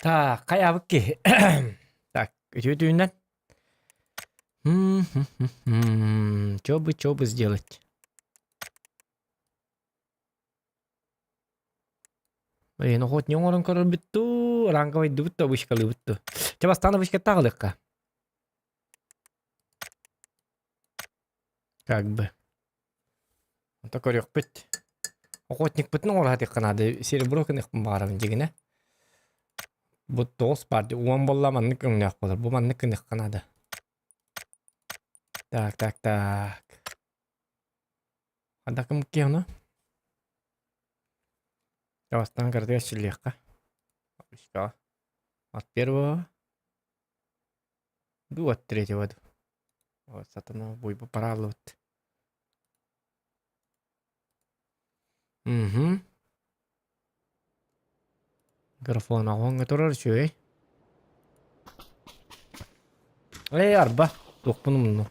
Так, хайаабыт киһи. Так, үтүө түүннэн. Чё бы, чё бы сделать? Блин, охотник оҥорон көрөрбүт дуу, ранговайдыбыт да вышкалыыбыт дуу. Чэ, бастаан вышкаттаах ылыахха. Как бы. Ото көрүөхпүт. Охотникпытын оҥоро сатыахха наада. Серебро гыныахпын баҕарабын дьигинэ. Бу тоҕус баар дии. Уон буолла маннык өҥнөөх буолар. Бу маннык гыныахха наада. Так, так, так. Хандакым киһи Бастаан кыратыгар силлиэххэ. От первого до от третьего. Вот сатана буйбу параллыбыт. Угу. Микрофон оҕоҥҥо турар үчүгэй. Эй, арба, туохпун умуннум.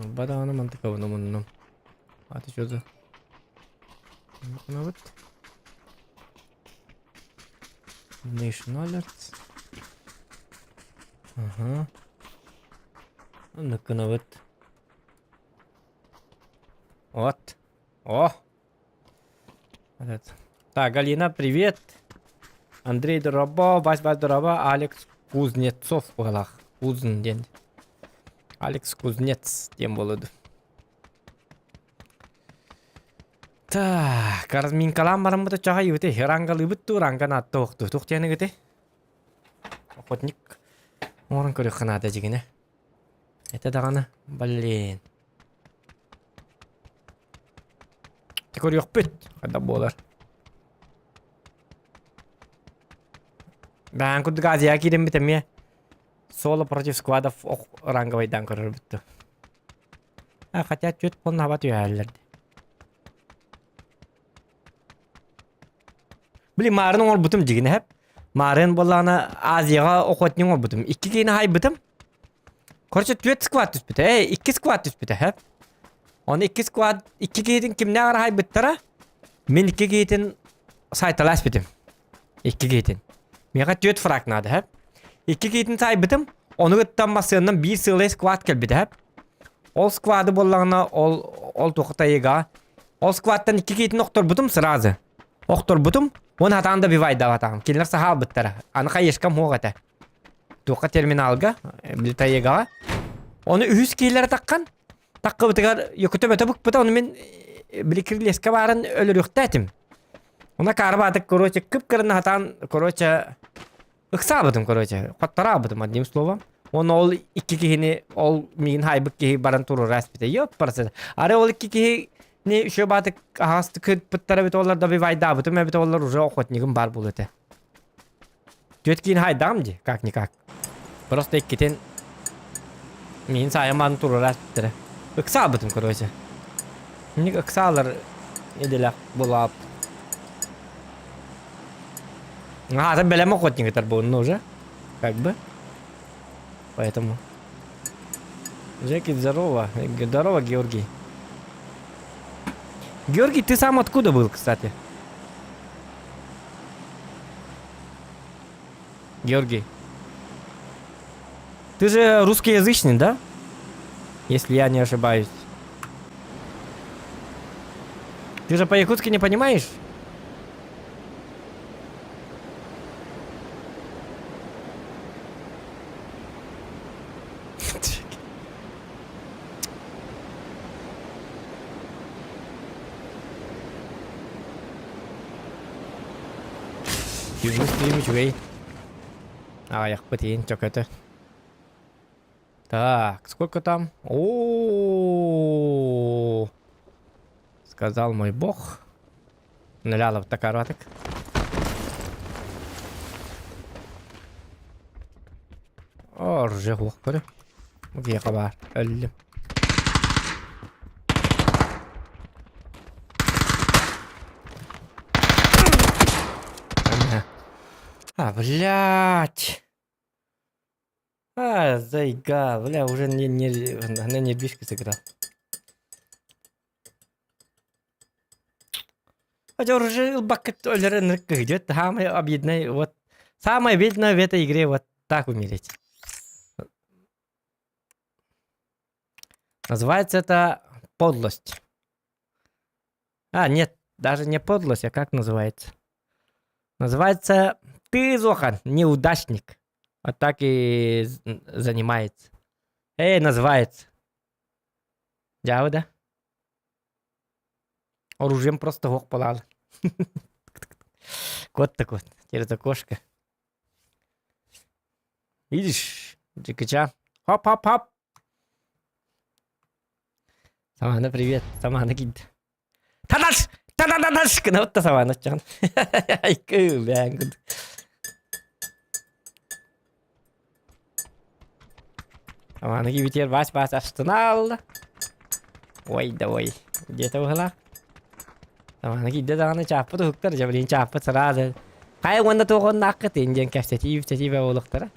Арба даҕаны мантыкабын умуннум. Аты что за... Вот. Nation Alerts. Ага. Оннук Вот. О! Вот. Так, Галина, привет. Андрей Дороба, Вась Вась Дороба, Алекс Кузнецов буолах. Кузн диэн. Алекс Кузнец диэн буолуду. Так, разминкалаан бараммыт оччоҕо юты рангалыыбыт дуу, ранган атта охту. Тух диэни Охотник оҥорон көрүөххэ наада дьигинэ. Это даҕаны, блин. Көрүөхпүт, хайдах буолар. Бээн курдук Азияҕа киирэммит эмиэ соло против сквадов ранговайдаан көрөрбүт. А, хотя чуть полнаба түһээллэр. Блин, маарын оҥорбутум дьигинэ хэп. Маарын буоллаҕына Азияҕа охотник оҥорбутум. Икки киһини хайбытым. Короче, түөрт сквад түспүтэ. Эй, икки сквад түспүтэ хэп. Оны икки сквад икки киһитин кимнээх эрэ хайбыттара. Мин икки киһитин сайталаас битим. Икки киһитин. Миэхэ түөрт фраг наада хэп. Икки киһитин сайбытым. Ону кытта массыыннан биир сыалай сквад кэлбитэ хэп. Ол сквады буоллаҕына ол ол туохха тайыга. Ол сквадтан икки киһитин охторбутум сразу. Охторбутум. Уон хатаан да бивайдаабатаҕым. Кинилэр саһаалбыттара. Аны хайышкам суох этэ. Туохха терминалга, Тайегаҕа. Ону үһүс киһилэрэ таххан, таххыбытыгар Якутом өтө букпута, ону мин били кирилиэскэ баарын өлөрүөхтээтим. Уна каарбаатык, короче, кып-кырын хатаан, короче, ыксаабытым, короче, хоттораабытым, одним словом. Уонна ол икки киһини, ол миигин хаайбыт киһи баран туруора эспитэ. Ёппарсы. Ары ол икки киһи не еще баатык аһаҕастык кытпыттара эбит олар добивайдаабытым эбит олар уже охотнигым бар буолуо этэ. Түөрт киин хайдаҕым дии, как-никак. Просто иккитин миин саайамаан туруора эспиттэрэ. Ыксаабытым, короче. Инник ыксаалар идэлээх буолаап. Аата бэлэм охотник буолна уже. Как бы. Поэтому. Жеки, здорово. Здорово, Георгий. Георгий, ты сам откуда был, кстати? Георгий. Ты же русскоязычный, да? Если я не ошибаюсь. Ты же по-якутски не понимаешь? Түүҥҥү стрим үчүгэй. Аҕыйахпыт иһин чөкөтө. Так, сколько там? О, сказал мой бог. Нылялов такаратык. Орже хуох көрө. Киэхэ баар. Өллүм. А, блядь. А, зайга, бля, уже не, не, на нервишке сыграл. Оружие ылбаккыт өлөр ынырык кыһыдьыт. Самое обидное, вот, самое обидное в этой игре вот так умереть. Называется это подлость. А, нет, даже не подлость, а как называется? Называется ты, Зохан, неудачник. Вот так и занимается. Эй, называется. Дьаабы да? Оружием просто ох балаалы. Кот такой, через окошко. Видишь, Джекича. Хоп-хоп-хоп. Самана привет, Самана кийдэ. Танаш! Танананаш! Гына Самана чан. Айкы, бэҥ. Самана кийбитигэр бас-бас астынаалла. Ой да ой. Где-то быһылаах. Самана кийдэ даҕаны чааппыт уһуктар, дьэ блин чааппыт сразу. Хайа уонна туох оннааххытын диэн кэпсэтии ипсэтии буолуохтара.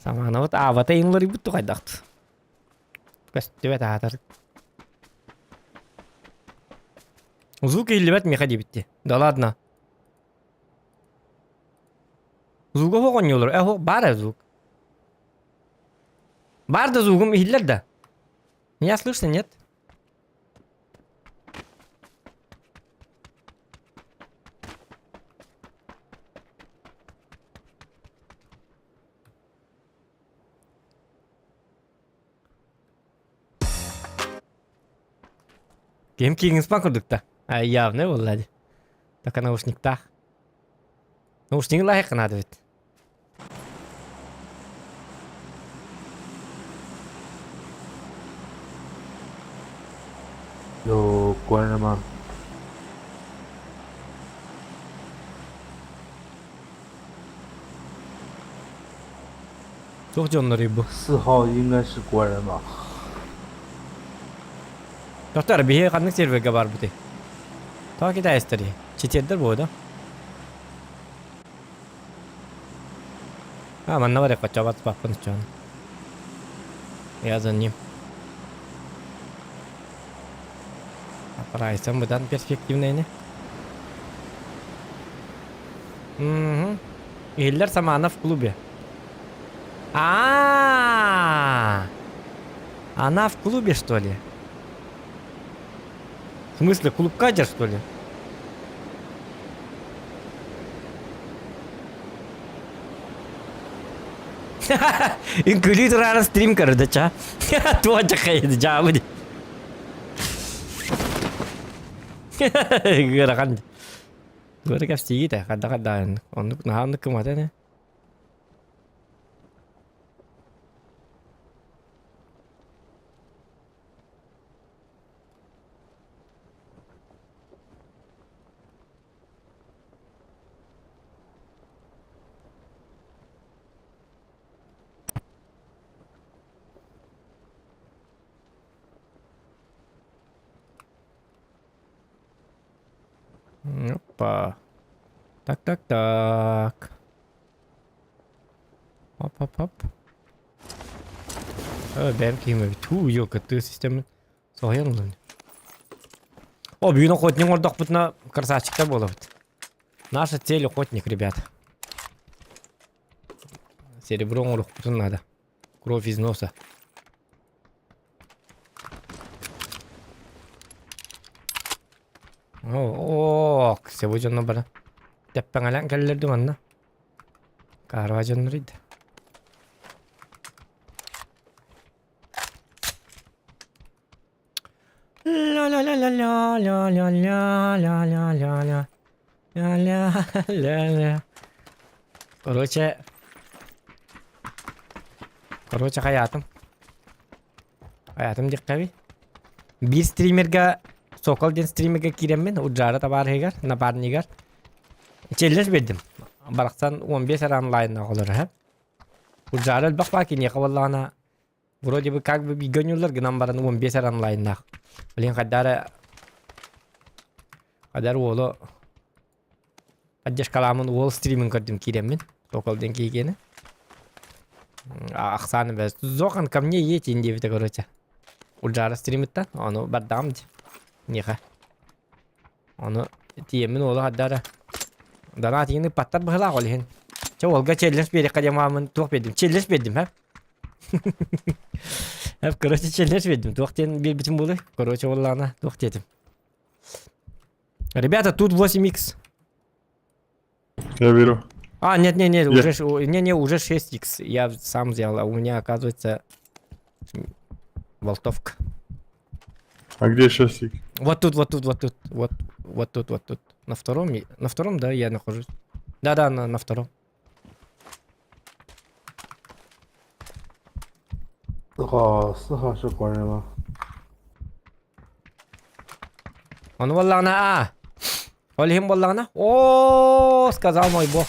Самаанабыт аабата иҥлэрийбит тухайдахт. Көстүбэт аатар. Звук иһиллибэт миэхэ диэбитти. Да ладно. Звуга суох оонньуулар. Э, суох баар ээ звук. Баар да звугум иһиллэр да. Меня слышно, нет? Ким кииҥиспан курдук да. А, явно буолла дии. Только наушниктаах. Наушнигы лайык надо ведь. 有关了吗？ Туох дьонноруй бу? 四号应该是国人吧？ Доктор, биһи ханнык сервергэ барбытый? Тоҕо китайстарый? Читердэр буо да? А, манна барыахха чабат баппын чон. Я за ним. Прайсом быдан перспективный ини. Угу. Иһиллэр Саманов в клубе. А, Она в клубе, что ли? В смысле, клуб кадер, что ли? Үҥкүүлүү тураары стрим көрдө ча. Туох дьахайды дьаабы дии. Ыарахан. Ыара кэпсиигит ээ, хайдах хайдаан оннук наһаа оннук кымата ини. Опа. Так, так, так. Хоп, хоп, хоп. Бэйэм киһим эбит. Туу, ёлка, тыы системын соһуйан ыллым. О, бүгүн охотник оҥордохпутуна красавчиктар буолабыт. Наша цель охотник, ребят. Серебро оҥоруохпутун надо. Кровь из носа. О, себу дьонно бара. Тэппэҥэлээн кэллэр манна. Каарва дьоннор иде. Ля-ля-ля-ля-ля-ля-ля-ля-ля-ля-ля. Ля-ля-ля-ля. Короче, короче, хайаатым. Хайаатым диэххэбий. Биир стримергэ Сокол диэн стримергэ киирэммин, Уджара табаарыһыгар, напарнигар челлендж биэрдим. Барахсан 15 эрэ онлайннаах олорор һэ. Уджара элбэх баа киниэхэ буоллаҕына Вроде бы как бы бииргэ оонньууллар гынан баран 15 эрэ онлайннаах. Блин хайда эрэ хайда эрэ уолу поддержкалааммын уол стримин көрдүм киирэммин. Сокол диэн киһи киэнэ. Ахсааны бэс. Зохан ко мне едь диэбитэ короче. Ульжара стримиттан, ону бардаҕым дии. Миэхэ. Ону тиийэммин уолу хардара. Донат иҥин ыппаттар быһыылаах ол иһин. Чэ уолга челлендж биэриэххэ диэн маамын туох биэрдим? Челлендж биэрдим һэ? Эп, короче, челлендж биэрдим. Туох диэн биэрбитим буолуй? Короче, уоллаана туох диэтим? Ребята, тут 8х. Я беру. А, нет, нет, нет, Я- уже, не, не, уже 6х. Я сам взял, а у меня, оказывается, болтовка. А где шасик? Вот тут, вот тут, вот тут, вот, вот тут, вот тут. На втором, на втором, да, я нахожусь. Да-да, на втором. 四号，四号是国人吗？ Ону буоллаҕына аа. Ол иһин буоллаҕына оо сказал мой бог.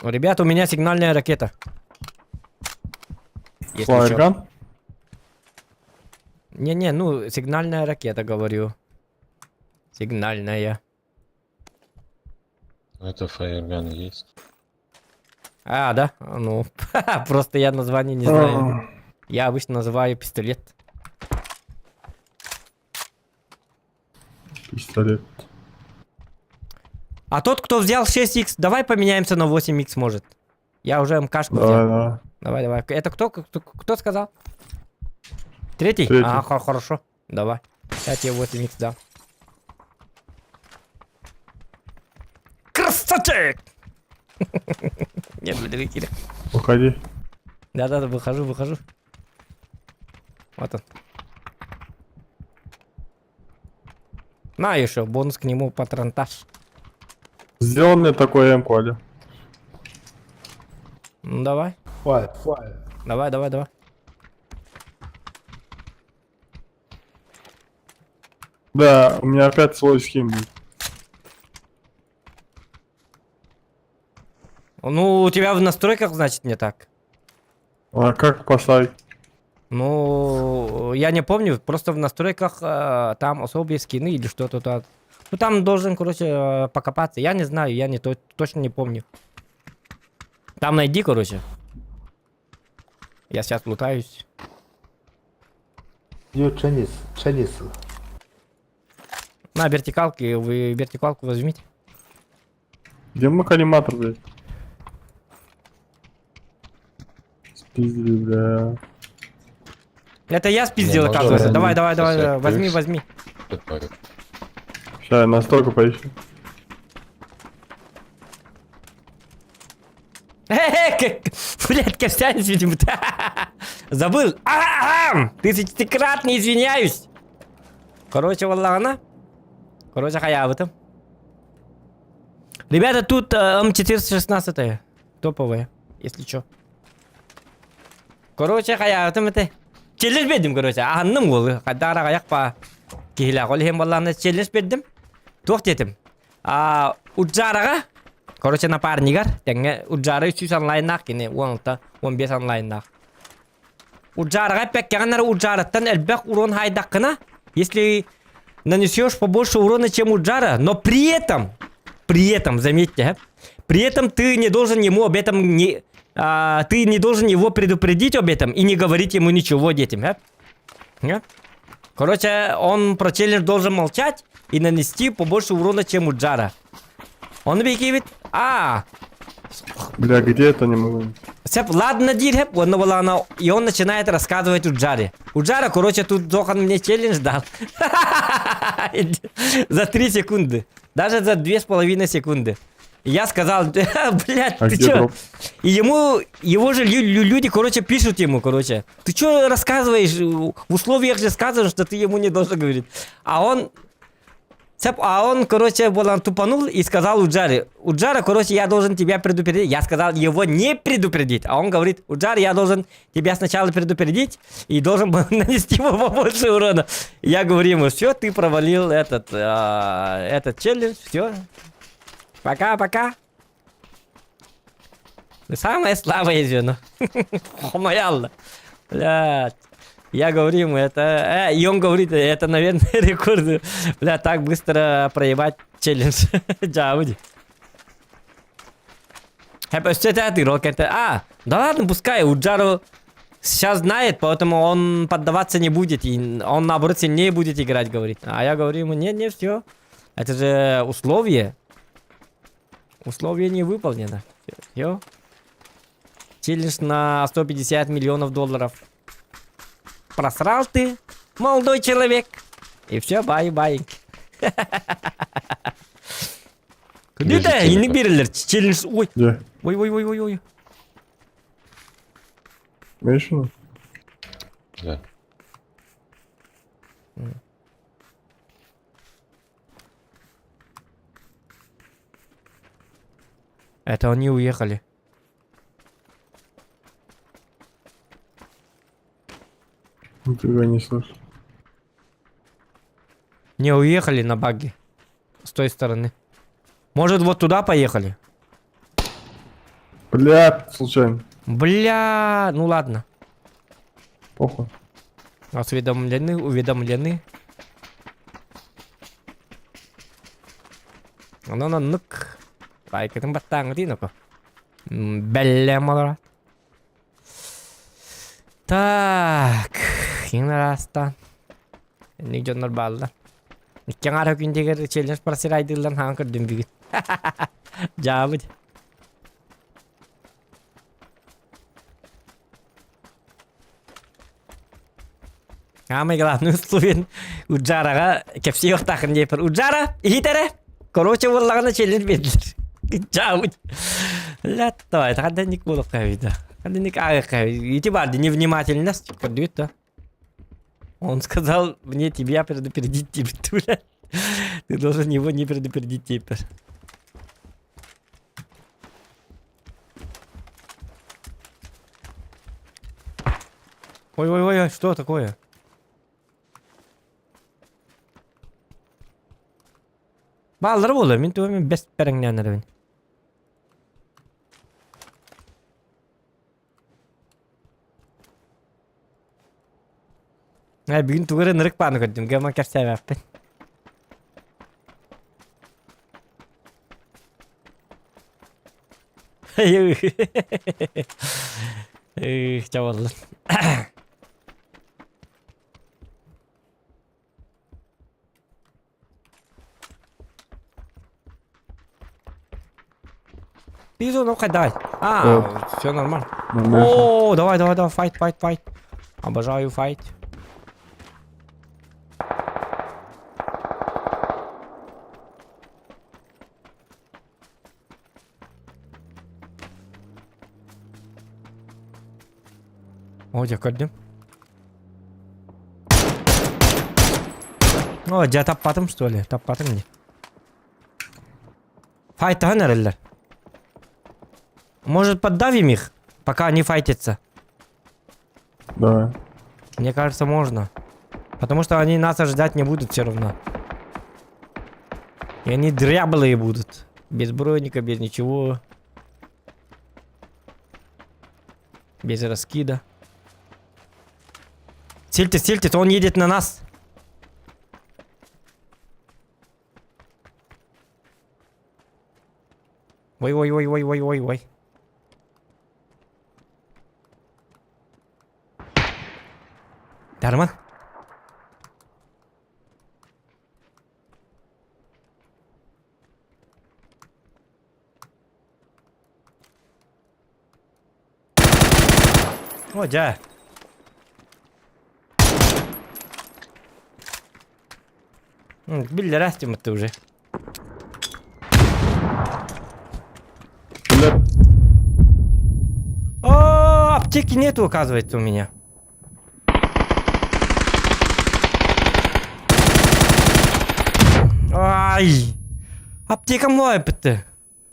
Ребята, у меня сигнальная ракета. Если чё. Flare gun? Не-не, ну, сигнальная ракета, говорю. Сигнальная. Это Fire gun есть. А, да? Ну, просто я название не знаю. Я обычно называю пистолет. Пистолет. А тот, кто взял 6х, давай поменяемся на 8х, может. Я уже МКшку взял. Давай, давай. Давай, давай. Это кто, кто, кто сказал? Третий? Третий. А, хорошо. Давай. Я тебе 8х дам. Красавчик! Нет, блин, Киря. Уходи. Да-да-да, выхожу, выхожу. Вот он. На еще, бонус к нему патронтаж. Сделал мне такой М-ку, Аля. Ну давай, 坏坏， давай, давай, давай. Да, у меня опять свой скин будет. Ну, у тебя в настройках, значит, не так. А как поставить? Ну, я не помню, просто в настройках э, там особые скины или что-то там. Ну, там должен, короче, э, покопаться. Я не знаю, я не то, точно не помню. Там найди, короче. Я сейчас лутаюсь. You Chinese Chinese， На вертикалке, вы вертикалку возьмите. Где мой коллиматор, блядь? Спиздили, бля. Это я спиздил, Не, можно оказывается. я Давай, давай, давай, сейчас я давай, возьми, плюс. возьми. Добавлю. Сейчас я настройку поищу. Э, Блядь, Костянец, видимо. Забыл. А-а-а! Тысячекратно извиняюсь. Короче, валлана. Короче, хаябытым. Ребята, тут э, М416 топовая, если чё. Короче, хаябытым это. Челлендж бердим, короче. Аһынным уолу. Хайдах аҕыйах па киһилээх. Ол иһин буоллаҕына челлендж бердим. Туох диэтим. А, Уджараҕа Короче, напарнигар тэҥҥэ Уджара 300 онлайннаах кини 16 15 онлайннаах. Уджараҕа эппэккэҕин эрэ Уджараттан элбэх урон хаайдаххына, если нанесешь побольше урона, чем Уджара, но при этом, при этом, заметьте, при этом ты не должен ему об этом не, а, ты не должен его предупредить об этом и не говорить ему ничего детям, а? Не? Короче, он про челлендж должен молчать и нанести побольше урона, чем Уджара. Он бекибит. А, Бля, где это не могу? Сөп, ладно, диир, онно буоллаҕына, и он начинает рассказывать Уджаре. Уджара, короче, тут Зохан мне челлендж дал. За 3 секунды. Даже за 2,5 секунды. И я сказал, блядь, А ты где чё? дроп? И ему, его же люди, короче, пишут ему, короче. Ты чё рассказываешь? В условиях же сказано, что ты ему не должен говорить. А он Сөп, а он, короче, был, он тупанул и сказал Уджаре, Уджара, короче, я должен тебя предупредить. Я сказал его не предупредить. А он говорит, Уджар, я должен тебя сначала предупредить и должен был нанести ему побольше урона. Я говорю ему, все, ты провалил этот, а, этот челлендж, все. Пока-пока. Самое слабое звено. Хомаялла. Блядь. Я говорю ему, это... Э, и он говорит, это, наверное, рекорд. Бля, так быстро проебать челлендж. Джауди. Хэп өссө этэ ол кэнтэ а, да ладно, пускай Уджару сейчас знает, поэтому он поддаваться не будет, и он наоборот сильнее будет играть, говорит. А я говорю ему, нет, нет, все. Это же условие. Условие не выполнено. Все. Челлендж на 150 миллионов долларов. Просрал ты, молодой человек. И все, бай-бай. Күндү инник берилер. Челлендж. Ой. Где? Ой, ой, ой, ой, ой. Мейшина? Да. Это они уехали. Нифига не слышу. Не уехали на багги. С той стороны. Может, вот туда поехали? Бля, случайно. Бля, ну ладно. Похуй. Осведомлены, уведомлены. Онон оннук. Лайкытын баттааҥҥытын око. Бэллэм олорот. Так, киҥ араастаан. Инник дьоннор бааллар. Икки аҥаар күндигэр челлендж просирайдыыллан хаан көрдүм бүгүн. Дьаабыт. Самый главный условиен Уджараҕа кэпсии охтаахын диэппэр Уджара иһит эрэ короче буоллаҕына челлендж биэрдилэр Дьаабыт Лятто это ханнык буолуохха эбит ханнык ааҕыахха ити баар невнимательность көрдүгүт да Он сказал мне тебя предупредить теперь Ты должен его не предупредить теперь. Ой-ой-ой, что такое? Бааллар буолар, мин туга мин бэс бэрэҥнээн эрэбин. Ээ, бүгүн тугу эрэ ынырык бааны көрдүм, гема кэпсээбэппин. Эх, чабаллан. Пизу, ну-ка дай. А, все нормально. О, давай, давай, давай, файт, файт, файт. Обожаю файт. О, дьэ көрдүм. О, дьэ таппатым что ли? Таппатым дии. Файтаһан эрэллэр. Может, поддавим их, пока они файтятся? Давай. Мне кажется, можно. Потому что они нас ожидать не будут все равно. И они дряблые будут. Без броника, без ничего. Без раскида. Сильте, сильте, он едет на нас. Ой-ой-ой-ой-ой-ой-ой. Дарман. О, дьэ. Биллэр астыммыт уже. Бля, О, аптеки нету, оказывается, у меня. Ай! Аптека мой ты.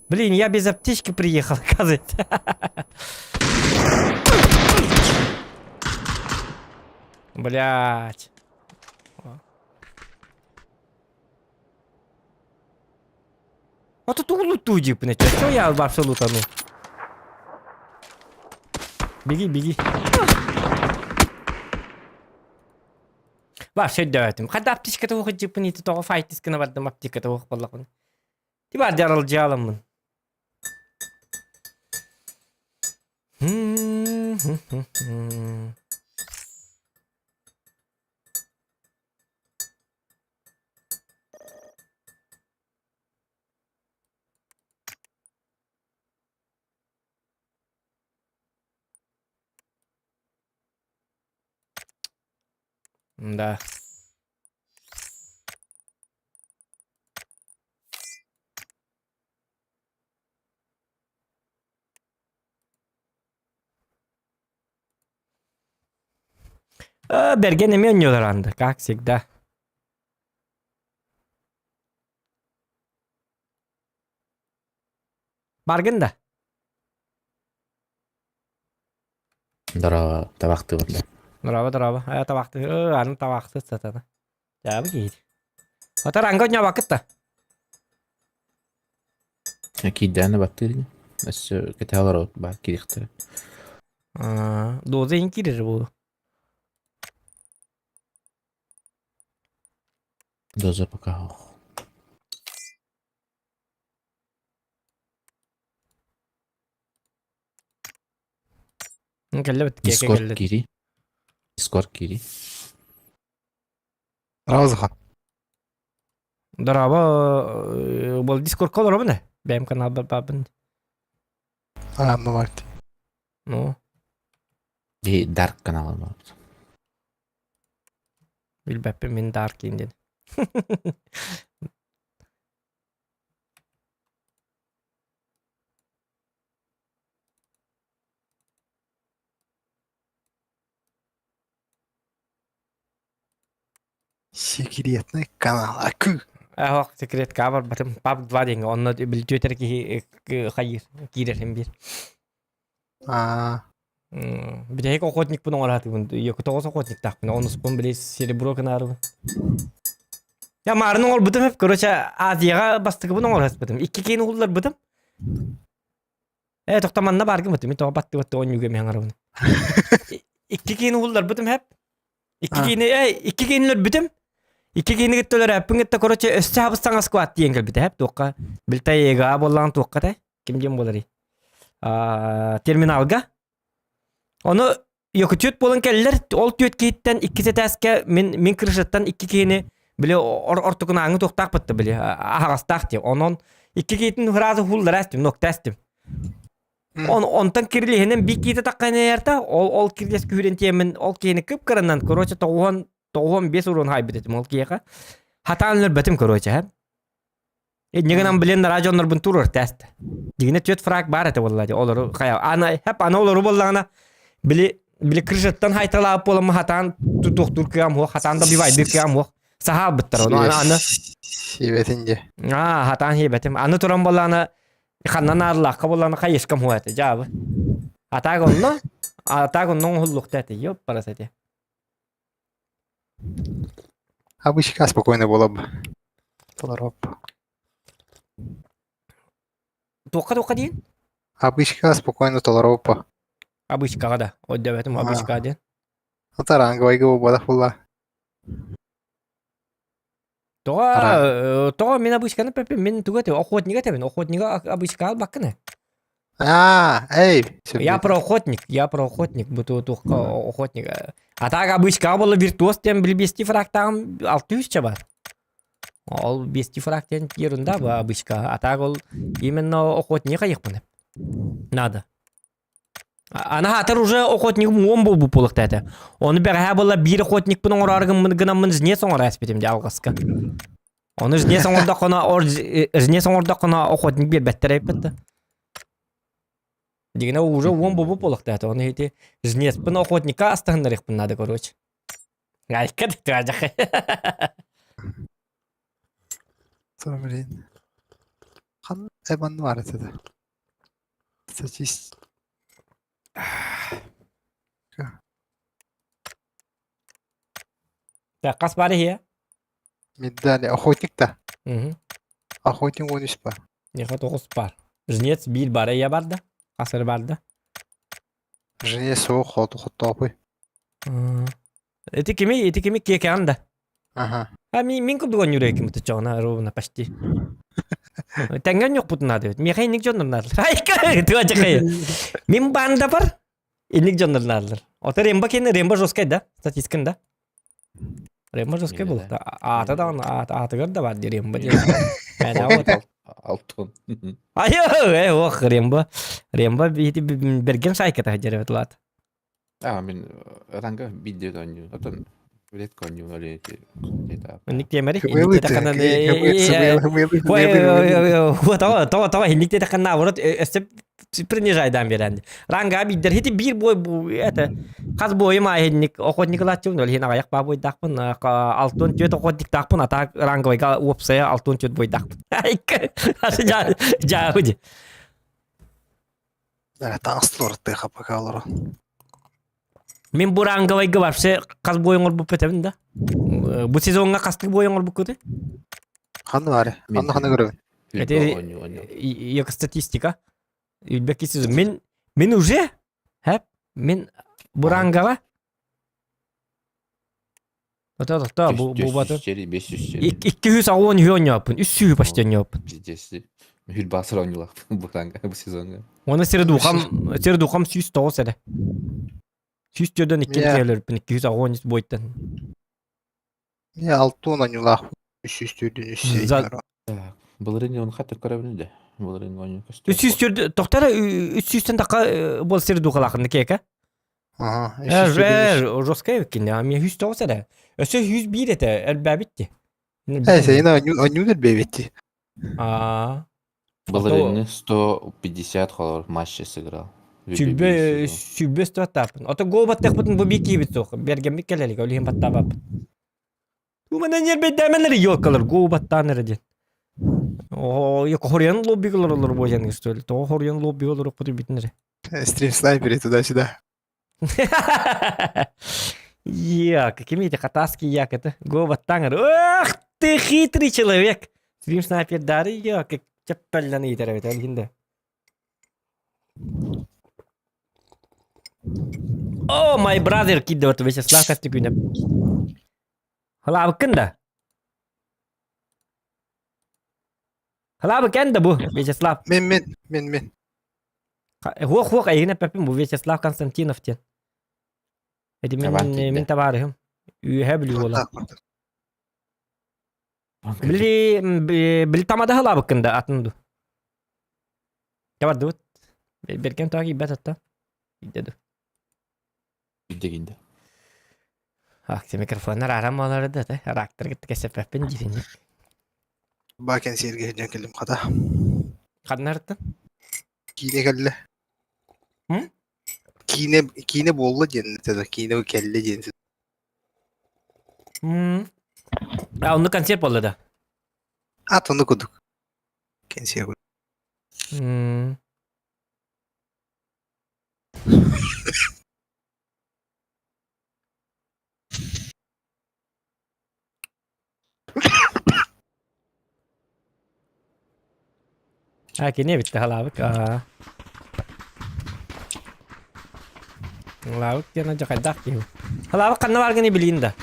Блин, я без аптечки приехал, оказывается. Блять. А тут луту дипнет. Чё я вообще лутану? Беги, беги. Вообще өйдөөтүм. Хада аптечката уох дьиппин ити тоҕо файтис гына бардым аптеката уох буоллахпына. Ти бар дьарал дьааламмын. Да. Бэргэн эмиэ онньуулар анды, как всегда. Баргын да? Дорообо, табахтыы барда. Дорообо, дорообо. Э, табахтыы, э, аны табахтыы сатана. Дьаабы киһит. Отар анга онньообаккыт да? Киирдээн да баттыыр ини. Өссө кэтэһэ олоробут баар киириэхтэрэ. Доза иһин киирэр буолуо. Доза пока ох. Кэллэбит, киэкэ Дискорд кэллэбит. киири. Дискорд киири. Разга. Дорообо, бол Дискордка олоробун ээ. Бэйэм каналбар баабын. А, ну варти. Ну, И Dark канал бар. билбэппин мин Dark диэн. Секретный канал. Акы. Ах, секретка барбатым. Пап 2 диэҥҥэ онно билтүөтэр киһи хайыыр киирэрин биир. А, Бүтэһик охотникпын оҥораатыбын. Тоҕус охотниктаахпын. Онуспун били серебро гынаарыбын. Я маарын оҥорбутум эп. Короче, Азияҕа бастакыбын оҥороспутум. Икки киин уһулларбытым. Э, тохтоманна бааргын бутум. Тоҕо баттыбат оонньууга эмиэ аҥарабын. Икки киин уһулларбытым эп. Икки киини, э, икки киини өлөрбүтүм. Икки киини кытта өлөрөөппүн кытта, короче, өссө хабыс саҥа сквад тиийэн кэлбитэ, эп, туохха. Билтэй эга буоллаҕын туохха тэ? Ким диэн буоларый? Терминалга. Ону Якутют буолан кэллэр, ол түөрт киһиттэн иккис этээскэ мин мин крышаттан икки киһини били ортокунааҥҥы туохтаах бытта били аһаҕастаах дии. Онон икки киһитин сразу хуллара эстим, нокта эстим. Он, онтон кирилиһинэн биир киһитэ тахханайарта, ол ол кирилиэс күүрэн тиэмин ол киһини кып-кыранан, короче, тоҕуһан тоҕуһан биэс уруон хаайбыт этим ол киһиэхэ. Хатаан өлөрбөтүм, короче, һэ. Инньэ гынан блин наraa дьоннорбун туруор тээстэ. Дьиҥинэ түөрт фраг баар этэ буолла дии олору хайа ана хэп аны олору буоллаҕына били били крышаттан хайталаабыт буоламмын хатаан туохтуур кыам суох хатаан да бивайдыыр кыам суох саһаалбыттар ону аны аны Сиэбэтин дьэ. Аа хатаан сиэбэтим аны туран буоллаҕына ханна наадалаахха буоллаҕына хайыскам суох этэ дьаабы. А так онно а так онно оҥоһуллуохта этэ ёппарас этэ. Обычка спокойно было бы. Толороп. Туохха-туохха диин? Обычка спокойно толороппа. Обычкаҕа да. Өйдөөбөтүм обычка диэн. Ранговайга буолбатах буолла. Тоҕо тоҕо мин обычканы пеппин мин тугу этэ охотнига этэбин охотнига обычка албаккын э. А, эй, Я про охотник, я про охотник, бу туохха охотник. А так обычка буолла виртуоз диэн били фрактаҕым алты үсчэ бар. Ол бести фрак диэн ерунда бу обычка. А так ол именно охотник айықпын. Надо. Ана хатыр уже охотнигым уон буолбут буолуохта этэ. Ону бэҕэһээ буолла биир охотникпын оҥороору гынаммын жнец оҥоро эспитим дьэ алҕаска. Ону жнец оҥордоххуна жнец оҥордоххуна охотник биэрбэттэр эбиппит да. Дигинэ уже уон буолбут буолуохта этэ. Ону ити жнецпин охотникка астаһыннарыахпын наада короче. Айка да Блин. Хан Эбан бар этэ да. Статист. Так, хас бар иһиэ? Медали. Охотник да. Мгм. Охотник он үс бар. Неха тоҕус бар. Жнец биир бар эйэ бар да? Хас эрэ бар да? Жене суох хоту хоттоопуй. Ити кими, ити кими киэкэҕин да? Ага. А мин, мин курдук оонньуур ким чоҕуна ровно почти. Тэҥҥэ ньукпутун наада эбит. Миэхэ инник дьоннор наадалар. Айка, тыа дьахай. Мин баанда бар, инник дьоннор наадалар. Ото Рембо кини Рембо жесткай да, статистикан да. Рембо жесткай Миэнэ был. да. Аата даҕаны, аатыгар да бар дии Рембо диэн. Мээнэ вот. Алтын. Айы, э, ох, Рембо. Рембо бити берген шайката дьэребет улаат. А, мин ранга бидде оонньуу. Отон билет оонньуу олети. Инник тиэмэри, Хымыйлы инник тиэтэххинэ Тоҕо, тоҕо, тоҕо, инник тиэтэххинэ наоборот өссө принижайдаан биэрэн. Ранга биддер хити биир бой бу это хас бойум аайынник охотник ылааччыбын ол иһин аҕыйах баа бойдаахпын алтын түөт охотниктаахпын а так ранговайга уопсайа алтын түөт бойдаахпын. Жаа дьи. Таҥастылар пока олоро. Мин бу ранговайга вообще хас бой оҥорбуппут этэбин да. Бу сезоҥҥа хастык бой оҥорбуккутуй? Ханна баары? Ханна ханна көрөбүн? Это як статистика. Үлбэки сезон. Мин мин уже хэп мин бу рангава Ото то бу бу баты. 200 үһү оонньооппун. Үс сүүһү почти оонньооппун. Пиздец. Хүл басыр оонньуулаахпын бу ранга бу сезоҥҥа. Уонна сиредухам сиредухам 109 эрэ. 104 икки өлөрбүн 283 бойттан. Мин алтын оонньуулаахпын. 304 үс Так, былырыын он хатыр көрөбүн да. Былырыын оонньуу көстөр. 304 тоқтара 300-тен тақа бол сиредухалаахын кека. Ага, Э, жесткая кине, а мне 109 эрэ. Өссө 101 этэ, элбээбит Э, сен оонньуу элбээбит Аа. Былырыыны 150 холор матча сыграл. Сүбэ сүбэ статапын. Ото гол баттахпытын бу бик киибит суох. Бергеммит кэлэлик, ол иһин баттаабаппыт. Тумана нербейдэмэлэр ёлкалар гол баттаан эрэ диэн. Оо, хоруйан лоббигалар олор буолан что ли? Тоҕо хоруйан лоббигалар оппуту битин эрэ. Стрим снайпери туда-сюда. Я, какими эти хатаски як это? Го баттаан Ах ты хитрый человек! Стрим снайпер дары я, как чаппалланы итеребит ол иһин О, my brother киддебат Вячеслав Костюкүнэп. Халаабыккын да? Халаабыккын да бу, Вячеслав. Мен мен мен мен. Хуох-хуох эйигин эппэппин бу Вячеслав Константинов диэн. Эти мин мин табаарыһым. Үөһэ Бүлүү буолар. Били били тамада халаабыккын да атын ду. Табардыбыт. Берген тоҕо киирбэт атта. Иде ду. Дегинде. Ах, микрофоннар арам олары да, рактар кытта кэсэппэппин дьиһинник. Ба кэнсиэргэ сылдьан кэллим хата. Ханнарыттан? Киинэ кэллэ. М? Киинэ киинэ буолла диэн этэ киинэ кэллэ диэн М. А, онно концерт буолла да? Ат ону курдук. Кэнсиэр М. А, кини эбит халаабык. Аа. Халаабык диэн дьахайдаах киһи. Халаабык ханна бааргын билиин да.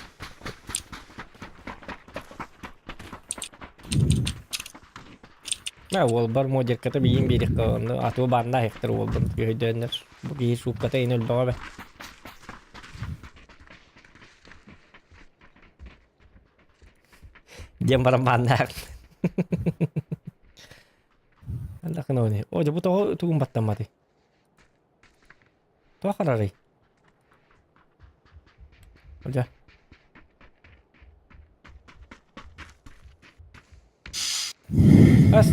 Мэ уолбар модерката биин биэриххэ онно атыы бааннаах иһиктэр уолбун өйдөөннөр. Бу киһи суукката ин өлбөҕө бэ. Диэн баран бааннаах. Аллахын оны. О, бу тоҕо тугун баттамматый? Тоҕо харарый? Дьэ. Ас.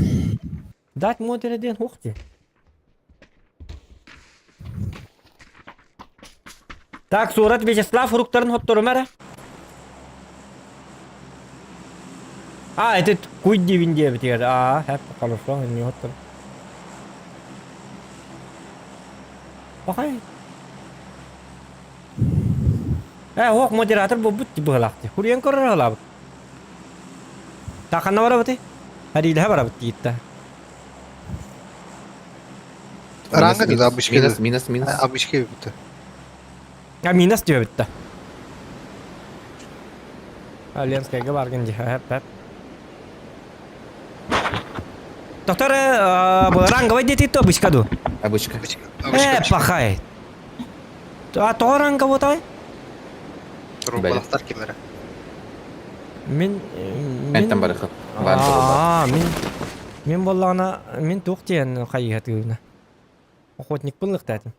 Дать модере диэн хуох дии. Так, Сурат Вячеслав фруктарын хотторума эрэ. А, это куй диибин диэбитигэр. Аа, хэп, хорошо, не хоттор. Пахай. Э, ох, модератор буолбут быһалаах дии. Хуруйан көрөр аһылаабыт. Та ханна барабытый? Хариилэһэ барабыт диитта. Ранга да обычка Минус, минус, минус. Обычка бүттэ. А минус диэбитте. А Ленскайга баргын дии. Хэп, хэп. Доктор, ранговый дети то обычка ду? Обычка. Э, пахай. А тоҕо ранговый Трубалахтар кимэрэ. Мин... Ментен барыхы. Аа, мин... Мин буоллаҕына, мин туох диэн хайыһатыыбына. Охотникпын лыктаатым.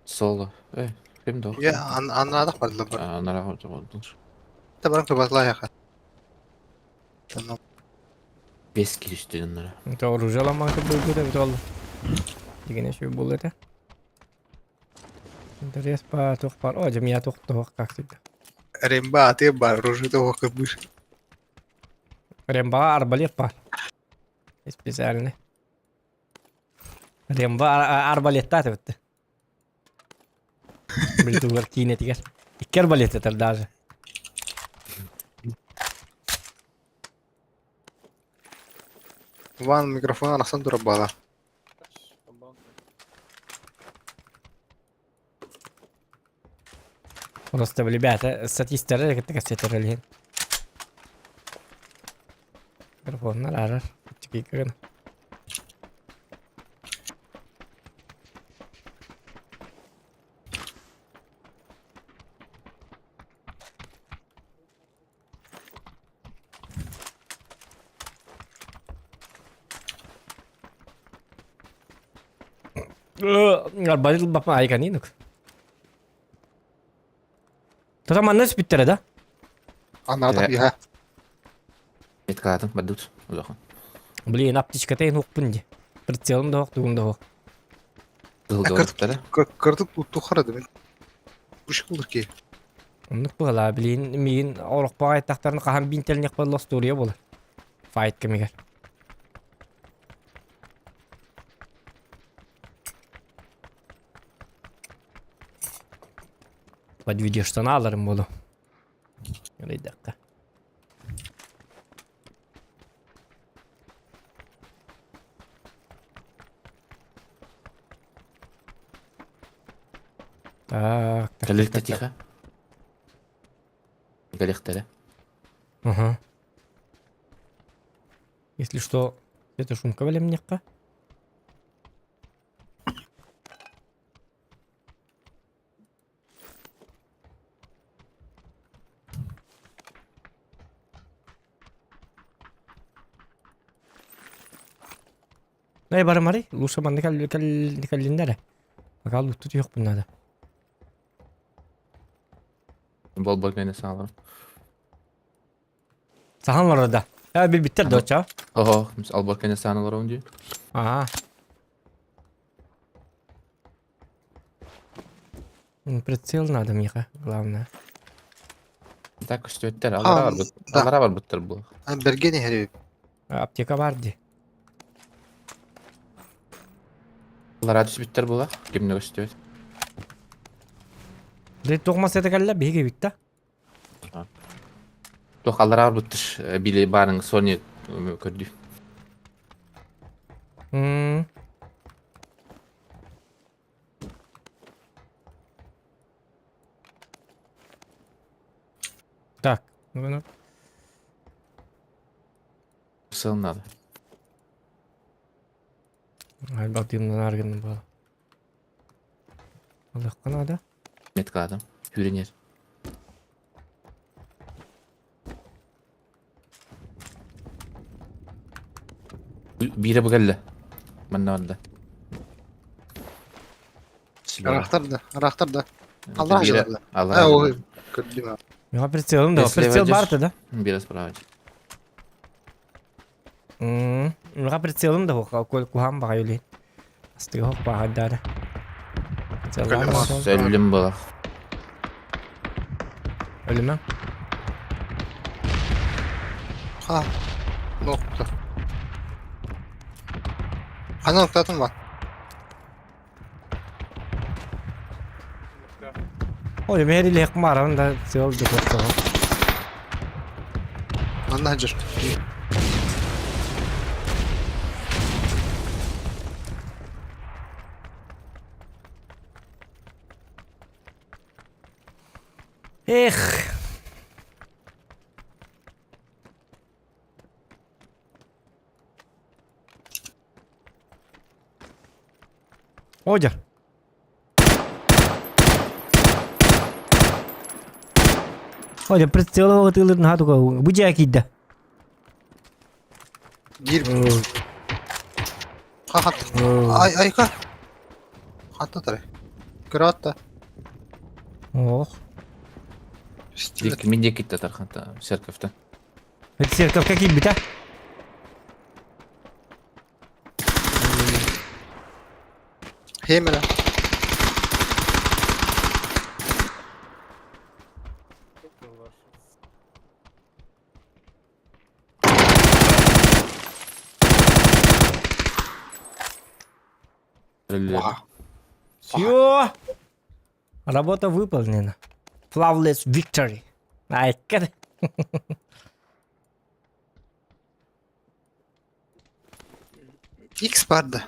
Соло. Э, ким да? Я аннаадах бардылар бар. Анарах отыр. Та баран кыбатлаайаха. Бес киришти аннара. Это оружие ламанка буолбут эбит ол. Дигене шүй буолла этэ. Интерес па туох бар. О, дьэ, мия туох туох как всегда. Ремба аты бар, оружие того кыбыш. Ремба арбалет бар. Специальный. Ремба арбалеттаат эбит. Билтугар киинэтигэр. Икки арбалет этэр даже. Ван микрофон арахсан турар баала. Просто, ребята, статистары кытта кэпсэтэр Микрофоннар арар. Чикикагын. Арбалет бапа айканинук. Тота манна түспүттэрэ да? Анаатах иһэ. Меткалаатым бардут улахан. Блин, аптечката ин ди. Прицелым да тугум да Кыһылга барыттара. Кырдык туттухара да мен. Пушкулдур ки. Оннук быһалаа, блин, миигин орохпоҕо айтахтарын хаһан бинтэлниэх буолла остуоруйа буолар. Файт кэмигэр. Подведешь аларым буолу. Ыйдахха. Так, так, Кэлэртэ тихо. Кэлэхтэрэ. Ага. Если что, это шумка бэлэмнехха. Эй, барымарый, лучше манны кэллиннэрэ. Пока луттут юкпун надо. Бол гene саалар. Сахан да. Э, билбиттер доча. Ого, албор гene сааналар он дии. Ага. Прицел надо, Миха, главное. Так көстүөттер алара барбыт. Алара барбыттар бу. Берген иһэри. Аптека бар ди. Алара түспүттер була. Кимне көстүөт. Де тоғмас это калла биһиги битта. Тох алара барбыттыр. Били барың Sony көрдү. Так, ну, Сыл надо. Ай, балтыйымнан аргынным буола. Алыахха надо. Меткаладым. Хүренер. Бире бугалла. Манна барда. Арахтар да, арахтар да. Аллах жылы. Аллах. Э, ой, көрдүм. Миха прицелым да, прицел бар да. Бире справа. Миха прицелым да, куһаан баҕай үлин. Астыга хоп баҕайдаары. Сөллүм була. Өлүмэ. Ха. Нокта. Хана ноктатын бар. Ой, мери лек маран да цел да Манна жыр. Эх. Одер. Одер, прицелова ытыылырын наһаа туга. Бу дьиэ киирдэ. Биир Ха Ай айка. Хатта тары. Кыраатта. Ох. Дик мин диэки татарханта церковьта. Церковка киирбитэ. Хемера. Все. Работа выполнена. Flawless victory. Айка. X барды.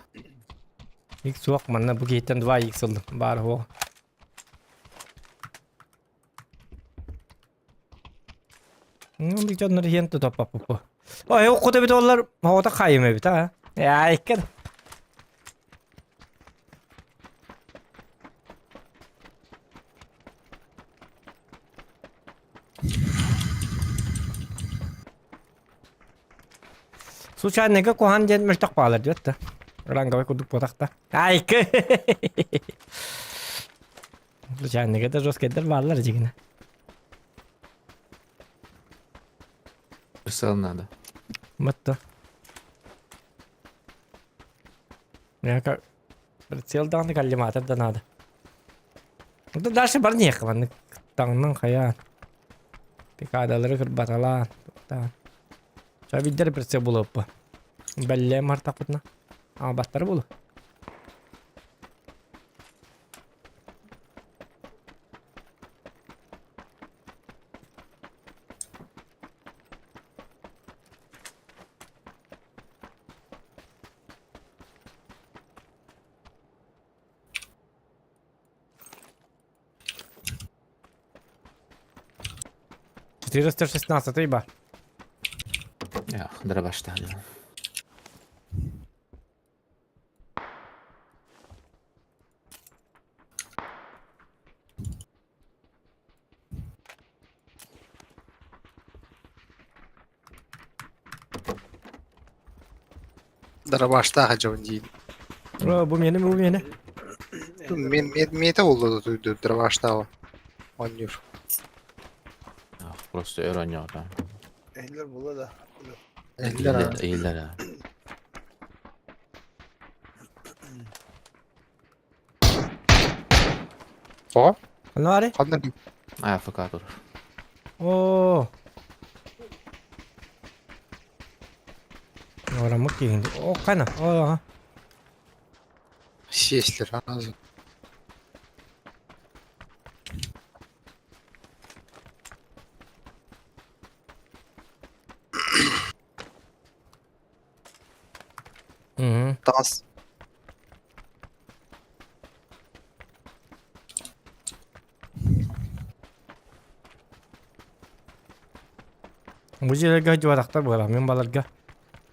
X суох манна бу киһиттэн 2x ыллым. Баар суох. Ну, дьоннор иһэн тутаппаппы. Ой, оккута эбит оллар, оҕото хайым эбит, а? Айка. Случайныйга куһаан диэн мөлтөх баалар диэт да. Ранговай курдук буотахта. Айка. Случайныйга да жесткайдар бааллар дьигинэ. Прицел надо. Матта. Я как прицел даҕаны коллиматор да надо. Да дальше бар ниэхэ маннык таҥнан хайаан. Пикадалары кырбаталаан. Туохтаан. Ча виддер прицел булуоппа. Бэллэм хартахпытына. Аҥабаттары булу. 416 ба. Эх, дробаштали. Дробаштаах дьон диин. Бу миэнэ, бу миэнэ. Мен мета болду да дробаштааҕа. Оонньуур. Просто өр оонньоото. Эһилер була да. Эһилер Эһилер Тоҕо? Ханна баарый? Ханна АФК тур. Оо. Ораммыт киһин. О, хана. О, Сеслер азы. Мгм. Таас. Бу дьиэлэргэ дьуотахтар буолар. Мин баларга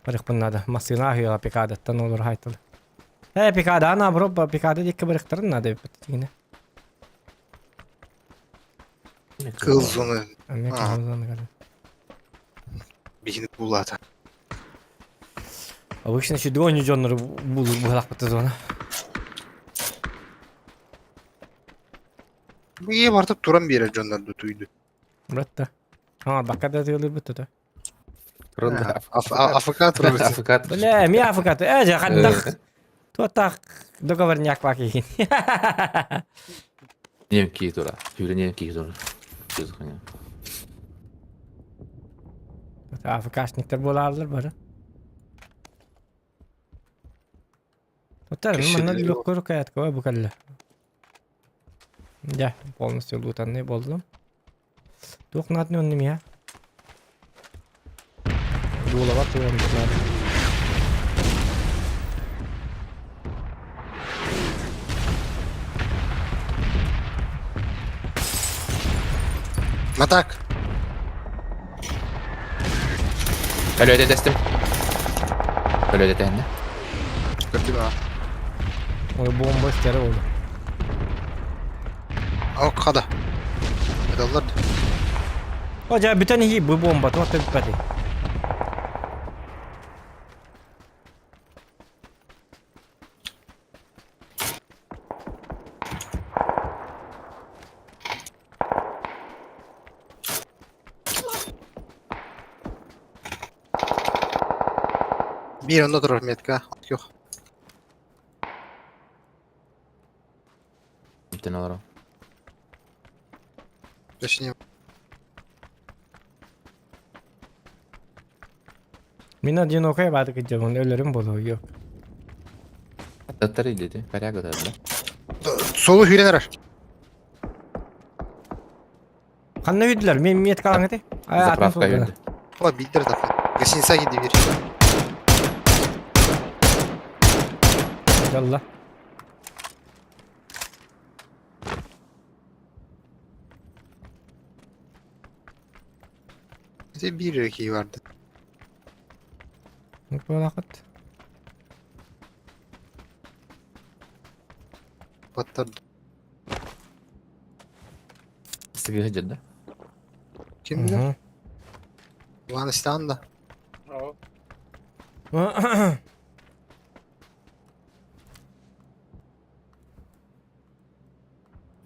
барыахпын наада. Массыына аһыаҕа пикадаттан олор хайтылы. Э, пикада наоборот, пикада диэки барыахтарын наада эбит дигинэ. Кыл зоны Эмиэ Аа. кыл зоны көрө. биһини булаата. Обычно сүдү дьоннору булur быһалахпыт зона. Бу ийэ бартып туран биэрэр дьоннор тутуйду. Братта. А, бакка да тыылырбыт тута. АФК турар. АФК. Бля, ми АФК. Э, жа хаддах. Туотах договорняк бак иһин. Немки тура. Түүлэ немки тура. АФКшниктер буолааллар бары. Туттар, манна лөккөр каятка бу кэллэ. Дьэ, полностью лутанный болдум. Туох нааданы онно миэхэ? Дуулабар туйан надо. Матак. Өлөдө дэстим. Өлөдө тэһиннэ. Көрдүм аа. Ой, бомба истэрэ ол. Ок хада. Ыдаллар. О, дьэ, бүтэн иһии бу бомба туох да бүппэтий. Биир онно турар метка. Yok. Бүтэн олорор. Точнее. Мин одинокай баады кыдьабын өлөрүм болуо yok. Таттар илдити. Коряга да. Солу hüyren arar. Ханна үйдүлэр? Мен меткалаң эти. Заправка үйдү. Ола билдир да. Гостиница киди бир. Ялла. Bize bir erkeği vardı. Буолахыт. Battар. Сыгыһы дьэ да. Kim bilir? Afganistan da.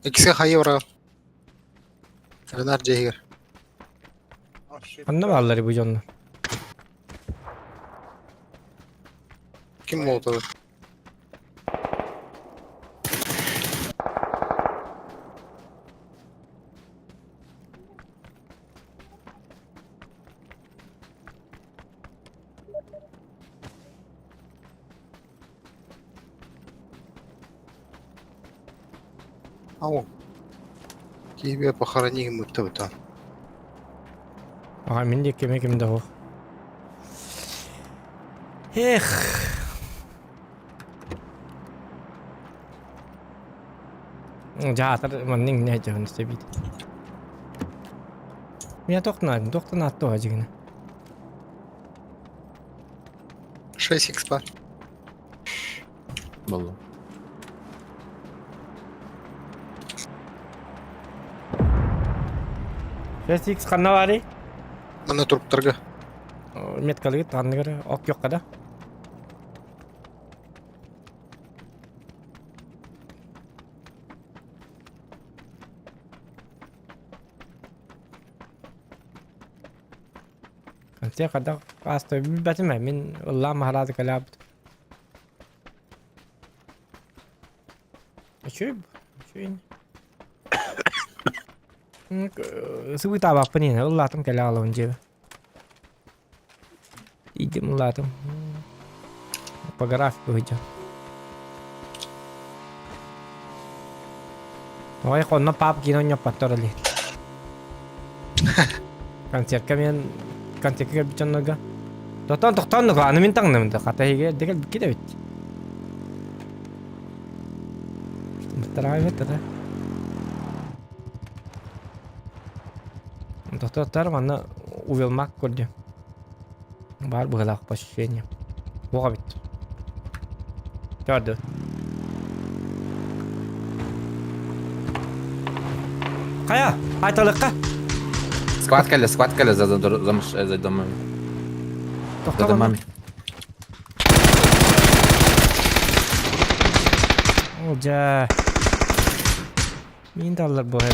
İkisi hayı var. Renar Cehir. Ханна бааллар бу дьоннор? Kim oldu? Ау. Тебе похорони ему то Аҕа мин диэки эмиэ ким да суох. Эх. Дьаатар манна иҥнэ сылдьабын истэбит. Мин тохтон тохтон аттуха дьигинэ. 6 экспа. Боллу. 6x ханна баарый? Манна туруктарга. Меткалыгыт ханныгар ок йокка да. Конце хадах аста билбэтим ээ мин ыллаан маһараады кэлээбит. Үчүгэй үчүгэй Сыбыытаабаппын иһин ыллаатым кэлэ аҕалабын дьиэбэ. Иидим ыллаатым. По графику сылдьан. Ой, онно пап киинэ онньоппоттор или. Концертка мен концертка кэлбит дьоннорго Тохтоон тохтоон аны мин таҥнабын да хата эһиги эрдэ кэлбиккит эбит. Мыттараҕай эбит да. Тохтоттор манна увелмак көрдүм. Баар быһыылаах по ощущениям. Суох эбит. Көрдү. Хайа, айталыкка. Склад кэллэ, склад кэллэ за, за, за, за, за домами. За домами. Ол дьэ. Мин да аллар буолар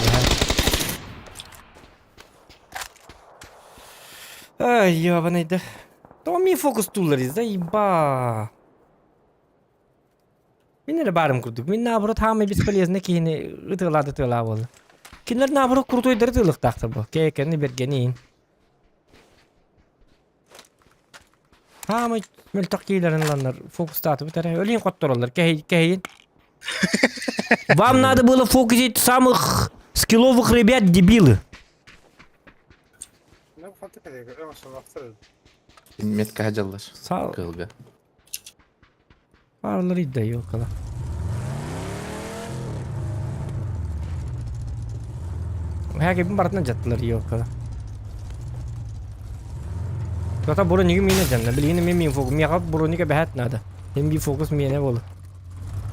Ай, ебаный да. Тоҕо мин фокустууллар да еба. Мин эрэ баарым курдук. Мин наоборот хаамай бесполезный киһини ытыалаа да ытыалаа буолла. Кинилэр наоборот крутойдары тыылыктаахтар бу. Кээкэни бэргэниин. Хаамай мөлтөх киһилэрин ыланнар фокустаатыбыт эрэ. Өлүүн хоттороллор. Кэһэй кэһэйин. Вам надо было фокусить самых скилловых ребят, дебилы. Метка дьаллар. Кыһылга. Баарлар идда елкала. Хәкебин барытынан жаттылар елкала. Тота бронигы мине жанна. Билигин мен мин фокус. Миэхэ броника бэһэт надо. Мен би фокус миэнэ болу.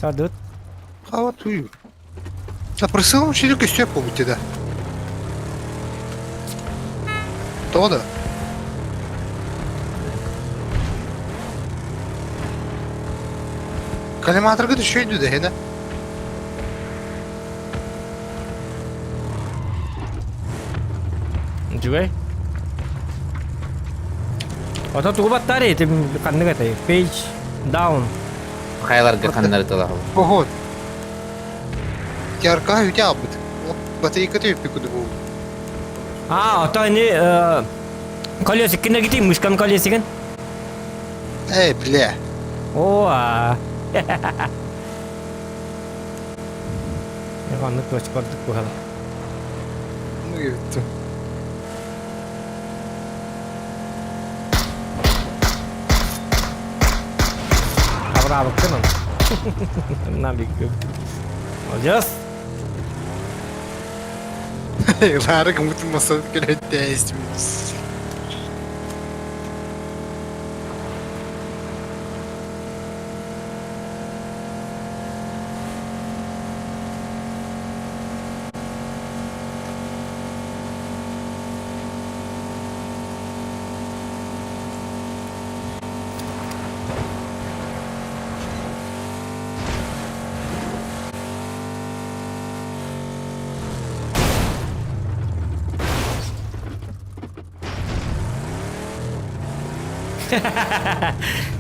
Сардыбыт. Хава тую. Запросил вообще көстүө буолбут да. Тоҕо да? Коллиматорга түшөйдү да хена. Үчүгэй. Ото тугу баттаары ити ханнык этэй? Page down. Хайларга ханнары тылаһыл. Ого. Ярка үтэ албыт. Батарейката үппү куду бу. А, ото ини колесиккин эргитий, мышкан колесигин. Эй, бля. О, а. Оннук точка ордук быһала. Ну өттүм. Абыраабыккын он. На биггүм. Молодец. Лары кымытын басып келетте истимиз.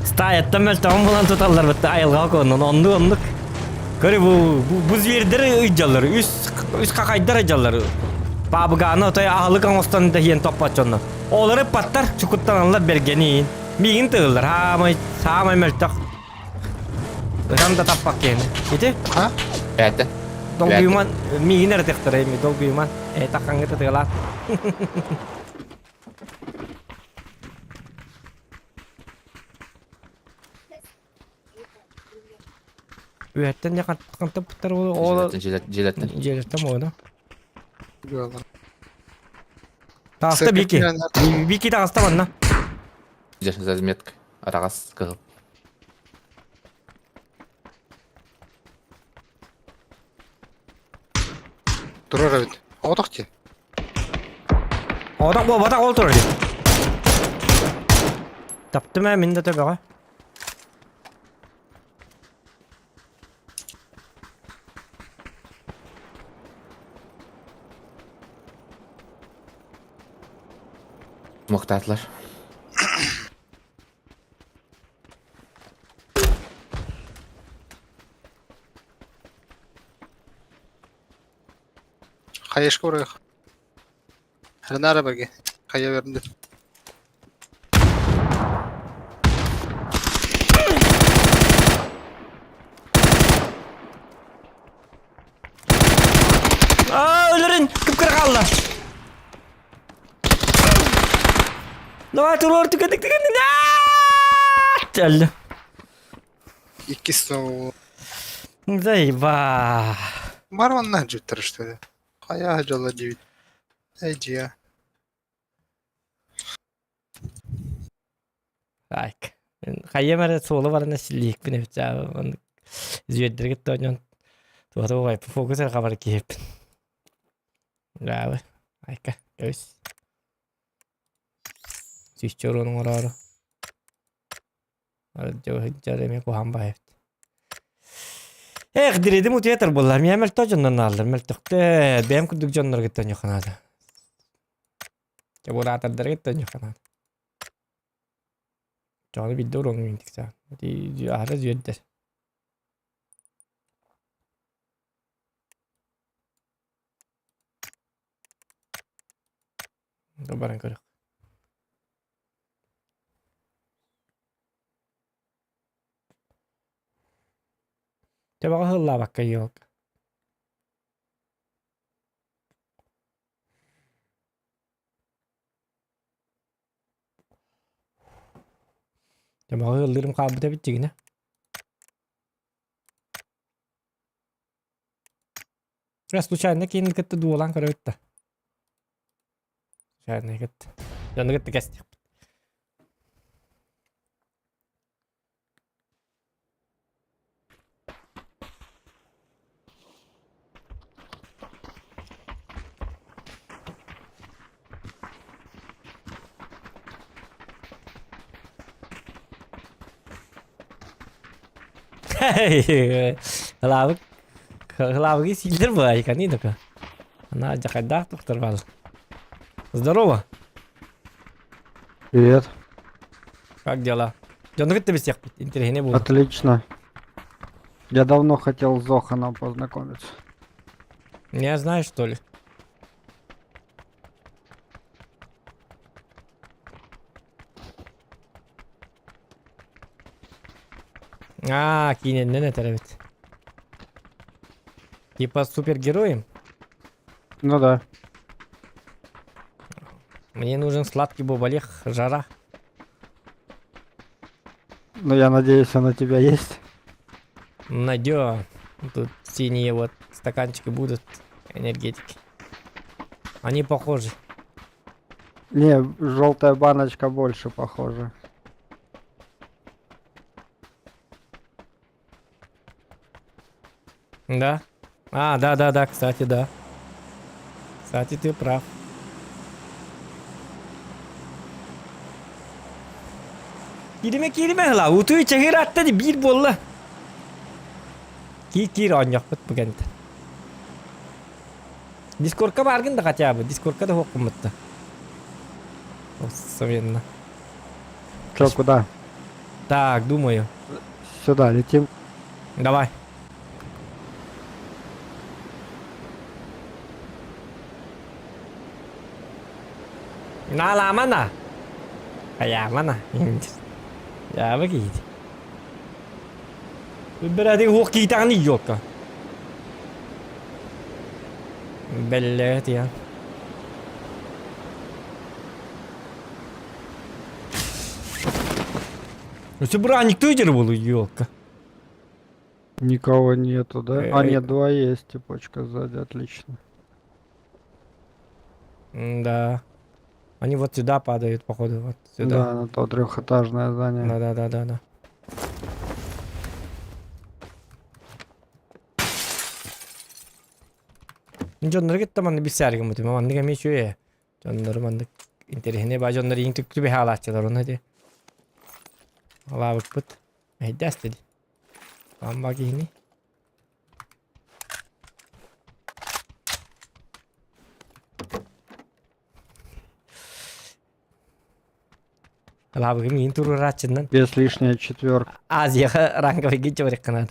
Стаяттан мөлтөҕүн булан туталлар бытта айылҕа коннун оннук оннук. Көрү бу бу, бу звердер ыйдьаллар үс үс хахайдар ыйдьаллар. Баабыгааны отой аһылык оҥостон да иһэн топпоччонно. Олары паттар чукуттаналлар бэргэниин. Миигин тыыллар хаамай саамай мөлтөх. Ытан да таппак киһини. Ити? А? Бээтэ. Долгуйуман миигин эрэ тыктара эми долгуйуман. Э таххаҥҥа тытыгалаат. Үөһэттэн дьэ хантаппыттар ол ол Дьиэлэттэн, дьиэлэттэн. дьиэлэттэн буолла. Таҕыста Бики. Бики таҕыста манна. Дьэ, заметка. Араҕас кыһыл. Турар эбит. Оҕотох дии. Оҕотох буолбатах ол турар дии. Таптым ээ мин да төбөҕө. Муохтаатылар. Хайышка урайх. Ренара берге. Хайа беринди. Аа, өлөрүн кып-кыра хаалла. Давай туруор түгэнник түгэнник. Өллө. Иккис сол. Заеба. Бар онна жуттар что ли? Хайа жала диэбит. Эдьиэ. Так. Хайым эрэ суолу барана силлиикпин эбит оннук звездэргит тоонньон туота уҕайпын фокус эрэ хабар киһиппин. Браво. Айка, көс. Сүүсчэ уруон оҥороору. Дьар эмиэ куһаҕан баҕайы эбит. Эх, диредим утуйатар буоллар. Миэ мөлтөх дьоннор нааллар. Мөлтөхтөр. Бэйэм курдук дьоннорго төннүөххэ наада. Чобураатардарга төннүөххэ наада. Чоҕону биирдэ уруоҥҥа тиксэҕин. Ити аһара үөрдэр. Баран көрөх. Төбөҕө ыһыллаабакка елка. Төбөҕө ыһыллыырым хаалбыт эбит дьигинэ. Я случайно киһини кытта дуолаан көрөбүт да. Случайно кытта. Дьону кытта кэстиэхпит. Кылаабык кылаабыгы сииллэр баайканы такой. Она дьахайдаах тохтор бал. Здорово. Привет. Как дела? Дьону кытта билсиэхпит. Интэриэһинэй буолуо. Отлично. Я давно хотел с Зоханом познакомиться. Не знаешь, что ли? Аа, киинэннэн этэр эбит. Типа супергероем? Ну да. Мне нужен сладкий боболех, жара. Ну я надеюсь, он у тебя есть. Найдем. Тут синие вот стаканчики будут энергетики. Они похожи. Не, желтая баночка больше похожа. Да? А, да, да, да, кстати, да. Кстати, ты прав. Кииримэ кииримэ ыла, утуй чэһир атта ди биир буолла. Киир киир оонньохпут бу кэнтэ. Дискордка бааргын да хотя бы, дискордка да хуоххуммутта. Совенно. Че, куда? Так, думаю. Сюда летим. Давай. Наламана. Хайаамана. Дьаабы киһити. Бирээдик уох киитэҕин ийиокка. Бэллээ тиэн. Өссө бырааникты дьэр буолу елка. Никого нету, да? А, нет, два есть, типочка сзади, отлично. Да. Они вот сюда падают, походу, вот сюда. Да, на то трехэтажное здание. Да, да, да, да, да. Дьоннору кытта манна билсээригин бутум, маннык эмиэ үчүгэй ээ. Дьоннору маннык интэриэһинэй баа дьоннор иин түктүбэ хаалааччылар ону ити. Алаабыппыт. Мэһэйдээс дии. Амма киһини. Алаабыгым иин туруорааччыннан Без лишняя четверка. Азияҕа ранговыйгын чабырыкканаат.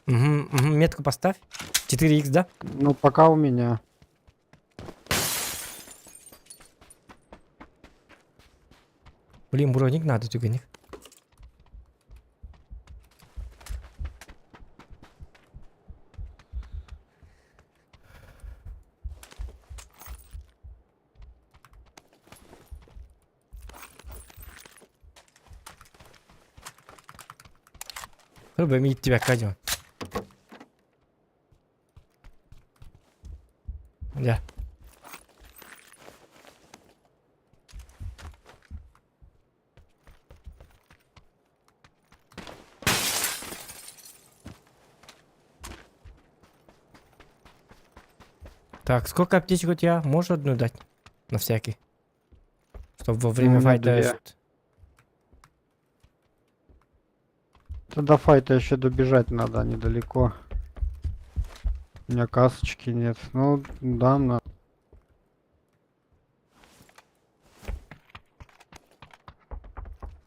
Угу, метку поставь. 4х, да? Ну, пока у меня. Блин, броник надо, түгенник. Рыба имеет тебя кадио. Да. Так, сколько аптечек у тебя? Можешь одну дать? На всякий. Чтобы во время У меня файта... две. Да до файта еще добежать надо, недалеко. У меня касочки нет. Ну, дам на.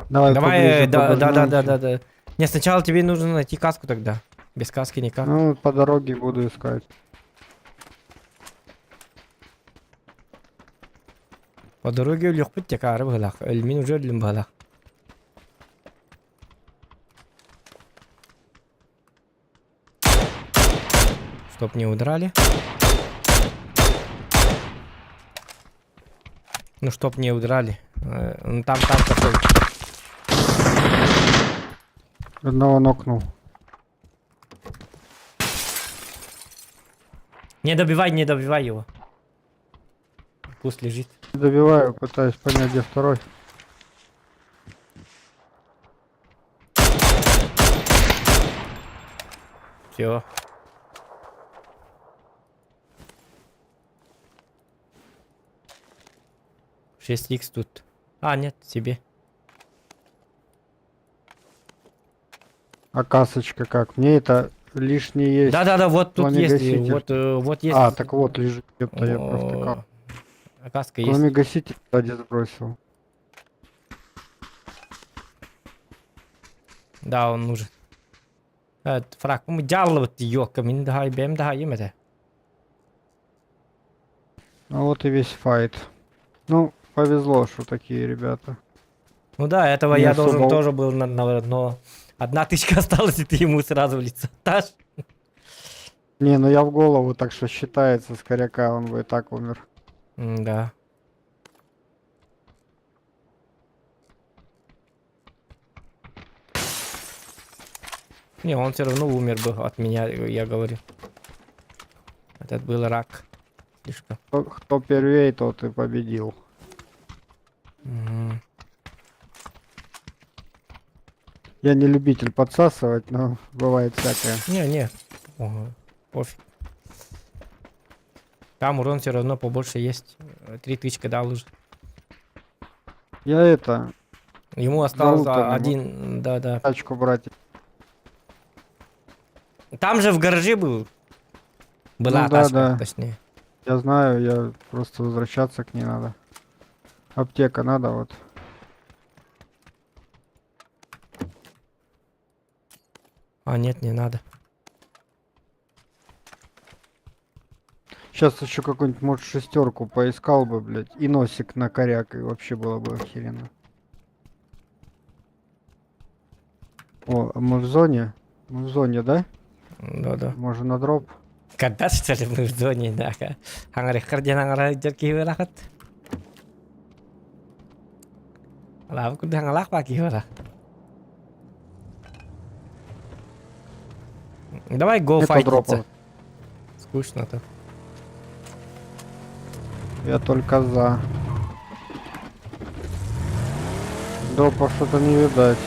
Давай, Давай, поближе да, да, да, да, подожмемся. да, да. Не, сначала тебе нужно найти каску тогда. Без каски никак. Ну, по дороге буду искать. По дороге өлүөхпүт текаары быһылаах. Өлмин уже өллүм быһылаах. Чтоб не удрали. Ну, чтоб не удрали. Ну, там, там такой. Одного нокнул. Не добивай, не добивай его. Пусть лежит. Добиваю, пытаюсь понять, где второй. Все. 6 икс тут. А, нет, себе. А касочка как? Мне это лишнее есть. Да-да-да, вот тут есть, Пламегаситель. вот, вот есть. А, так вот лежит, ёпта, я провтыкал. О, Каска есть. Пламегаситель сзади сбросил. Да, он нужен. Фраг, мы дяллыбыт ёкка, мин да бэм да это. Ну вот и весь файт. Ну, повезло, что такие ребята. Ну да, этого Не я должен особо- тоже был, но одна тычка осталась, и ты ему сразу в лицо дашь. Не, ну я в голову, так что считается с коряка, он бы и так умер. Да. Не, он все равно умер бы от меня, я говорю. Этот был рак. Слишком. Кто первей, тот и победил. Мгм. Я не любитель подсасывать, но бывает всякое. Не, не. Ого, пофиг. Там урон все равно побольше есть. Три тычка дал уже. Я это, Ему осталось Залутанный, один, да-да. тачку брать. Там же в гараже был. Была Ну да, тачка, да. точнее. Я знаю, я просто возвращаться к ней надо. Аптека надо вот. А, нет, не надо. Сейчас еще какую-нибудь, может, шестерку поискал бы, блядь, и носик на коряк, и вообще было бы охеренно. О, а мы в зоне? Мы в зоне, да? Да-да. Можно на дроп? Когда что ли мы в зоне, да. Аңырыққыр ден аңыра жерге барақыт. Лав күрді аңалақ ба кей Давай го Нету файтиться. дропов. Скучно-то. Я только за. Дропов что-то не видать.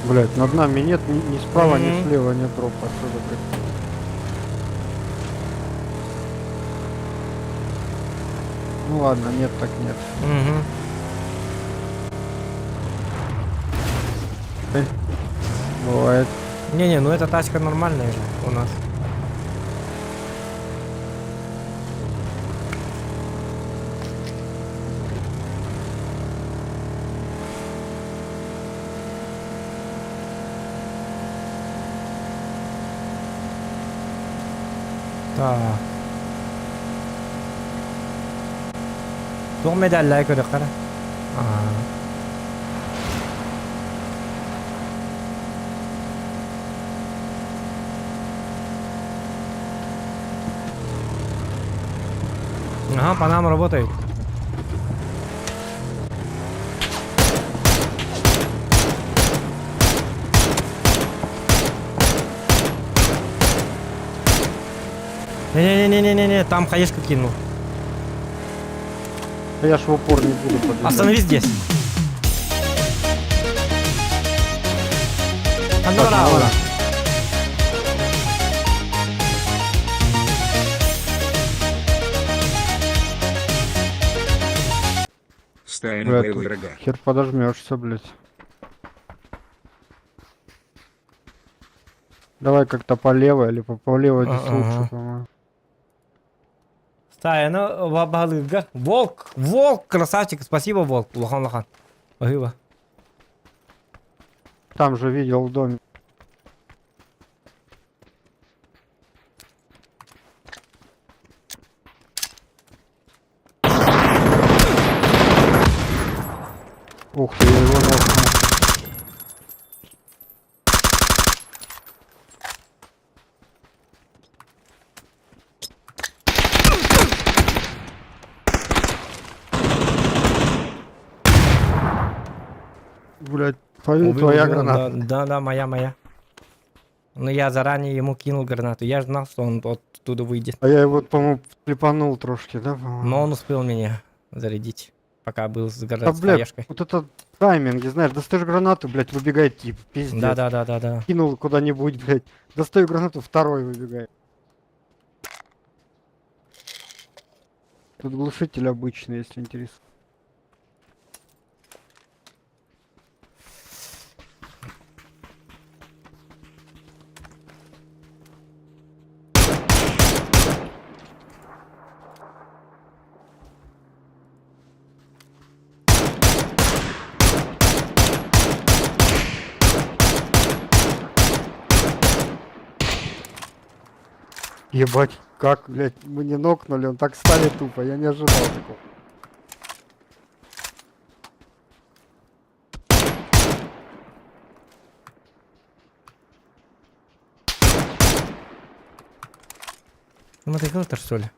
Блять, над нами нет ни справа, ни Мгм. слева нет дропа. Что за бред? Ну ладно, нет так нет. Угу. Бывает. Не-не, ну эта тачка нормальная же у нас. Так. Туох медаллай көрө қара. Ага, по нам работает. Не-не-не-не-не-не, там хаешку кинул. А я ж в упор не буду подъезжать. Остановись здесь. Allora, ora. Стая Бля, на тут врага. Хер подожмешься, блять. Давай как-то по левой или по левой здесь Ага. лучше, по-моему. Стая, ну, бабалыга. Волк, волк, красавчик, спасибо, волк. Лохан, лохан. Спасибо. Там же видел в доме. Ух ты, я его нокнул. Блять, Убил, твоя убил, граната. Да, да, да, моя, моя. Но я заранее ему кинул гранату. Я же знал, что он оттуда выйдет. А я его, по-моему, клепанул трошки, да, по-моему? Но он успел меня зарядить, пока был с, Да, с бля, хаешкой. вот это тайминги, знаешь, достаешь гранату, блядь, выбегает тип, пиздец. Да, да, да, да, да. Кинул куда-нибудь, блядь. Достаю гранату, второй выбегает. Тут глушитель обычный, если интересно. Ебать, как, блядь, мы не нокнули, он так стали тупо, я не ожидал такого. Мотоциклтер, что ли?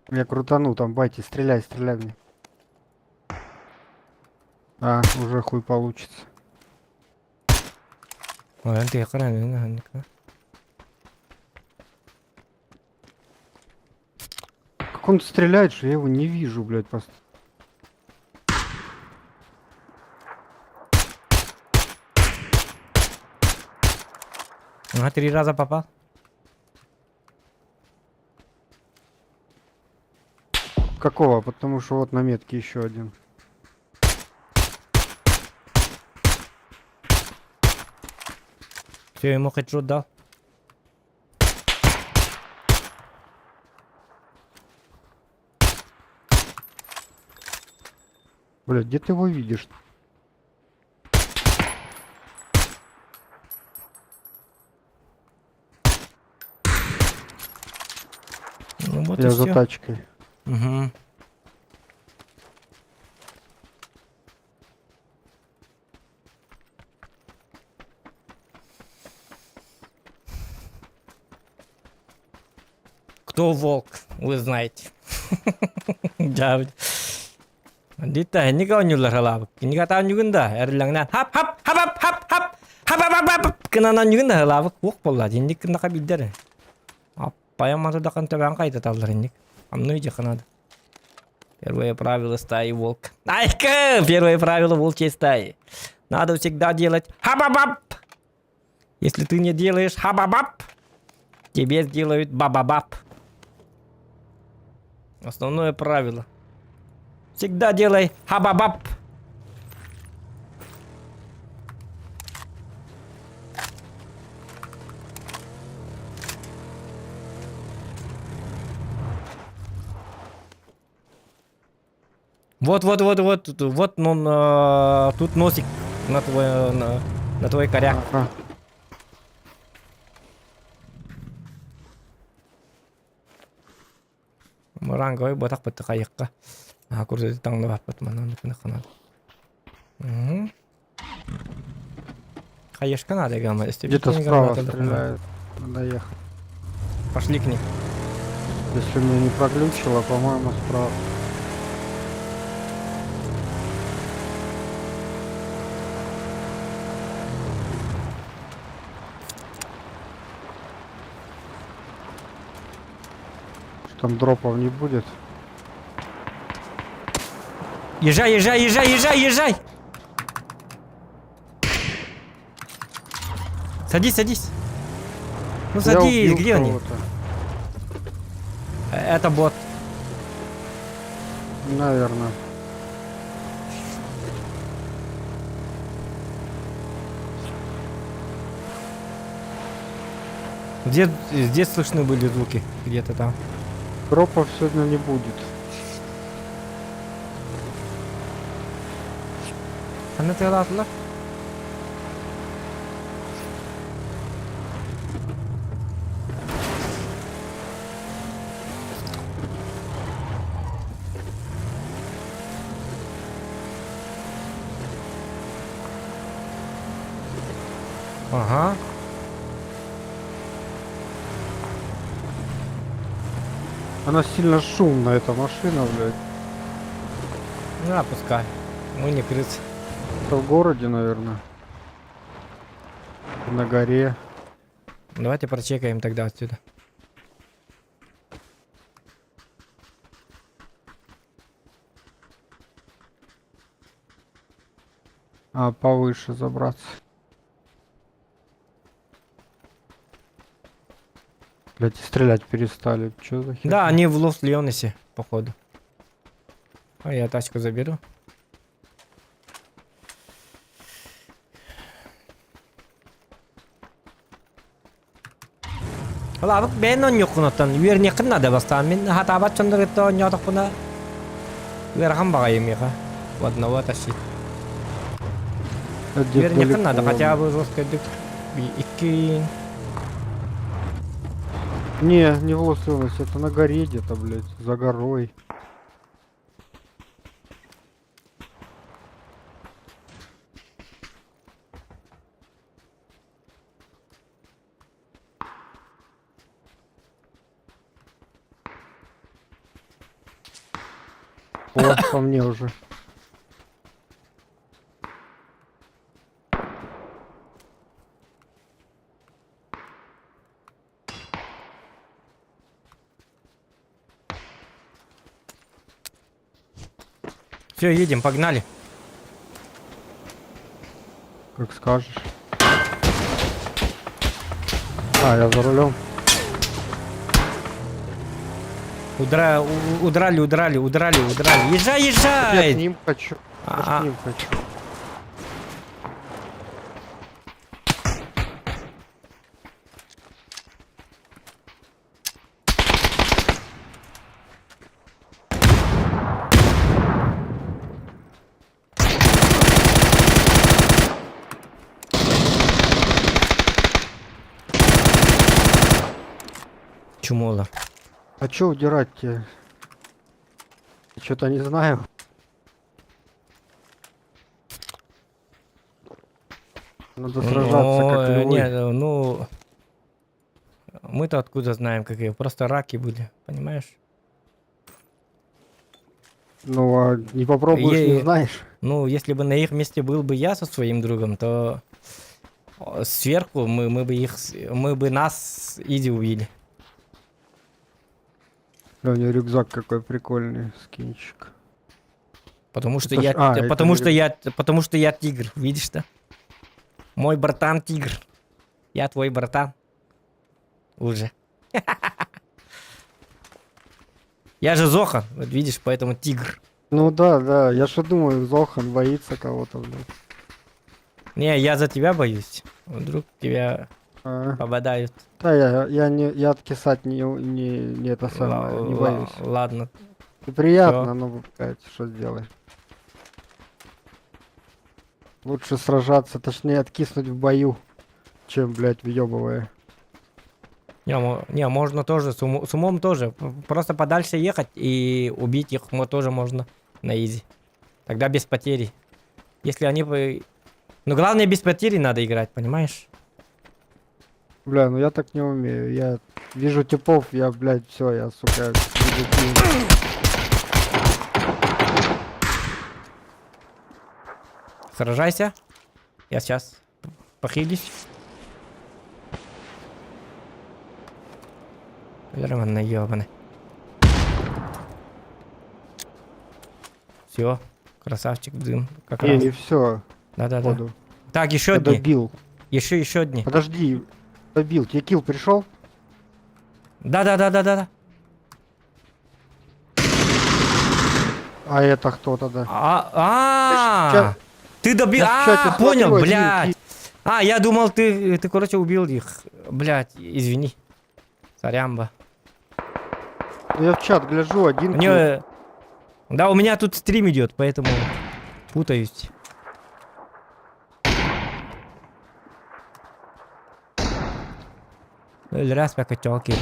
Я крутану там, байте, стреляй, стреляй мне. А, уже хуй получится. Ой, ты экран, Как он стреляет, что я его не вижу, блядь, просто. А, три раза попал. Какого? Потому что вот на метке еще один. Все, ему хедшот дал. Блядь, где ты его видишь? Ну вот и Я за всё. тачкой. Угу. Кто волк, вы знаете. Да. Дита, никого не уларалабык. Никата нюгында, эрләңнән хап хап хап хап хап хап хап хап хап хап кынанан нюгында халабык ук болла. Инник кындака биддер. Аппая матыдакан төбән кайта таллар инник. Амны иде кынады. Первое правило стаи волк. Айка! Первое правило волчьей стаи. Надо всегда делать хабабаб. Если ты не делаешь хабабаб, тебе сделают бабабаб. Основное правило. Всегда делай хабабаб. Вот, вот, вот, вот, тут- вот он, тут носик на твой коряк. Ага. Ранговый ботак бытты кайыкка. А, курсы таңда баппыт манан кына. Угу. Кайышка надо гамма. Где-то справа стреляют. Надо ехать. Пошли к ним. Если меня не проглючило, по-моему, справа. Что Там дропов не будет. Езжай, езжай, езжай, езжай, езжай! Садись, садись. Ну Я садись, убил где они? кого-то. Это бот. Наверное. Где, здесь слышны были звуки? Где-то там. Дропов сегодня не будет. Она ты ладно? Ага. Она сильно шумная, эта машина, блядь. Ну, а пускай. Мы не крысы. Это в городе, наверное. На горе. Давайте прочекаем тогда отсюда. А, повыше забраться. Блять, стрелять перестали. Чё за херня? Да, они в Лос Леонесе, походу. А я тачку заберу. Лабык бэйэн онньуоххун оттон үөрниэххин наада бастаан мин хатаабат дьоннор кытта оонньоотохпуна ыарахан баҕайы миэхэ в одного тащить. Где-то Үөрниэххин наада далеко. хотя бы жесткойдук икки Не, не в Лос-Анджелесе, это на горе где-то, блядь, за горой. О, по мне уже. Все, едем, погнали. Как скажешь. А, я за рулем. Удра... Удрали, удрали, удрали, удрали. Езжай, Я езжай! к ним хочу. Я ж А, к ним хочу. Чумола. А чё удирать тебе? Что-то не знаю. Надо сражаться, Ну, как львы. не, ну, мы-то откуда знаем, какие. Просто раки были, понимаешь? Ну, а не попробуешь, не знаешь. Ну, если бы на их месте был бы я со своим другом, то сверху мы бы их, мы бы нас иди убили. Бля, у него рюкзак какой прикольный, скинчик. Потому что Это ж- я, а, это потому не что я, потому что я тигр, видишь-то? Мой братан тигр. Я твой братан. Уже. Я же Зохан, вот видишь, поэтому тигр. Ну да, да, я что думаю, Зохан боится кого-то, блядь. Не, я за тебя боюсь. Вдруг тебя А, попадают. да, я не, я откисать не, не, не это самое, не боюсь. Ладно. Приятно, но, блядь, что сделаешь. Лучше сражаться, точнее откиснуть в бою, чем, блядь, въебывая. Не, не, можно тоже, с, с умом тоже. Просто подальше ехать и убить их тоже можно на изи. Тогда без потери. Если они бы... Но главное без потери надо играть, понимаешь? Бля, ну я так не умею. Я вижу типов, я, блядь, все, я, сука, Сражайся. Я сейчас похилюсь. Нормально, ёбаный. Все, красавчик, дым. Как Не, раз. не все, Да-да-да. походу. Так, еще Я одни. добил. Еще, еще одни. Подожди, добил. Тебе килл пришел? Да-да-да-да-да. А это кто тогда? А, а, чат- ты добил, я в чате а, понял, смотрю, один блядь. А, я думал, ты, короче, убил их. Блядь, извини. Сорямба. Ну я в чат гляжу, один килл. Мне... Да, у меня тут стрим идет, поэтому путаюсь. Раз пока чалки.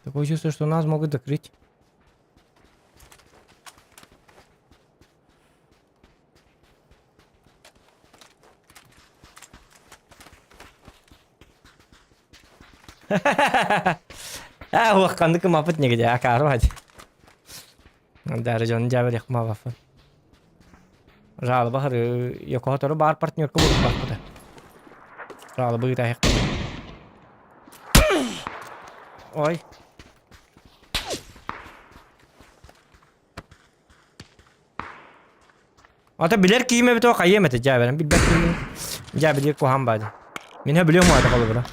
Такое чувство, что нас могут закрыть. А, ох, қанды кім апыт негеде, акары бад. Дәрі жон жабыр яқма бафы. Жалы бахыр, йокотору бар партнерка болып бақпыды. Жалы бұйда аяқ. Ой. Ата билэр киһим эбит о хайыам этэ дьээбэрэн билбэт киһим. Дьээ билир куһаан баады. Мин билиэм уата холобура.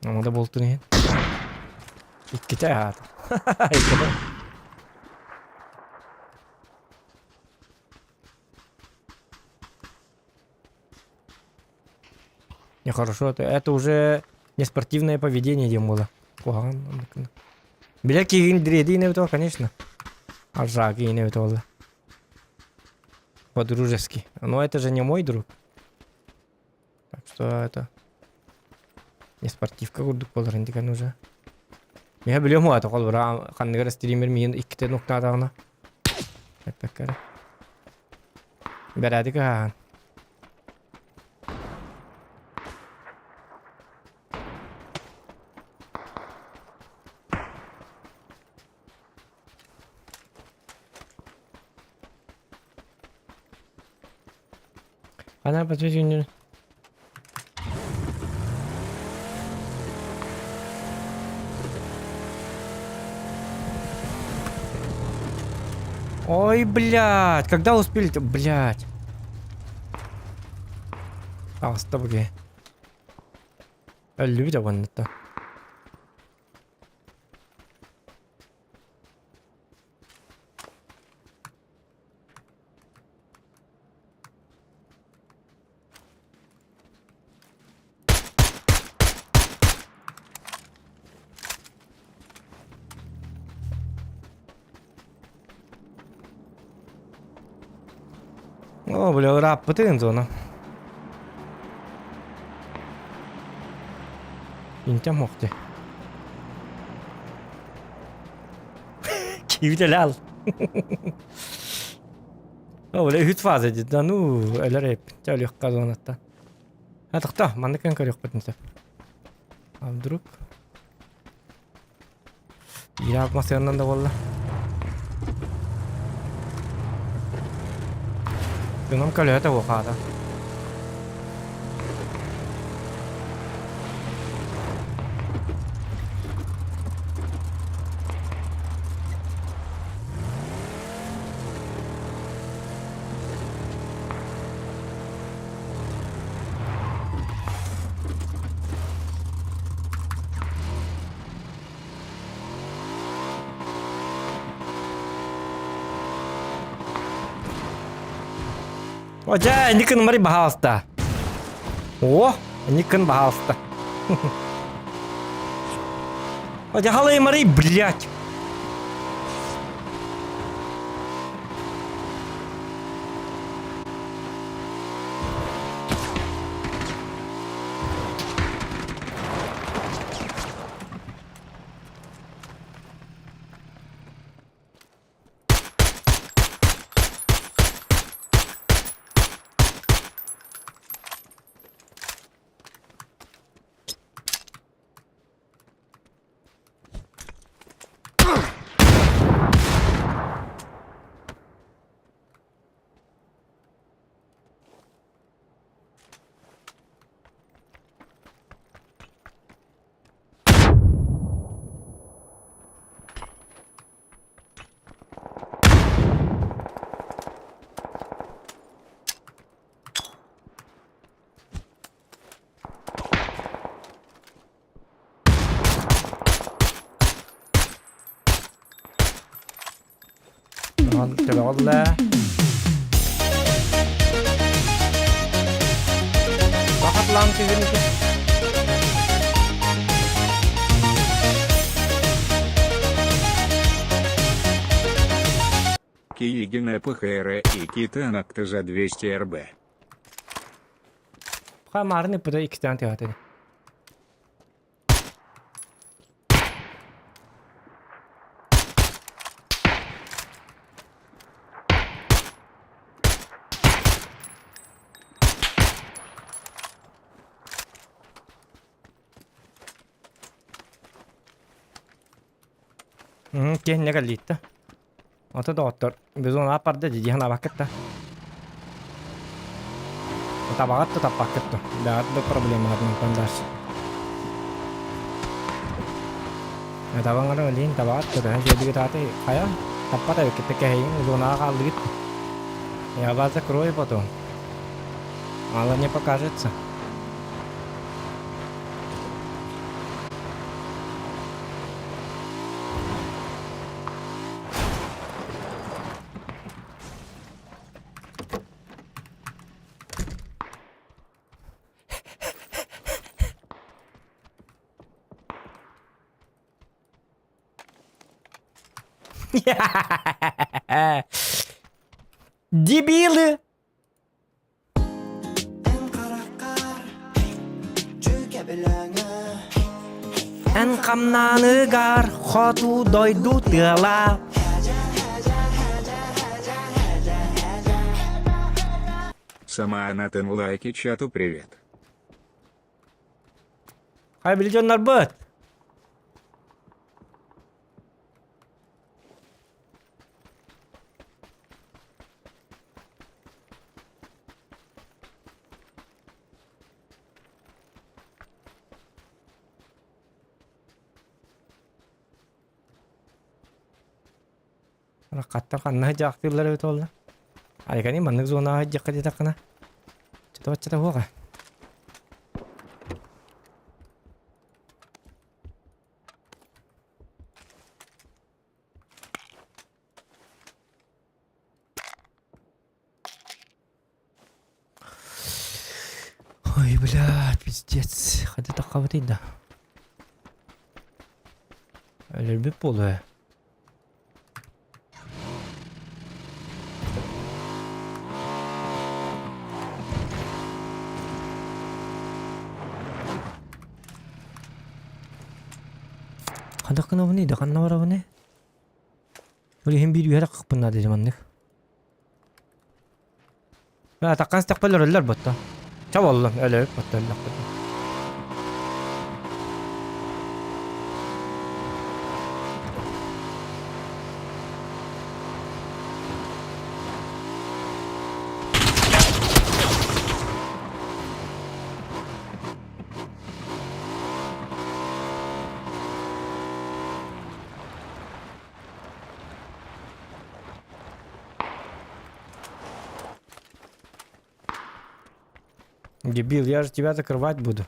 Ама да буолтун иһин. Иккитэ аата. Иккитэ. Нехорошо это. Это уже не спортивное поведение диэн буола. Куһаҕан оннук. Билэр киһигин дриэдиин эбит ол, конечно. Аржаак иин эбит ол. По-дружески. Но это же не мой друг. Так что это не спортивка курдук буолар интикен уже. Миха билиэм уата холбура ханныгар стример миин иккитэ нуктаатаҕына. Эппэккэ эрэ. Бэрээдик аһаан. Она подтверждение. Ой, блядь, когда успели-то, блядь. Таҕыста бу киһи. Өллүбүт абоннатта. О, бля, ырааппытын зона. Интем охты. Киви ал. О, бля, үһүт фаза дии. Да ну, өлөр эп. Чэ, өлүөххэ зонаттан. А, тохто, маннык кэн көрүөхпүтүн сөп. А вдруг? Иiraak масыаннан да буолла. Дьонум көлөһө буохаата. О, дьэ, инникин мари баһаалыста. О, инникин баһаалыста. О, дьэ, халай мари, блядь. Төбөҕө Бахатлаан түһүн Киигина ПХР и Китанакта за 200 РБ. Хамаарны пыта иккистээн тыаһатыны. Киһиннэ кэллиитта. Ото доҕоттор, бизон аппарда дии санаабаккыт да. Табаҕыт да таппаккыт да. Бэҕэт да проблемаларынан дальше. Табаҥ ара олин табаҕыт да төһө дьиэбигит ааты хайа? Таппат эбиккит кэһэйиҥ зонаҕа хааллыгыт. Я вас закрою потом. Мало не покажется. Дебилы! Эн хамнаныгар хоту дойду тыала. Сама Анатан лайки чату привет. Хай били дьоннорбут. Хаттар ханна дьаахтыыллар эбит буолла. Айгани маннык зонаҕа дьиэххэ диэтэххинэ чата-баччата суоҕа. Ой, блядь, пиздец. Хата таххабытый да. Өлөрбүт буолуо. Хадах гынабыный да ханна барабыный? Ол иһин биир үөрэх хаппын наада дии маннык. Атаххан сыттахпа өлөрөллөр ботто. Ча боллун, өлөбүт ботто өллөхпүт. Дебил, я же тебя закрывать буду.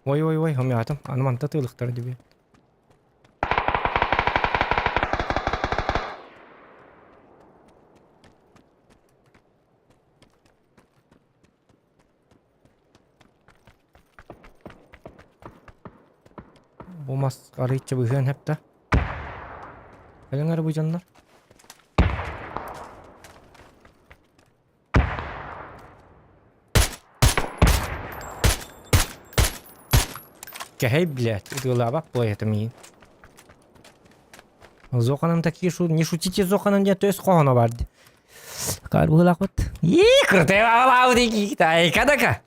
Ой-ой-ой, умятым. Аны манта тыылыктар дебил. Бу мас арыйча быһыан хэптэ. Кэлиҥ эрэ бу дьоннор. Кэһэй, блядь, ытыалаабат буолайата миигин. Зоханом такие шу... Не шутите Зоханом диэн төс хоһоно бар дии. Карбылаахпыт. Ии, крутой Айка-дака.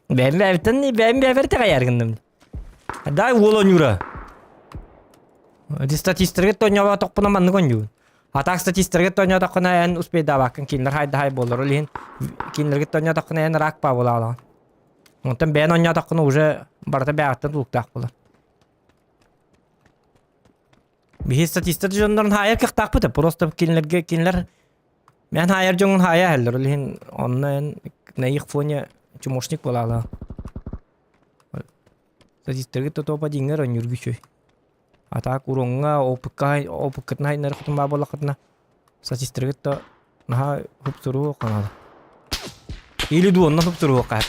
Бэм бэбиттэн бэм бэбэр тэҕэйэр гынным. Дай уол онньуура. Ити статистарга тонньоботохпуна маннык онньуубун. А так статистарга тонньоотоххуна эн успейдаабаккын кинилэр хайдаһай буолар. Ол иһин кинилэргэ тонньоотоххуна эн рак па буолаалаҕын. Онтон бэйэн онньоотоххуна уже барыта бэйэҕиттэн тулуктаах буолар. Биһи статистар дьоннорун хаайар кыахтаахпыт просто кинилэргэ кинилэр мен хаайар дьоҥун хаайа иһэллэр ол иһин онно эн на их фоне чумошник буолаалаа. Статистаргыт тотопа диҥҥэр онньуургу үчүгэй. А так уроҥҥа опыкка опыккытын хайыннарыххытын баа буоллаххытына статистаргыт да наһаа хупсуруох наада. Или дуу онно хупсуруохха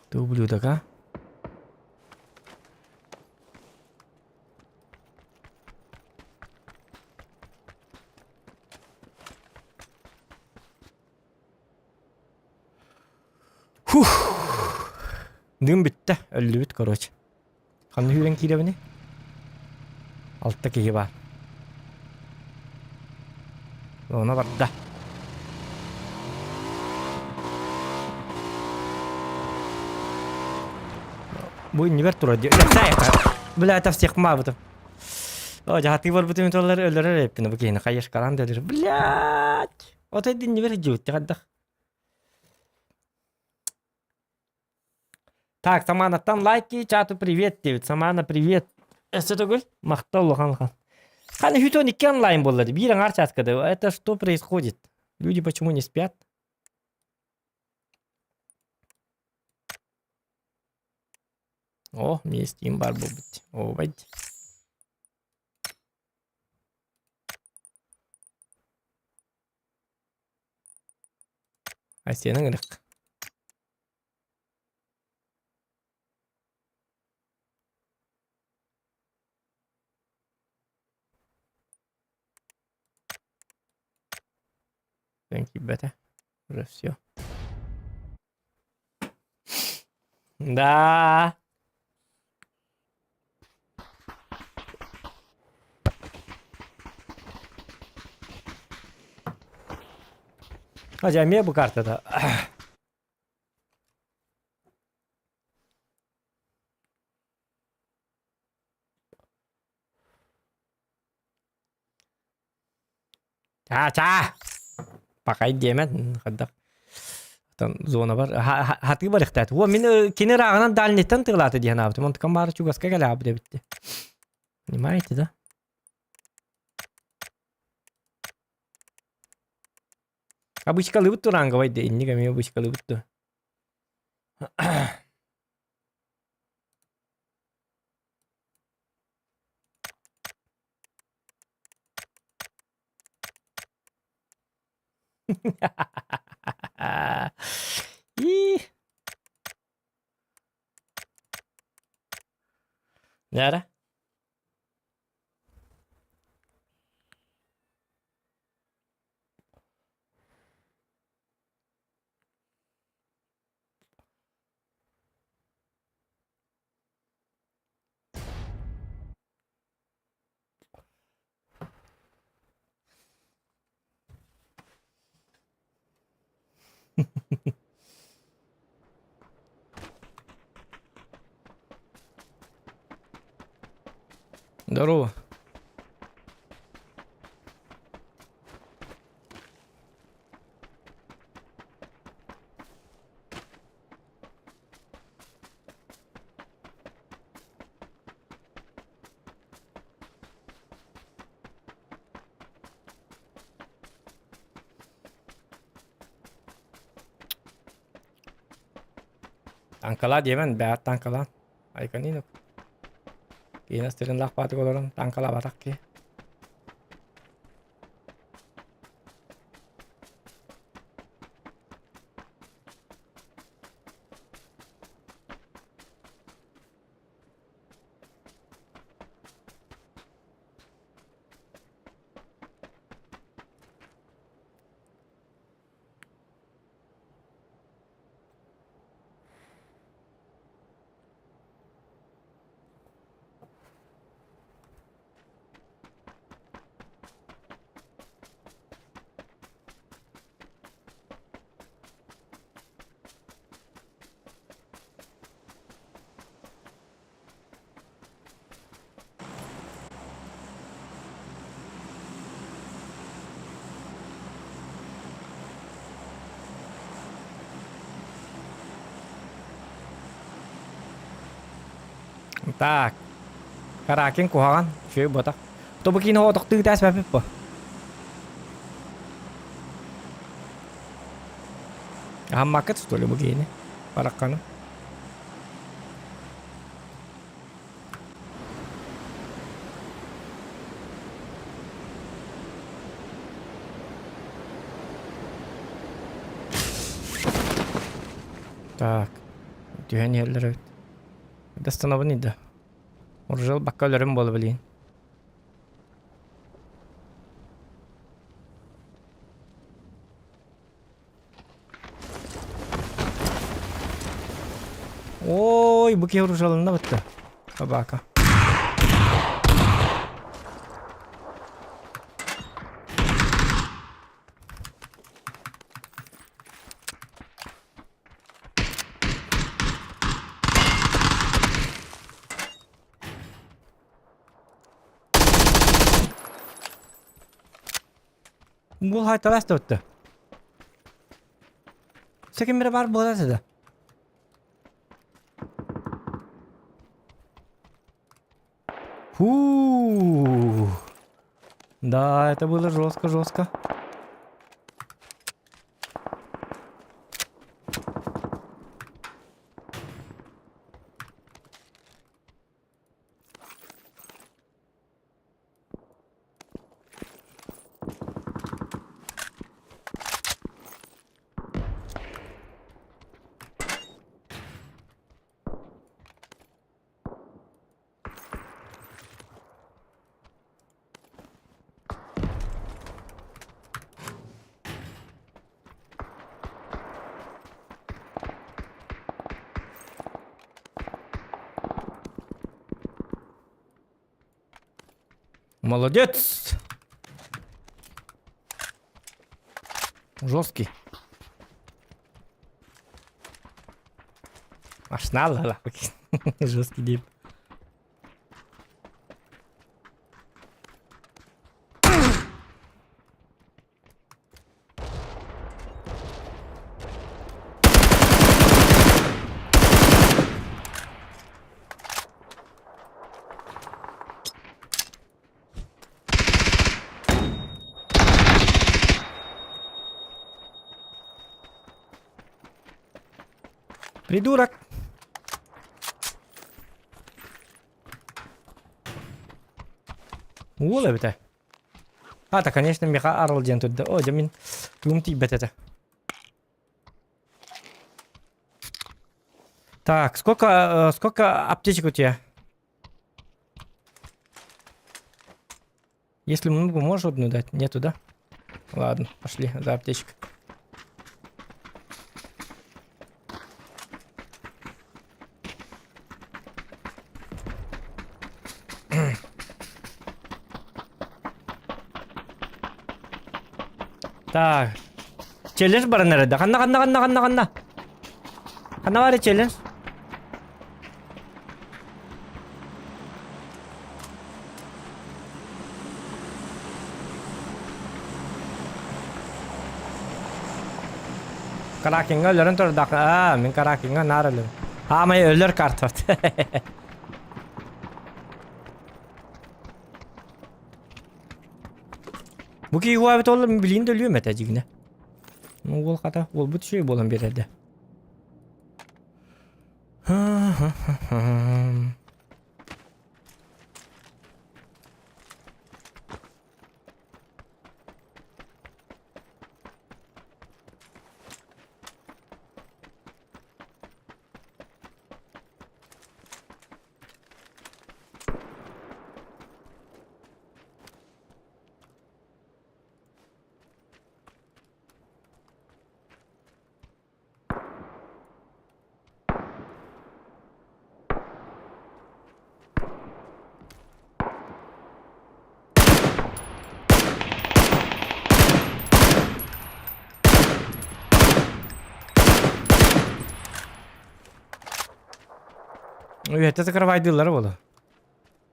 Ты ублюдок, а? Фух. Дым бүттэ, өллүбүт короче. Ханна сүүрэн киирэбиний? Алта киһи баар. Она барда. Бу иннибэр турар дии. Бля, это всех мабытым. О, жаһатыы барбытым толлар өлөрөр эппин бу киһини хайышкалаан да өлөр. Блядь! Ото иннибэр дьибитти хайдах. Так, Саманаттан лайки, чату привет диэбит. Самана привет. Өссө төгүл махтал улахан улахан. Ханы хүтөн икки онлайн буолла. Биир аҥаар чааска да. Это что происходит? Люди почему не спят? О, местим бар буолбут. О, бать. Айсенің ырық. Thank you, бета. Уже все. Да. Хотя эмиэ бу картада. Чаа-чаа! Пакай диэмэн хайдах Оттон зонабар хатыы барыхтаат. Уо мин кини ырааҕынан дальниттан тыылаата диэн аабытым. Онтукам баара чугаска кэлээбит эбитти. Понимаете, да? Обычкалыыбыт тураанга да инник эмиэ обычкалыыбыт дуо? Ии. Нара? Здорово. Таҥкалаа диэмэн, бэйэҕит таҥкалаан. Айканинов. Киинэ сирин лахпаатык олорон таҥкалаабатах киһи. Так. Каракин куһаҕан, үчүгэй буотах. Тобу киин оҕотохтуу тээспэппит бу. Аһаммаккыт что ли бу киини? Баракканы. Так. Түһэн иһэллэр эбит. Достанабын да. Уржал бакка өлөрүм буола билигин. Ой, бу киһи уружалынна бытта. Собака. Уол хайталаас да отто. Секин бар буола да. Фу. Да, это было жестко, жестко. Молодец! Жесткий. Ашнал, Жесткий дип. Придурок! Уол эбитэ. А, конечно, миэхэ арыл диэн турда. О, дьэ мин тугум тиийбэт этэ. Так, сколько, сколько аптечек у тебя? Если много, можешь одну дать? Нету, да? Ладно, пошли за аптечкой. Так. Челлендж баран эрэ. Ханна, ханна, ханна, ханна, ханна. Ханна баар челлендж? Каракинга өлөрөн турдах. Аа, мин Каракинга наар өлөм. Аамай өлөр карта. Бу киһи уабыт ол билин да өлүөм этэ дьигинэ. Уол хата уолбут үчүгэй буолан биэрэрдэ. Это закрывайдыыллара буолуо.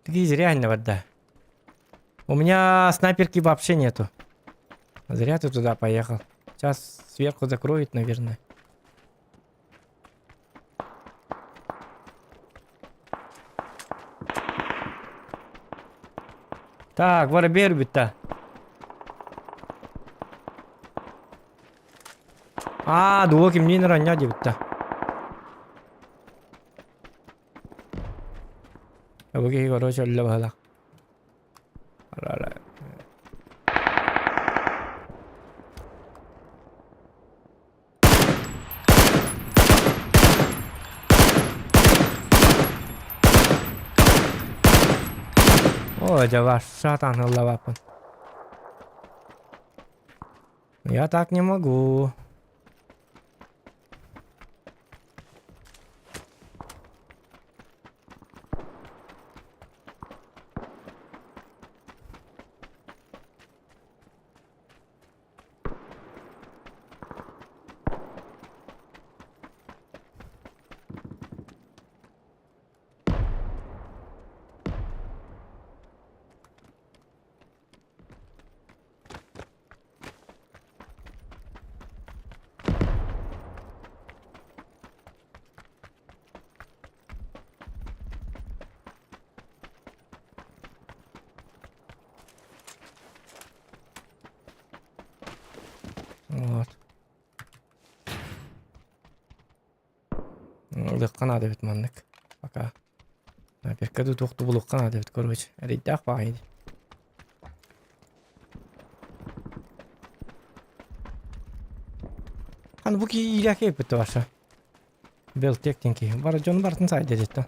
Такие реально вода. У меня снайперки вообще нету. Зря ты туда поехал. Сейчас сверху закроют, наверное. Так, воробер битта. Аа, дуо кимниин оронньоо диэбиттэ. Бу киһи короче өллө баһылаах. О, дьэ сатан ыллабаппын. Я так не могу. Вот. Ылыахха наада эбит маннык. Пока. Наперка да туох да булуохха наада эбит, короче. Эрэйдээх баҕайы дии. Аны бу киһи иилээх киһиппит ваша. Белтек диэн киһи. Бары дьон барытын сайда дьиттэн.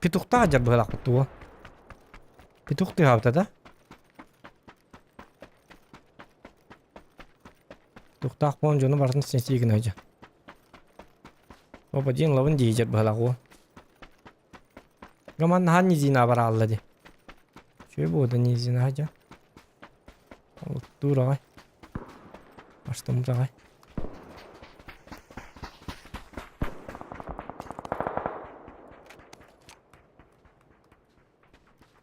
Петухтаах дьар быһалаахпыт дуо? Петух тыаһаабыта да? Петухтаах буолан дьону барытын синсии гына сылдьар. Опа диэн лабын дии дьар быһалаах уол. Гаман наһаа низина бараалла дии. Үчүгэй буолда низина дьэ. Оттуур аҕай. Аштыммыт аҕай.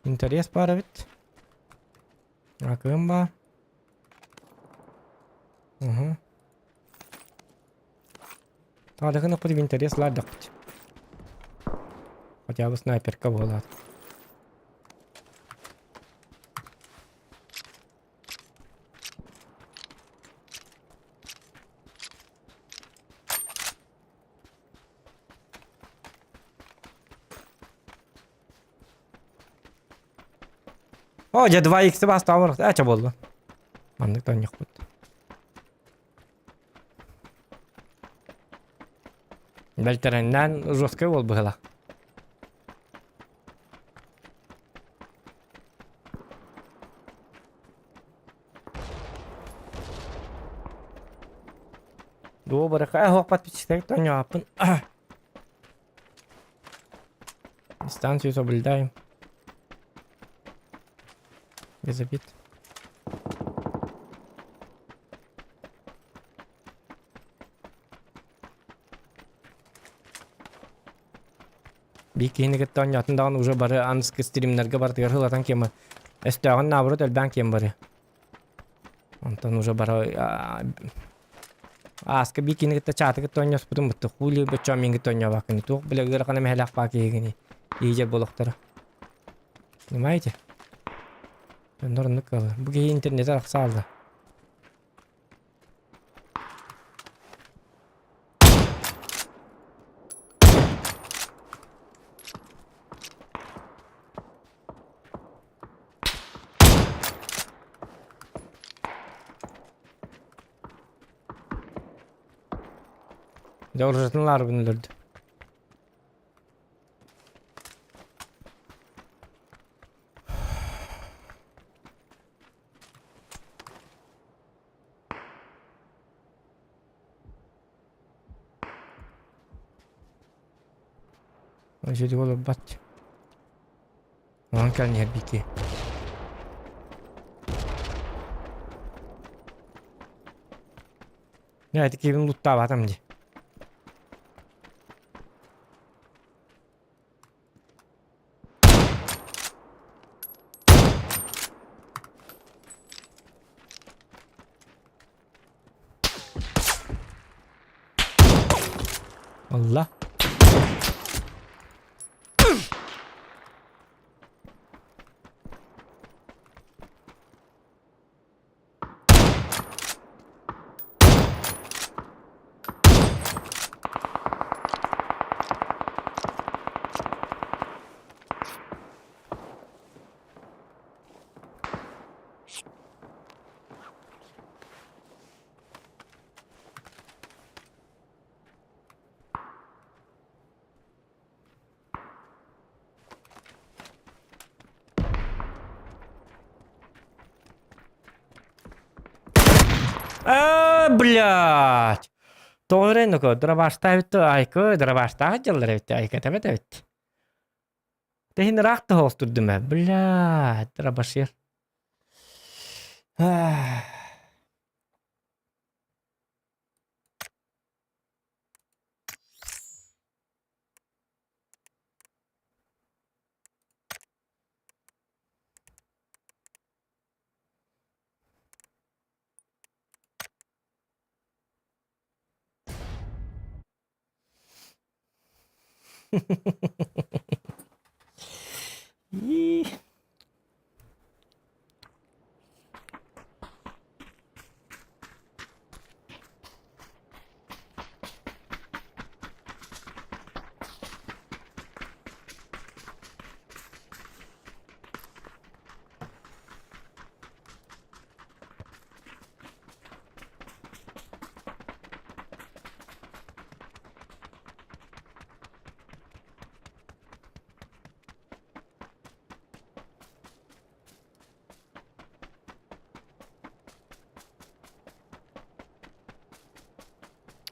Интерес баар эбит. Акыым баар. Угу. Таалыгын оппут интерес лаардахпыт. Хотя бы снайперка буолаат. О, дьэ 2x бастаабар ача буолла. Маннык тонньохпут. Бэлтэрэннээн жесткай уол быһыла. Дуо барака э хоқпат бичтек тонньоаппын. Дистанцию соблюдаем. Без обид. Биир киһини кытта оонньоотун даҕаны уже бары аныгыскы стримнэргэ барытыгар ылатан киэм өстөөҕүн наоборот элбээн киэм бары. Онтон уже бары ааска биир киһини кытта чааты кытта оонньоспутум бытты хули боччоон мин кытта оонньообаккын туох бile ыарахана мэһэлээх баа киһигини иидьэр болохторо. Понимаете? Дьоннор оннук кыаллар. Бу киһи интернети арахса алла. Дьэ уржатын лаарбын өлөрдү. Дьиэти олорбот. Онон кэлэн иһэр бики. Дьэ, ити киһибин луттаабатым дии. Алла. А, блядь! Тоҕо эрэ дробаштаабыт айкы дробаштаах дьаллар эбит айка тэбэт эбит. Тэһин ыраах да хоостурдум ээ. Блядь, дробашир.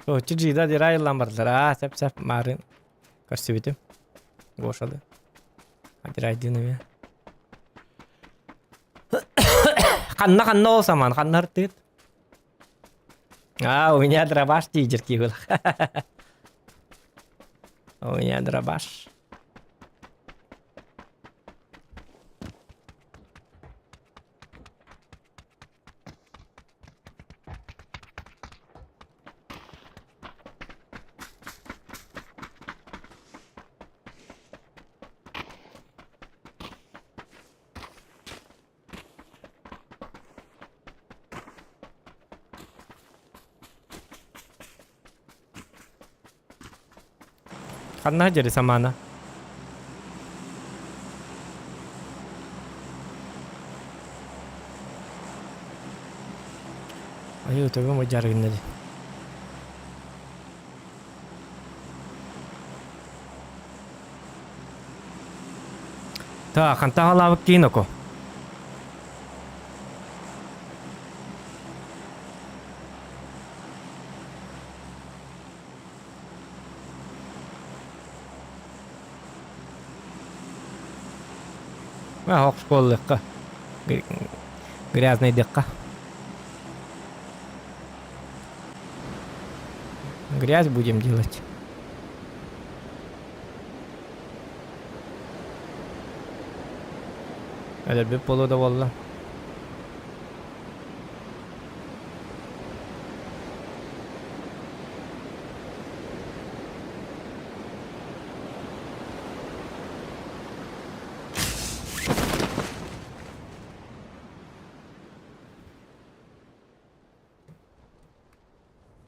Соһуччу Джида дирайлан бардылар. Аа, сеп-сеп марын көрсүбүтүм. Гошалы. Дирайдын эме. Ханна-ханна ол саман, ханна артыт. А, у меня дробаш тиджер киһил. У меня дробаш. Ханна дьэри самаана? Айыы төбөм ыдьааргынна дии. Так, хантан халаабыт киин око? Ох, буоллахха. Грязныйдыхха. Грязь будем делать. Өлөрбүт буолуо да буолла.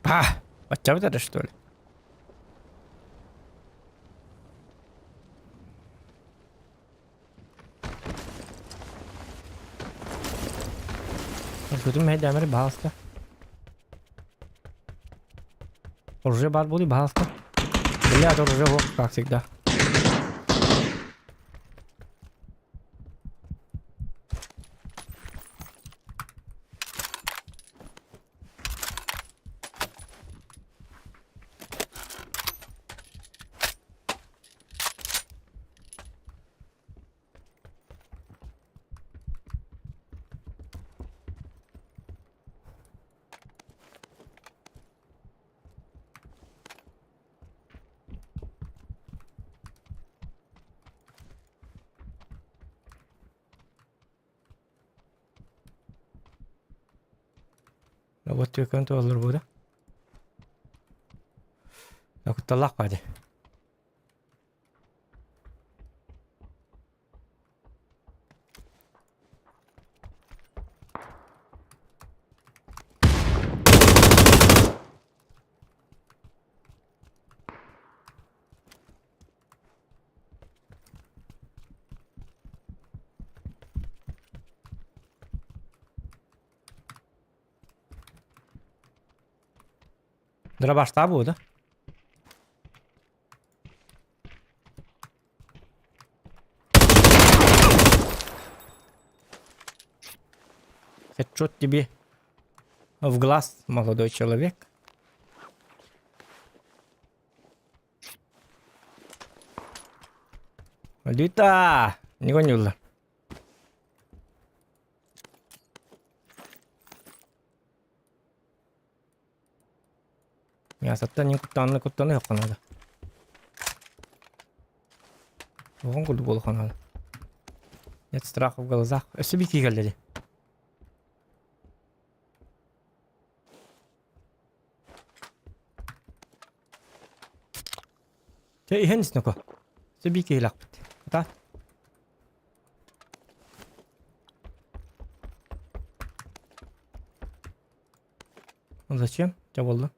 Па! Баччабыт эрэ что ли? Көтүм мэйдэмэри баһаалыста. Оружие баар буолуй баһаалыста. Блядь, оружие вот, как всегда. Робот түөкөн туоллар бууда. Кутталлаах бади. Дробаштаа бууда. Хедшот тебе в глаз, молодой человек. Люта! Не гонюла. Мясоттан не куттанны куттаны yok надо. Оҕон курдук буолуохха наада. Нет страха в глазах. Өссө биир киһи кэллэ дии. Чэ иһэн исноко. Өссө биир киһилээхпит. Ата. Зачем? Чэ буолла.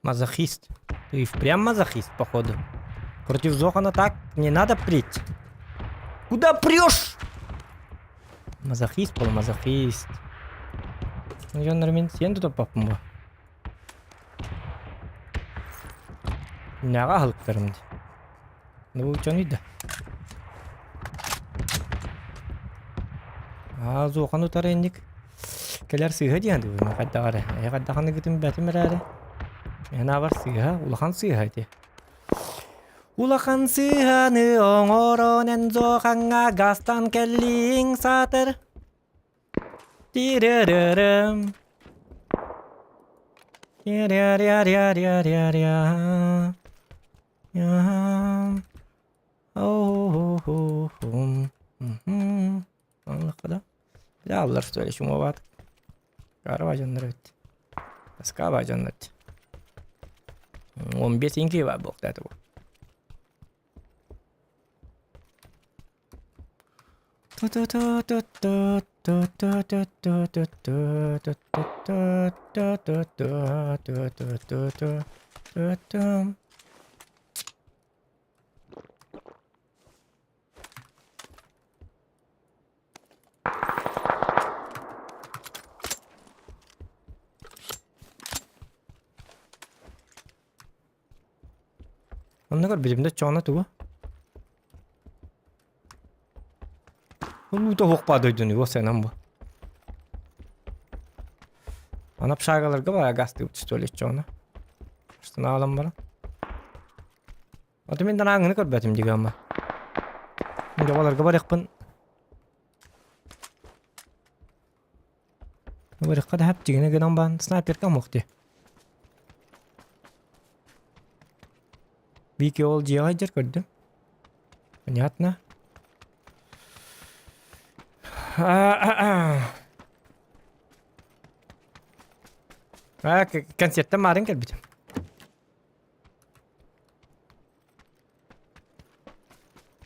Мазохист. Ты впрямь мазохист, походу. Против Зохана так не надо прить. Куда прешь? Мазохист, полумазохист. Дьоннор мин сиэн тутаппаппын бу. Нэҕэ аһылыктарым дии. Ну ученый да. Аа, зохан утары инник кэлэр сыыһа диэн дуу, хайдах эрэ. Эһи хайдах аныгытын бэтим эрээри. Эһэнаабар сыыһа, улахан сыыһа ити. Улахан сыыһаны оҥорон эн зохаҥҥа гастан кэллиҥ саатар. Тирэрэрэ. Тирэрэрэрэрэрэ. Аллар что ли шумоват. Карва дьоннор эбит. Тоскава дьоннор эбит. 15 инки бар буолта это Оннугар билимдэ чоона тугу? Улуута уһук дойдуну уосайынан бу. Аны общагаларга баа гастыыбыт что ли чоона. Штанаалан баран. Аты мин данааҥҥыны көрбөтүм дигамма. Дьоҕолорго барыахпын. Барыахха да хап дигини гынан баан снайперка муох дии. Вики ол дьиэҕэ дьэр көрдүм. Понятно. А, концерттен марын кэлбитим.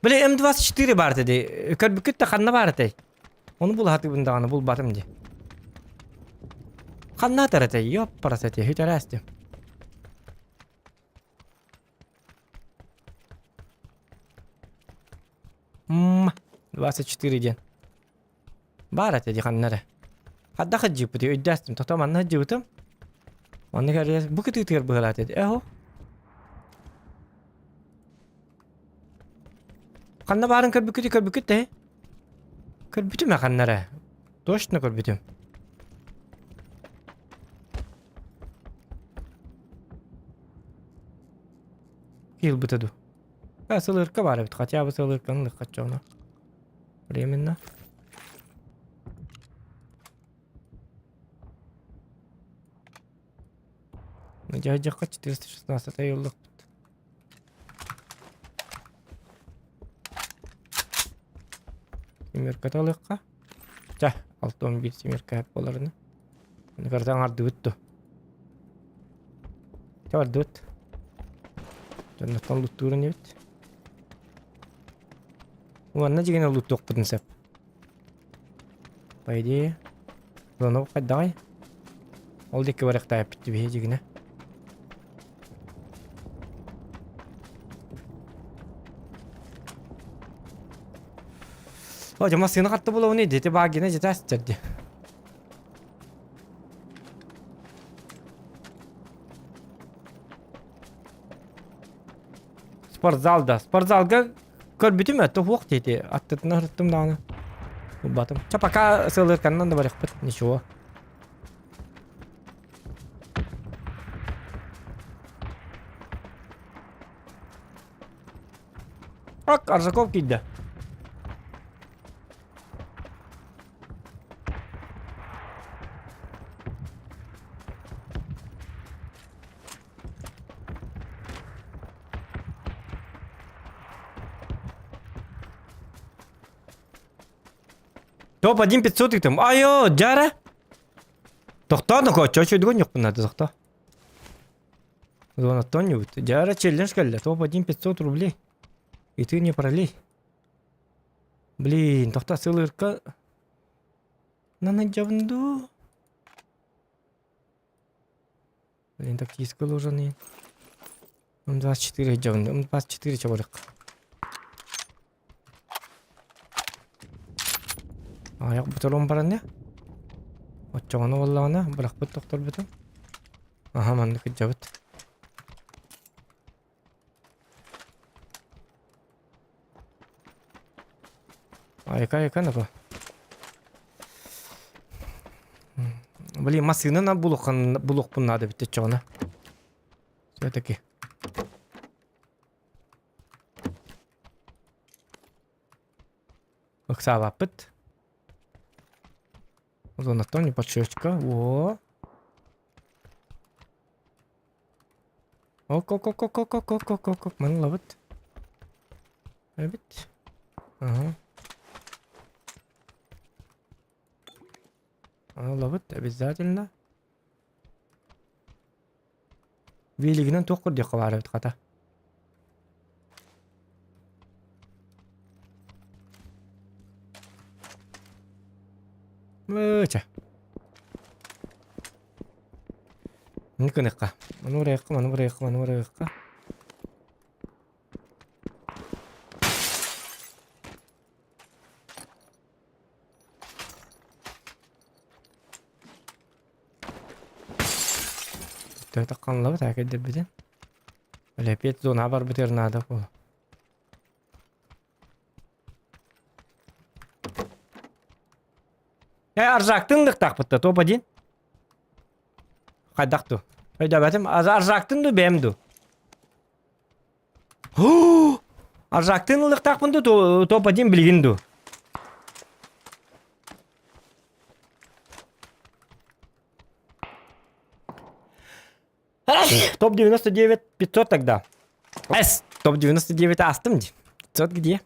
Били М24 баар дии. Көрбүккүт да ханна баар этэй? Ону булаһатыбын даҕаны булбатым дии. Ханна атар этэй? Ёппарас этэй, хүтэрээстим. М 24 диэн. Баар этэ дии ханна эрэ. Хадда хаддьыыппыт өйдөөстүм. Тото манна хаддьыбытым. Онно кэрийэ бу кытыытыгар быһалаат этэ. Эһо. Ханна баарын көрбүккүт көрбүккүт да Көрбүтүм ээ ханна эрэ. Точно көрбүтүм. Киилбыта дуу. А, сылырка баар эбит. Хотя бы сылырканы лыккаччоҕуна. Временно. Дьаһайдьахха 416 айыллыкпыт. Семерката ылыахха. Чэ, 61 семерка буоларына. Карта аҥардыбыт дуо? Чэ бардыбыт. Дьоннортон луттуурун эбит. Уонна дьигинэ луттуохпутун сөп. По идее, звонок хайдаҕай? Ол диэки барыахтаахпыт биһи дьигинэ. О, дьэ массыына хатта булабын дити баагина дьэ таас дии. Спортзал да. Спортзалга көрбүтүм ээ, туһуох диэти. Аттытына ырыттым даҕаны. Булбатым. Ча пока сылырканнан да барыахпыт. Ничего. Ак, Аржаков киирдэ. Топ 1 500 ыытым. Айо, дьара. Тохтоо нокооччу чөйдүгүн юкпун надо тохтоо. Звоноттон ньубут. Дьара челлендж кэллэ. Топ 1 500 рублей. И ты не пролей. Блин, тохтоо сылырка. Нана дьабынду. Блин, тактический уложенный. М24 дьон, М24 чабырык. Аяқ буталон баран не? Оччоҕуна буоллаҕына бырахпыт тохторбутум. Аха маннык кырдьабыт. Айка айка напа. Блин, массыына булуоххан булуохпун наада эбит оччоҕуна. Все-таки. Ыксаабаппыт. Зонаттан небольшочка. О. Ок, ок, ок, ок, ок, ок, ок, ок, ок, ок, маны ылабыт. Эбит. Ага. Аны ылабыт обязательно. Велигинэн туох көрдүөххэ баар эбит хата. Мыча. Маны кыныхха. Маны урайыққа, маны урайыққа, маны урайыққа. Тахханлабыт аакайдарбытын. Лэпиэт зона барбытыгар наада буолуо. Э, аржаактын ылыктаахпыт да, топ один. Хайдах дуу? Өйдөөбөтүм. Аржаактын дуу, бэйэм дуу? Аржаактын ылыктаахпын дуу, топ один билигин дуу? Топ 99 500 тогда. С. Топ 99 астым ди. 500 где?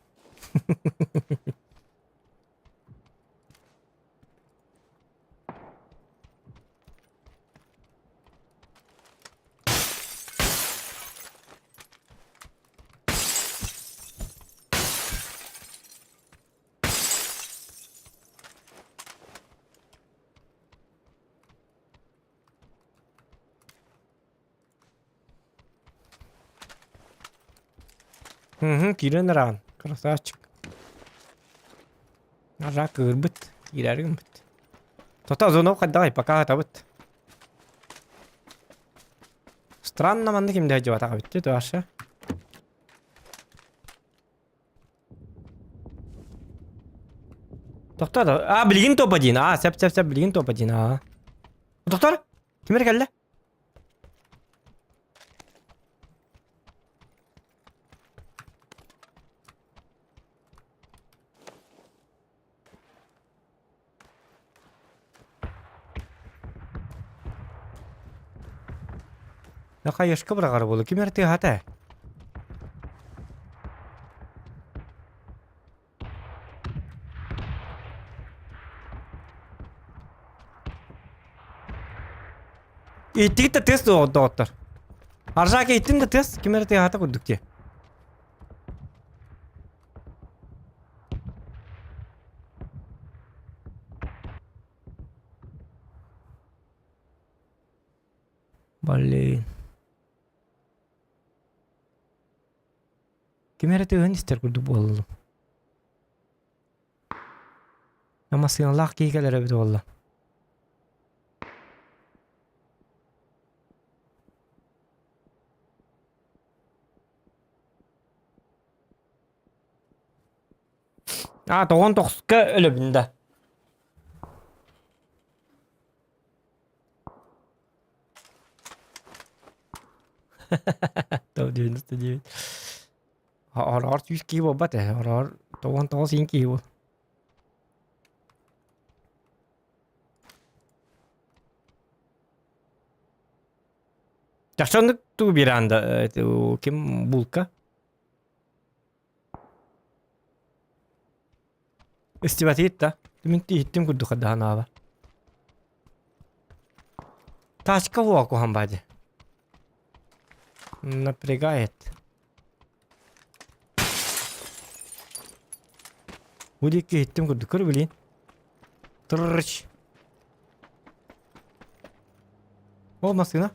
Угу, киирэн ыраҕын. Красавчик. Араа кыырбыт, киирээри гыммыт. Тота зонов хайдаҕай, пока атабыт. Странно манна ким да дьыбатах эбит дии, Даша. Тохтоо да. А, билигин топа диин. А, сөп сөп сөп билигин топа диин. А. Доктор, ким эрэ кэллэ? Хайышка быраҕар буолуо. Ким эрэ тыаһаата? Иттигит да тыас доҕоттор. Аржака иттин да тыас ким эрэ тыаһаата курдук дии. Блин. Ким эрэ тыаһын истэр курдук буоллум. Массыыналаах киһи кэлэр эбит буолла. А, тоҕон тохсуска өлөбүн да. Топ 99. Ороор сүүс киһи буолбат ээ. Ороор 99 син киһи буол. Чахчы оннук тугу биэрэҕин да ким булка? Истибэтигит да? Мин иһиттим курдук хадаһан аала. Тачка уоҕа куһан баадьы. Напрягает. Бу диэки иһиттим курдук көр билин. Тыррыч. Ол массыына.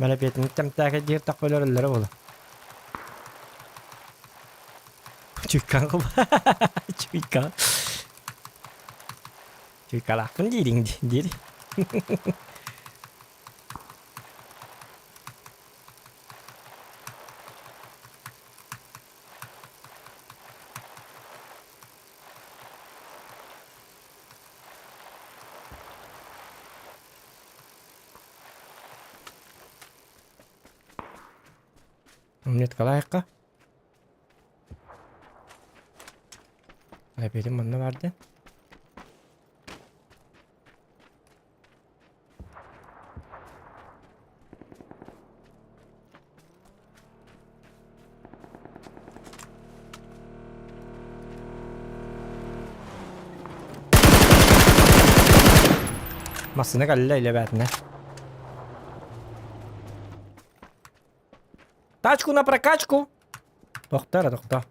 Мэлэпиэтин тэмтээкэ диир тахпа өлөрөллөрө буолуо. Чуйкаан Чуйка. Чуйкалаахпын диириҥ диир. Меткалаайыкка. Эпиэтим манна барды. Массыына кэллэ илэ бээтинэ. Тачку на прокачку! Тохто эрэ, тохто.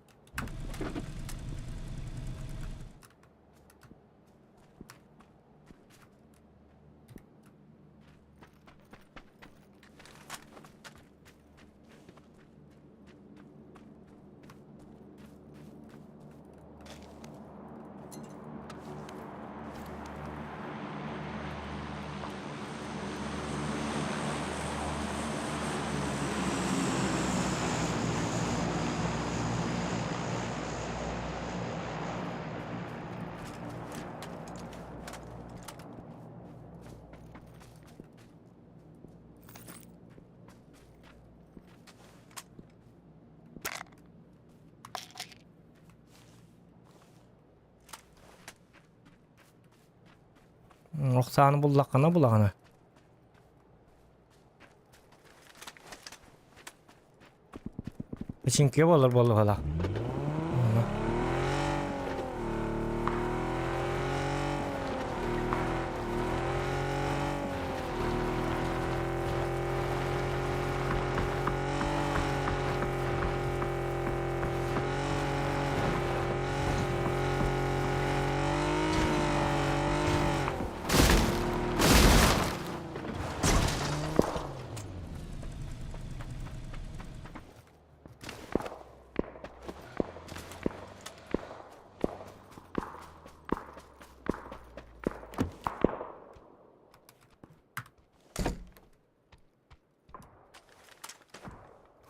Охсааны буллаххына булаҕына. Печеньке буолар буолуһала.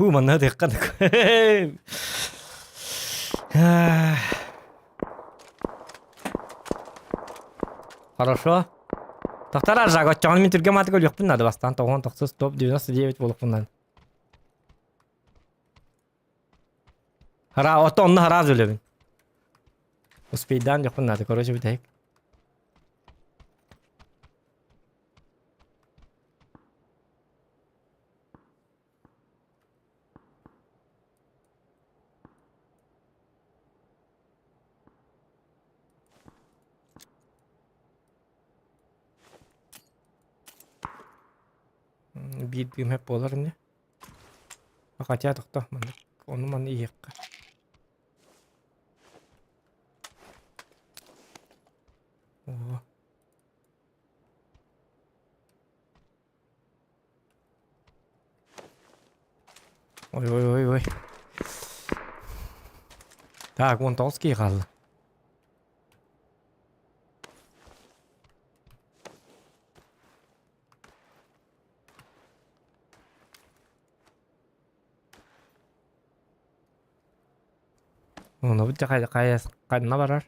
Хуу манна тыахха Хорошо. Тохтор аржак оччоҕун мин түргэн маатык өлүөхпүн наада бастаан тоҕуон тохсус топ 99 буолуохпун наада. Хара ото онно хараас өлөбүн. Успейдаан дьохпун наада короче бүтэһик. Биир дыым буолар ини. Хотя тохто маннык ону маны иһиэххэ. Оо. Ой ой ой ой. Так, 19 киһи хаалла. Ону хайа хайа ханна барар?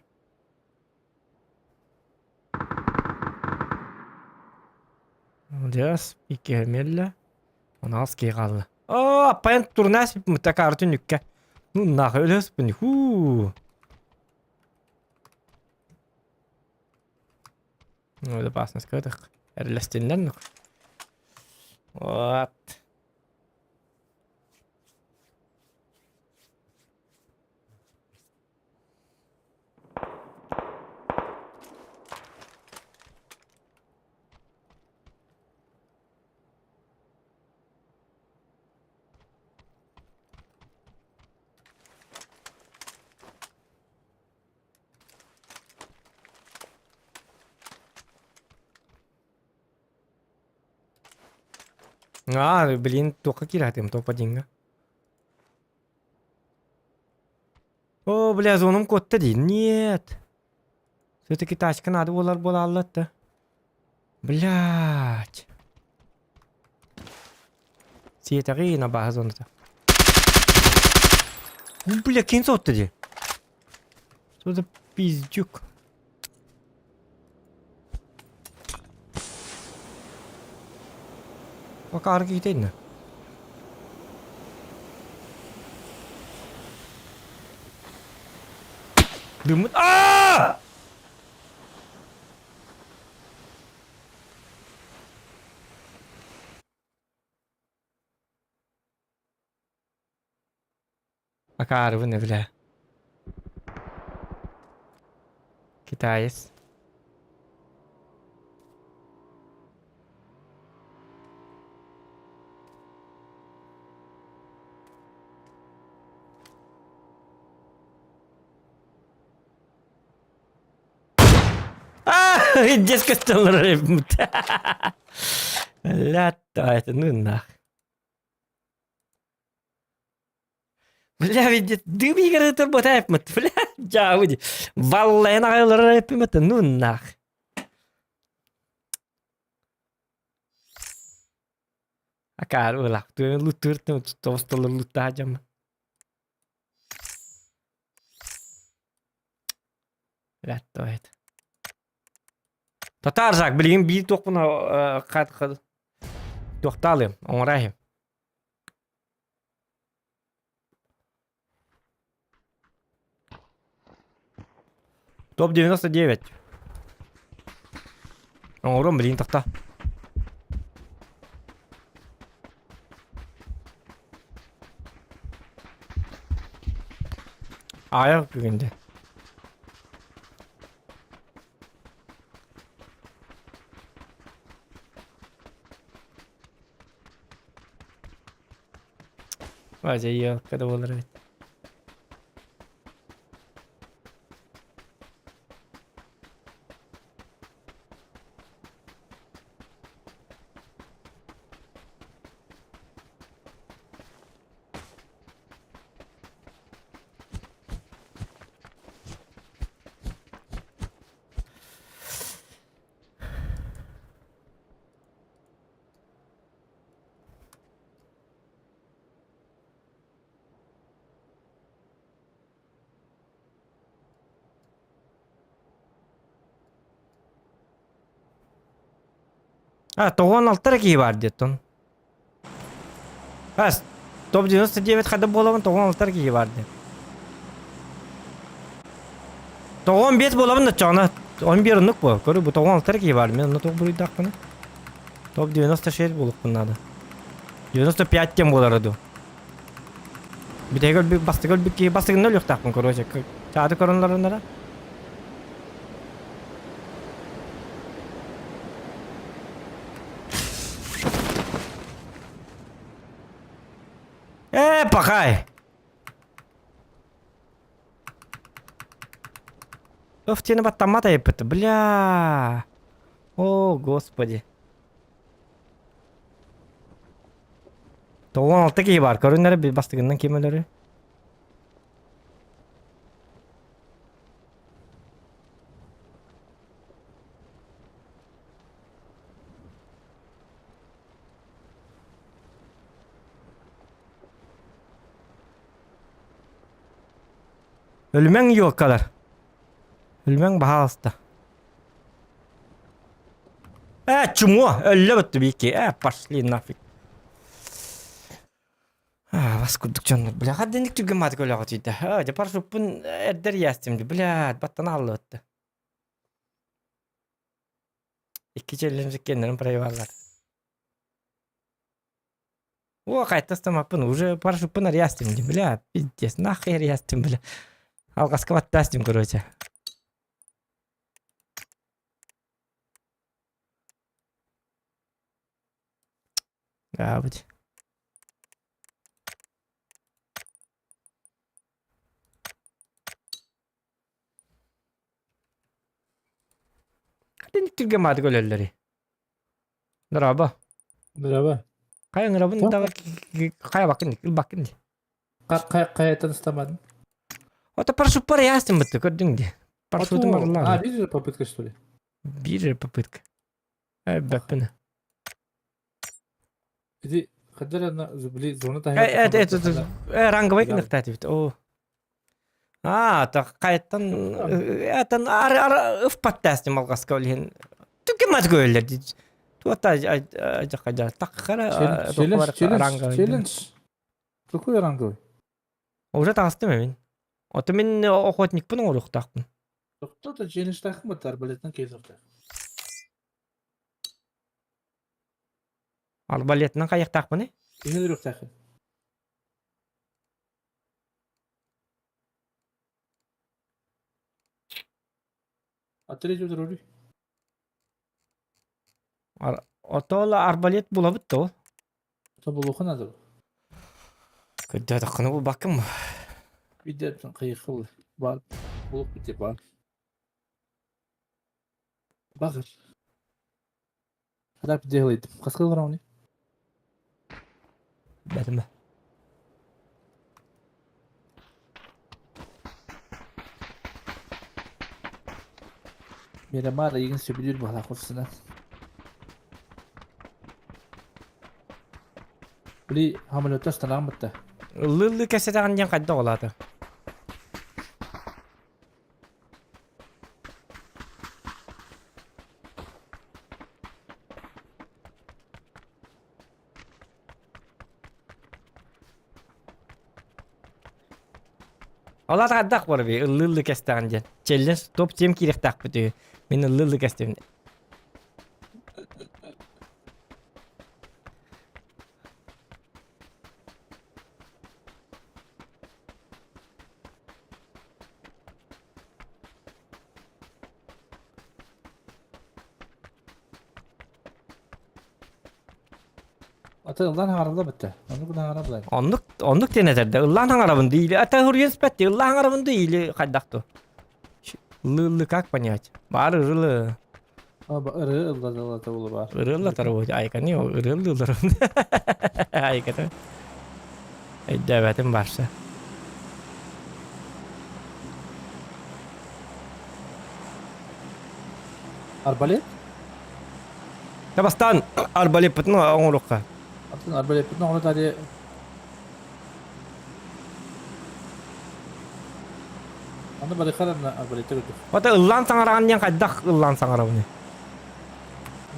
Молодец, икки мелле. Онаас киһи хаалла. Оо, аппайан турнаас такаары түннүккэ. Ну нахуй өлөспүн. Хуу. Ну, безопасность кытых. Эрлестиннер Вот. А, блин, туохха киирэ топ-1-ҥа. О, бля, зоном куотта дии. Нет. Все-таки тачка надо буолар буолааллар да. Блядь. Сиэтэҕиин абааһы зоната. Бля, ким сотто дии? Что за пиздюк? Пока киһитэ Дыммыт аа! Акаарыбын бля. Китаец. А, детская Ля, это ну нах. Бля, ведь дым игры турботайпмыт, бля, дьаабы Валлайын аҕайлара эппимэт, ну нах. Акаар ылах, луттур тостолор луттаа дьамма. Латтоет. Татар билигин биир туохпун хат туохтаалым, оҥорайым. Топ-99. Оҥорон билигин тахта. Аайах бүгүндэ. Вадя, когда буолар эбит. А, 96 эрэ киһи баар диэттон. Ас, топ-99 хада буолабын 96 эрэ киһи баар диэн. 95 буолабын да чоҕуна 11 оннук буо. Көрү бу 96 эрэ киһи баар. Мен онно туох буруйдаахпына. Топ-96 буолукпун наада. 95 диэн буолара дуу. Бүтэһик өлбүт, бастакы өлбүт киһи бастакынна өлүөхтаахпын короче. Чааты көрөнлөрүннара. Э, пахай! Оф, тени баттаммат айыппыт. Бля. О, господи. 96 киһи баар. Көрүннэрэ бастыгынан ким өлөрү? Өлүмэҥ елкалар. Өлүмэҥ баһаалыста. Э, чмо, өллө бутtu бики. Э, пошли нафиг. А, бас курдук дьоннор. Бля, хаддинник түргэн маатык өлөҕө тиийдэ. А, дьэ парашюппун эрдэр ястим. Бля, баттан ааллыбытты. Икки челлендж кеннерин проебаллар. О, хайтастамаппын, уже парашюппун арыйастым дии, бля, пиздец, нахуй арыйастым, бля. Алҕаска баттаастым, короче. Аабыт. Хатин түргэн маатык өлөллөрүй? Дорообо. Merhaba. Хайа ыҥырабын да хайа баккын ылбаккын ди. Хайаттан ыстамадын? Ото парашютпар ястым бытты көрдүң ди. Парашютым барыллар. А, биир же попытка что ли? Биир же попытка. Бэппин. Иди хаддар на били зона таһыгар. Э, э, э, ранговый кынахтаатыбит. О. Аа, та хайаттан этан ар ар ыфпаттаастым алгаска олиһин. Түкке мас көөллер ди. Туата жакка таккара Челлендж, челлендж. Какой ранговый? Уже таҕыстым мин. Ото мин охотникпын оҥоруохтаахпын. Кто-то челленджтаахпын бат арбалетынан кейсохтаах. Арбалетынан хайыахтаахпыный? Киһи өлөрүөхтааххын. Отол арбалет булабыт то. Тобулуха надо. Көрдөөтөххүнэ булбаккын бу. Видеоттан кыйыхыл бар. Булук бите бар. Багыр. Хадап делает. Хаскыл рауни. Бэтимэ. Мирамар игин сөбүлүүр баһалаах курсунан. Били самолеттар станаан бытта. Ыллы-ыллы кэпсэтэҕин диэн хайдах олаата? Ол атаҕардах бар би ыллы-ыллы кэстэҕин диэн. Челлендж топ тем киириэхтаахпыт үһү. Мин ыллы-ыллы кэстим. Ата ыллаан хаҥаралла бытта. Оннук ыллаан хаҥарабылай. Оннук оннук диэн этэрдэ. Ыллаан хаҥарабын дии или ата хуруйан спэтти. Ыллаан хаҥарабын дии или хайдах ту. Ыллы как понять? Баар ырылы. Ыры ыллата улу бар. Ыры ыллатар бу айканы ыры ыллыылар. Айката. Өйдөөбөтүм барса. Арбалет? Бастаан арбалеппытын оҥоруохха. Атын арбалеппытын оҥоро тади Аны барыхар арбалетте көрдүк. Ота ыллаан саҥараҕын диэн хайдах ыллаан саҥарабыный?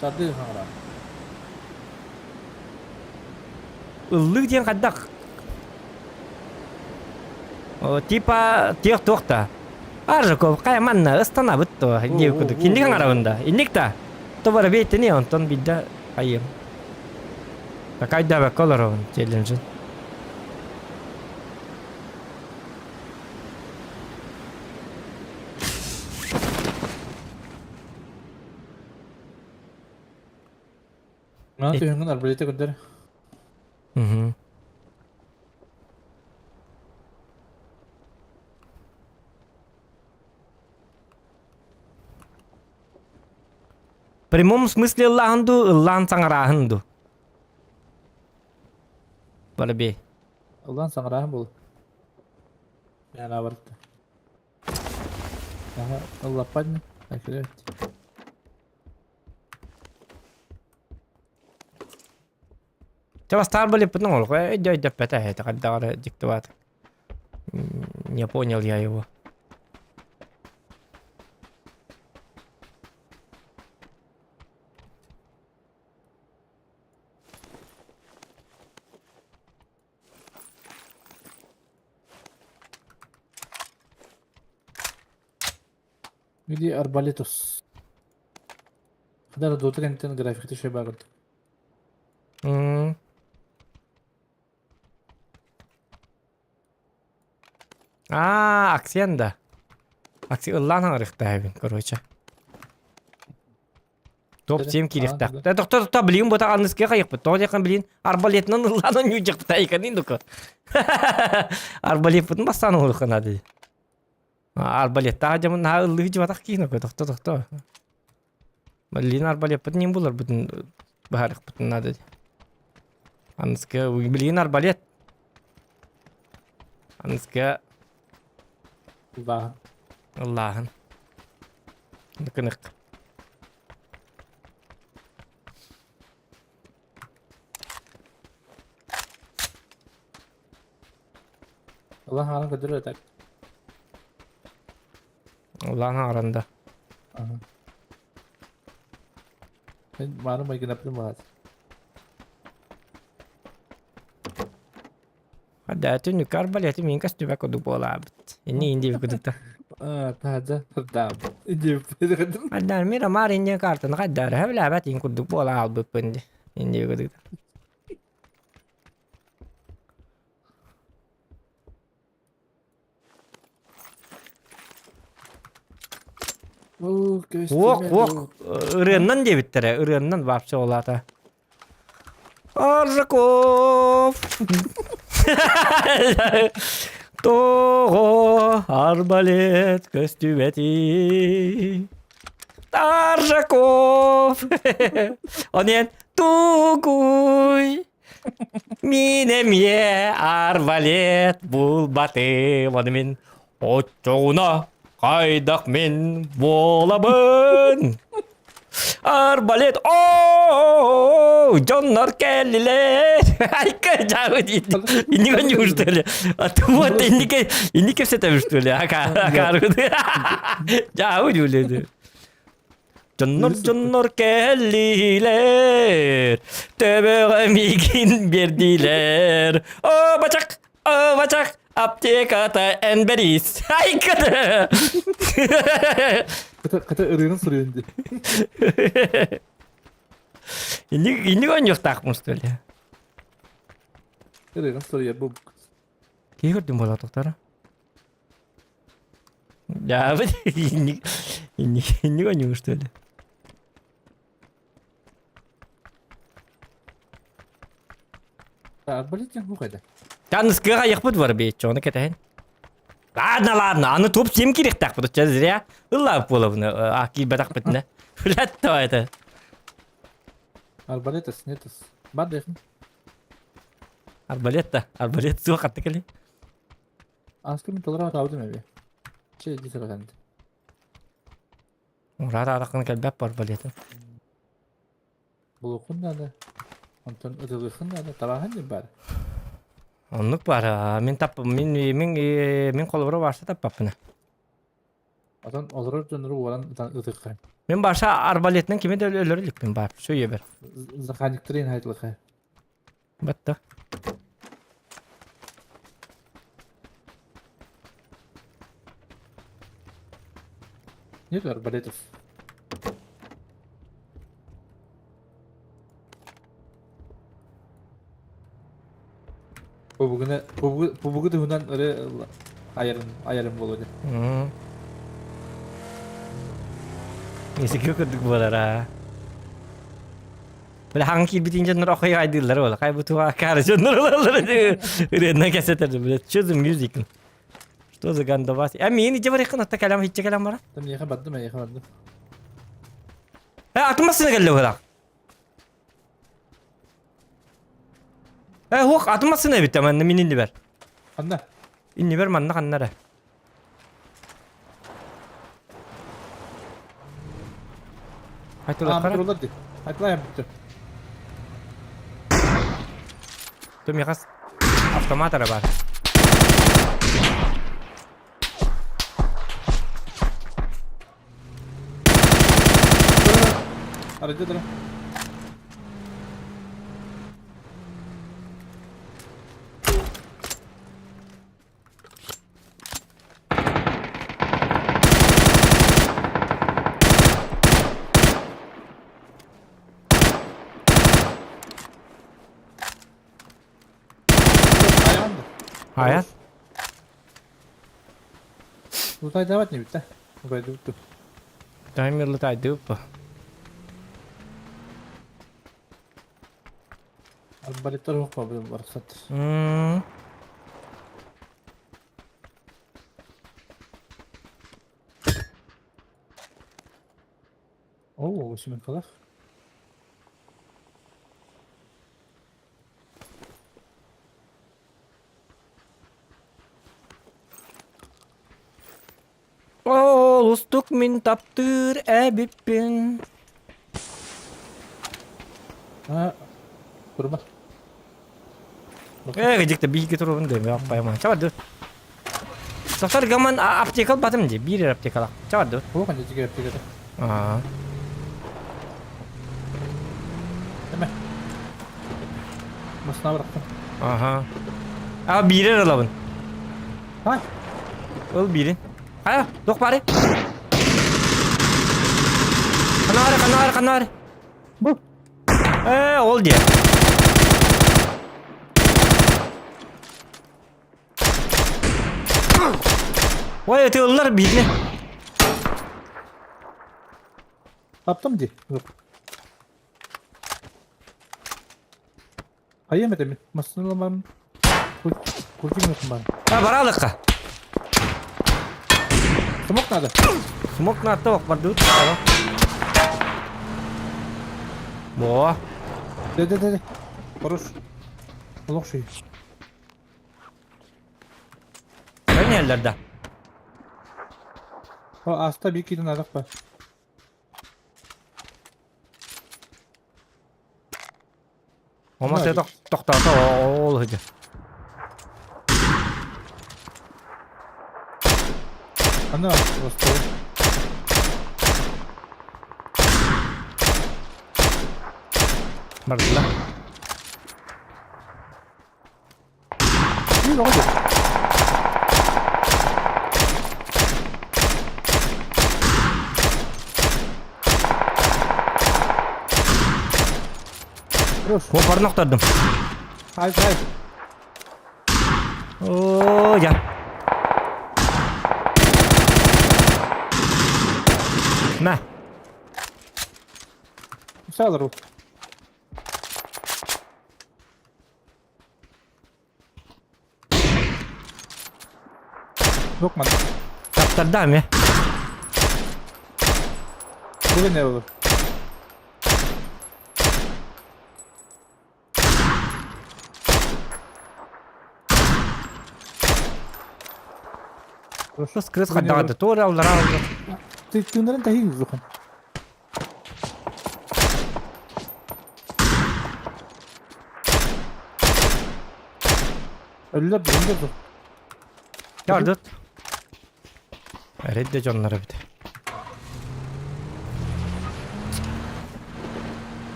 Тарды саҥара. Ыллыы диэн хайдах? Типа тех туох да. Аржаков хайа манна ыстанабыт то диэбит курдук. Инник аҥарабын да. Инник да. То бара бэйтини онтон бидда айым. Такайдабакка олоробун челленджин. Мана түһүҥҥүн арбалета көрдөр. Угу. В прямом смысле ыллаһын дуу, ыллаан саҥарааһын дуу? Барби. Ыллаан саҥарааһын буолу. Яна барытта. Ага, ыллаппат ми? Акелет. Чэ бастаан былыппытын оҥоруох өйдө өйдөппөтө эһэтэ хайдах эрэ дьиктибаат. Не понял я его. Где арбалетус? Хадара дота кэнниттэн графиката үчүгэй баар курдук. М. Аа, акцент да. Акцент ыллаан хаҥарыахтаах короче. Топ 7 киириэхтээх. Э, тохто, тохто, билигин бута аныскыга хайыахпыт. Тоҕо диэххин билигин арбалетынан ыллаан оонньуурдьахпыт айыканын дука. Арбалеппытын бастаан оҥоруохха наада дии. Арбалеттаах дьомун наһаа ыллыы дьыбатах киин тохто тохто. Блин, арбалеппытын ним буларбытын быһаарыахпытын наада дии. Аныска билигин арбалет. Аныска Ыллааһын. ыллааһын. Ныкынык. Ыллаан хаалан көрдөрөр этак. Ыллаан хаҕаранда. Ага. Мен маны майгынаппын баҕат. Хаддаатын нүкэ арбалеты мин көстүбэ курдук буолаабыт. Инни инди кудукта. Аа, таһырдьа сырдаабыт. Диэбит. Хаддар мира маар инне картаны хаддар хэвлээбэт ин курдук буола албыппын ди. Инди кудукта. Уох, уох, ырыаннан диэбиттэрэ, ырыаннан вообще ол аата. Аржаков! Тоҕо арбалет көстүбэтий? Аржаков! Онен тугуй! Мин эмиэ арбалет булбатым, ону мин оччоҕуна хайдах мин буолабын? Арбалет, о дьоннор кэллилэр. Айка жабы дейт. Инниге не что ли? А ты вот иннике иннике все там что ли? Ака ака жабы дууледи. Дьоннор дьоннор кэллилэр, төбөҕө миигин биэрдилэр. О, бачак, о, бачак, аптеката эн бэрис. Айката! Кыта кыта ырыаны суруйан дии. Инник инник оонньуохтаахпын что ли? Ырыаны суруйар бу. Киһи көрдүм буола тохтара. Да, не, не, не гоню, что ли? Арбалет бу хайда. Таныскыга айықпыт бар бейт, оны кетейін. Ладно, ладно, аны топ сем керектақпыт, сейчас зря. Ыллап болабыны, а килбатақпытына. Блядь, то это. Арбалетас, нетас. Бар дехин. Арбалет та, арбалет суох атты кели. Аскы мин толору атаабытым эбии. Чэ, дии сырытан. Урат аракын кэлбэп арбалеты. Булуоххун наада. Онтон ытылыаххын наада. Табааһын диэн баар. Оннук бар. Мин тап мин мин мин холобура барса таппаппына. Отон олорор дьоннору уоран ытан ытыаххын. Мин барса арбалетынан кими да өлөр иликпин бар. Сөйөбөр. Заханиктырын айтылыха. Батта. Нет арбалетов. Пубугуна пубугу туһунан ыры айарын айарын буолуо дии. Исики курдук буолара. Бile хаҥ киирбитин дьоннор охой айдыыллар буола. Хай бу туга акаары дьоннор ылаллар ырыанна кэсэтэр бile что за мюзикл? Что за гандабас? А миин иче барыххын атта кэлэм ичче кэлэм бара. Там миэхэ бардым, эйиэхэ бардым. Э атын массыына кэллэ быһылаах. Э хуох атын массыына эбит манна мин иннибэр. Ханна? Иннибэр манна ханна эрэ. Аа, турулар дии. Айтылай бүттү. Тумихас автомат эрэ бар. Арыйда дара. Хайа? Лутайдаабат не бүтэ. Лутайдыбыт Таймер лутайдыбыт Арбалеттар суох барахсат. Оо, Семен Калах. Олустук мин таптыыр эбиппин. А, Турма. Э, дикте биһиги турабын да мен аппайма. Чабарды. Сахар гаман аптека батым ди, бир аптекала. Чабарды. Бу канча жиге аптекада. Аа. Эме. Масына бырактым. Аха. А бирер алабын. Ай, Ыл бирин. Хайа, туох баары? Ханары, ханары, ханары. Бу. Э, ол диэ. Ой, ытыыллар биирне. Таптым ди. Yok. Хайа этэ мин массыыналаабын курдук гынным А, баралыкка. Смок надо. Смок надо ох бардыбыт. Во. Да да да. Хорош. Олох шуй. Көнеллер да. О, аста бир киһи надо ба. Омасы тохтоото ол сылдьар. Ана, остол. Бардылар. Үй, оҕо Хорош. Куопарын охтордум. Хай, хай. Оо, я. На. Саалар Докман. Таптарда ме. Бүгін не olur? Кыс кырыс хаддаҕа туора аллара аллара. Тыыннарын таһыы зухан. Өллөр, өллөр зух. Ярдыт. Эредде дьоннор эбит.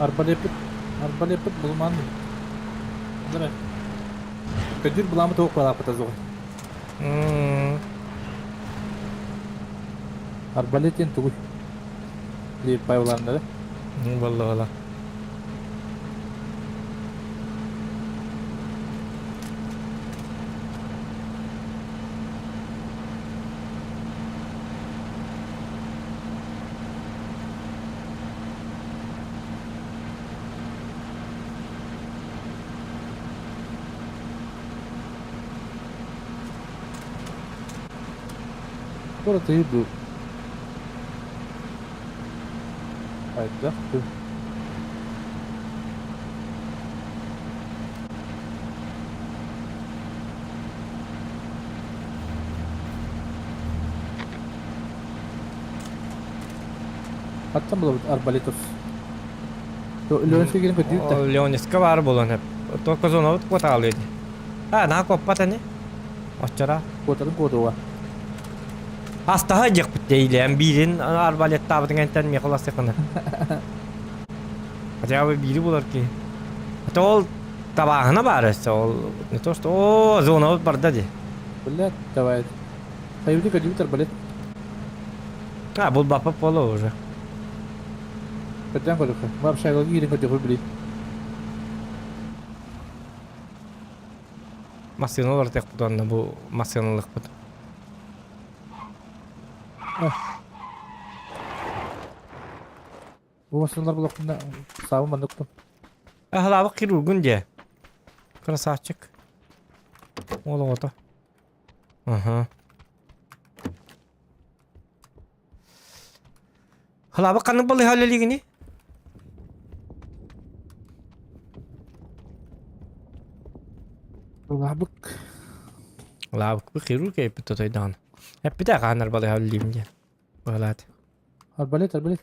Арбалеппит, арбалеппит булман. Дара. Көдүр буламы тоқ балапыта зух. Арбалет тугуй. Дип байланды. Буолла Скоро ты иду. Айда. Хаттан булабыт арбалетов. Леонский келин көтүйүк да. Леониска бар болон хеп. Только зона квотаалы. А, на коппатаны. Оччара. Куотарын куотуга. Астаһа дьиэхпит диэйилээн биирин арбалеттаабытын кэнтэн миэхэ Хотя бы биири булар ки. А ол табааһына баар өссө ол не то что о зона барда ди. Блядь, давай. Хайбити көтүйүк арбалет. А, бұл бапа поло уже. Көтөн көрүк. Вообще киирин көтүйүк билит. Массыыналар текпут онно бу массыыналыкпыт. Бу масыналар булакында сабы мандыктым. Ахлабык хирургун де. Красавчик. Ол ото. Ага. Халаабы ханнык балыыһа үлэлиигиний? Лабык. Лаабыкпы хирург эппит тотойдаҕына. Эппитэ хаанар балыыһа үлэлиибин диэн. Быһалаат. Арбалет, арбалет.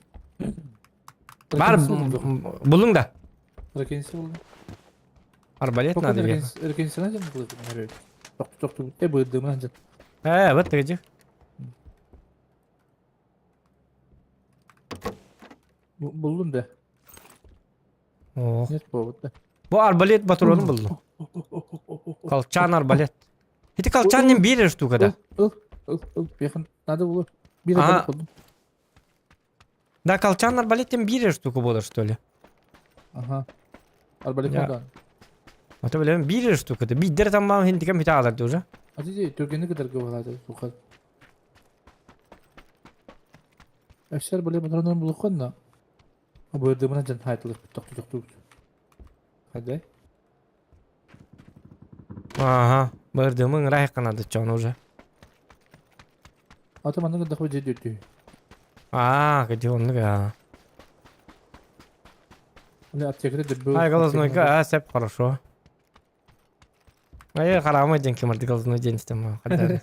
Бар булуҥ да. Ракенси булдум. Арбалет надо бе. Ракенсина дьон булдум. Тохту э быдыман дьон. Э, вот ты Булдум да. Ох. Нет повод да. Бу арбалет патронун булдум. Колчан арбалет. Ити колчан не биир штука да. Ыл, ыл, ыл, бехан надо было. Биир арбалет булдум. Да, колчан арбалет тем биир штука буолар что ли? Ага. Арбалет да. А то билем биир штука да. Биирдер там мам хинтикем хите аларды уже. А ти түргенни кытарга балады сухат. Эфсер боле патронун булуккан да. Бырдымына дьон хаайтылык тохту тохту. Хайдай. Ага, бырдымын райканады чон уже. Ата маннык дахы жедүтү. А, где он а. Уля аптекада дөббө. Ай, глазной, а, сеп, хорошо. Ай, харамы день кемерди глазной день стема. Хадары.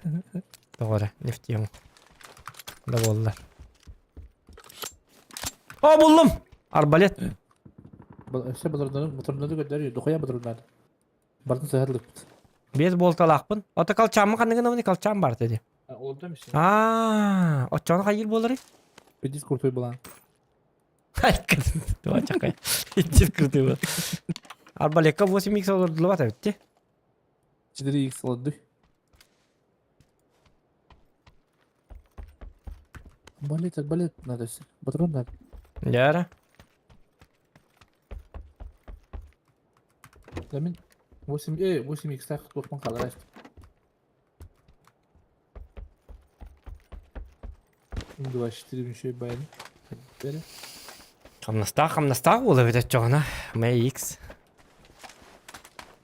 Doğru, не в тему. Да боллар. О, буллум! Арбалет. Өссө былырданы мутурнады көдөр, духая былырданы. Бартын сыһарлык. Без болталаахпын. Ото колчаммы ханныгын омни колчам бар dedi. Олордо мисин. Аа, оччону хайыр болары? Пидис крутой была. Айкын. Чакай. Итчит крутой был. Арбалекка 8x олордулубат эбитти. 4x олорду. Арбалет, арбалет надо. Патрон надо. Яра. Да мин 8 э 8x так туохпун хаалар 24 еще баян. Хамнастаах, хамнастаах буола эбит оччоҕуна. MX.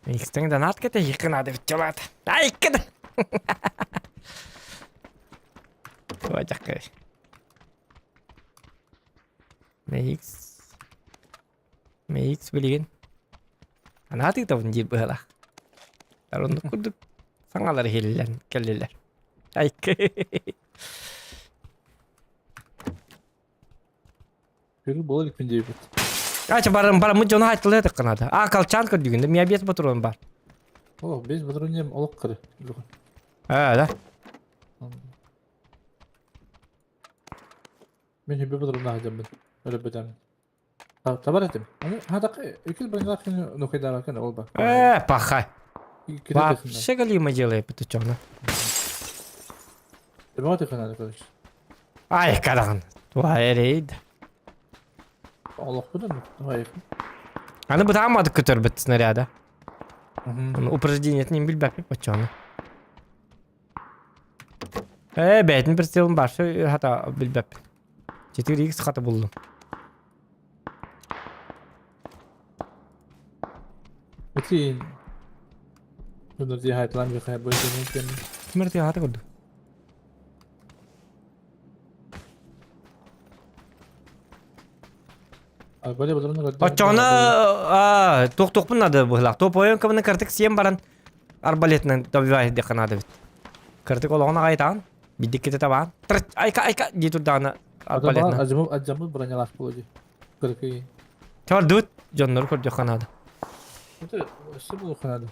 X-тэн донат кэтэ хиккын ады бүтчалаат. Ай иккин! Туочаккай. MX. MX билигин. Анааты табын диир быһалаах. Оннук курдук саҥалар иһиллэн кэллилэр. Айкы. Көрүү буола иликпин диэбит. Ача барым бараммыт дьону айтылыа тыкканада. А колчан көрдүгүн да миа биэс патрон бар. О, без патронем олох кыры. А, да. Мен хүбе патроннаах дьоммун. Өлөбүтэммин. Табар этим. Хатак үкүл бронялаах нухайдаабакын ол ба. Э, пахай. Вообще галима делает петучона. Төбөҕө тыхынады, короче. Ай, караган. Туа эрейд. Олохпутун, давай. Аны бытаамадык көтөрбүт снаряда. Упреждение ним билбэппит бочону. Э, бэйтин прицелын башы хата билбэппит. 4x хата булдум. Ити Дунар хайтлан би хай бой Кимер ти хата көрдү. Оччоҕуна туох-туохпун наада быһыылаах. Туопойон кыбыны кырдык сиэн баран арбалетынан добивай диэххэ наада эбит. Кырдык олоҕун аҕай бидик ките табаан. Айка айка дии турдаҕына арбалетынан. Адьаммыт бронялаах буолуо дии. Кырыкый. Чордут дьоннору көрдүөххэ наада. Өссө буолуохха наада.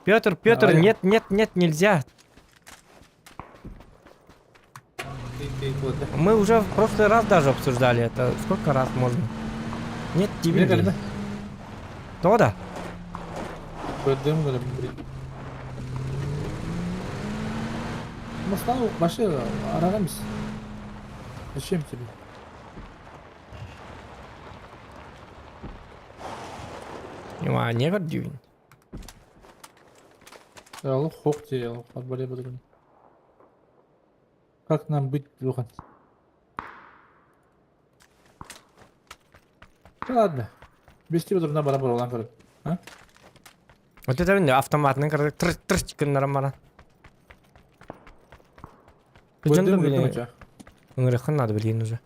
Петр, Петр, нет, нет, нет, нельзя. Мы уже в прошлый раз даже обсуждали это. Сколько раз можно? Нет, тебе не. То да? Зачем тебе? Не көрдүүн. Олох дии, олох арбалет патрон. Как нам быть, Лухан? Ладно. Без тебя должна бара баран көрөп. А? Вот это мен автоматның кырдык тыр тыр гыннарам баран. Ыҥырыаххын наада билигин уже.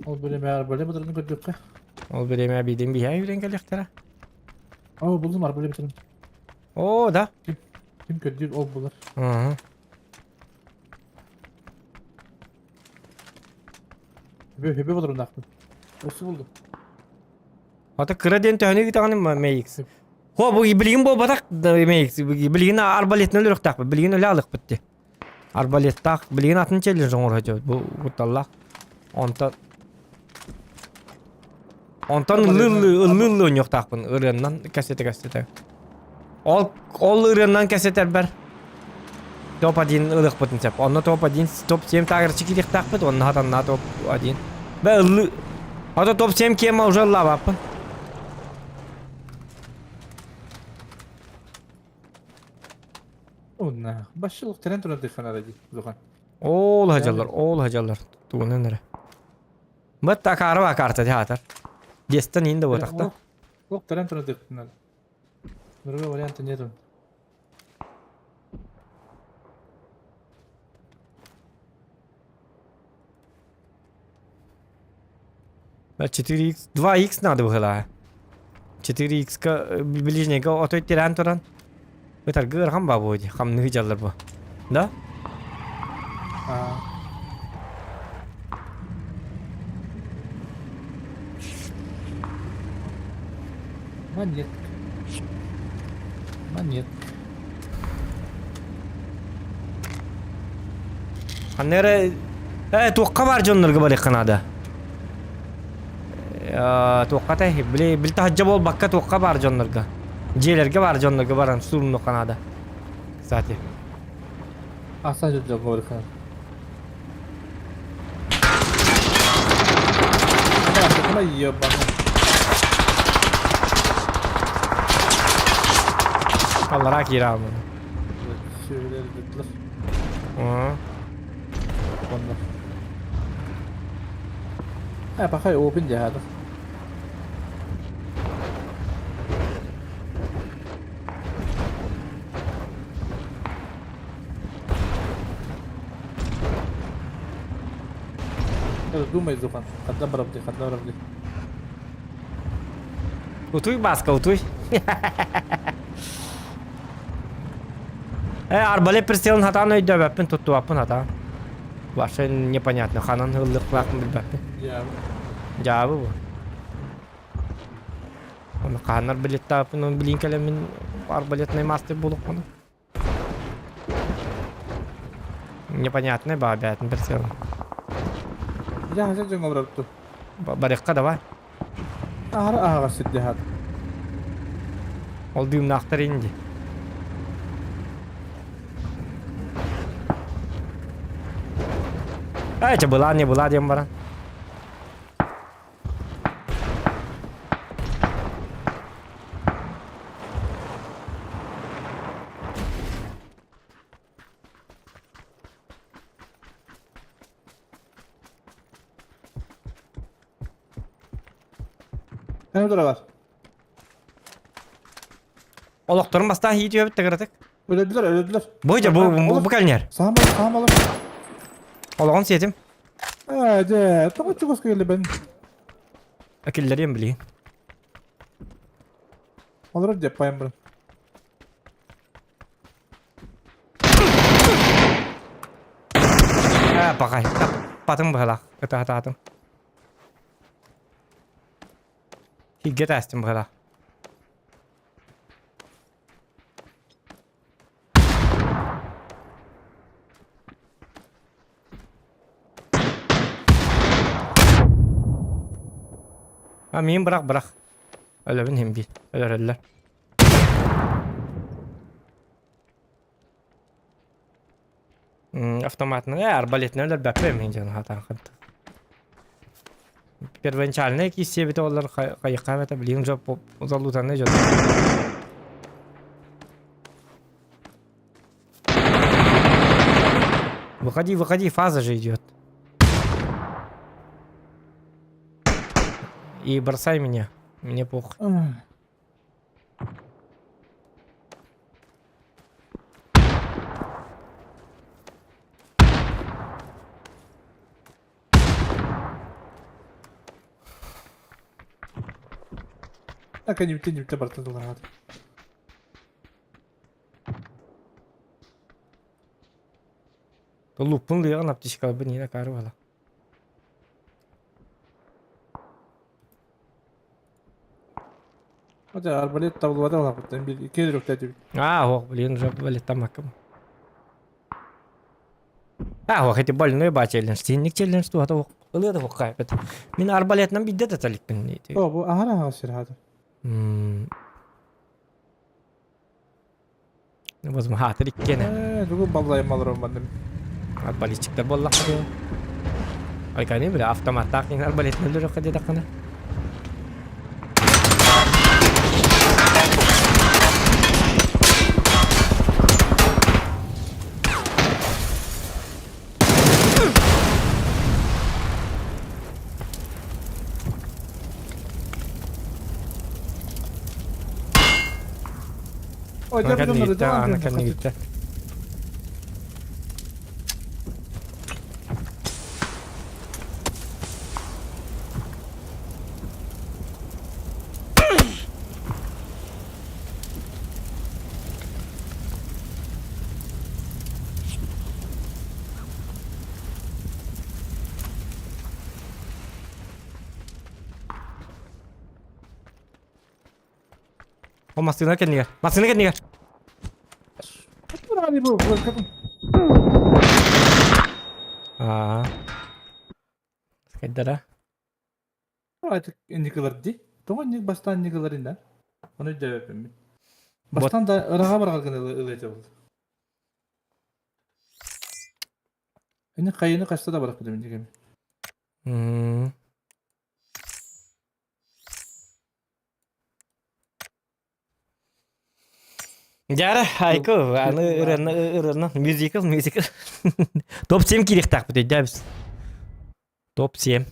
Ол бириэмэ арбалет бытырын көрдөххө. Ол бириэмэ биирдин биһээ үүрэн кэлиэхтэрэ. Оо, булдум арбалет бытырын. Оо, да. Ким көрдүүр ол булар. Ага. Хөбө хөбө буларындаахпын. Өссө булдум. Ата кыра диэн төһөнү ыытаҕын MX. Хо бу билигин буолбатах MX. Билигин арбалетынан өлөрөхтөөхпүт. Билигин өлө алыхпыт дии. Арбалеттаах билигин атын челлендж оҥоро сылдьабыт. Бу кутталлаах. Онтон Онтон ыллыы ыллыы оонньуохтаахпын ырыаннан кэсэтэ-кэсэтэ. Ол ол ырыаннан кэсэтэрбэр топ-1 ылыахпытын сөп. Онно топ-1, топ-7 таагырчы киириэхтаахпыт, онно хатаннаа топ-1. Бэ ыллыы Ото топ-7 киэма уже ыллаабаппын. Онна башчылык терен турар дыханара ди Зухан. Ол хажалар, ол хажалар. Тугунан эрэ. Бат акаары акаарта театр. Дестен инде ботахта. Ох, терен турар дыханара. Другого варианта нету. 4x, 2x надо было. 4x ка ближнего отой тиран туран. Ытаргы ырхан ба бу хамны жаллар бу. Да? А. Монетка. Монетка. Ханна эрэ э туохха баар дьоннорго барыахха наада. Э, туохха этэй били били таһырдьа буолбакка туохха баар дьоннорго. Дьиэлэргэ баар дьоннорго баран сууннуохха наада. Кстати. Аса дьонго барыахха наада. Ебаный. Аллараа киирэ алманы. Сүөлэр ыттылар. Аа. Онно. Э, пахай open дьаһаата. Думай, Зухан. Хадда барабды, хадда барабды. Утуй, Баска, утуй. Э, арбалет прицелын хатаан өйдөөбөппүн, туттубаппын хатаан. Вообще непонятно, ханан ыллыклаахпын билбэппин. Дьаабы бу. Оны хаһан арбалеттааппын, оны билин кэлэммин арбалетный мастер буолуохпун. Непонятный баа бээтин прицелын. Дьаһаса дьоҥҥо барабыт Барыахха давай. Аһара аһаҕас сирдэһат. Ол дыымнаахтар инди. Э, чэ была не была диэн баран. Эн удара Олохторун бастаан иитиэбит тыгыратык. Өлөдүлэр, өлөдүлэр. Бу дьэ бу бу бу кэлнэр. Саамал, саамал. Олоҕун сиэтим. Ээ, дьэ, тоҕо чугас кэллэ бен. Киллэриэм билигин. Олорор деп пайым бұрын. Ээ, пахай. Патым быһалаах. Ытаатаатым. Хигге таастым быһалаах. А миин бырах бырах. Өлөбүн иһин биир. Өлөрөллөр. Автоматынан, э, арбалетынан өлөрбөппүн мин дьон хатаан ханта. Первоначальный киссиэбит олар хайыхха эбэтэ билигин уже залутанный дьон. Выходи, выходи, фаза же идет. И бросай меня. Мне похуй. Так ньүтэ ньүтэ бартын тыллаһаат. Луппун лыаҕын аптечкаларбын иһин акаары буола. Хотя арбалет табылбата олахпыттан бир икки рөктәтүбүт. А, ох, блин, уже арбалеттаммаккым. А, ох, эти больной ба челлендж. Синник челлендж туһата ох, ылыа да охха эбит. Мин арбалетынан бидде да таликпин. О, бу ахара аха сир хата. Возможно, хаатыр иккиэнэ. Ээ, тугу баллайым олорон бардым. Арбалетчиктар буоллахха дуу. Айканы бile автоматтаах иҥ арбалетын өлөрөххө диэтэххинэ. Ой, Ана кэннигиттэ, ана кэннигиттэ. О, массыына кэннигэр. Массыына кэннигэр. Аа. Скайдара. Инникилар ди. Тоҕо инник бастаан инникилар инна? Ону өйдөөбөппүн. Бастаан да ыраҕа барар гына ылыа буолла. Ини хайыны хаста да барахпытым инник эми. Дьара, айку, аны ырыаны ырыаны мюзикл, мюзикл. Топ-7 киириэхтээхпит өйдөөбүс. Топ-7.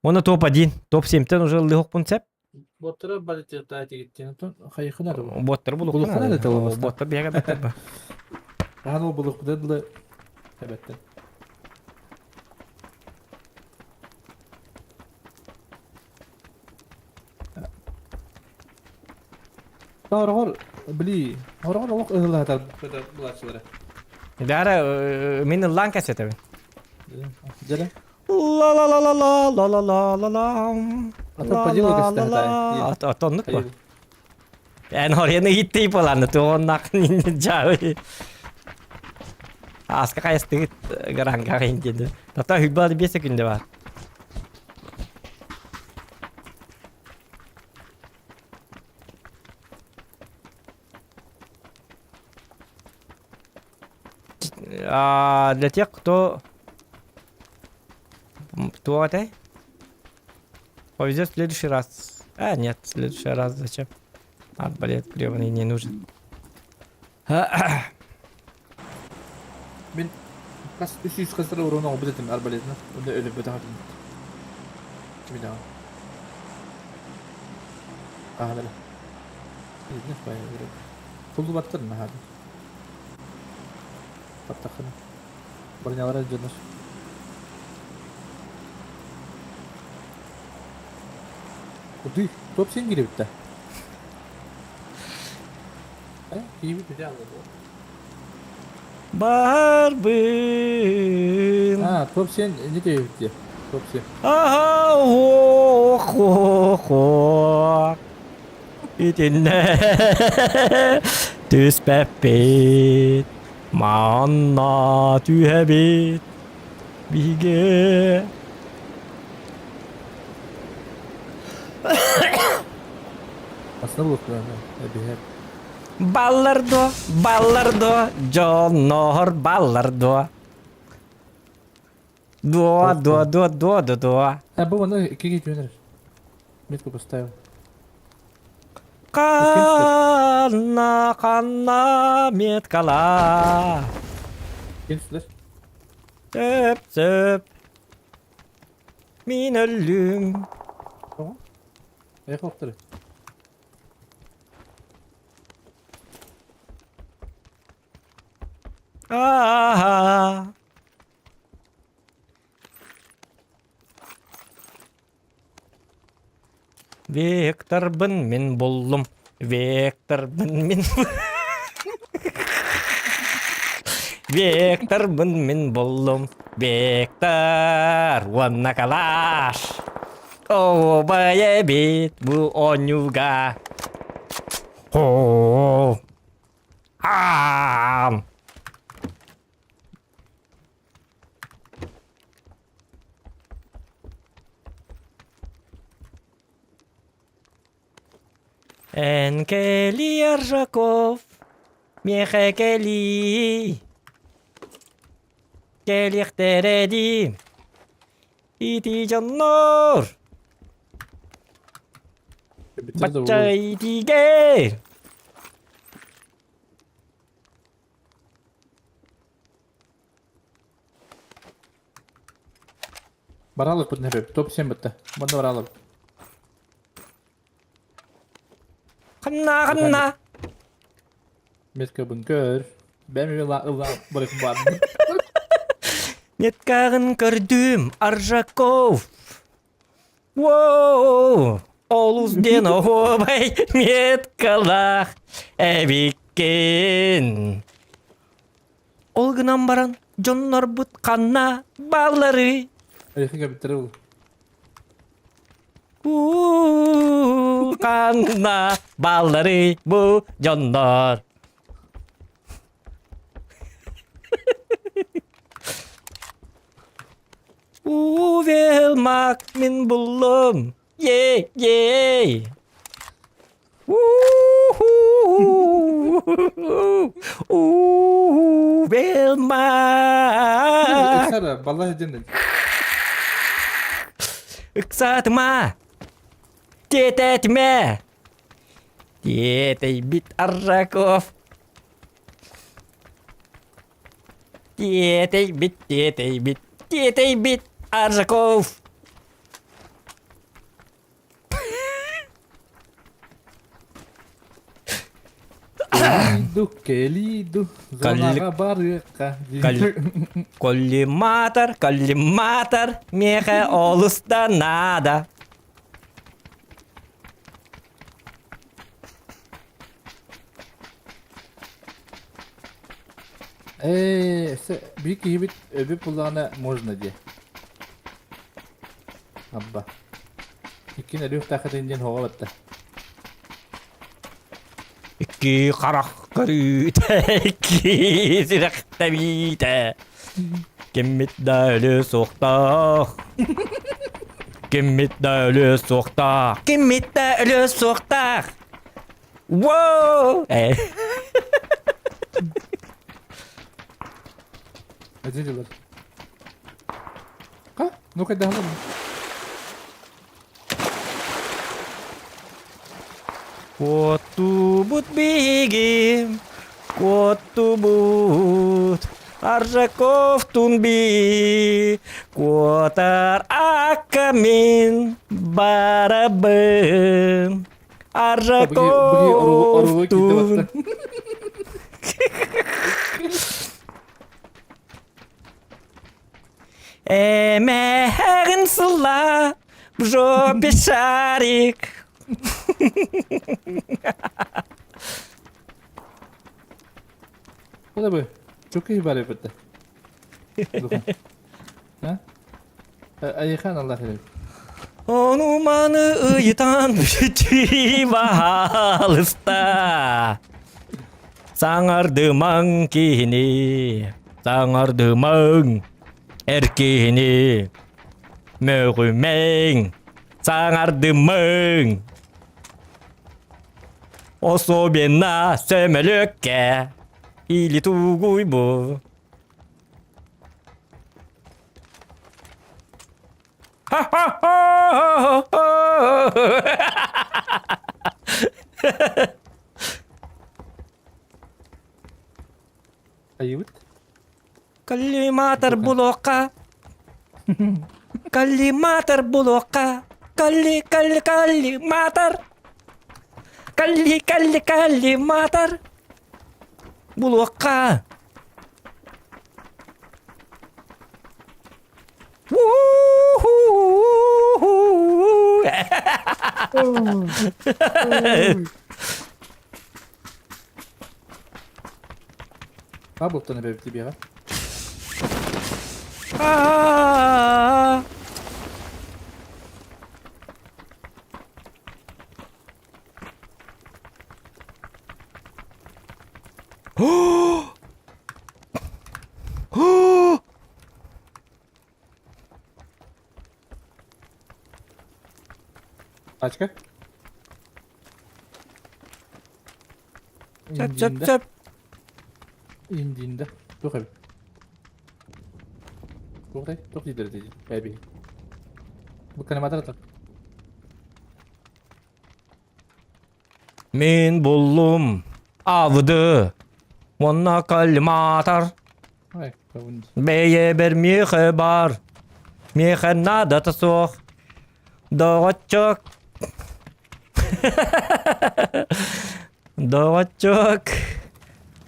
Уонна топ-1. Топ-7-тэн уже ыллыһохпун сөп. Боттара балетта тигиттен хайыхына да. Боттар булуххуна да талабаста. Боттар биһиэхэ бэттэр ба. Ахан ол булухпута дылы эбэттен. Ороҕор били ороҕор олох ыһыллаатар булааччылара. Дара мин ыллаан кэсэтэбин. Дьэрэ. Ла ла ла ла ла ла ла ла ла ла. Ата по делу кэстэһэ Атоннук ба. Эн хорьяны иттей боланы туоннак жабы. Аска кайыстыгыт гаранга диэн. Тата хүлбаады 5 секунда бар. А, для тех, кто... Кто это? Повезет в следующий раз. А, нет, в следующий раз зачем? Арбалет гребаный не нужен. Мин хас үс үс хастара уруна оҥорбут этим арбалетынан уонна өлөрбөтөх этим. Кими даҕаны. Хаһан эрэ. Итинник баайа Туллубаттар наһаа да. Баттаххына. Бронялара дьоннор. Куды, топ сен киирбит да. Э, киирбит бите алды. Барбын. А, топ сен не диэбит дии. Топ сен. Ага, ох, ох, ох. Итиннэ түспэппит, манна түһэбит, биһиги. Астына булуохтара эбиһэр. Баллар дуо, баллар дуо, дьоннор баллар дуо. Дуо, дуо, дуо, дуо, дуо, дуо. А бу манна икки түһэн Метку поставил. Ханна, ханна меткала. Ким слышь? Сөп, сөп. Мин өллүм. Тоҕо? Эйиэхэ охтору. Аа. Векторбын мин буллум. Векторбын мин Векторбын мин буллум. Вектор уонна калаш. Ообай эбит бу оонньууга. Хоо. Аам. Эн кэли Аржаков, миэхэ кэлиий. Кэлиэхтэрэ дии. Ити дьоннор. Бачча итигэ. Баралык бут нөпөп. Топ 7 бытта. Манна баралык. Ханна ханна. Метка бун көр. Бэм ыла ыла барык бар. Меткаҕын көрдүм, Аржаков. Воу! Олус диэн оһуобай меткалаах эбиккин. Ол гынан баран дьоннорбут ханна баалларый? Эйхи кэбиттэрэ ол. Уу, ханна баалларый бу дьоннор? Увелмак мин буллум. Ей, ей. Увелмак. Ыксара, баллах дьэн. Ыксаатыма. Тиэтэтимэ. Тиэтэйбит Аржаков. Тиэтэйбит, тиэтэйбит, тиэтэйбит Аржаков. Кэлииду, кэлииду, зонаҕа барыахха. Коллиматор, коллиматор, миэхэ олус да наада. Ээ, биир киһибит өбү буллаҕына можно диэ. Абба. Иккин өлүөхтаахытын диэн хоҕо батта. Икки харах көрүүтэ, икки сүрэх тэбиитэ. Киммит да өлүө суохтаах. Киммит да өлүө суохтаах. Киммит да өлүө суохтаах. Воу! Э. Один дылар. Ха? Ну-ка, даһалар. Куоттубут биһиги, куоттубут, Аржаковтун би, куотар акка мин барабын. Аржаковтун. Эмэһэҕин сыла в жопе шарик. Куда бы? Чуки бары бытты. А? Айхан Аллах керек. Ону маны ыйытан бүтүү баһаалыста. Саҥардымаҥ киһини, саҥардымаҥ эр киһини, мөҕүмэҥ, саҥардымаҥ. Особенно сөмөлүөккэ или тугуй бу. Айыбыт. Коллиматор булуохха. Коллиматор булуохха. Колли, колли, коллиматор. Колли, колли, коллиматор. Булуохха. А буттан эбэбит биэҕэ. Аа. Тачка. Сөп сөп сөп. Индиинде. Туох эбит? Туох дай? Туох дииллэр дии? Бэби. Бу канаматар атар. Мин буллум авды. Уонна коллиматор. Ай, кабын. Бэйэбэр миэхэ баар. Миэхэ наадата суох. Доҕоччуок. Доҕоччуок.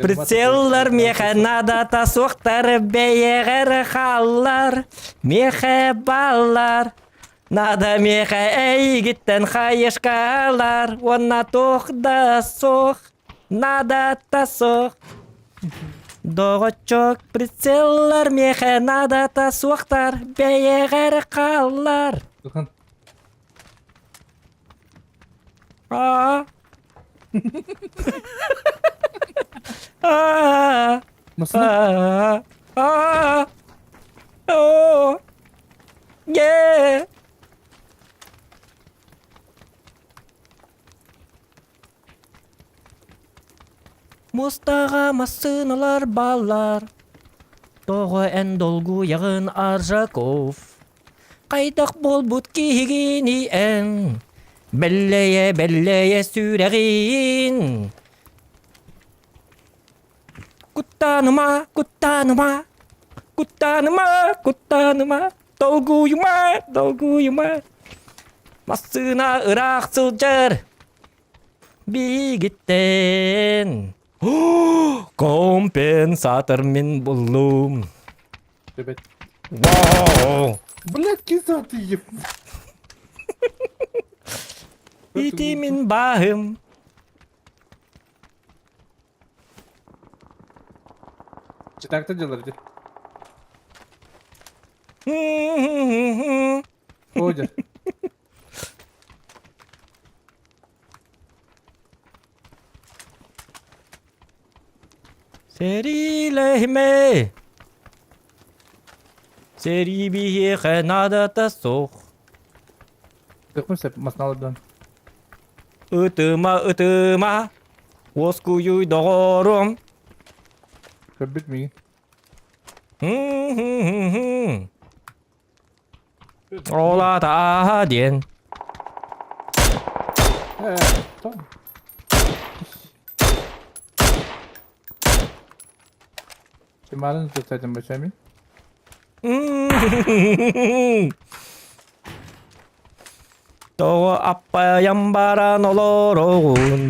Прицеллар миэхэ наадата суохтар бэйэҕэр хааллар. Миэхэ бааллар. Надо миэхэ эйигиттэн хайышкалар уонна туох да суох. Надо-та суох. Доҕоччуок прицеллар миэхэ наадата суохтар бэйэҕэр хааллар. Духан. Аа. Аа. Масына. Аа. Аа. Оо. Yeah. Мустаҕа массыыналар бааллар. Тоҕо эн долгуйаҕын Аржаков? Хайдах буолбут киһигиний эн? Бэллэйэ-бэллэйэ сүрэҕин. Куттаныма, куттаныма, куттаныма, куттаныма, долгуйума, долгуйума. Массыына ыраах сылдьар. Биигиттэн компенсатор мин буллум. Төбөт. Вау! Блядь, киса ты еб. Ити мин баһым. Читакта делар ди. Ходя. Сэриилэһимэ! Сэрии биһиэхэ наадата суох. Тыкмын сөп масналардан. Ытыма, ытыма, уоскуйуй доҕорум. Көрбүт миигин. Ол аата ааһа диэн. Э, том. Кимарын tutsaydın başami? Тоҕо аппайан баран олороҕун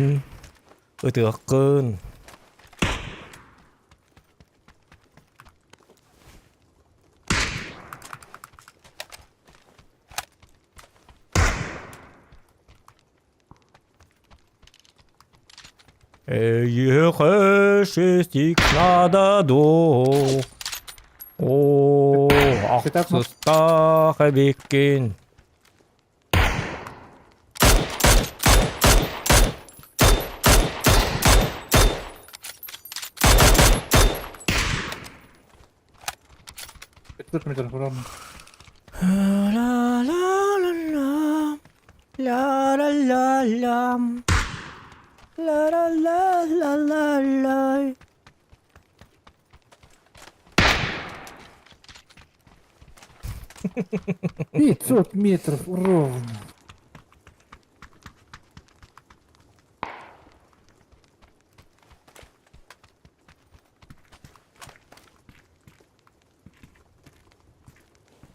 ытыаххын. Эйиэхэ шестик надо доо. Оо, ахсыстаах эбиккин. 500 метров ровно. La la la la la la la la la la la la la la. 500 метров ровно.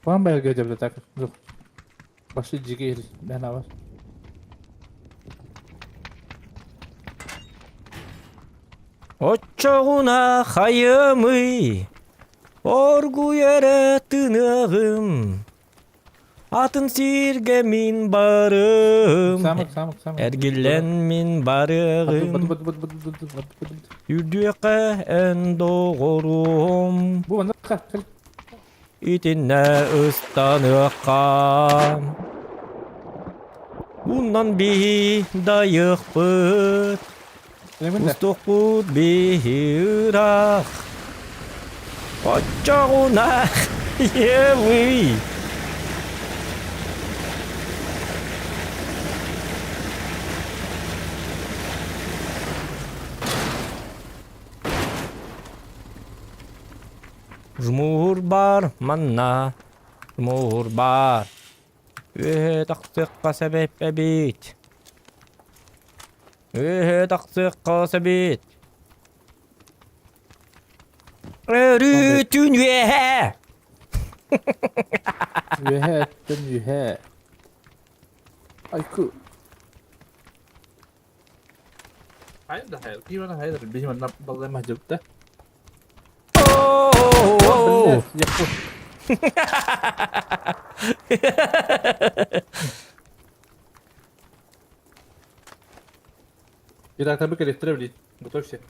План байырга деп так. Жоқ. Башы жеге бәна бар. Оччоҕуна хайымый, оргуй эрэ тыныаҕым. Атын сиргэ мин барым, Самык, самык, самык. эргиллэн мин барыаҕым. Үрдүөххэ эн доҕорум, Бу манна кэл. итиннэ ыстаныахха. Уннан биһи дайыахпыт, Устуохпут биһи ыраах. Оччоҕуна елый. Жмур бар манна, жмур бар. Үөһэ тахсыахха сөп эбит. Үөһэ тахсыахха сөбүт. Өрүүтүн үөһэ! Үөһэ өттүн үөһэ. Айку. Хайда хайда. Ким ана хайда. Биһи манна баллай махжыбыта. Оо! Итак, табы кэлиэхтэрэ билин. Готовься.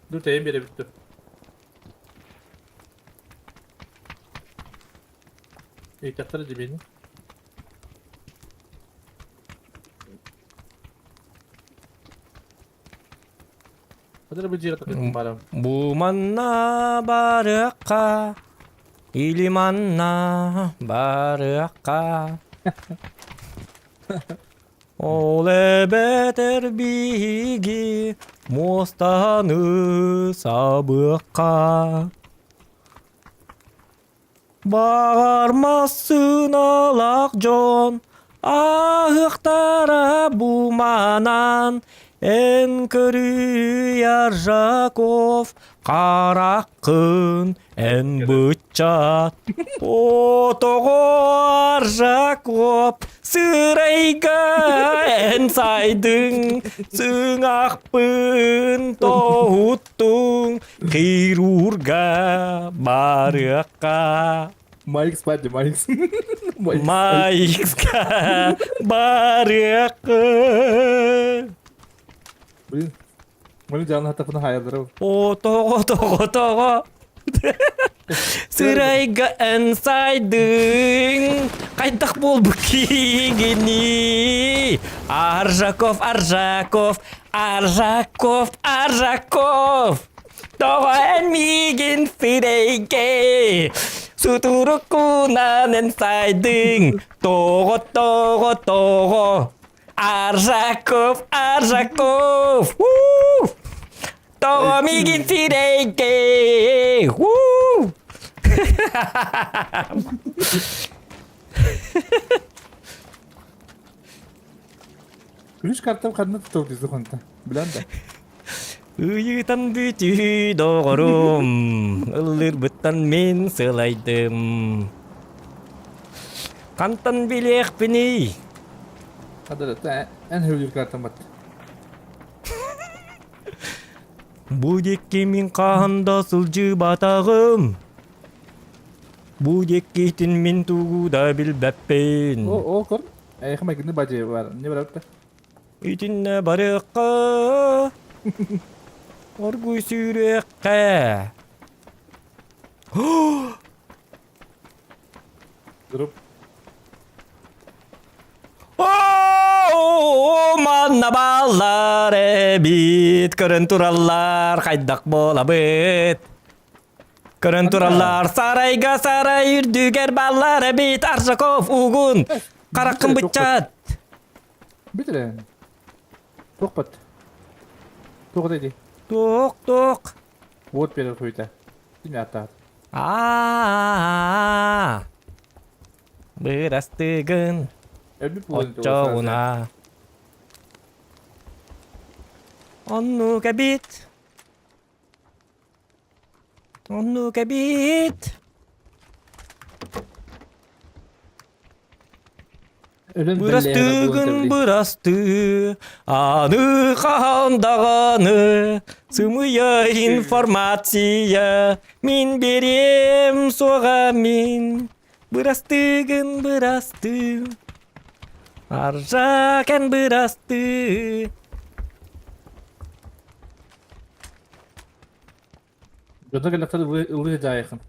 Ду тэйэн биэрэбит ду. Ыйтахтара дибини. Бу манна барыахха, или манна барыахха. Ол эбэтэр биһиги муостаны сабыахха. Баҕар массыыналаах дьон ааһыахтара бу манан эн көрүүй Аржаков хараххын эн быччат Отоҕо Аржаков сырайга эн сайдыҥ сыҥахпын тоһуттуҥ Хирурга барыахха. Майкс бадди, Майкс. Майкска барыахха. Блин. Маны жанын хатапына хаялдырау. О, тоҕо, тоҕо, тоҕо. Сырайга эн сайдыҥ, хайдах буолбут киһигиний? Аржаков, Аржаков, Аржаков, Аржаков! Тоҕо эн миигин сирэйгэ сутуруккунан эн сайдыҥ тоҕо тоҕо тоҕо Аржаков Аржаков уу тоҕо миигин сирэйгэ уу Күлүш картам ханна тутуох дии суханта. Билэн да. Ыйытан бүтүү доҕорум, ыллыырбыттан мин сылайдым. Хантан билиэхпиний? Хадырата эн хөбүлүүр картам бат. Бу диэки мин хаһан да сылдьыбатаҕым. Бу диэкитин мин тугу да билбэппин. О, о, көр. Эйиэхэ майгынны бадьы бар. Не барабыт да. Итиннэ барыахха, оргуй сүүрүөххэ. Дроп. Оо, манна бааллар эбит, көрөн тураллар, хайдах буолабыт? Көрөн тураллар, сарайга сарай үрдүгэр бааллар эбит, Аржаков угун, хараххын быччат. Бүтүрэн. Туохпат. Туох дии? Туох, туох. Уот биэрэр хуйта. Ким ааттаат? Аа. Бырастыгын. Оччоҕуна. Оннук эбит. Оннук эбит. Бырастыгын бырастыы, аны хаһан даҕаны сымыйа информация мин бириэм суоҕа мин. Бырастыгын бырастыы. Аржакен бырастыы. Дьоно кэлэхтэр ылыы дьаайахын.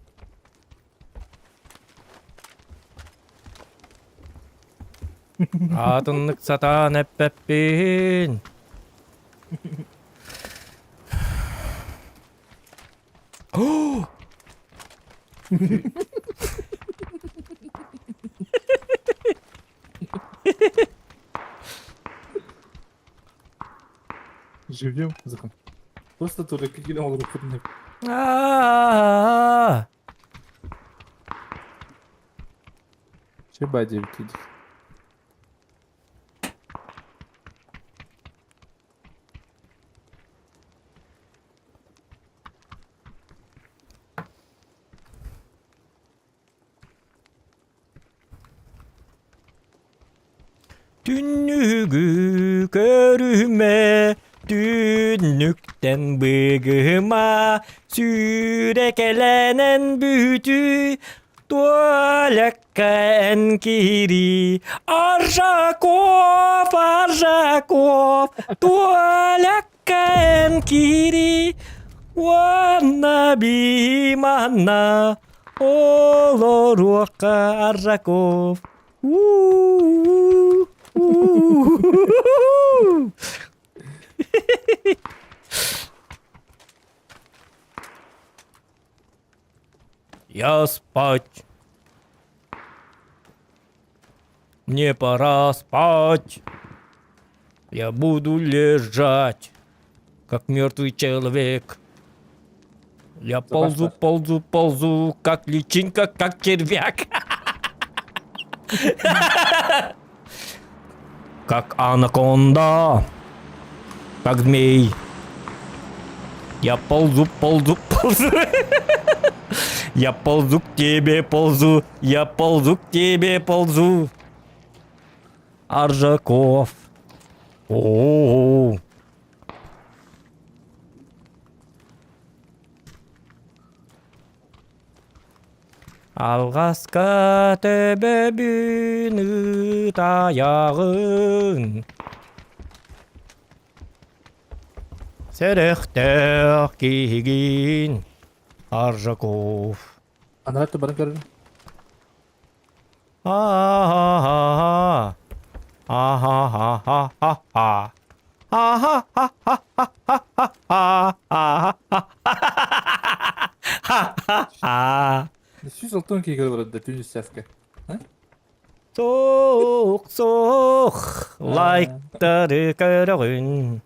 Атыннык сатаан эппэппин. Живем, Зухан. Просто туры кигиле олоруппут. А-а-а. Чебай диэбит Түннүгү көрүмэ, түннүктэн быгыма, сүүрэкэлэнэн бүтүү, туалекка эн киирии. Аржаков, Аржаков, туалекка эн киирии, уонна биманна, олоруохха Аржаков. У-у-у. У-у-у. Я спать. Мне пора спать. Я буду лежать, как мертвый человек. Я ползу, ползу, ползу, как личинка, как червяк. Как анаконда, как змей. Я ползу, ползу, ползу. Я ползу к тебе, ползу, я ползу к тебе, ползу. Аржаков. О-о-о. Алҕаска төбөбүн ытайаҕын Сэрэхтээх киһигин Аржаков. Анараа өттө баран көрөр. А-а-а-а. А-ха-ха-ха-ха-ха. А-ха-ха-ха-ха-ха-ха. 106 киһи көрө барар да түүн үссээскэ. Суох, суох, лайктары көрөҕүн.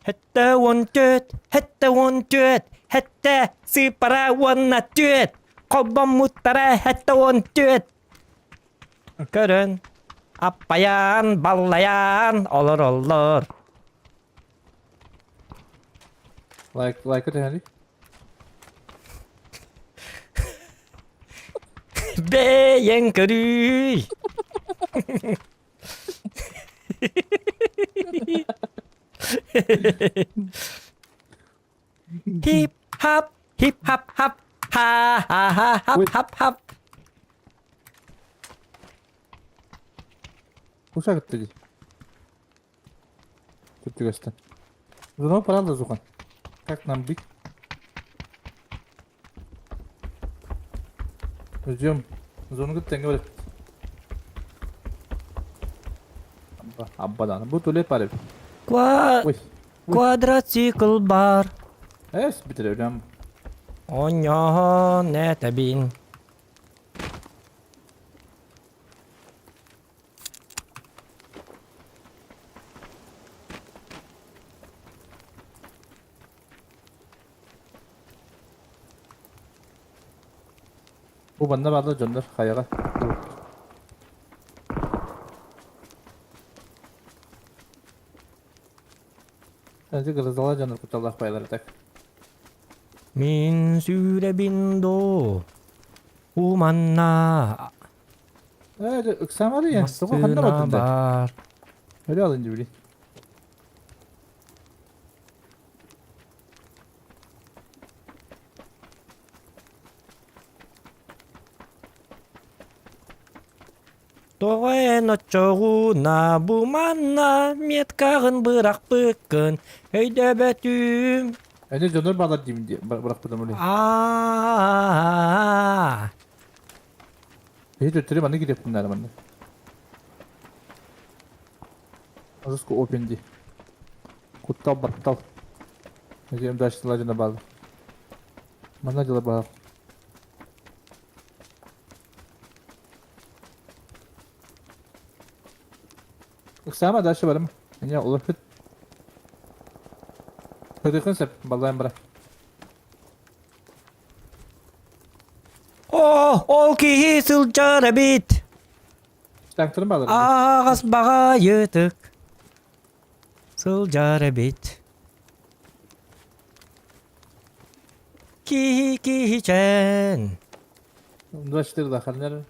74, 74, сэттэ сыыппара уонна түөрт, холбоммуттара 74. Көрөн, аппайаан, баллайаан олороллор. Лайк, лайка түһэрий. Бэйэҥ көрүүй. Хип хап, хип хап хап, ха ха ха хап хап хап. Куша кытта дии. Түптүгэстэн. Зуно правда Зухан. Как нам быть? Ждем. Зону кытта тэҥҥэ барып. Абба, аббадан. Бу төле парып. Ква... Ой. Квадроцикл бар. Эс бүтүрөм. Онньоһон этэбин. Бу манна бааллар дьоннор хайаҕа. Önce грозала дьоннор кутталлаах байалар так. Мин сүүрэбин доо. Уманна Э, ыксаамары я. Тоҕо ханна мастына бардын да? бар. Өлө алын дии били. Тоҕо эн оччоҕуна бу манна меткаҕын бырахпыккын өйдөөбөтүм. Эне дьонор баалар диибин дии бырахпытым үлэ. Аа. Биһи төттөрү манна киириэхпин наада манна. Жестко опен дии. Куттал баттал. Эти дальше ладина баалар. Манна дела баар. Ыксаама дальше барым. Меня уларпыт. Хытыхын сөп, баллайын бара. О, ол киһи сылдьар эбит. Таҥтырым баалар. Ааҕас баҕайытык сылдьар эбит. Киһи киһичэн. 24 да ханнар.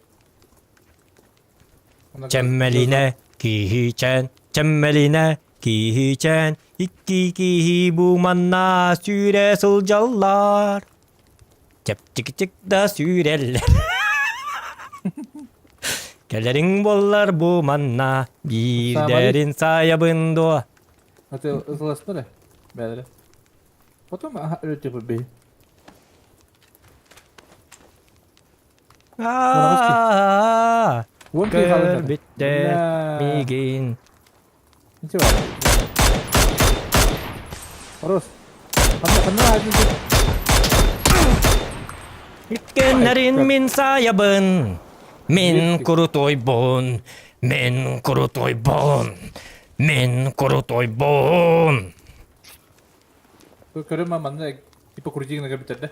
Чэммэлинэ киһичэн, чэммэлинэ киһичэн, икки киһи бу манна сүүрэ сылдьаллар. Чэпчикичик да сүүрэллэр. Кэлэриҥ буоллар бу манна биирдэрин саайабын дуо? Аты ытыласпар бээлere. Потом өрөтү бей. Аа, Көрбүттэр миигин. Ничего. Хорош. Иккеннэрин мин саайабын, мин курутуйбун, мин курутуйбун, мин курутуйбун. Көрөм манна типа крутигина көрбүттэр да.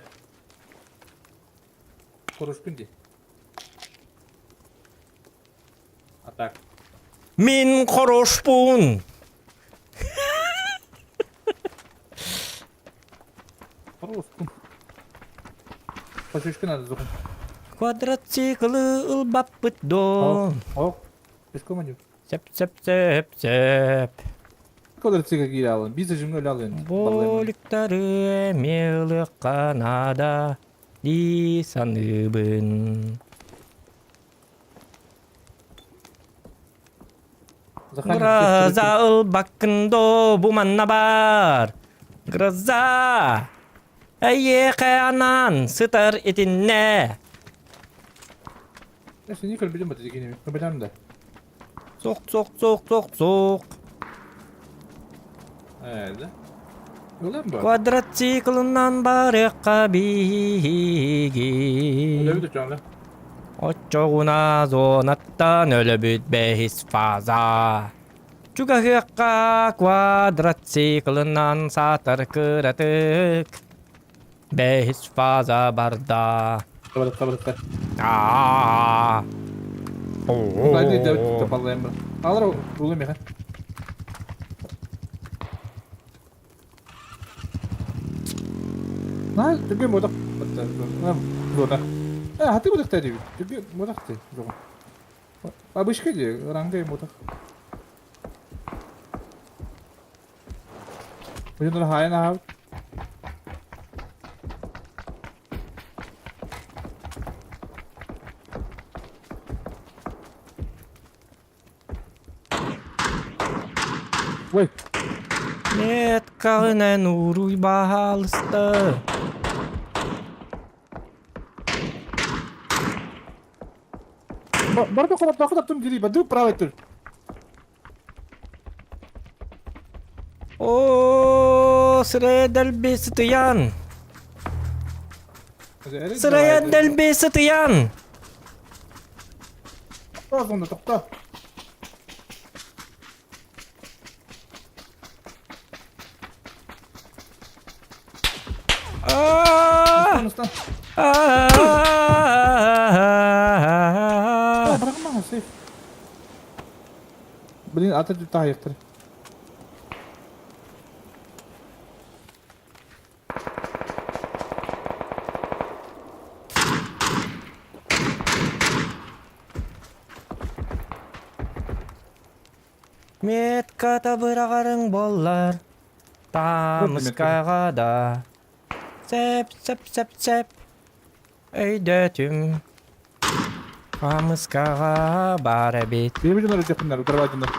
Корушкун дии. А так. Мин хорошпун. Хорошпун. Хочушка надо зухун. Квадроциклы ылбаппыт до. Ок. Пешком идем. Сеп сеп сеп сеп. Квадроцикл киирэ алын. Биир зажимҥа өлө алын. Боликтары эмиэ наада дии саныыбын. Гроза ылбаккын до бу манна бар. Гроза! Эйиэхэ анаан сытар итиннэ. Сени көрбүтүм бата дикини. Көрбөтөм да. Сок сок сок сок сок. Ээ да. Ылан ба. Квадроциклынан барыахха биһиги. Өлөбүт очоҥно. Оччоҕуна зонаттан өлөбүт бэһис фаза. Чугаһыахха квадроциклынан саатар кыратык. Бэһис фаза барда. Кабырыкка барыкка. Аа. Алар улу меха. На, түгэн модак. Зона. Э, хаты модак та диби. Түгэн модак ти. Зона. Обычка ди, рангай модак. Мужун хайын аһабыт. Ой. Меткаҕынан ууруй баһаалыста. Барбы хомот таптым дири, баду правый тур. О, сырая дэлби сытыйан. Сырая дэлби сытыйан. Тохто, тохто. Аа! Аа! Бырагымаҥа сейф. Блин, ата таһыйыктар. Метката быраҕарыҥ буоллар, таамыскаҕа да Сеп, сеп, сеп, сеп. Өйдөөтүм. Хамыскаҕа баар эбит. Биир дьоннор өтөхпүннэр, утарбай дьоннор.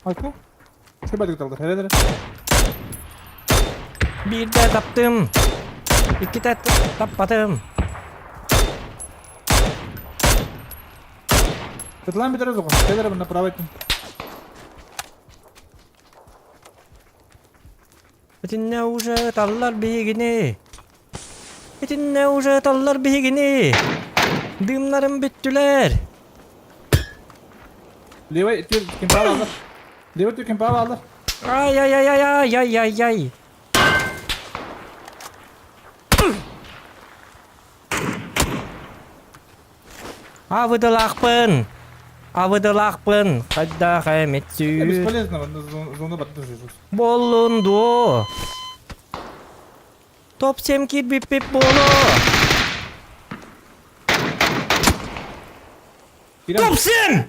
Айка. Шөбәдик талдар, хәрә дәрә. Биирдэ таптым. Иккитэ таппатым. Светлана бүтэрэ суох. Кэлэр мына право этин. Итиннэ уже таллар биһигини. Итиннэ уже таллар биһигини. Дымнарым бүттүлэр. Левый түр кемпал алды. Левый түр кемпал алды. Ай ай ай ай ай ай ай ай. Абыдылаахпын! Абыдылаахпын! Хайдах эмит сүүр. Бесполезно, зона баттı Буоллун дуо? Топ 7 киирбиппит буолуо! Топ 7!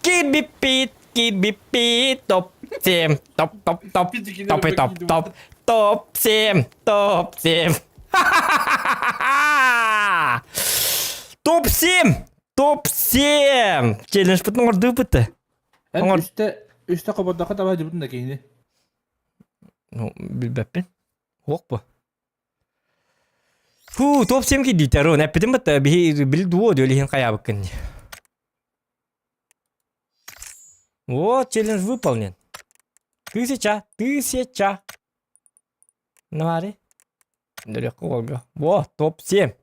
Киирбиппит, киирбиппит, топ 7, топ топ топ, топ топ топ, топ 7, топ 7. Топ 7! Топ 7! Челлендж оҥордубут. Эн үстэ үстэ хобордоххо таба дьыбытын да киһини. Ну, билбэппин. Хуох бу. Фу, топ 7 киирдийтэр. Эппитим бытта биһи били дуо диэн хайаабыккын. Вот, челлендж выполнен. Тысяча, тысяча. Навари. Легко Ольга. Во, топ-7.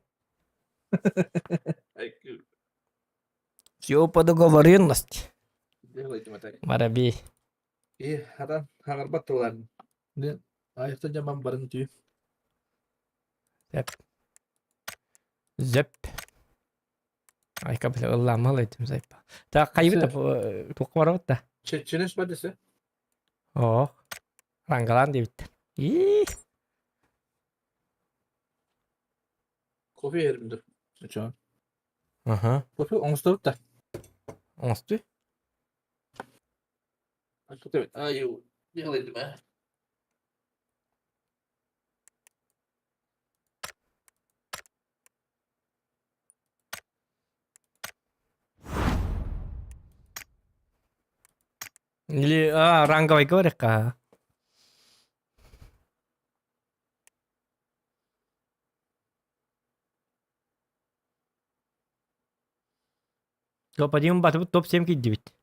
Все по договоренности. Воробей. И, хатан, хагарбат тыларын. Айықтан жаман барын түй. Зәп. Зәп. Айка бile ылламал этим зайпа. Так, кайбыт туққа барабыт да. Челлендж бар десе. О, рангалан дебиттер. И, Кофе yerimdir. Чо. Аха. Кофе оңустурут да. Оңосту. Ай, делай а. Или а, ранговый говорика. Топ-1 батыбыт топ-7 киирдибит.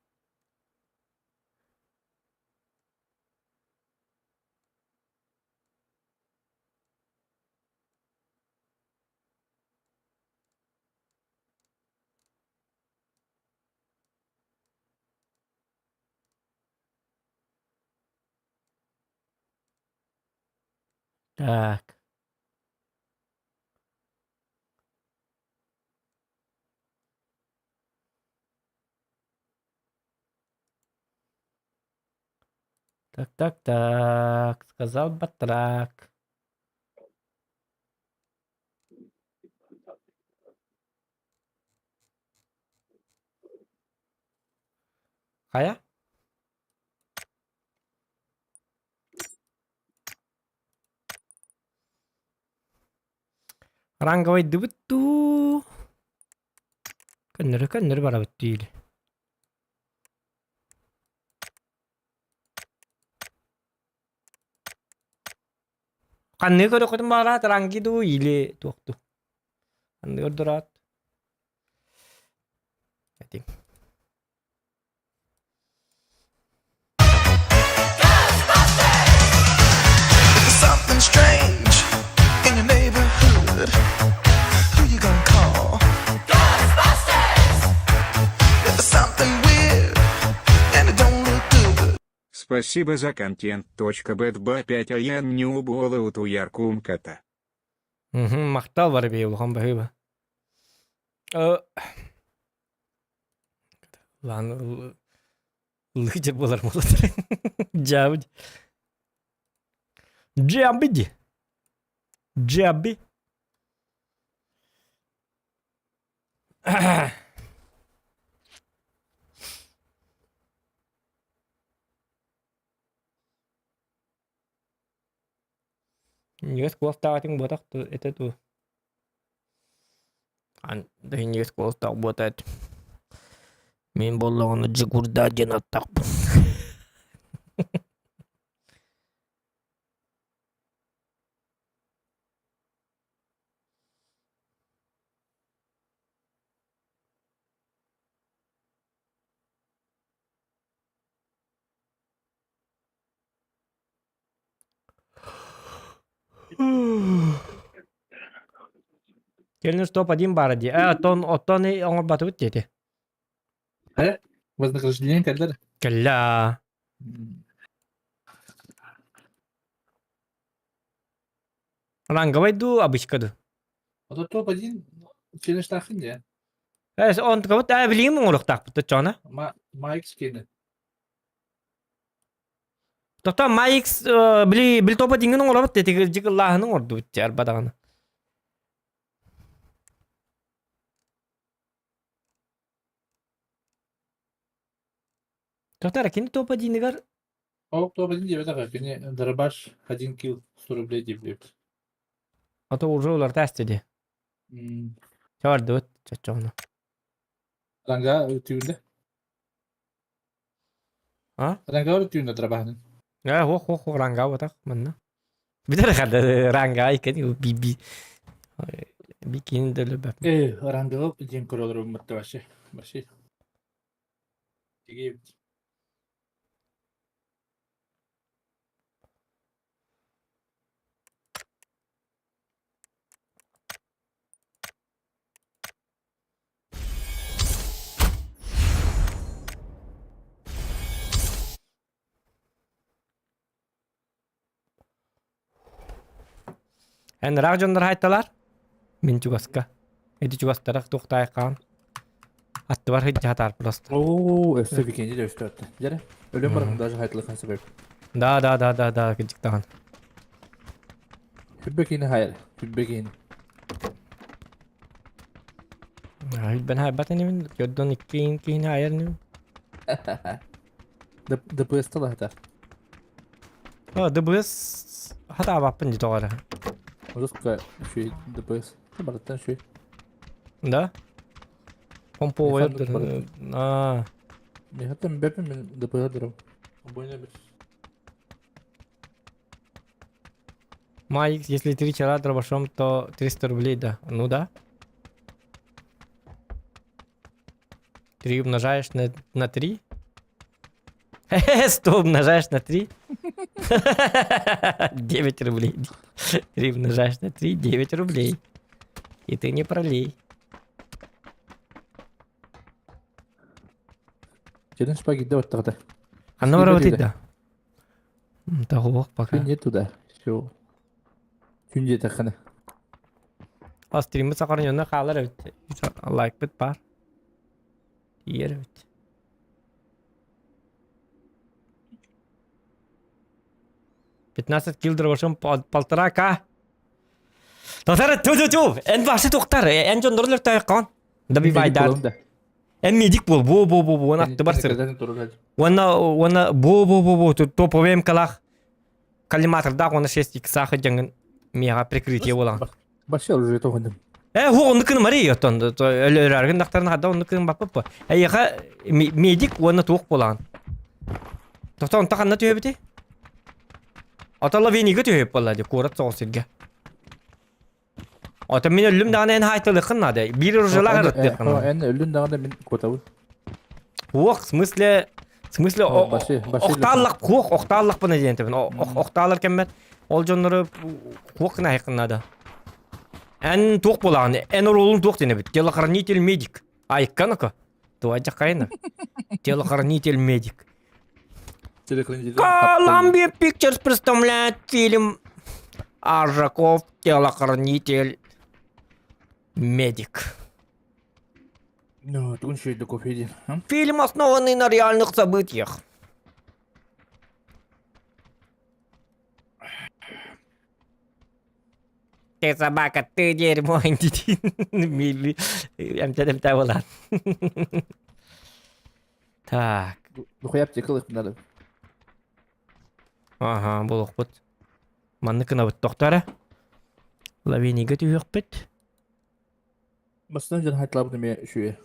Так. Так, так, так, сказал батрак. Хайа? Ранговый дыбыттуу. Көннөрү көннөрү барабыт диили. Ханны көрөхөтүн баҕараат ранги дуу или туох дуу? Ханны көрдөрөөт? Этиҥ. Something strange in your neighborhood. Who you gonna call? Ghostbusters! If there's something weird and it don't look good. Спасибо за контент. Бэтба 5 аян не уболауту яркумката. Мгм, махтал бар бии улахан баһыыба. Лан лыжа буолар буолар. Дьаабы. Дьаабы ди. Дьаабы. Минньигэс куоластаах буотах этэ дуу? Минньигэс куоластаах буота этим. Мин буоллаҕына Джигурда диэн аттаахпын. Кэлин стоп один баара дии. Э, оттон оттон оҥорботубут диэти. Э? Вознаграждение кэллэр. Кэллэ. Ранговай дуу, обычка дуу? Ото топ-1 челленджтаахын дии. Э, онтукабыт ээ билигин оҥоруохтаахпыт оччоҕуна. Майк скины. Тохтоо Майкс били били топа диҥин оҥоробут дии ыллааһын оҥордубут дии арба даҕаны. Тохтоо кини топа диинигэр Ол топ-1 диэбэтэх кини дробаш 1 килл 100 рублей диэбит. А то уже уларта дии. Чабардыбыт чоччоҕуна. Ранга түүнде. А? Ранга түүнде дробаһын. Э, хох хох ранга батах манна. Битер хада ранга иккен би би би кин дөлөбө. Э, ранга диэн көрөлөр мытты вообще. Вообще. Тиги Эн ыраах дьоннор хайталар? Мин чугаска. Эти чугастарах туохтаайхаан. Аттыбар сылдьа просто. Оо, өссө викенди да өстө атты. Дьэрэ, өлөн баран даже хайтылыхан себеп. Да, да, да, да, да, кыдьыктаҕын. Хүббэ киини хайар, хүббэ киини. Хүлбэн хайбат инибин, көрдөн икки киини айар инибин. ДПС талаһата. О, ДПС хатаабаппын дии тоҕо эрэ. Русская үчүгэй ДПС. Барыттан үчүгэй. Да? Помповая А. Мехаттан бэпин мен ДПС дырым. Бойна бир. Майк, если три чара дробашом, то 300 рублей, да. Ну да. 3 умножаешь на, на 3? 100 умножаешь на 3? 9 рублей. 3 умножаешь на 3, 9 рублей. И ты не пролей. Челлендж пагидде баттаҕата. Ханна барабытый да? Того пока. Күн не туда. Все. Күн диэтэххинэ. А стриммит сохранённо хаалар эбит. Лайкпыт баар. Тиийэр эбит. 15 килл дробашом полтора к. Татар тю тю тю. Эн башы тухтар. Эн дьоннорун өртөйөккон. Добивайдар. Эн медик бол. Бу бу бу бу. Уонна аттыбар сыр. Уонна уонна бу бу бу бу топовый мкалах коллиматордаах уонна 6 иксаах дьаҥын миэхэ прикрытие буолан. Вообще уже тоҕундум. Э, ху оннук кын Мария оттон өлөрөргүн дактарын хадда оннук кын баппаппа. Эйиэхэ медик уонна туох буолаҕын? Тохтоо онто ханна түһэбити? Ото Лавинига түһэп буолла дии, куорат соҕус сиргэ. Ото мин өллүм даҕаны эн хаайталыаххын наада. Биир оружиелаах ырыттыаххын наада. Эн өллүн даҕаны мин куотабын. Хуох, в смысле, в смысле, охтааллах, хуох, охтааллахпына диэн тэбин. Охтаалар кэммэр ол дьоннору хуох гына айаххын наада. Эн туох буолаҕын, эн оруолуҥ туох диэн эбит? Телохранитель медик. Айыкканыка. Туа дьакайна. Телохранитель медик. Columbia Pictures представляет фильм Аржаков телохранитель медик. Ну, тугун шөйдө кофе диэн. Фильм, основанный на реальных событиях. Ты собака, ты дерьмо, Эмтэ буолан. Так. Духуя аптека ылыахпын наада. Ага, буолуохпут. Маннык гынабыт тохтоо эрэ. Лавинига түһүөхпүт. Бастан дьон хайтлаабыт эмиэ үчүгэй.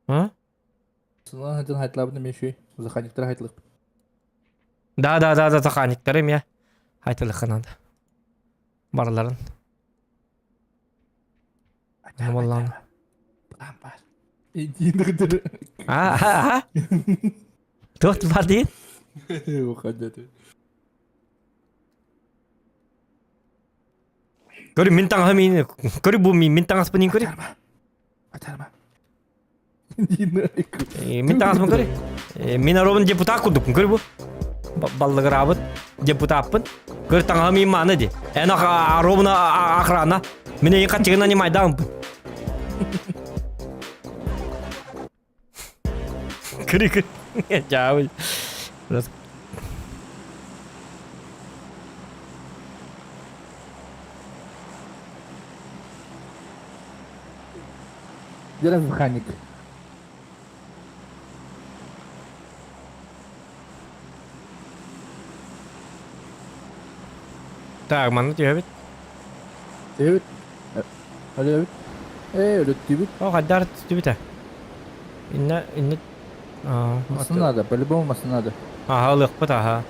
А? Сынан дьон хайтлаабыт эмиэ үчүгэй. Заханиктары хайтлык. Да, да, да, да, заханиктары эмиэ хайтылыхха надо. Барыларын. Буоллаҕына. Баар. Индиин А, а, а. Туох бар диин? Көрү мин таҥаһым иин көрү бу мин таҥаспын иин көрү. Атарма. Мин таҥаспын көрү. Мин оробун депутат курдукпун көрү бу. Баллыгыраабыт депутаппын. Көр таҥаһым иин мааны ди. Эн оробуна охрана. Мин эйин хаччыгынан немайдаампын. Көрү көрү. Дьаабыл. Где механик? Так, манна түһэбит. Түһэбит. Өлөбүт. Ээ, өлөттүбүт. О, хайдар түстүбүт Инна, инна... Массына надо, по-любому массына надо. Аха, ылыахпыт, аха.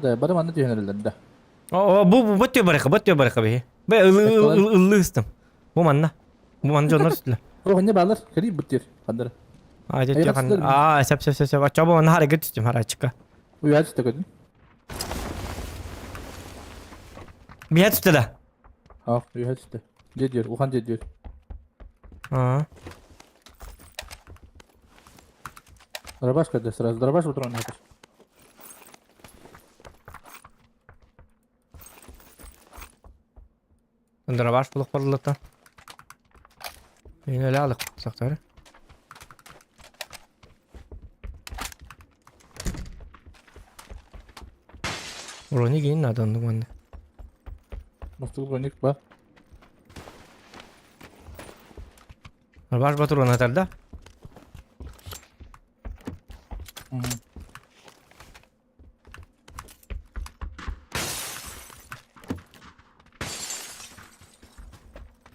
Да, бары манна түһэн эрэллэр да. О, бу бу бу барыха, бу барыха биһи. Бе ыллы ыстым. Бу манна. Бу манна дьоннор үстүлэр. О, ханна баалар? Кэри бут тир. Ханнара. А, дьэ хан. А, сеп сеп сеп сеп. Ача бу манна харыгы түстүм харачка. Уя түстэ көдүн. Бия түстэ да. А, уя түстэ. Дьэ диэр, ухан дьэ диэр. А. Дробаш когда сразу, дробаш утром надо. Дробаш булук барылыта. Мен эле алык сактары. Брони кийин надо оннук манна. Мустук броник ба. Баш батыр атар да?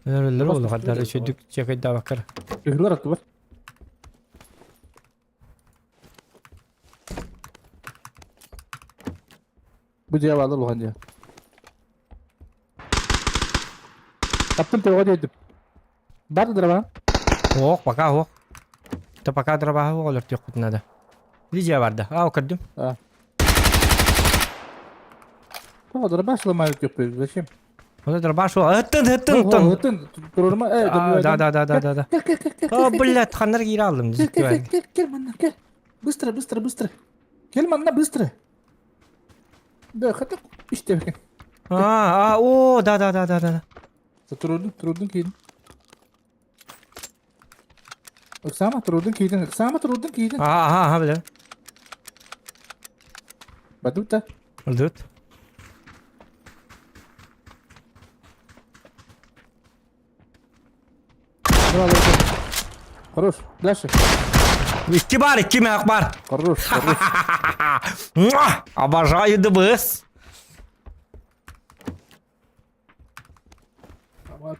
Өлөр ол хаддар үчүдүк чекайдаабаккар. Ыһылар аттыбар. Бу дьиэ баалар улахан дьиэ. Таптым төбөҕө диэдим. Бар дроба. Ох, пока ох. То пока дроба ох өлөртүөхпүт надо. Видео барда. А, көрдүм. А. Тоҕо дробаш ломают тёппүт. Зачем? Вот дробаш ол. Ыттын, ыттын, ыттын. Ыттын, турурума. Э, Да, да, да, да, да, да. Кел, кел, кел, кел. О, блядь, ханнар киирэ алдым. Кел, кел, кел, кел, манна, кел. Быстро, быстро, быстро. Кел манна, быстро. Да, хотя иште. А, а, о, да, да, да, да, да. Турудун, турудун киин. Ыксаама турудун киитин, ыксаама турудун киитин. Ага, ага, билем. Бадут да. Ылдыт. Хорош, дальше. Икки бар, икки мех бар. Хорош, хорош. Обожаю ДБС.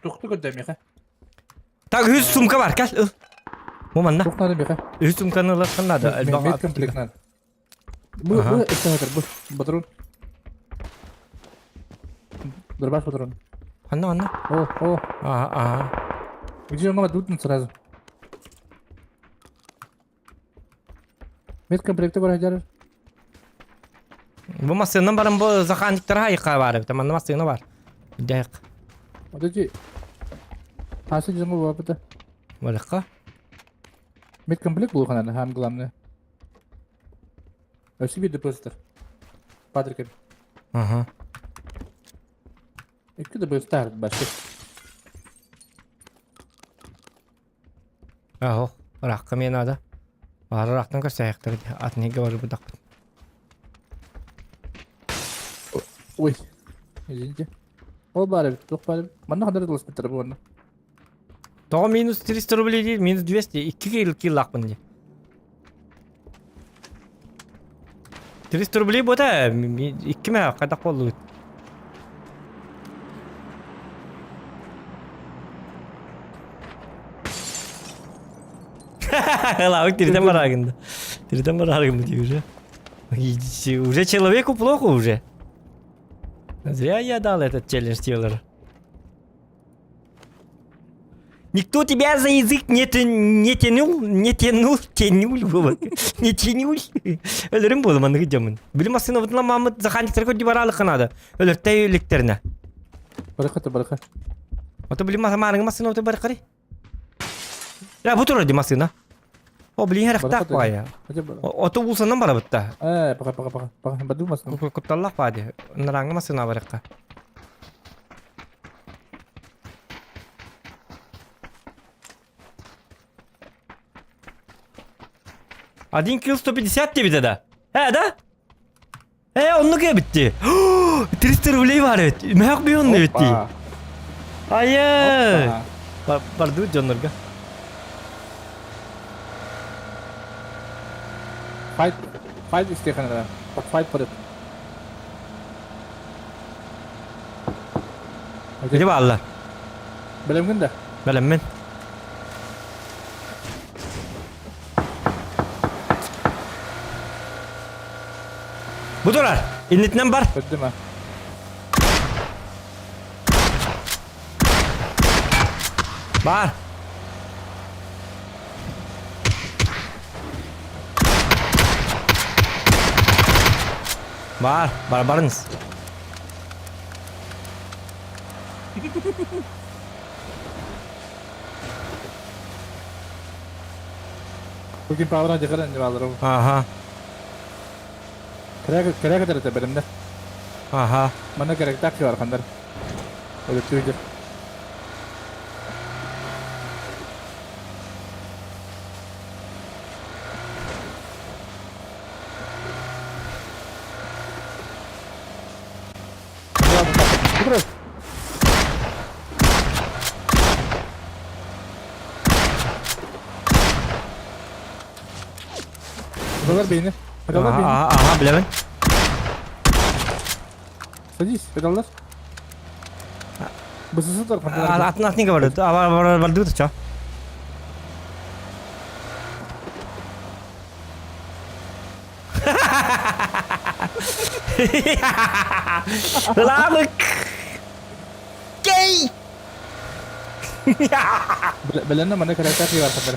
Тохту көрдө миэхэ. Так, үс сумка бар, кэл. Ыл. Бу манна. Туох надо миэхэ? Үс сумканы ылыаххын надо. Мед комплект надо. Бу, бу, эстафетер, бу, патрон. Дробаш патрон. Ханна, ханна. О, о. Ага, ага. Где он дутнут сразу? Мед комплекты бар хадьярар. Бу массыынан баран бу заханиктара хайыкка бар эбит. Манна массыына бар. Дайык. Вот эти... Хасы дьоҥҥо буолбута. Балыкка. Медкомплект буолуохха наада, самое главное. Өссө биир ДПСтар. Патрик. Ага. Икки ДПСтар башка. Аһо, ырахха мен надо. Бары ырахтан көрсөйөхтөр атын иһгэ барбытахпыт. Ой. Извините. Ол баар эбит, туох баар эбит. Манна ханна тылыспыттара бу онно. Тоҕо минус 300 рублей диир, минус 200, 2 килл киллаахпын дии. 300 рублей буота, икки мэ хайдах буоллубут? Лавык тиритэн бараагында. Тиритэн барааргын дии уже. Уже человеку плохо уже. Зря я дал этот челлендж Тейлор. Никто тебя за язык не, не тянул, не тянул, тянул, вот. Не тянул. Өлөрүм буолу манныгы дьомун. Били массыынабытын маммыт захантиктар көрдүү бараалык надо. Өлөртэй өлүктерне. Барыха барыха. Ото били маарыңы массыынабыты барыкары. Я бу турар ди массыына. О, блин, харахтаах баайа. Ото уулсанан барабытта. Э, пока, пока, пока, пока, баду массыына. Кутталлах баа ди. Нараңы массыына барыкка. Один килл 150 диэбитэ да? Э, да? Э, оннук эбитти. 300 рублей бар эбит. Мөһөх бүйон эбитти. Айы! Бардыбыт дьоннорго. Файт, файт истиэхэнэ файт порет. Ити бааллар. Бэлэмгин да? Бэлэммин. Бу турар. Иннитинэн бар. Көрдүм а. Бар. Бар, бар барыңыз. Бүгүн павра дьыгар энди баалар. Аха. Кыра кыра кытарыта бэлэмнэр. Аха. Манна кэрэктээх кыархандар. Өлөттүү Pedallar beyni. Pedallar beyni. Aha, aha, билэбин. Садись, pedallar. Бысысы Атын атын барды. Бар барды чо. Лавык! Кей! Бэлэнне манна кэрэктээх бар хатар.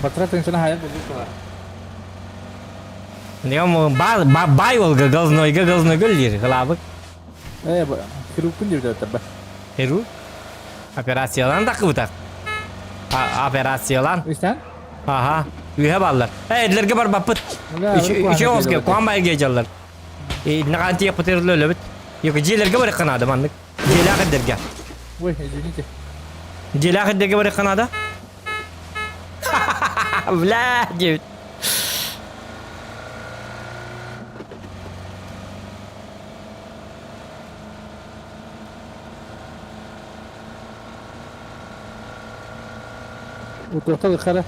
Батра тенсена хайа булду. Нем ба ба бай олга глазнойга глазнойга лир главык. Э, хирургпун деп жатыр ба. Хирург? Операциялан да кыбытар. Операциялан. Истен? Аха. Үйе баллар. Э, эдлерге бар баппыт. Үчө оске куан байге жаллар. Э, наган тие пытырлы өлөбүт. Yok, дьиэлэргэ бар канада маннык. Дьиэлээх эдэргэ. Ой, извините. Дьиэлээх эдэргэ бар канада. Бля, диэбит. Утуохта хара.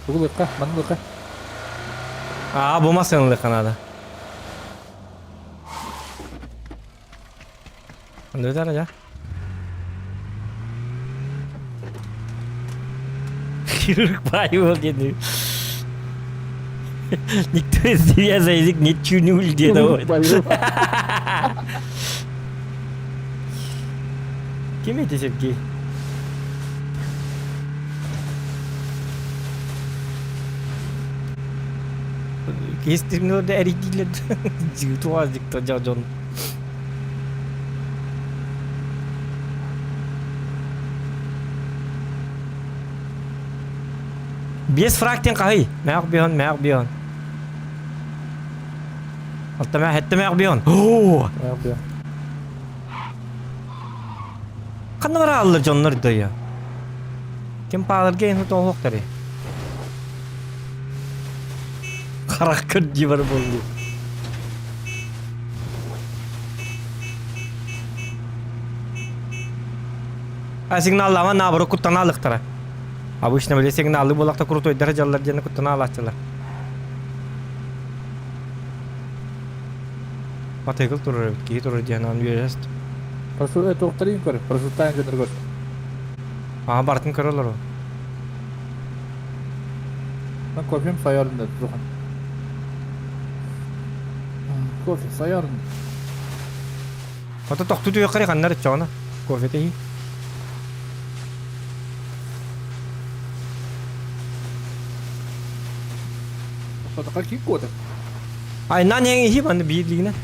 Тугулыкка, манылыкка. Аа, бу масынылык надо. Анда ja. Хирург бай деді. Никто из тебя за язык не тюнул деді ғой. Ким это Сергей? Кестимнерде эридилер. Туазикта жон. Без фрактен қай? Мәғ бион, мәғ бион. Алтамаах, эттэмээх бион. Оо! Ханна барааллар дьоннор дойо? Ким пааларга ин тоһуохтары? Харах көрдүү бар болду. А сигналлама наоборот куттанаалыктара. Обычно биле сигналы буолахта крутойдара дьаллар диэн куттанаалааччылар. Матыгыл турар эбит, киһи турар диэн аны үөрэ Прошу, туохтарын көр, просутаан дьоннор көр. Аа, бартын көрө олору. Мен кофем сайарын да тухан. Кофе сайарын. Ото тохту түйөккари ханнар иччоҕуна. Кофе тэһи. Сотока ким кота? Айнан ең ихи манны биирлигинен.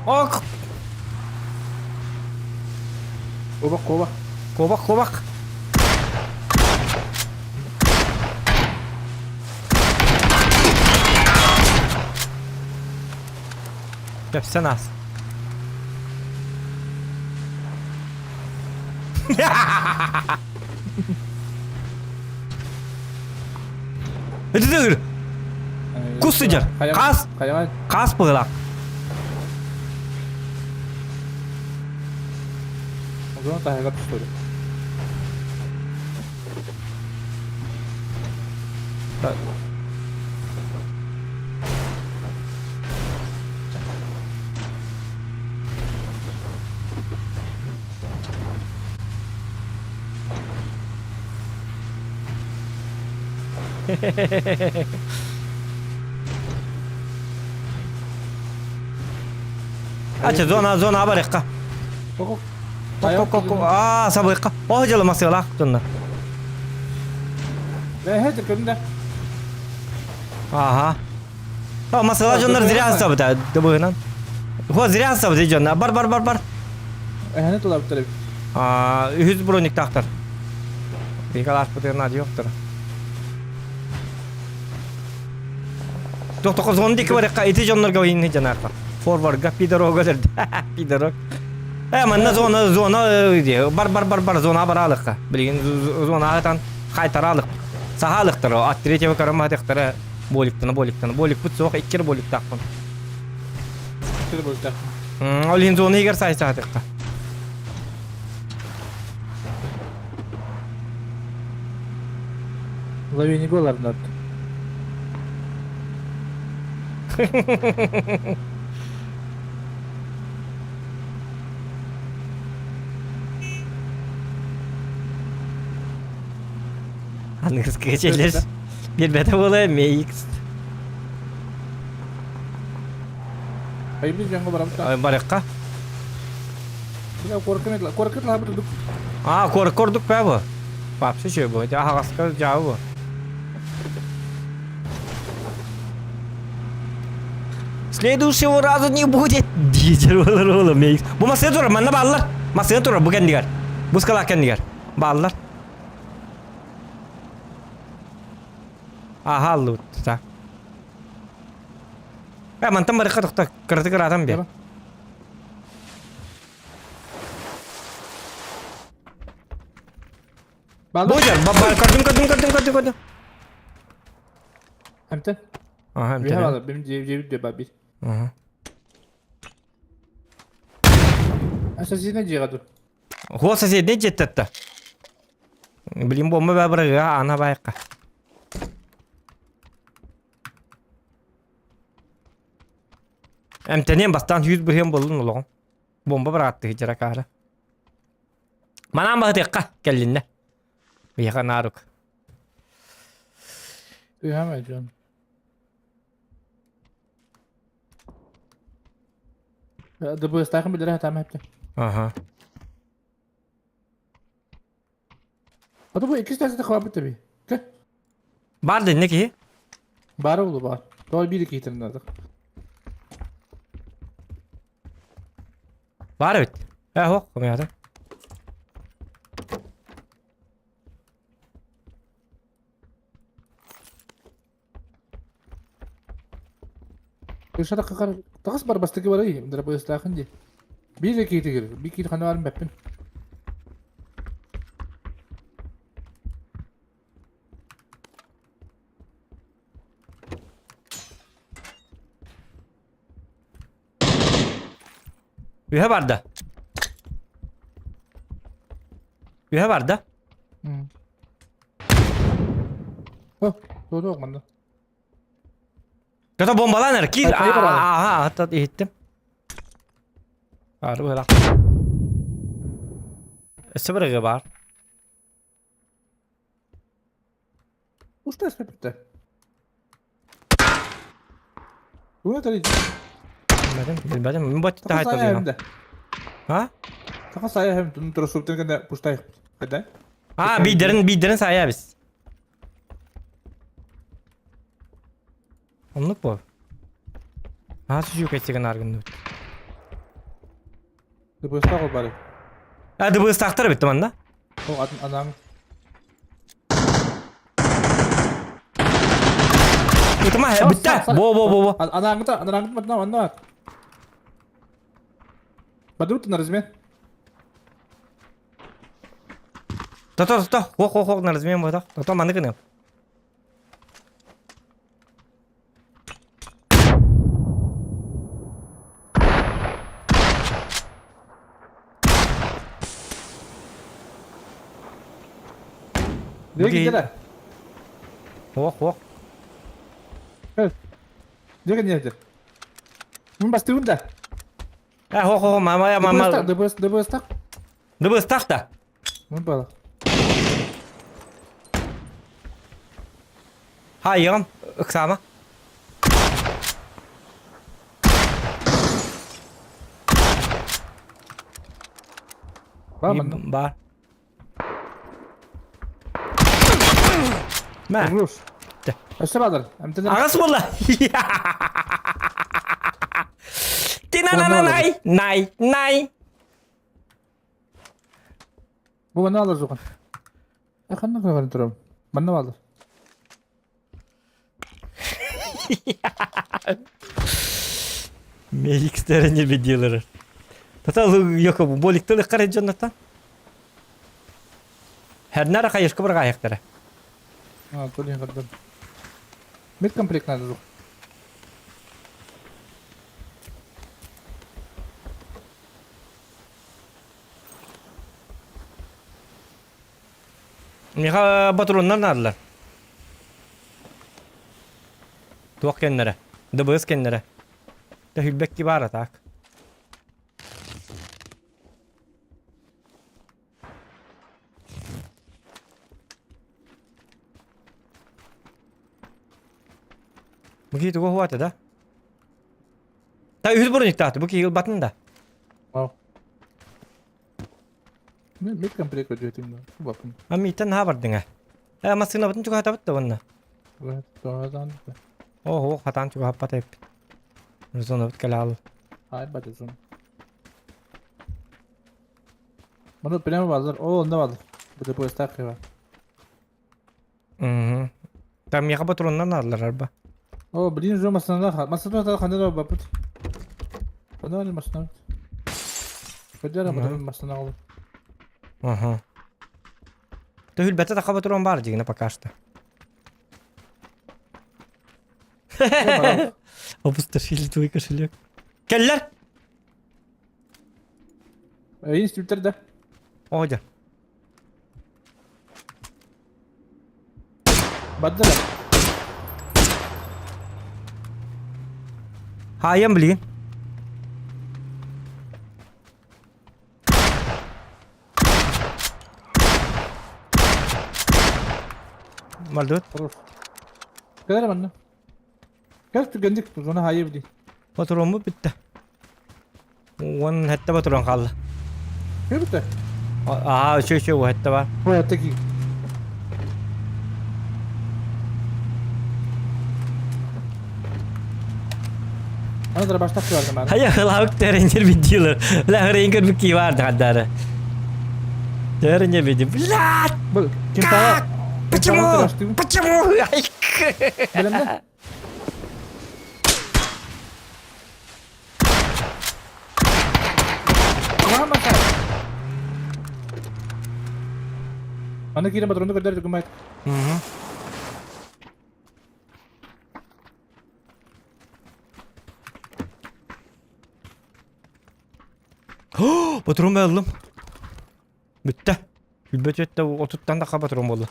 Ок! Кобак, кобак. Кобак, кобак. Тэпсэн аас. Ити Кус сыдьар. Хаас. Хаас быһылаах. Озон таһыгар түстүрү. Ача зона зона барыхха. Аа сабыхха. О дьылы масыалаах дьоннор. Бэһэ көрүндэ. Ага. А масыала дьоннор зря сабыта дыбыгынан. Хо зря сабыта дьоннор. Бар бар бар бар. Эһэни тулабыттар эбит. Аа үһүс брониктаахтар. Бикаласпытыгар наадыйа охтор. Тохтоко зон диэки барыахха ити дьоннорго инни дьанаахха. Форварга пидорога дерде. Пидорог. Э манна зона зона бар бар бар бар зона бараалыкка. Билигин зона атан хайтараалык. Сахаалыктар от третьего караматыктара боликтана боликтана боликпут суох иккер боликтаахпын. Иккер боликтаахпын. Ол иһин зона игер сайсаатыкка. Лавини голарнат. Аныгыскы кечелер биэрбэтэ буолуо MX. Айбыз дьоҥҥо барабыт. Барыахха. Куоракка куоракка лаабыт ордук. Аа, куоракка ордук бээ бу. Вообще үчүгэй бу. Аһаҕаска дьаабы бу. Следующего раза не будет. Диэчер буолар уолум. Бу массыына турар, манна бааллар. Массыына турар бу кэннигэр. Бу скалаах кэннигэр. Бааллар. Аха аллыбыт. Так. Э, мантан барыхха тохто, кыратык ыраатан биэр. Божар, бабар, көрдүм, көрдүм, көрдүм, көрдүм, көрдүм. Эмтен? Аха, эмтен. эмтен. Benim cebim diyor bir. Аха. Соседний дьиэҕэ дуу? Хуо соседний дьиэттэтта. Билин бомба бабырыга ана байыкка. Эмтэниэн бастаан сүүс быһыан буоллун олоҕум. Бомба бырааттыы дьара каара. Манаан баһытыахха кэллиннэ. Биһиэхэ наарук. Тыһама дьон. ДБС-таахын билэрэ сатаама эптэ. Аха. Ото бу иккис тәсите хабыт таби. Кэ? Бар дэнне киһи. Бары булу бар. Тоҕо биир киһитин надо. Баар эбит. Э, ох, комята. Кыша таккар тагыс бар бастакы барай, дырабыстаахын ди. Биир киһитигэр, биир киһи хана барым бэппин. Үһэ барда. Үһэ барда. О, туох манна. Ката бомбалаан эр киир. Ааха, ата иһиттим. Ары быһылаах. Өссө бір бар. Ушта эспеппиттэр. Уна тали. Билбэтим, билбэтим. Мин бот Така таһайт сая хэмдэ. А? Така сая хэм тун турасуптын кэнэ пуштай. Кэдэ? А, бидерин, бидерин сая биз. Оннук бу. Аа сүзүү кэчеген аргын. Дыбыстак ол бары. А, дыбыстактар битти манна. О, атын анаң. Ытыма битте. Бо бо бо бо. Анааңыта, анааңыт матна манна. Бадут на размен. То то то, хо хо хо на размен бо то. То маны гына. Диги дела. Ох, ох. Диги не Мин бастыгын да. Э, хо хо мама я мама. Дыбыс, дыбыс так. Дыбыс так да. Мин бала. Ха, йым, ыксама. Бар манна. Бар. Мә. Руш. Өссө бадар. Эмтелер. Ағас болла. Тина-на-на-най, най, най. Бу манна алар жуган. Э, ханна кылган турам. Манна алар. Меликстері не беделер. Тата yok bu боликтелі қарай жоннаттан. Хәрнәр қайышқы бір қайықтары. А, толин кырдым. Мед комплект надо жук. Миха батуроннар надылар. Туақ кеннері. ДБС кеннері. Та хүлбек ки бара так. Бу туга хуата да? Та үз бурун иктааты, бу ки батын да. Вау. Мед комплект өтөтүм да. Бапын. А митен ха бардыңа. Э масына батын чуга табыт да онна. Ого, хатан чуга хаппат эп. Зона бит калал. Ай бадызын. Муну прямо базар. О, онда базар. Бу депо стак бар. Мм. Там яга батуроннан алдылар арба. О, блин, жо масына, масына та ханда да бапыт. Ханда не масына. Көдәр батурон масына алып. Ага. Төхүл бәтә тақа батурон бар дигәне пока что. Опустошили твой кошелек. Келлер! Эй, стүлтер да. Одя. Баддыра. Хайым блин. Мальдут. Хорош. Кәлер манна. Кәл түгәндик зона хайы били. Батурон битте. Он хәтта батурон қалды. Кә битте? Аа, үшө үшө хәтта бар. Ой, таки. Аны дробаштах көрдüm аны. Хайа хылаабык тэринер видеолар. Бля хырайын көрбүт кии баар дагардары. Тэринер видео. Блядь! Бұл кентава. Почему? Почему? Білемді? Аны киирэн патронну көрдөр гымайт. Патрон ыллым. Бүттэ. Билбэт өттө отуттан да патрон буолла.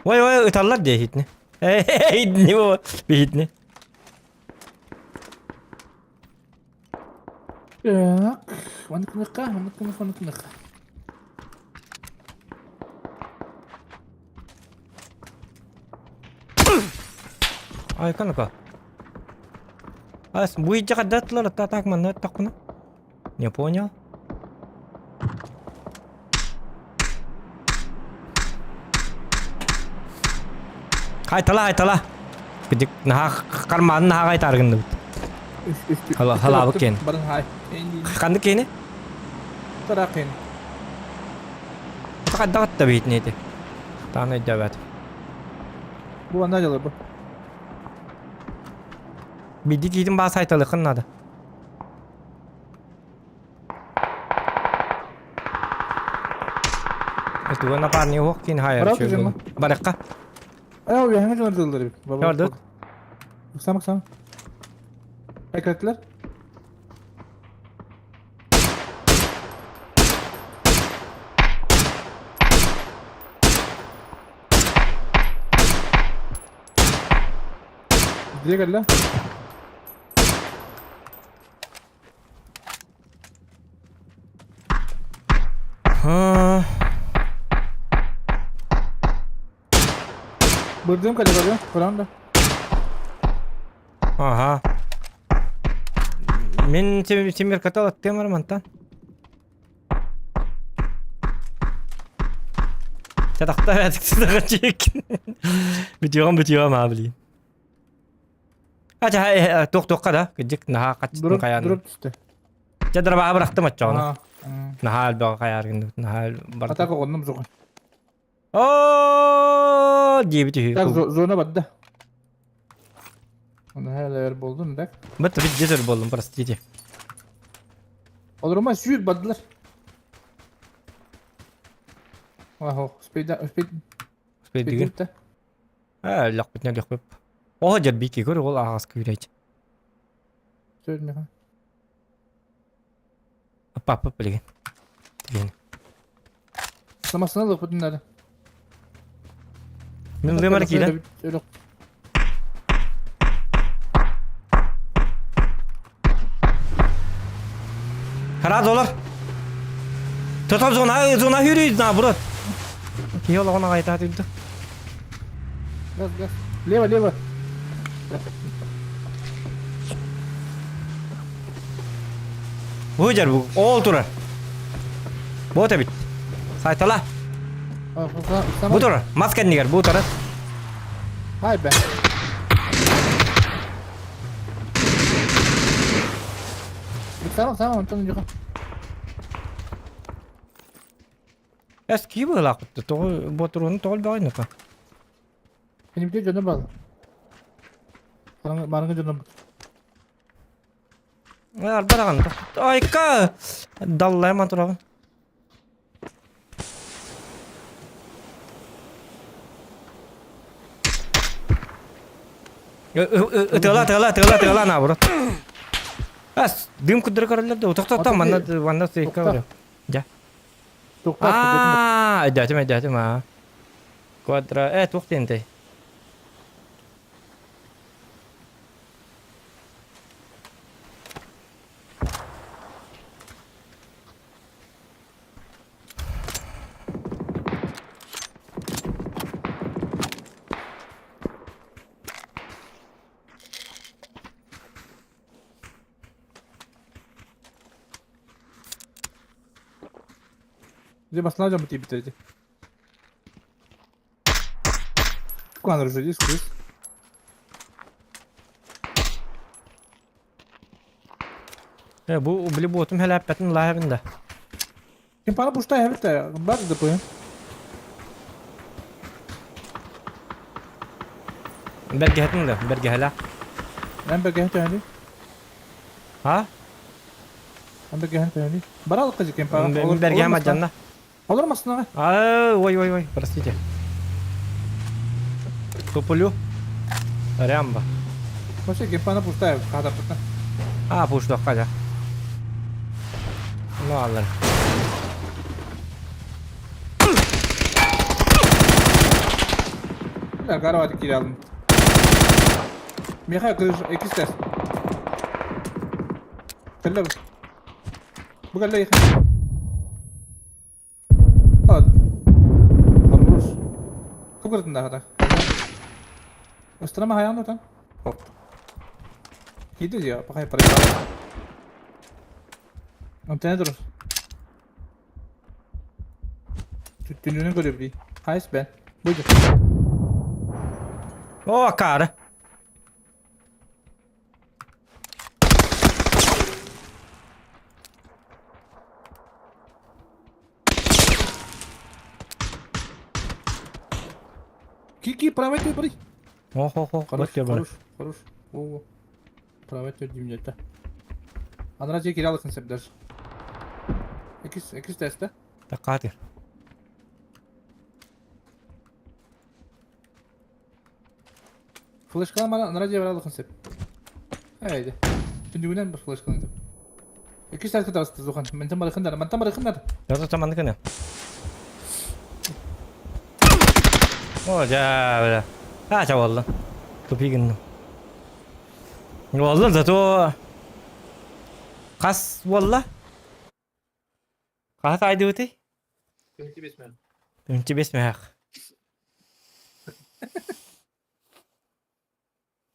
Ой ой ыталлар дии хитни. Хитни бу бихитни. Так, маныкыныка, маныкыныка, маныкыныка. Ай канака. Ас бу ичи каддатлар та так манна такуна. Не понял. Хайтала хайтала. Кыдык наха карманын наха кайтаргынды бит. Хала халабык кен. Барын хай. Ханды кени? Таракын. Каддагатта бит нети. Таны дәбәт. Бу анда жалыр бу. Биди киитин баа сайталыкын надо. Туга напарник ох кин хайар Барак жүзүм. Баракка. Ай, уяһыңа жалыр бит. Gördük. Сам сам. Айкаттылар. Дие кэллэ. Ха. Бырдым кэлэ көрүө. Көрөн да. Ага. Мен темир катал аттым мантан. Сатақта бәтік чек. Бүтüyorum бүтüyorum abi блин. Ача тоқ тоққа да кыдык наха качтын каян. Дроп түстэ. Жадыр баа бырактым аччоҕуна. Наха албаға каяр наха бар. Атака оннум зоҕун. О, диэбит үһү. Так зона бадда. Оны хәләр болдун так. Бит бит жезер болдум, простите. Олорма сүйір баддылар. Ахо, спейда, спейд, Спейдигин. спейд. Аа, лақ бит не лақ бит. О, жер бики көр ол ағас күйрәйт. Сөйлмехан. Апа апа билген. Деген. Самасына да бүтүннәре. Мен лемар киле. Хара доллар. Тотом зона, зона хүрүй на брат. Киел оғына қайта түлді. Газ, газ. Лево, лево. Бу жер бу. Ол турар. Бу бит. Сайтала. Бу турар. Маска нигер бу турар. Хай бе. Сама, сама, онтон жука. Эс ки бу лак бу. Тогы бу туруну тогол багай нука. Benim de canım bağlı. Барыңы canım. Арбараган. Айка. Даллай тураган. Тыла тыла тыла тыла на брат. Ас дым кудыр көрөлөр да. Токтот манна манна сыйка бар. Ja. Аа, дәтим дәтим а. Квадра, э, туктенте. Где баслажа мы тебе bitirdi. Kullanırız dedi, squeeze. Э, бу били буотум хэлээппэтин лааһабын да. Ким пара пушта хэбит бар да пуйын. Бэргэһэтин да, бэргэһэлээх. Эн бэргэһэ төһөнүй? А? Эн бэргэһэн төһөнүй? Бара алыкка ким пара. Бэргэһэм адьанна. Олор массынаҕа. А, ой, ой, ой, простите. Туплю. Рямба. Вообще гемпана пустая, хатаппыта. А, пуштуохха дьэ. Ну, аллар. Бля, карават кире алдым. Миха, кыш, экистер. Кэллэ бу. Кэллэ Хорош. Кубырдын да Ыстырама хайаан да Хоп. Киирди дии, пока проиграл. Антенна турар. Түннүнэн көрөбүт дии. Хайс бен. Буйду. О, акаары. Ки, ки, правый ты, бри. Ох, ох, ох, Хорош, вот тебе хорош, хорош. Во, во. Правый ты, димнете. Анара же киралык сеп даже. Экис, экис тест, Таккаатыр. Флешкалар мана анара же баралык сеп. Айды. Түндүгүнэн бір флешкалар. Экис тест кытарасты Зухан. Ментен барыкындар, мантан барыкындар. Ята таманыкыны. О, дьэ, бля. А, ча буолла. Тупи гынным. Буолла, зато хас буолла. Хас айдыбытый? Үнчү бес мээх.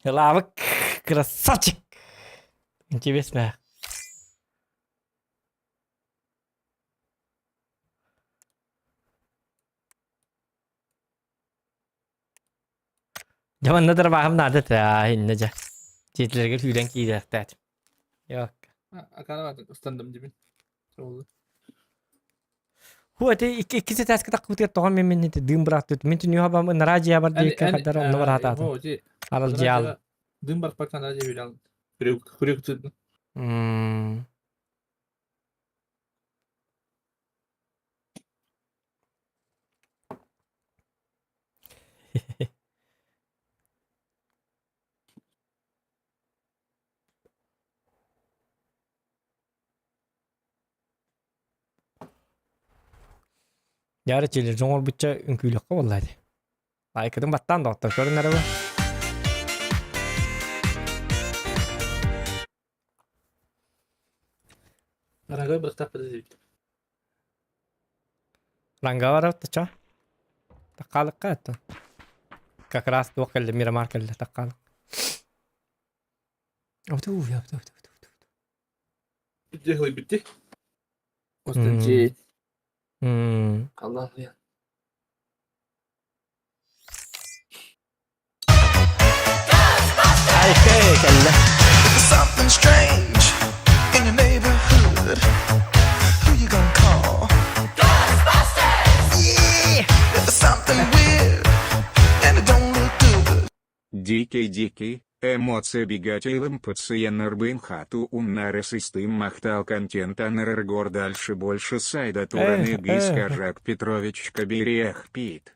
Лавык, красавчик. Үнчү бес мээх. Дьэ манна дарбааһым наада этэ иннэ дьэ. Дьиэтилэргэ сүүрэн киириэхтээтим. Yok. Акара ыстандым дибин. Ол. Ху эти икки икки сэтээскэ таххыбытыгар тоҕо мин мин ити дыым бырааттыт мин түнүһэ бам ынараа дьиэ бар диэккэ хаддар онно бараатаатым. Арал дьиал. Дым барпакка анараа дьиэ билал. Хүрүк тыдын. Мм. Дьаары чилир дьоҥорбучча үҥкүүлүөххэ буолла дии. Лайкытын баттаан доҕоттор көрүн эрэ бу. Дорогой бырахтаах дебит. Ранга барабыт чо. Таккаалыкка это. Как раз туох кэллэ Мирамар кэллэ таккаалык. Абытуу, абытуу, абытуу, абытуу. Битти битти. Остан Allah ya. Кэллэ. Something strange in your neighborhood. Who you gonna call? Ghostbusters! Yeah! If there's something weird and it don't look good. Дикий-дикий, эмоции бегателем пациеннербын хату уннаресистым махтал контент аннергор дальше больше сайда тураны Эх, гискажак Петрович кабирех пит.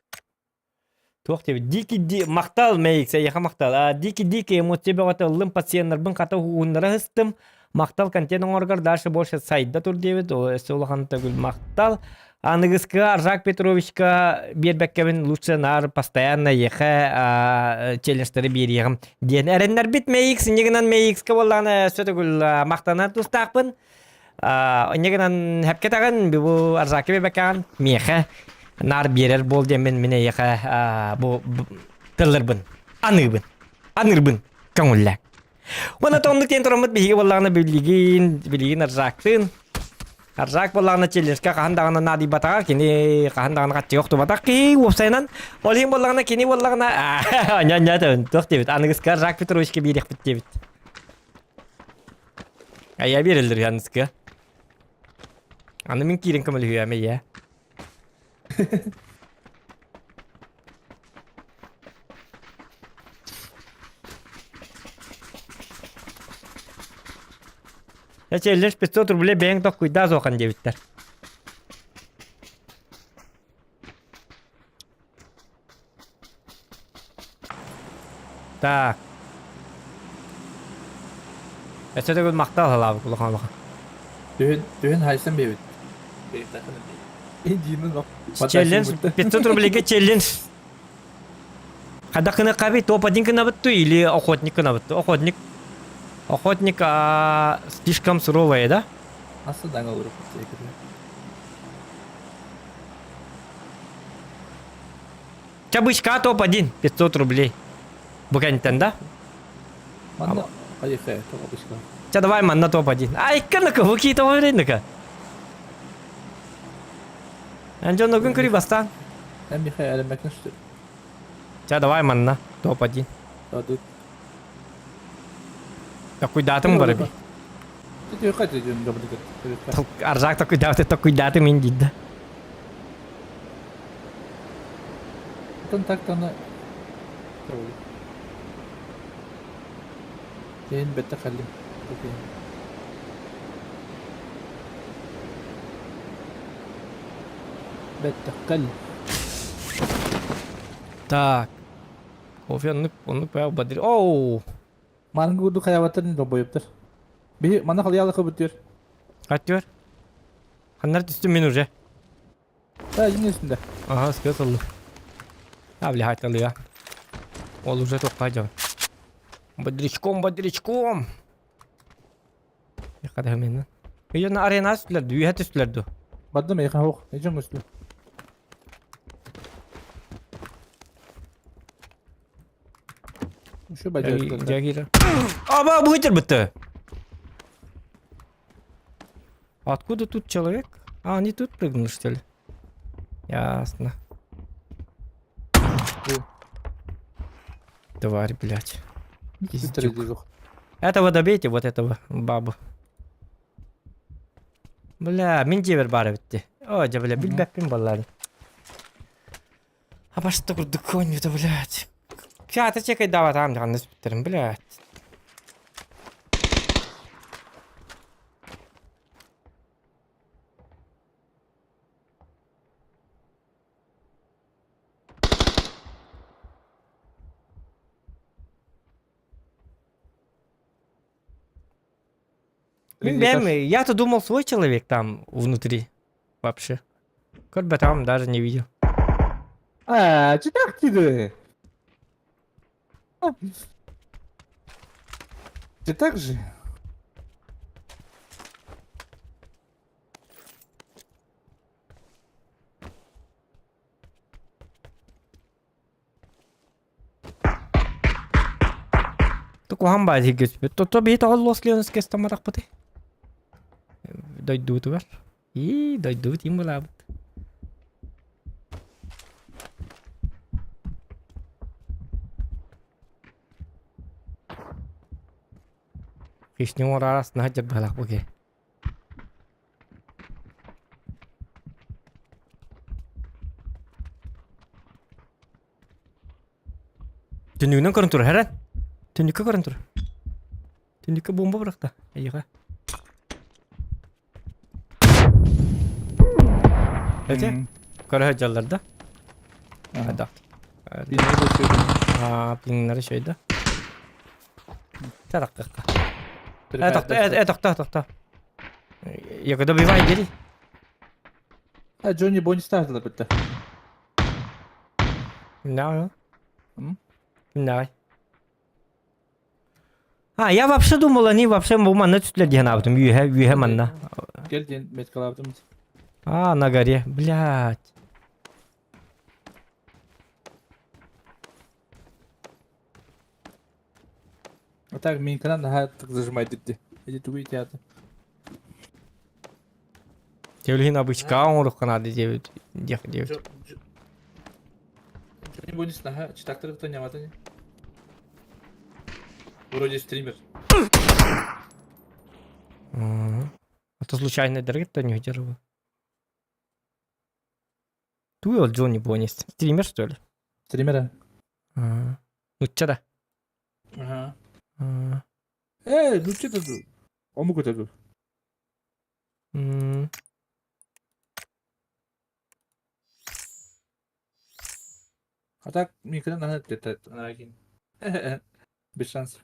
Туох диэбит дикий ди махтал мэйик эйиэхэ махтал а дикий дикий эмоция бөҕөтө ыллым пациеннарбын хата уһуннара сыстым махтал контент оҥоргор дальше больше сайда тур диэбит өссө улахан төгүл махтал аныгыскыга Аржак Петровичка биэрбэккэбин лучше наар постоянно эйиэхэ челленджтары биэриэҕим диэн эрэннэрбит мэйик синньигинэн мэйикскэ буоллаҕына өссө төгүл махтанар тустаахпын Инньэ гынан хэпкэтэҕин бу Аржаки бэбэкэҕин миэхэ наар биэрэр буол диэммин мин эйиэхэ бу тылларбын аныыбын анырбын көҥүллээн. Уонна оннук диэн тураммыт биһиги буоллаҕына билигин билигин Аржактыын Аржак буоллаҕына челленджка хаһан даҕаны наадыйбатаҕа кини хаһан даҕаны хаччыга охтубатах киһи уопсайынан ол иһин буоллаҕына кини буоллаҕына ньа туох диэбит аныгыска Аржак Петровичка биэриэхпит диэбит. Айа биэрэллэр Янныска. Аны мин киирэн көмөлөһүөм эйэ. Эчэллэр 500 рублей бэйэҥ токкуйдаа суохан диэбиттэр. Так. Өссө төгүл махтал халаабыт улахан улахан. Түһүн, түһүн хайсан биэбит. Челлендж 500 рублейга челлендж. Хайдах гыныахха топ-1 гынабыт дуу или охотник гынабыт дуу? Охотник. Охотник а, слишком суровая, да? Асы даҥа олоруп Чабычка топ-1 500 рублей. Бу кэнниттэн да? Манна хайыхэ топ-1. Ча давай манна топ-1. Ай, икки бу кии тоҕо берейника. Эн дьон күн көрүй бастаан. Эн Михаил әлеммәкне что Ча давай манна топ-1. Дадыт. Такуйдаатым бараби. Аржак такуйдааты такуйдааты мин диидэ. Тан так тана Кейин бетте халлим. Бетте кал. Так. Кофе оннук оннук баа бадыр. Оу. Манга курдук хайабаттар добойуптар. Биһи манна халыялы кыбыттыр. Хаттыр. Ханнар түстүм мин уже. Да, үстүндэ. Ага, скөт олду. А, бля, хайталыга. Ол уже тоққа жон. Бодрячком, бодрячком. Яқада мен. Үйен арена түстүлер, үйе түстүлер. Бадым эйхан хоқ. Эжен көстү. Şu бажа. Жагира. Аба, бытыр бітті. Откуда тут человек? А, они тут прыгнули, что ли? Ясно. Тварь, блядь. Пиздюк. Этого добейте, вот этого бабу. Бля, мин жебер бары бітті. О, жа, бля, билбәппин баллары. А башта курдук конью-то, блядь. Кята чекай дава там, жанны спиттерим, блядь. Я-то думал, свой человек там внутри. Вообще. Как бы там даже не видел. А, читак ты. Ты так же? Туку баа дигис. То би тоҕоллуос леонус кестаматахпыты. Дойдуутугар. И дойдуут им булаабыт. Хишни орарас нахажар балак буке. Түнүгүнэн көрөн тур, хэрэн. Түнүккэ көрөн тур. Түнүккэ бомба бырахта. Эйиха. Эте? Көрө жаллар да. Да. А, пиңнары шойда. Таракка. Э, тохто, э, тохто, тохто. Я когда добивай, дери. А, Джонни Бонни стартылар бітті. Да. Да. А, я вообще думал, они вообще манна түстүлэр диэн аабытым. Үйе, үйе манна. Кел ден меткалабытым. А, на горе. Блядь. А так, мен канал наха так зажимать дитти. Эти тугуй театр. Тевлин обычка оңорук канады девять. Дех девять. Джонни Бонни наха читактыр кто не не. Вроде стример. А то случайно дорогие не удерживал. Туй ол Джонни Бонис. Стример, что ли? Стример. Ну, че да. Ага. Э, ну че ты? Омук это. А так, никогда надо это, Без шансов.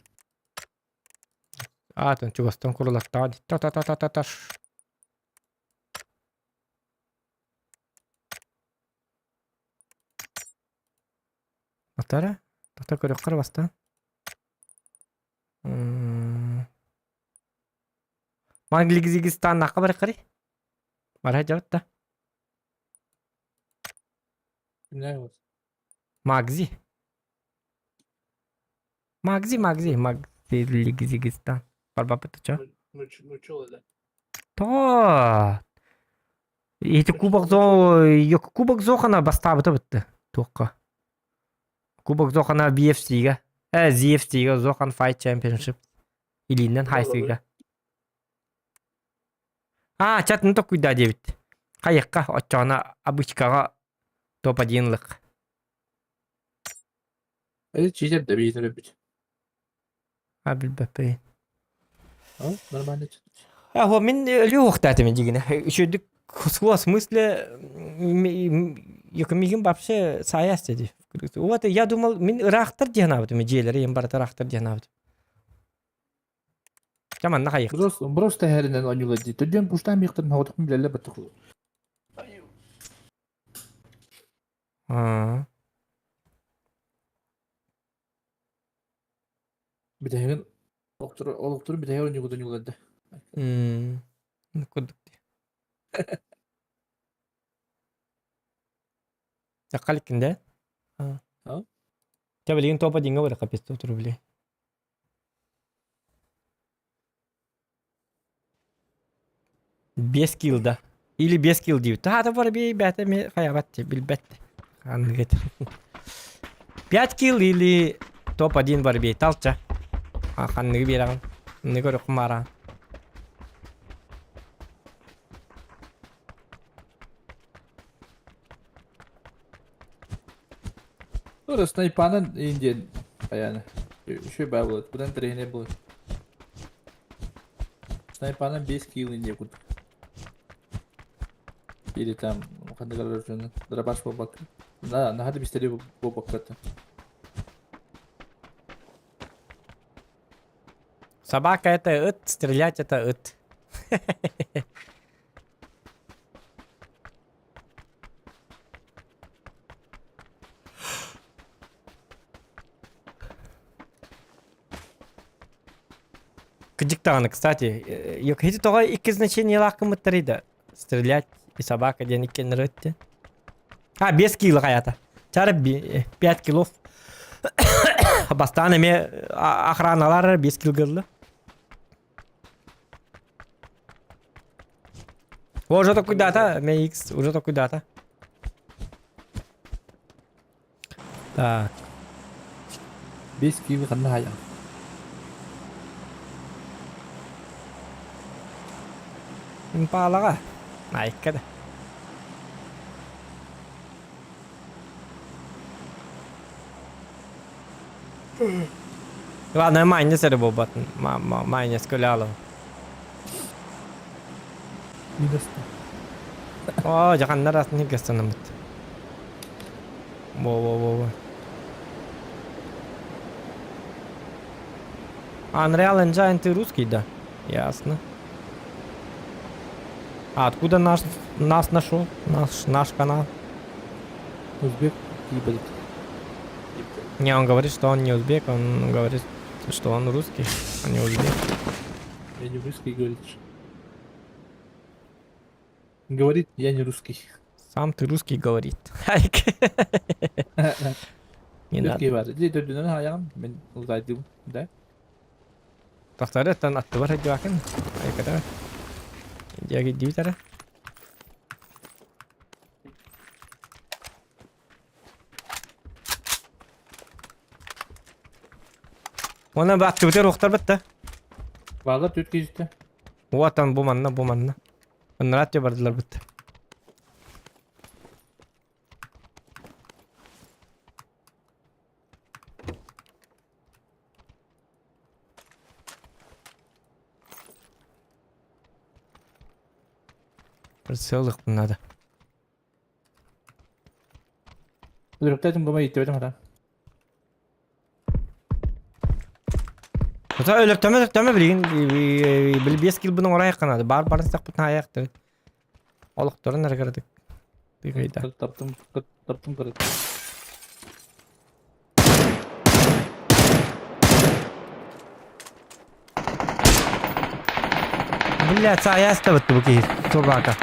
Аатын чугастан курулаттаҕа та-та-та-та-та-таш. Атара? Тохто көрүөххэ бастаан. Манглигизигистаннаахха барыххарый? Бара дьабыт да. Магзи. Магзи, Магзи, Магзилигизигистан. Барбаппыт чо? Тоо. Ити кубок зо кубок зохана бастаабыта бытты туохха. Кубок зохана BFC-га. Э, ZFC-га Зохан Fight Championship. Илииннэн хайсыга. А, чатын токуйда диэбит. Хайыкка оччоҕуна обычкаҕа топ-1 лык. Это читер да бейт любит. А билбэппин. А, нормально. А, мин өлүү уохтаатым дигинэ. Үчүдүк в смысле мигин вообще саяс деди. Вот я думал, мин ыраахтар диэн аабытым, дьиэлэри ем барыта ыраахтар диэн аабытым. Ча манна хайык. Брос, брос тэһэринэн оонньуулар дии. Төрдүөн пуштаан миэхтэрин хоҕотохпун билэллэр баттах. Аа. Бүтэһигин олохторун бүтэһигэр оонньуугут оонньууларда. Мм. Курдук дии. Саккаликкин да? А? Чэ билигин топа диҥҥэ барыахха 500 рублей. Без килл да. Или без килл диибит. Таата бары бэйбээтэ эмиэ хайабат дии, билбэт. Ханнык этэр. 5 килл или топ-1 барбей. Талча. Ханныгы биэрэҕин. Ханныгы көрүөххүн баараа. Тура снайпанан индиэн айааны. Үчүгэй баа буолар. Быдан интэриэһинэй буолар. Снайпанан 5 килл индия курдук. Или там ханнык эрэ дробаш буолбакка. На, наһаа да бистэри буолбакка Собака это ыт, стрелять это ыт. Кыдьык даҕаны, кстати, ити тоҕо икки значениелаах гыммыттарый да? Стрелять и собака диэн иккиэннэри өттө. А, 5 кило хайата. Чара 5 килов. Бастаан эмиэ охраналар 5 кило гылла. Уже такой дата, MX, уже такой дата. Так. 5 кило ханна хайа. Импалаҕа. Айка да. Главное, майнес эрэ буолбатын. Майнес көлө Минус. Оо, дьаханнар атын гастанаммыт. Во-во-во-во. Unreal Engine ты русский, да? Ясно. А откуда наш, нас нашел? Наш, наш канал? Узбек ебать. Не, он говорит, что он не узбек, он говорит, что он русский, а не узбек. Я не русский, говорит. Говорит, я не русский. Сам ты русский говорит. Не надо. Русский бар. Дии төрдүнэн хаайаҕын мин улзайдым да. Тахтары аттыбар сылдьыбаккын. Айката. Дьиэги диибит Уонна аттыбытыгар уохтарбыт да. Баалар төрт киһитэ. Уотан бу манна, бу манна. Ыннараат бардылар быт. Прицел надо. Өлөрүктэтим гыма иттибэтим хата. Ото өлөртөмө өлөртөмө билигин били биэс килбин оҥорайахха наада. Баар барын сахпытын аайахтар. Олохторун эрэ кыратык. Тыгайда. Таптым таптым кырыт. Блядь, саайаста бу киһи. Собака.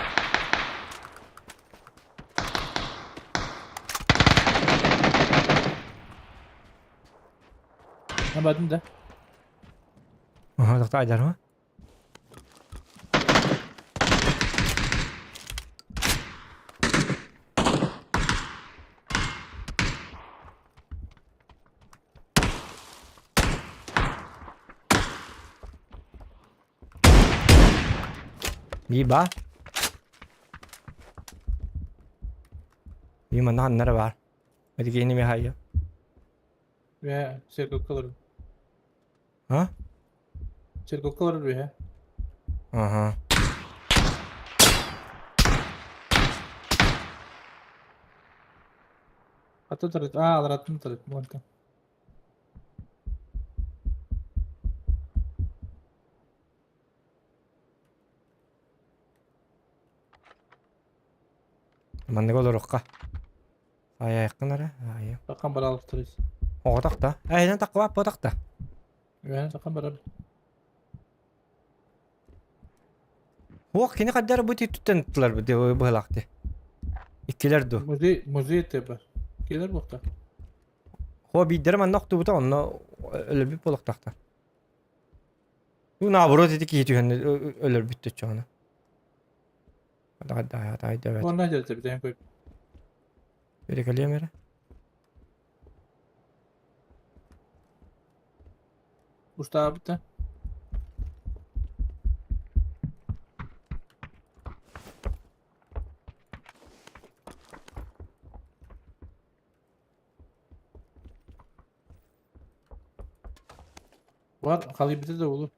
Бардым да. Ага, тохтоо айдарма. Биба. Би манна ханнара бар. Эдигини ми хайа. Үһэ, церковка олорор. А? Церковка олорор үһэ. Ага. Аты тарыт. Аа, аларатын тарыт. Буонта. Маннык олоруохха. Айайыккын эрэ, айа. Такан баралыктырыз. Оҕотох да. Эйнен таккыбап ботох да. Үһэн такан барар. Уох кини хаддар бу түттэн туттулар бу быһылаахты. Иккилэр ду. Музей, музей тебе. Келер буохта. Хо биирдэрэ манна охтубута онно өлөрбүт буолуохтаахтар. Ну наоборот ити киһи түһэн өлөрбүт төччөҕүнэ. Онно дьэ бүтэн көй. Перекалием эрэ. Устаабыта. Бар халыйбыта да olur.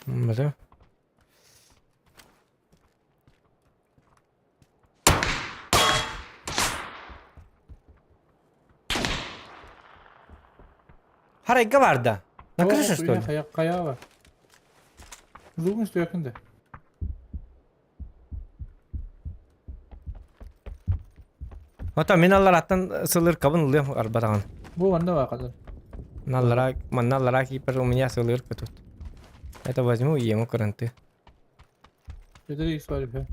Маза. Харайга барда. На крыше, что ли? Хайа, хайа бар. Зугун üstü yakında. Ото мин аллараттан сылыр кабын ылыам арбатаҕын. Бу манна бар kadar. Наллара, манна кипер у меня сылырка тут. Это возьму и ему каранты. 4x var bir.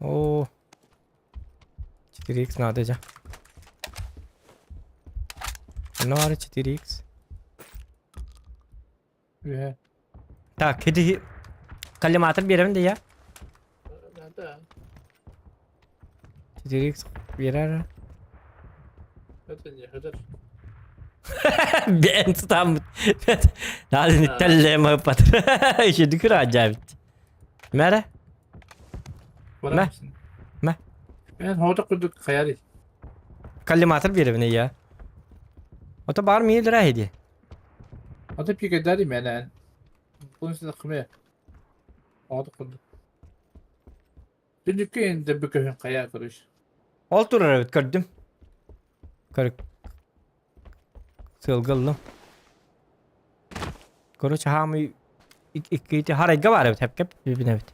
О, 4x надо же. Ну, 4x. Үһэ. Так, ити коллиматор биэрэбин да я. Да. 4x биэрэр. Это не это. Бэйэн сытааммыт. Наадын пат. Еще дүкүр ажабит. Мэрэ? Мэ? Мэ? Ben horda kurduk hayali. Коллиматор биэрэбин я. Ото бар миилера хеди. Ата пике дари менен. Bunun üstüne kımaya. Horda kurduk. Дүнүккэ инде бүкөһүн хайа көрүш. Ол турар эбит көрдүм. Көр. Сылгыллым. Короче, хаамый иккити харайга бар эбит хепкеп бибин эбит.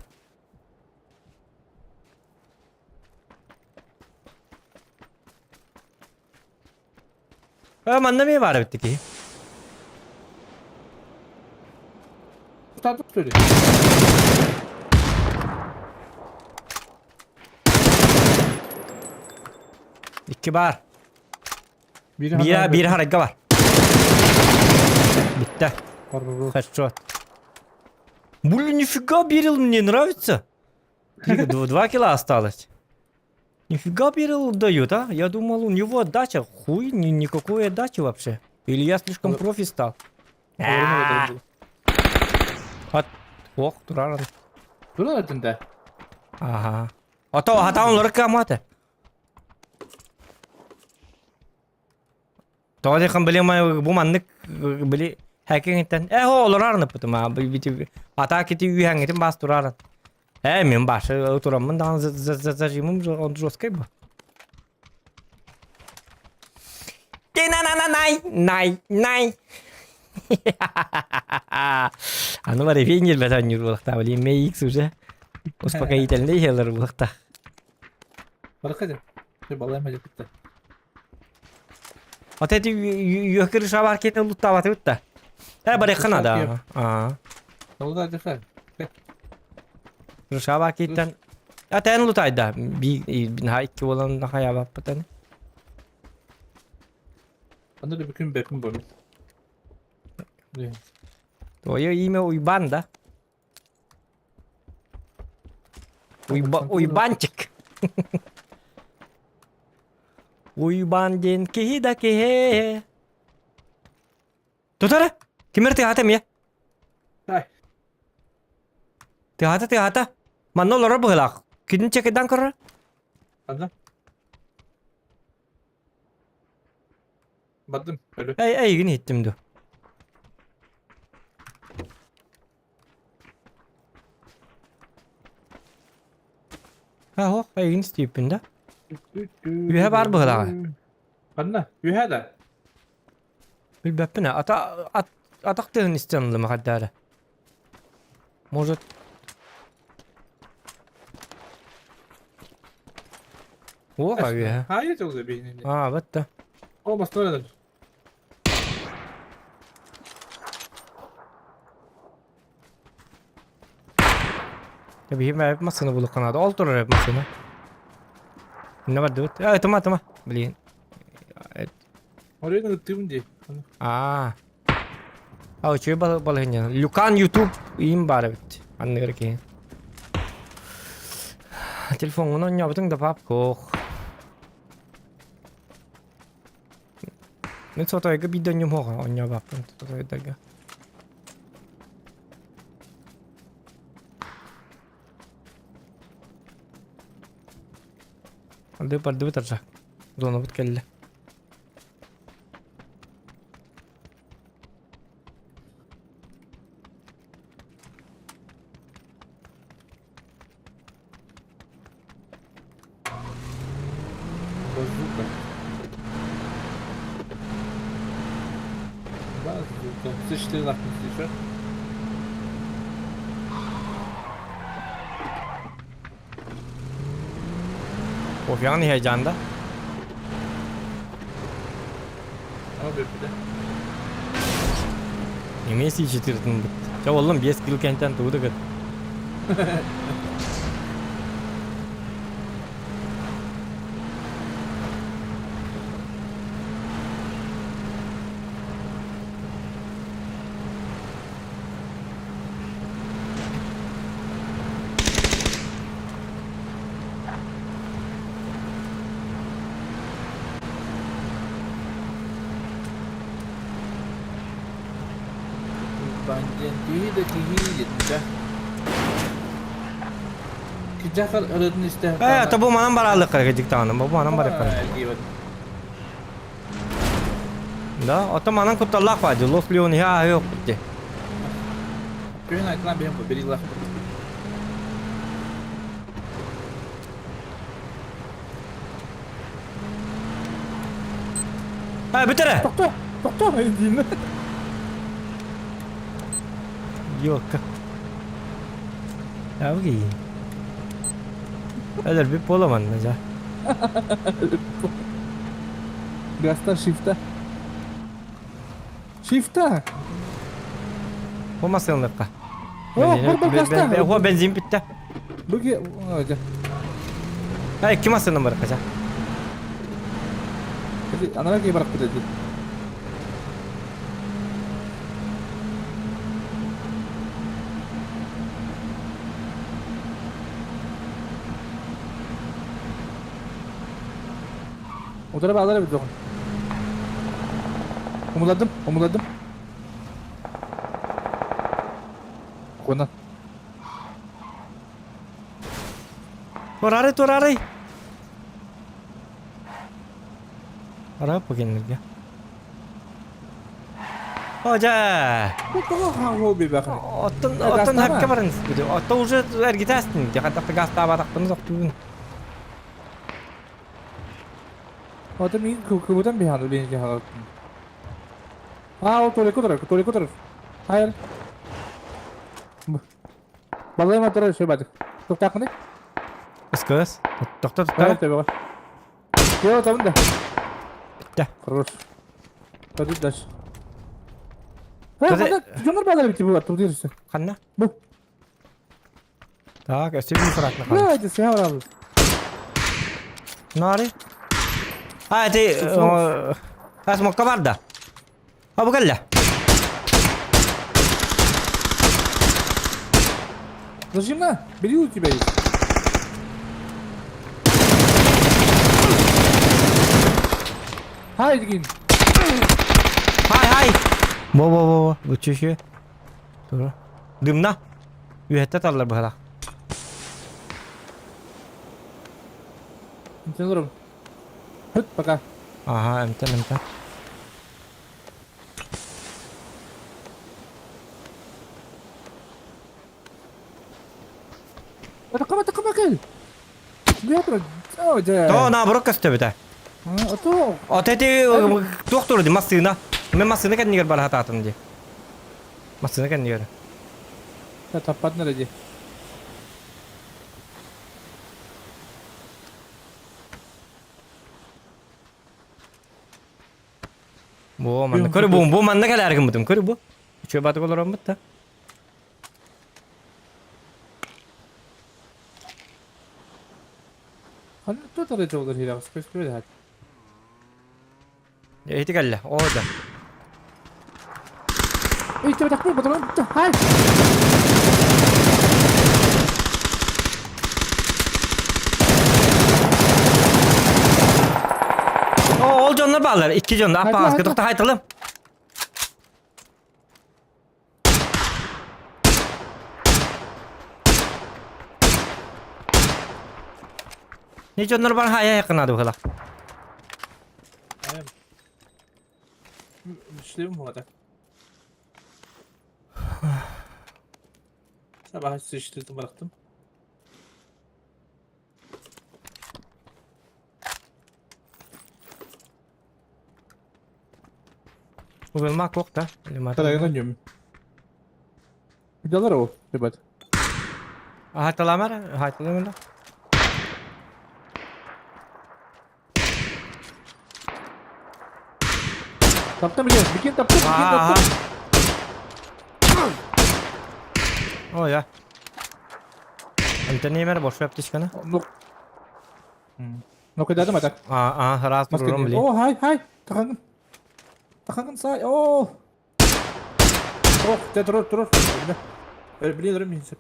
Манна ми бар эбит ки. Татып söyle. Икки бар. Biri Биир биир харайга бар. Битте. Хорошо. Блин, нифига Берил мне нравится. Два кило осталось. Нифига Берил дает, а? Я думал, у него отдача. Хуй, ни, никакой отдачи вообще. Или я слишком профи стал? От, ох, турар. Турар этинде. Ага. Ото хата онлары камата. Тоҕо диэххин били бу маннык били хакиҥиттэн э олорарны путума атаа кити үүһэҥҥитин баас турарын э мин башы тураммын даҕаны зажимым он жесткай бу най най най аны бар эфиин бэтэн ньуруулахтаа блин мейикс уже успокоительный иһэлэр буолахтаах Баракка Балайма дьэ Вот эти үөккер шабар кетен луттабаты бутта. Э барыхха надо. Аа. Ол да Шабар кетен. А тен лутайда. Би наха икки болан наха ябаппытан. Анда да бүкүн бэкин болмут. Твое имя Уйбан, да? Уйба, уйбанчик. Уйбан диэн киһи да киһи. Тутара, кимэр тыаһата эмиэ? Ай. Тыаһата тыаһата. Манна олорор быһыылаах. Күнүн чекайдан көрөр. Ханна? Бардым, өлө. Эй, эйигин иһиттим дуу. Ha, ох, эйигин истииппин да. Үһэ баар быһыылааҕа. Ханна? Үһэ да? Билбэппин ата ат атах тыһын истэн ыллым хаддаара. Может Уоха үһэ. Хайы тылы бейнин. А, вот да. О, бастырады. Биһи бэйэбит массыына булуохха наада. Ол турар эбит массыына. Инна бардыбыт. Э, тыма, тыма. Блин. Оройун ыттыыбын дии. Аа. А, үчүгэй балаһынньа. Люкан YouTube иим баар эбит. Анныгар киһи. Телефоҥҥун оонньообутуҥ да пап куох. Мин сотойга биирдэ оонньуом суоҕа оонньообаппын сотойдарга. Арды бардыбыт аржа. Зонабыт кэллэ. Базука. Базука. Сычты нахуй еще. Офиан heyecan'da. Ama bir de. Эмиэ сиичитиртин бут. Чэ оллум биэс кил кэнтэн тугу да кыт. Банден киһи да киһи диэтэ. Киджахар ырытын истэ. Э, то бу манан бараалык дьиктаҕына, бу манан барыахха. Да, ото манан кутталлаах баадьы, Лос Леон иһэ ааһыах дии. Күһүн айтылан бэйэм бу бирилах. Э, бүтэрэ! Тохтоо, тохтоо диин. Йокка. Явги. Өлөрбүт буоламанна дьэ. Гастан шифта. Шифта! Бу массыынлыкка. О, бар бар гаста. О, бензин бүттэ. Бүге, дьэ. Ай, ким массыына барыкка дьэ? Анара кей барахпыт эти. Утары баалар эбит доҕор. Умуладым, умуладым. Куонан. Турары, турары. Ара бу кинилэргэ. О, дьэ. Оттон, оттон хакка баран испити. Оттон уже эргитэ астын. Дьэ, газтаабатахпын тохтуубун. Ото мин кыбытан биһан үлэни хаалаттым. А, ол Толико турар, Толико турар. Хайыр. Балайма турар все бадык. Тоқтақыны? Ыскыс. Тохто Хайыр туттара. төбөҕө. Йо, там да. Да. Хорош. Пойду дальше. Э, дьоннор баалар бити бу аттым дирсе. Ханна? Бу. Так, өссө биир фрагмент хаалла. Блядь, сыһа барабыз. Наары. А, ти Асмокка барда. А бу кэллэ. Зажим на, бери у тебя есть. Хай, дигин. Хай, хай. Бо бо бо бо. Бу чүшү. Тура. Дымна. Үһэтте таллар быһалах. Интенором. Хөт, пока. Ага, эмтен, эмтен. Такама, такама кэл. Бятра. О, дьэ. То наоборот көстөбүтэ. Ото. От эти туох туру ди массыына. Мен массыына кэннигэр бара хатаатым ди. Массыына кэннигэр. Таппат нere ди. Бу манна көрү бу бу манна кэлээр гыммытым көрү бу. Үчүгэй батык олороммут да. Ханна тутары жолдор хирагыс көстүбөт хат. Эти кэллэ. Оо да. Эй, тебе такой батаран. Хай. О, ол дьоннор бааллар. Икки дьон. Аппаҕаска тохто хайтылым. Не дьоннор бар хая якынады быһыла. Үшлебим буолата. Sabah sıçtırdım bıraktım. Убылма кох да. Тарайган Видалар ол, ребят. Хайталамар, хайталамар. Таптым билген, билген таптым, билген таптым. О, я. Антонимер бош аптечканы. Ну. Ну кайдадым атак. А, а, раз турурум блин. О, хай, хай. Тахангын. Тахангын сай. О. Ох, те турур, турур. Блин, рым инсеп.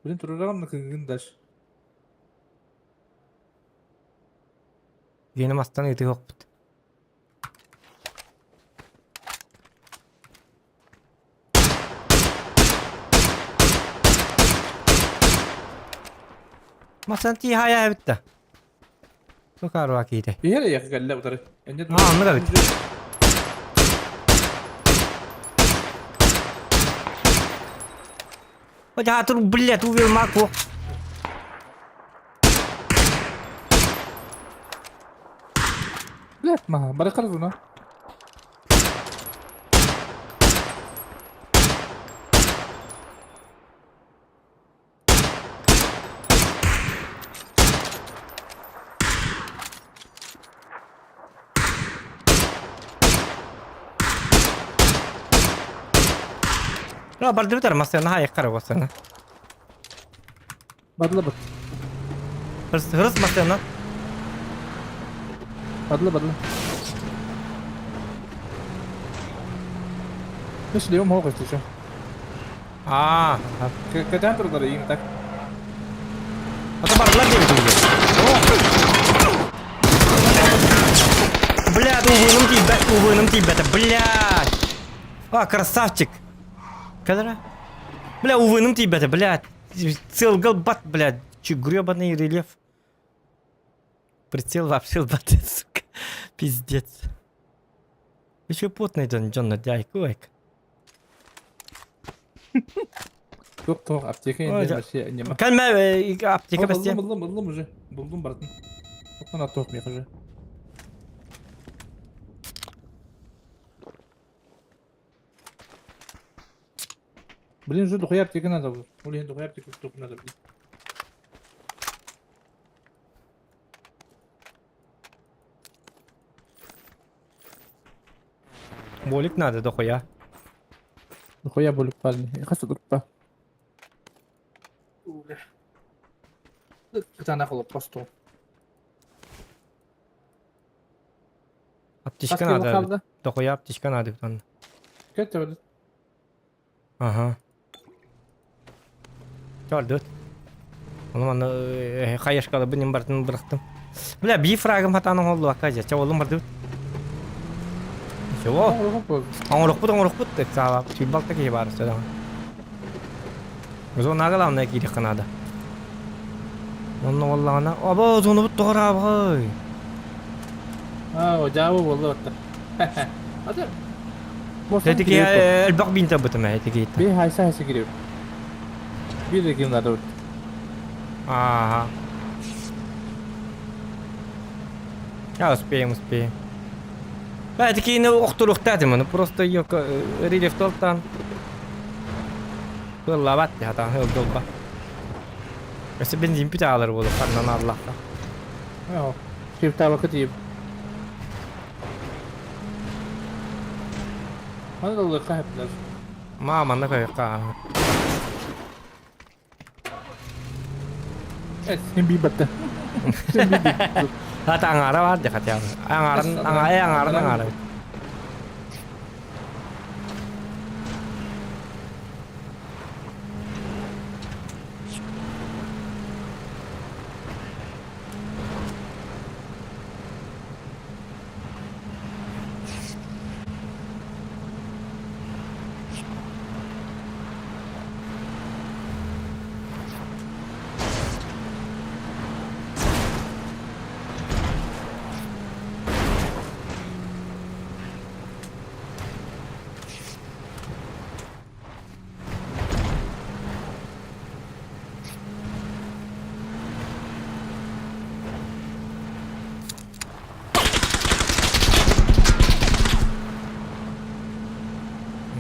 Блин, турурам кыгын даш. Генем астан ити хокпут. Масан ти хая битта. Сукаруа киите. Биһэр яхы кэллэ утары. Энде А, оннук эбит. Хотя тут, блядь, увел маку. Блядь, маха, бары карзуна. Ну, бардыбытар масына хай кара басына. Бадыла бат. Хырыс хырыс масына. Бадыла бадыла. Миш левым хог еще. А, Кэтэн турдары им так. Ата бардылар диэбит уже. тиийбэт, УВ-ным тиийбэтэ, блядь! А, красавчик! Кэлэрэ? Бля, УВ-ным тиийбэтэ, блядь! Сыалга ылбат, блядь! Че, гребаный рельеф. Прицел вообще ылбат, сука. Пиздец. Еще потный дьон, дьонно, дяйку айк. Туох туох аптека Ой, инде дьэ. вообще нема. Кэлмэ, аптека О, бэстиэ. Буллум, буллум, буллум уже. Буллум бардым. Оттон туох миэхэ уже. Блин, уже дохуя аптека надо было. Блин, дохуя аптека штук надо, блин. Болик надо дохуя. Дохуя болик парни. Хас турта. Кытаанах олоппос тоо. Аптечка Хас кило надо. хаалла? Дохуя аптечка надо бит Кэт Ага. Чордут. Ону манна хайышкалабын бартын бырахтым. Бля, би фрагым хатаан оҥоһуллубакка дьэ, чэ олум бардыбыт. Ничего. Оҥорохпут оҥорохпут саала сүүрбалта киһи баар өссө даҕаны. Зонаға главное киириэххэ наада. Онно буоллаҕына, або зонабыт тоҕораабай. Аа, дьаабы буолла батта. Аты. Эти элбэх биин табытым ээ, эти Би хайса хайса кирип. Bir ким надо. Ага. Я успеем, успеем. Да, такие охторуохтаатым, ну просто ёка рельеф толтан. Кыллабат хатаан ылдылба. Өссө бензин бүтэ аалар буолу ханнан ааллахха. Киптабакы тиип. Ханна да хэплэр. Маа манна көйөккө. Син би батта. Син би. Хата аҥаара баар дии хотя бы. Аҥаарын аҥаа аҥаарын аҥаара.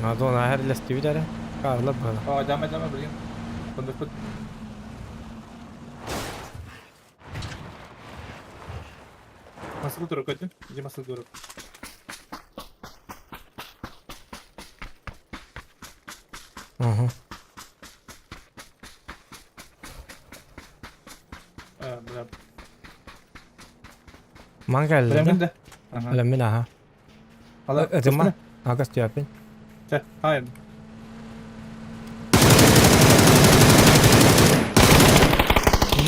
Мадонна эһэрлэстибит эрэ. Хаалла быһыла. Оо, дама дама блин. Кондукпут. Масыл турук көтүн. Дьи масыл турук. Угу. Э, бля. Ман кэллэ Билэммин да? да. Ага. Билэммин аха. Ала, Ытыма. Ага, көстүөппүн. Чэ, хай.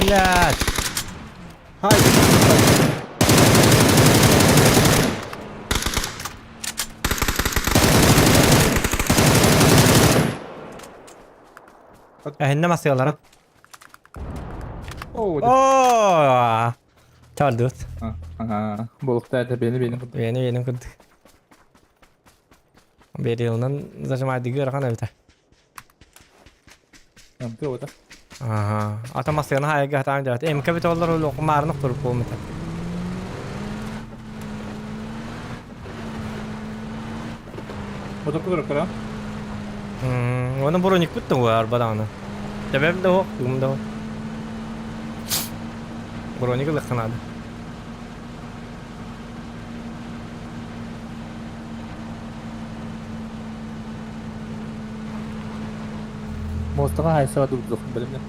Блядь. Хай. Эһиннэ масыалара. Оо, Оо! Чалдыт. Ага, буолуктаа бэни бэни курдук. Бэни бэни курдук. Берилынан зажимайдыгы ыарахан эбитэ. Амты ота. Ага. Ата масыаны хайга хатаан дьаат. МК бит оллар олох маарны туруп буолмута. Мотор курдук кара. Оны броник бүттү ғой арбадааны. Тебем да ох, тугум да ох. Броник ылыхханаады. Мостаға хайсаға дубдух билимне.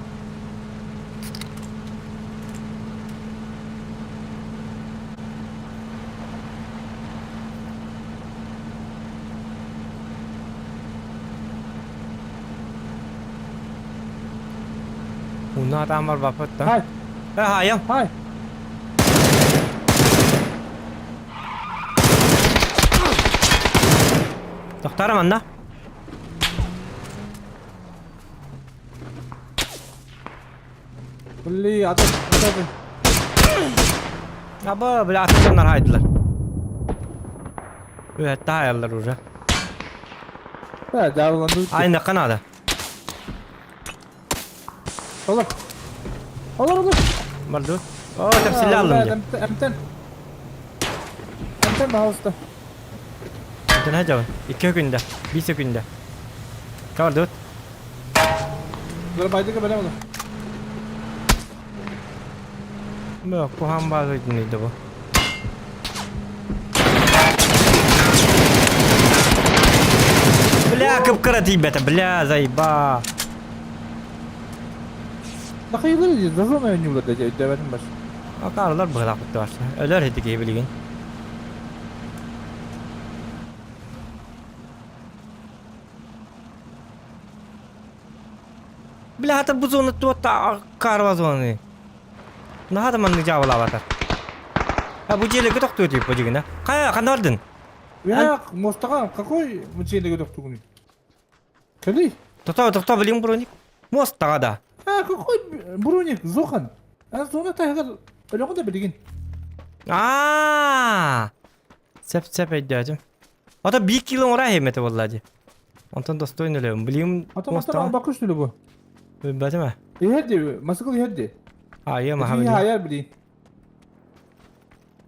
Уна атаан барбаппыт да. Хай, Э, хайам. хай. Тохтоор манна. Бли, аты, аты. Аба, бля, аттаннар хайдылар. Үһэтте хайаллар уже. Да, дьаабыланды. Айнакка надо. Олор. Олор, олор. Барду. О, тэпсилле аллым дьэ. Эмтэн. Эмтэн, пожалуйста. Эмтэн хадьабын. Икки күндэ. Биир күндэ. Кабардыбыт. Бара байдыга бэлэм олор. Бö, куһаан баазыйтын бу. Бля, кып-кыра тиийбэтэ, бля, заеба. Нахайылар дии, зазон оонньуулар да өйдөөбөтүм бас. Акаарылар быһылаах быттыбарса. Өлөр ити киһи билигин. Бля, хата бу зона туотта карва зоны. Наһаа да маннык дьаабылаабатар. А бу дьиэлэргэ тохтуо тип бу дьигинэ. Хайа, ханна бардын? Я, мостаға какой мучение тохтугуный? Кэлий. Тохтоо, тохтоо, билин броник. Мостаға да. А, какой броник, Зохан? А, зона таһыгар өлөҕүн да билигин. Аа! Сөп, сөп өйдөөтүм. Ото биир кило оҥоро иһимэтэ буолла дии. Онтон достойн өлөбүн. Билигин Ата мастар албакка үстүлү бу. Билбэтим ээ. Иһэрди, масыкыл иһэрди. Айа маха Ити билигин. хайар билигин.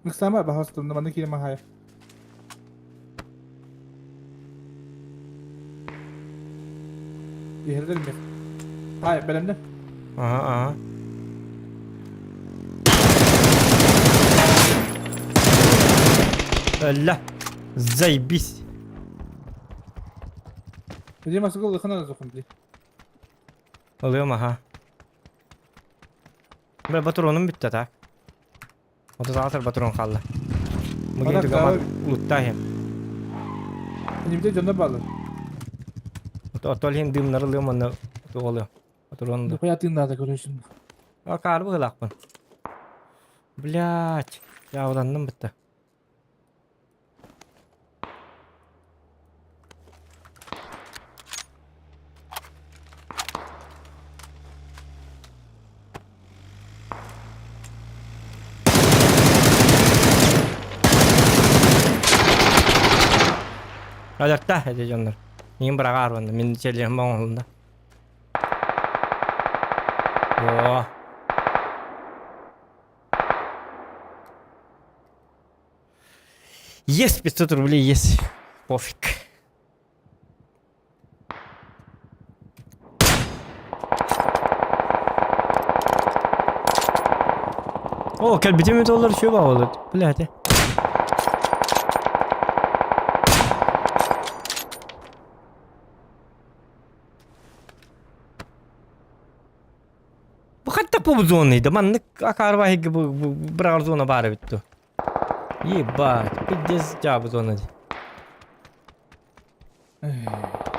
Ыксама баһастым, манна киирэн махайа. Иһэрдэр мих. Хай, бэлэмнэ. Аха, аха. Өллө. Заебись. Иди масыкыл ыкына зохун ди. Ылыам аха. Бля, патроным бүттэ так. 36 патрон хаалла. Мугин түгамар улутта иһим. Инибите дьонно баалар. Отол иһин дыымнары ылыам уонна туох Патрон да. Дохуя тыыннаата көрөсүн. Акаар быһыылаахпын. Блять, дьаабыланным бытта. Алерта, эти дьоннор. Миигин быраҕа арбанна, мин челлиһим оҥоһулунна. О. Есть 500 рублей, есть. Пофиг. О, кэлбитим доллар үчүгэй баҕалыт. Блядь. Бу хатта бу зонныйда маннык акаарбаһыгы бу быраҕар зона баар эбит дуо? Ебать, пиздец дьаабы зона дии.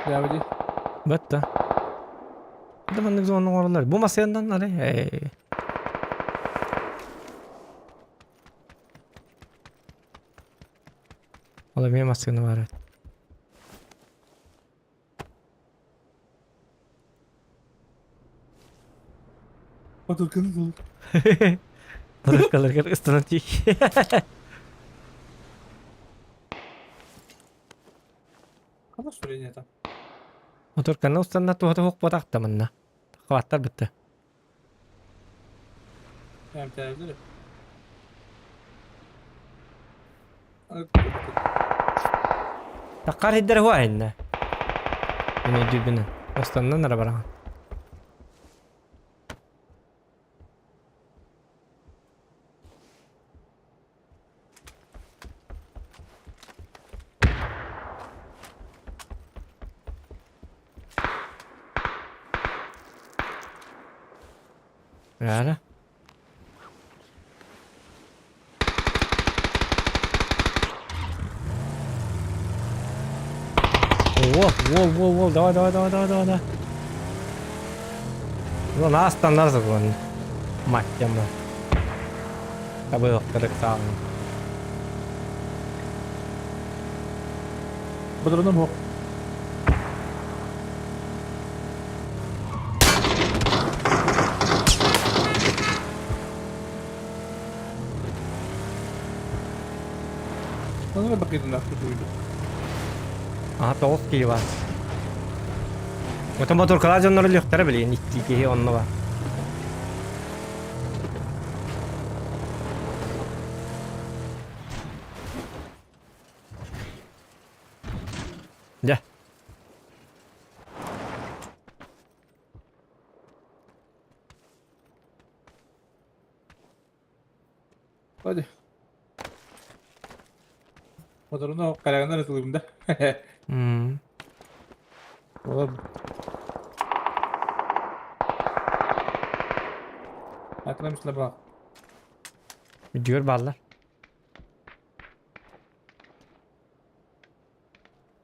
Дьаабы дии. Бытта. Да маннык зона оҥороллор. Бу массыыннан ары. Эй. Ол эмиэ массыына баар эбит. Батырканы булur. Батыркаларгар ыстанан тиий. Хана сүрение там. Моторканы устанна туһата суох да манна. Хваттар бытты. Эмтээбилэр. Таккар хиддер хуа инна. Мин өйдүүбүнэн. Останнан ара бараҕын. Реально? О, во, во, во, давай, давай, давай, давай, давай, давай. Ну, нас там нас вон. Мать тема. Табылыктырык саалын. Патроным суох. Ону бакыйдынах тутуйду. Аха тоҕус киһи бар. Отон ботуркалаа дьоннор өлүөхтэрэ билигин икки киһи онно бар. Дьэ. Hadi. Motorunu karaganda ытылыым да. Олор. Атырам слаба. Бүдүгэр бааллар.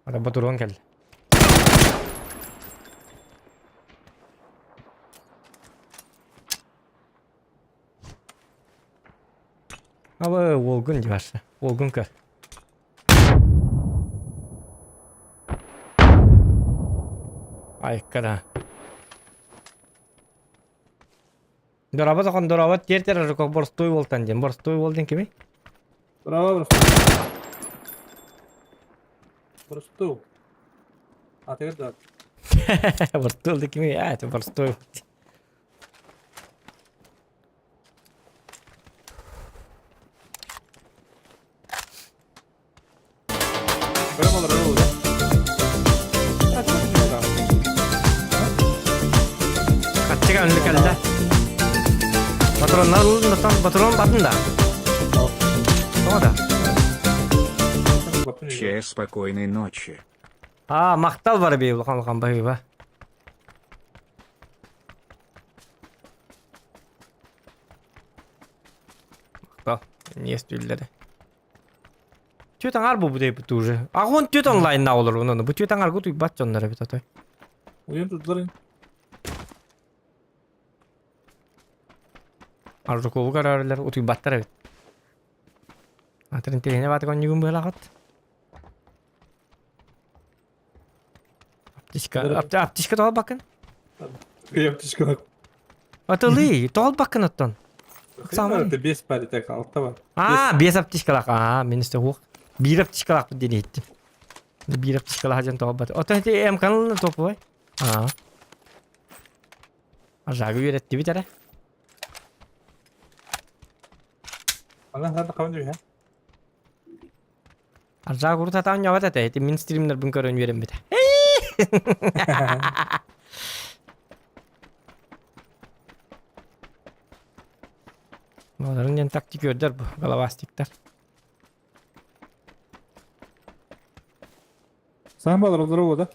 Ара ботуруон кэллэ. Абы уолгун дии барса. Уолгун көр. Айккара. Дорообо тохон дорообо тиэр тер боростуой уолтан диэн. Боростуой уол диэн кимий? Браво, боростуой. Боростуой. А ты да. Боростуой диэн кимий? А, это боростуой. Браво, браво, да. Хаччыга үнлү кэллэ. Патроннар ылын патрон батын да. Тоҕо да? Че, спокойной ночи. А, махтал бар бей улахан улахан баһыыба. Махтал. Не стүллэри. Түөт аҥаар буолбут эбит уже. Аҕуон түөт онлайнна олор онон. Бу түөт аҥаарга утуйбат дьоннор эбит отой. Уйан тутулар. Аржукову көрөрүлэр утуйбаттар эбит. Атын интэриэһинэй баатык онньугун быһалаҕыт. Аптечка, аптечка тоҕолбаккын? Аптечка. Атылыы, тоҕолбаккын оттон. Самый. Это без паритек, алта бар. А, без аптечкалаах. Аа, мен истэ хуох. Биир аптечкалаахпыт диэн иһиттим. Биир аптечкалаах дьон тоҕолбат. Оттон ити М каналын топовай. Аа. Ажагы үөрэттибит эрэ. Ана хата хабын дүйэ. Аржаа курут атаан ньабат этэ, ити мин стримнербин көрөн үөрэммитэ. Оларын диэн тактик көрдөр бу, головастиктар. Саан балар олор да?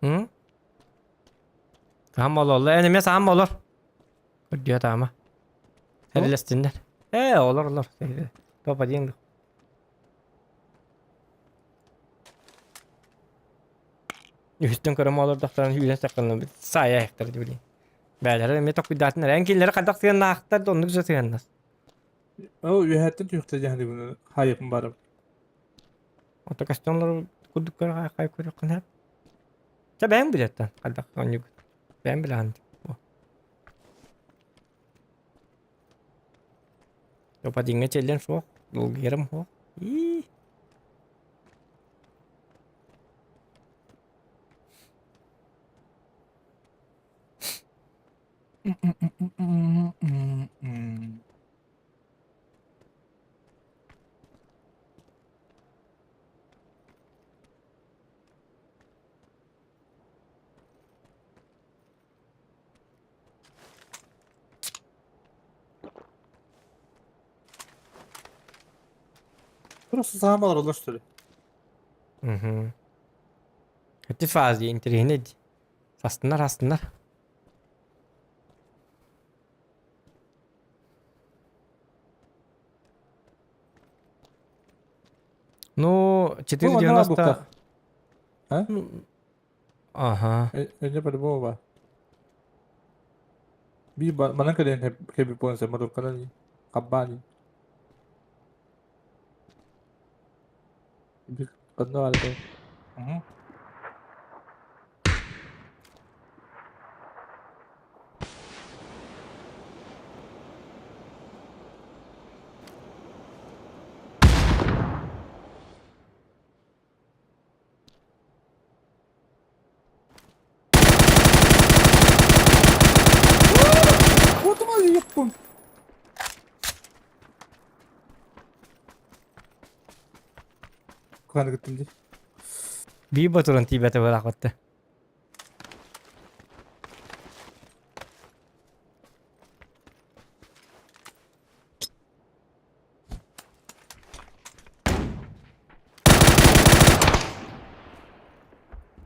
М? Саан бололло, эн эмиэ саан болор. Көрдүө таама. Эрилэстиннэр. Ээ, олор олор. Папа диэн Үһүстэн көрөм олордохторун үүнэн сакканна саайа айахтар дии Бээлэрэ эмиэ токуйдаатынар. Эн кинилэри хайдах сыһыаннаахтар да оннук же сыһыаннас. Ол үөһэттэн түһүөхтэ дьаһаныбын хайыпын барып. Ото костюмнар курдук көрө хай көрүөххүн сөп. Чэ бэйэҥ билэттэн хайдах оонньуугут. Бэйэм билэҕин. Опа диҥҥэ чэллэн суох, долгуйарым суох. Ии. Просто саҥа олороллор что ли? Мгм. Ити фази интэриэһинэй дии. Астынар астынар. Ну, 4,90... А? Ага. Önce по-любому ба. Би манан кэлэн хэби понса моторканан хаббаани. Би одно алты. Угу. Куотума ийэппин. Куханы кыттым дии. Биир ботуран тиийбэтэ бырахпатта.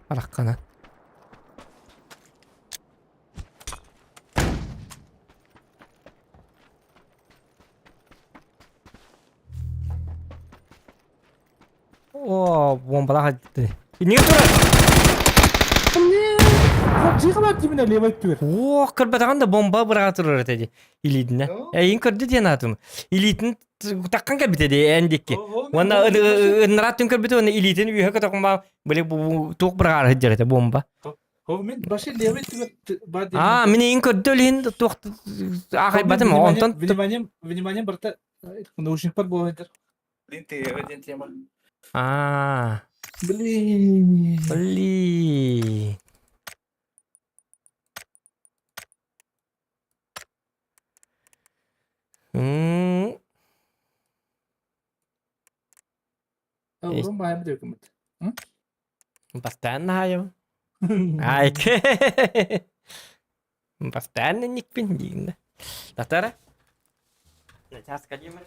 Араххана. О, бомбалаах айтты. Иннигэр турар! Дьиэҕэ дьиэбинэ левай түөр. О, көрбөтөҕүн да бомба быраҕа турар этэ дии. Илиитинэ. Эйин көрдү диэн аатым. Илиитин таххан кэлбитэ дии эн диэки. Уонна ыннараат түн көрбүтэ уонна илиитин үөһэ көтөҕүн баа били туох быраҕаары сылдьар этэ бомба. Мен башы левый түгэр Аа, мин эйин көрдө илиһин туох аахайбатым онтон Внимание, внимание, барыта наушникпар буолар. Блин, ты один тема. Аа. Блин. Блин. М. Урун баайым диэкиммит. Бастаан наһаайабын. Ай. Бастаан инникпин диигин да. Татара. Чааска диэмэр.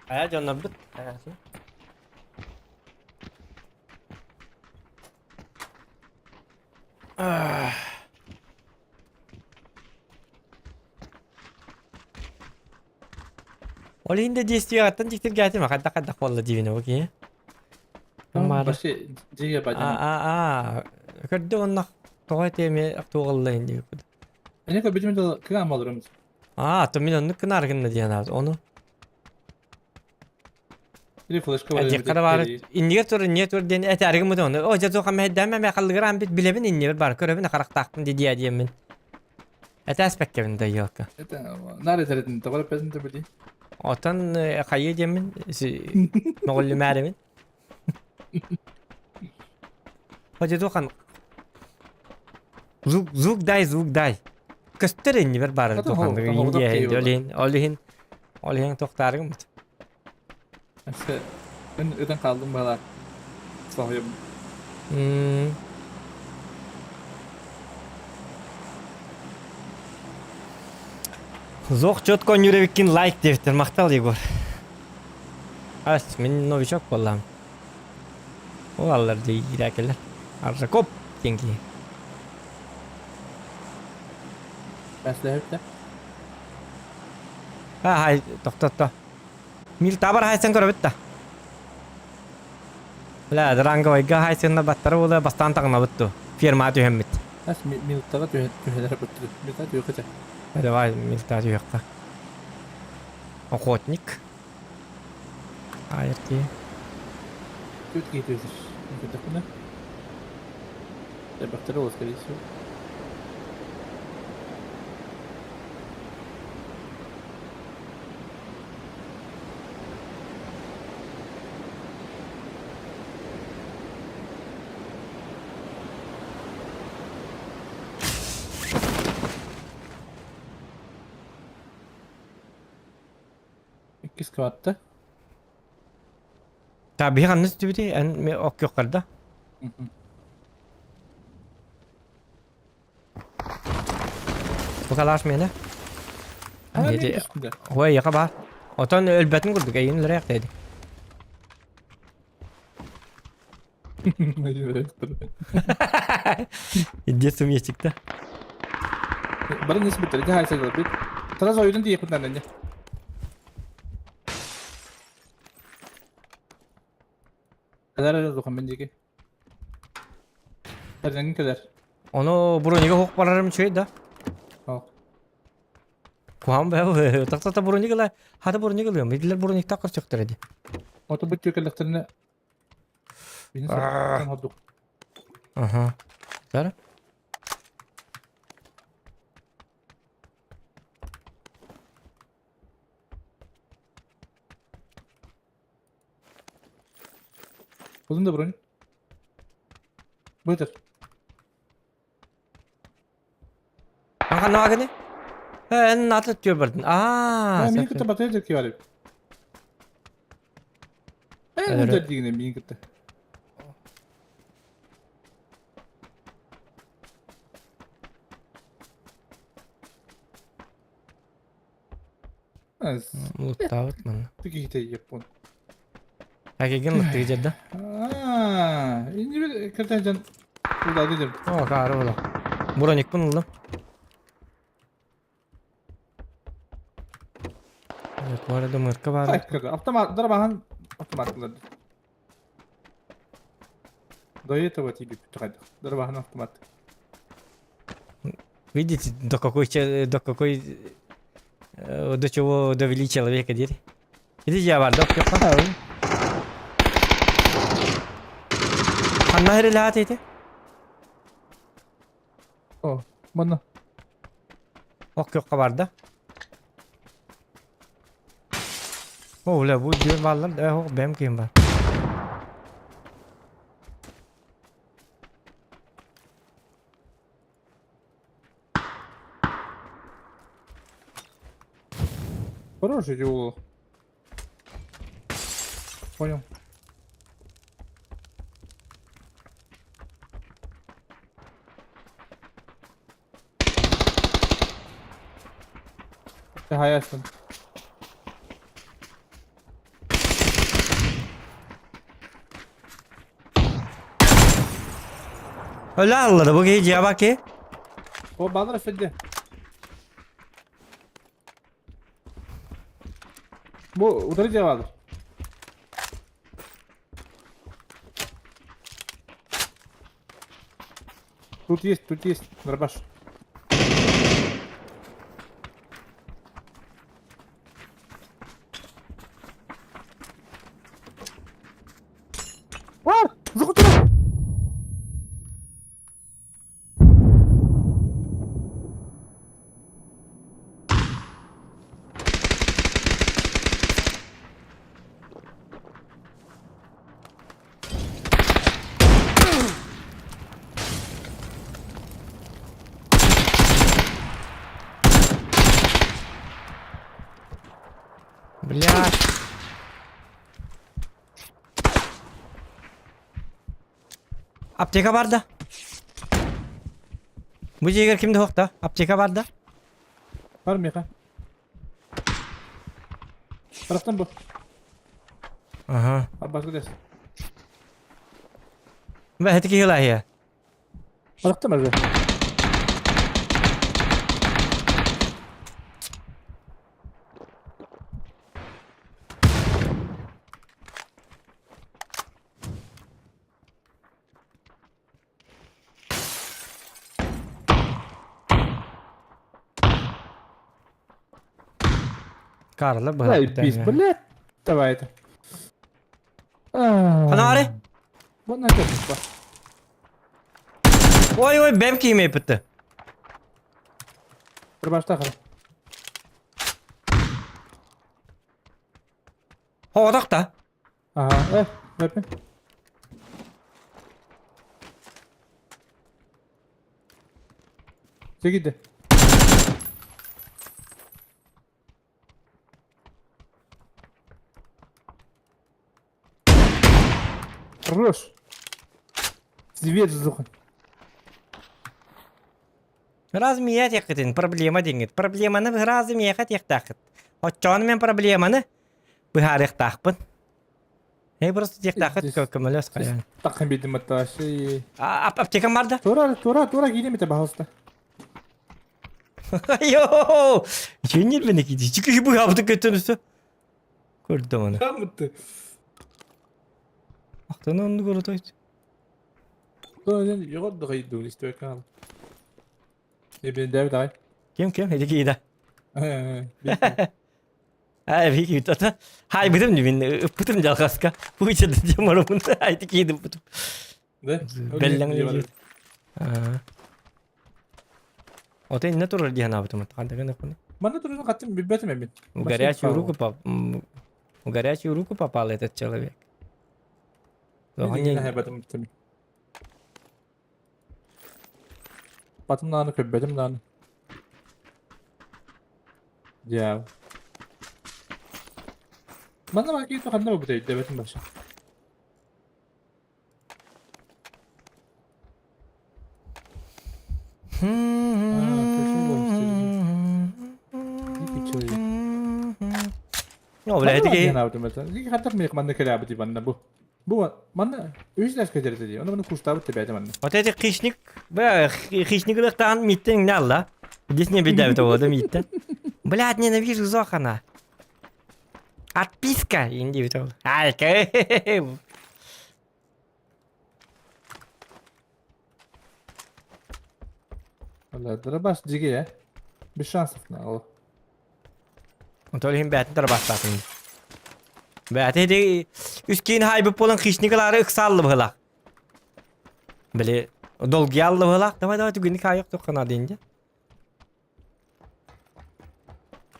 Хайа дьоннорбут? Ол иһин да действиеҕыттан дьиктиргээтим, хайдах-хайдах буолла диибин ол киһи. Вообще дьиэ бадьан. Аа, көрдө онно тоҕо этиэми туоҕалла ин диэбит. Эне көрбүтүм да кыам алырым. Аа, то мин оннук гынаар гынна диэн аат ону. Или флешка бар. Диэххэ да баар иннигэр тур, иннигэр тур диэн этээригим бу ону. О, дьэ туох эмэ дэм эмэ халлыгыраан бит билэбин иннибэр бар көрөбүн харахтаахпын дии диэммин. Этээспэккэбин да елка. Это наар этэритин тоҕо эппэтин да билии. Отон хайыы диэммин мөҕүллүмээрибин. Ходьутухан звук звук дай звук дай. Көстөр иннибэр баар тухан олиһин олиһин олиһин тохтаарыгым. Эн ытан хаалдым баалаах. Соһуйабын. Зох четко Нюревиккин лайк диэбиттэр. Махтал, Егор. Ас, мин новичок буоллаҕым. Ол аллар дии киирээкэлэр. Аржакоп диэн киһи. Бэслэһэттэ. Хай, тохтотто. Мил табар хайсан көрөбүт да. Бля, дранговайга хайсынна баттара буола бастаан таҥнабыт ту. Ферма түһэммит. Ас минуттаҕа түһэлэр быттыр. Минута түһүөххэ. Давай, минута түһүөххэ. Охотник. Айыртыы. Түөрт киһи түһэр. Көрдөхпүнэ. Элбэхтэрэ ол, скорее всего. Сквадта. Та биһи ханна түбүтүй? Эн ме оккиоххарда. Бу калаш миэнэ. Ой, яка бар. Отон өлбөтүн курдук эйин өлөрөөх деди. Иди сумьечикта. Бары нес битер, дьэ хайса бит. Сразу ойдун тиийэхпит наада инде. Кэлэр эрэ духам мин диэки. Эрдэҥҥин кэлэр. Ону бронига хук барарым үчүгэй да. Ох. Куһаҕан бэйэ тахсата броник ыла хата броник ылыам. Итилэр брониктаах көрсөхтөрө дии. Ото бу түөкэллэхтэринэ Бини сорохтон ордук. Аха. Сара? Булдun да бронь. Бытыр. Аха нааганы? Эн аты түөр бардын. Аа. Мин кытта батыйа дьэрки бар эбит. Эн Өрө. дигинэ мин кытта. Луттаабыт манна. Киһитэ япон. Акеген луттыгы дьэрдэ. Аа, инди бир кертен жан улады дем. О, каары була. Броникпын ыллым. Туара да мырка бар. Автомат, дарбахан автомат кылады. До этого тебе петухайдах. Дарбахан автомат. Видите, до какой до чего довели человека дети. Иди я бар, док yok. Ханна хэрэлэхат эти? О, манна. Ок yok бар да. О, бля, бу диyor баллар, э, ох, бэм ким бар. Хороший угол. Понял. Хаясын. Öyle аллары бу киһи дьиэ ки. О, баллар өссөдде. Бу утары дьиэ баалар. Тут есть, дробаш. А! Захотел! Блядь. Аптека бар да. Бу дьиэгэр ким да суох да? Аптека бар да? Бар миэхэ. Тарахтан бу. Ага. Арбаска дес. Бә, хәтики хилаһия. Тарахтан бар. Карла Заебись, блядь. Давай это. Ханары? Вот на это. Ой, ой, бэм киимей бітті. Дробашта хара. Хоғадақ та. Ага, э, вепи. Сегиде. Хорош. Свет зухан. Раз мия тиэххитин проблема диҥҥит. Проблеманы быһаразы миэхэ тиэхтээххит. Оччоҕуна мен проблеманы быһаарыахтаахпын. Эй просто тиэхтээххит көмөлөс хайаан. Таххан биирдим атташы. Аптекам бар да? Тура тура тура киинем ите пожалуйста. Йоо! Жеңер мені кейде. Чүкі быһаабыты көтөнүсө. Көрдüm оны. Хамытты. Ақтан онны көрөтөйт. Йогор да хайду истебек кал. Эбен дәбит ай. Ким ким? Эди киида. Ай бики тата. Хай битим мин ыппытым жалгаска. Буйча дем орумун. Айты киидим бутум. Да? Беллең Ота инне турар диэн аабытым хантаган ыкпын. Манна турарын хаттым билбэтим эбит. В горячую руку поп в горячую руку попал этот человек. Батым нааны көрбөтүм нааны. Дьээ. Манна баки ханна бу өйдөбөтүм баша. Ну, бля, это ки. Бу. Бу манна үс ләс көтөрдө ди. Оны маны курстабыт тебәте манна. Вот эти хищник, бля, хищник лыктан миттен не алла. Здесь не беда этого, да миттен. Блядь, ненавижу Зохана. Отписка, инди бит Ай, Бля, дробаш диге я. Без шансов на ол. Онтон иһин бээтин тарбахтаатын. Бээтэ ити үс киин хайбыт буолан хищникалары ыксааллы быһылаах. Били долгиаллы быһылаах. Давай давай түгүнү каайык туххана диинде.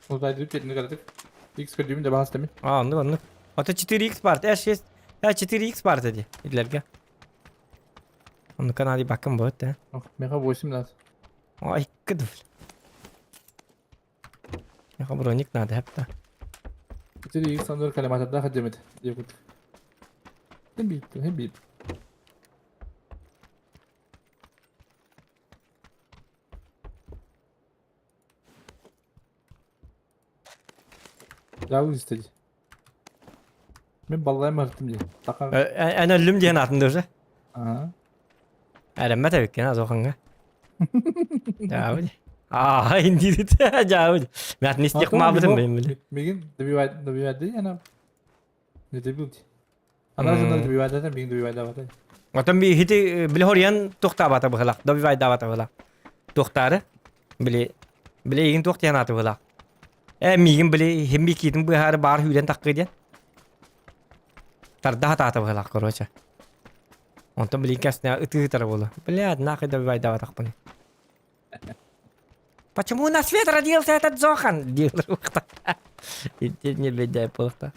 Удайдып кетini карадык. X көрдүм де багас теми. А, оннук оннук. Ото 4x бар. Э6, э4x бар деди. Идлерге. Оннука нади бакын будет, да. Меха 8 надо. Ой, кыдыф. Меха броник надо, хепта. 4x андыр калематарда хадемет. Деп. Хем бип, хем бип. Жабыз истеди. Мен баллайым артым ди. Така. Эн өллүм диэн атында уже. Ага. Әрэммэ тэбиккен азоханга. Жабы. Аа, индирит. Жабы. Мен атын истек мабытым мен биле. Мигин добивать добивать ди ана. Не добил ди. Ана жонор добивать да, мигин добивать да бата. Отон би хити биле хорьян тухтаабата быһылах, добивать даабата быһылах. Тухтаары биле биле игин тух диэн аты быһылах. Э мигин биле химби киитин быһаары баар хүүрэн таккы диэн. Тарда хатаата быһылах, короче. Онтон билин кэсне ытыы буолла. Блядь, нахуй добивать даабатахпын. Почему на свет родился этот Зохан? Не бедай плохо.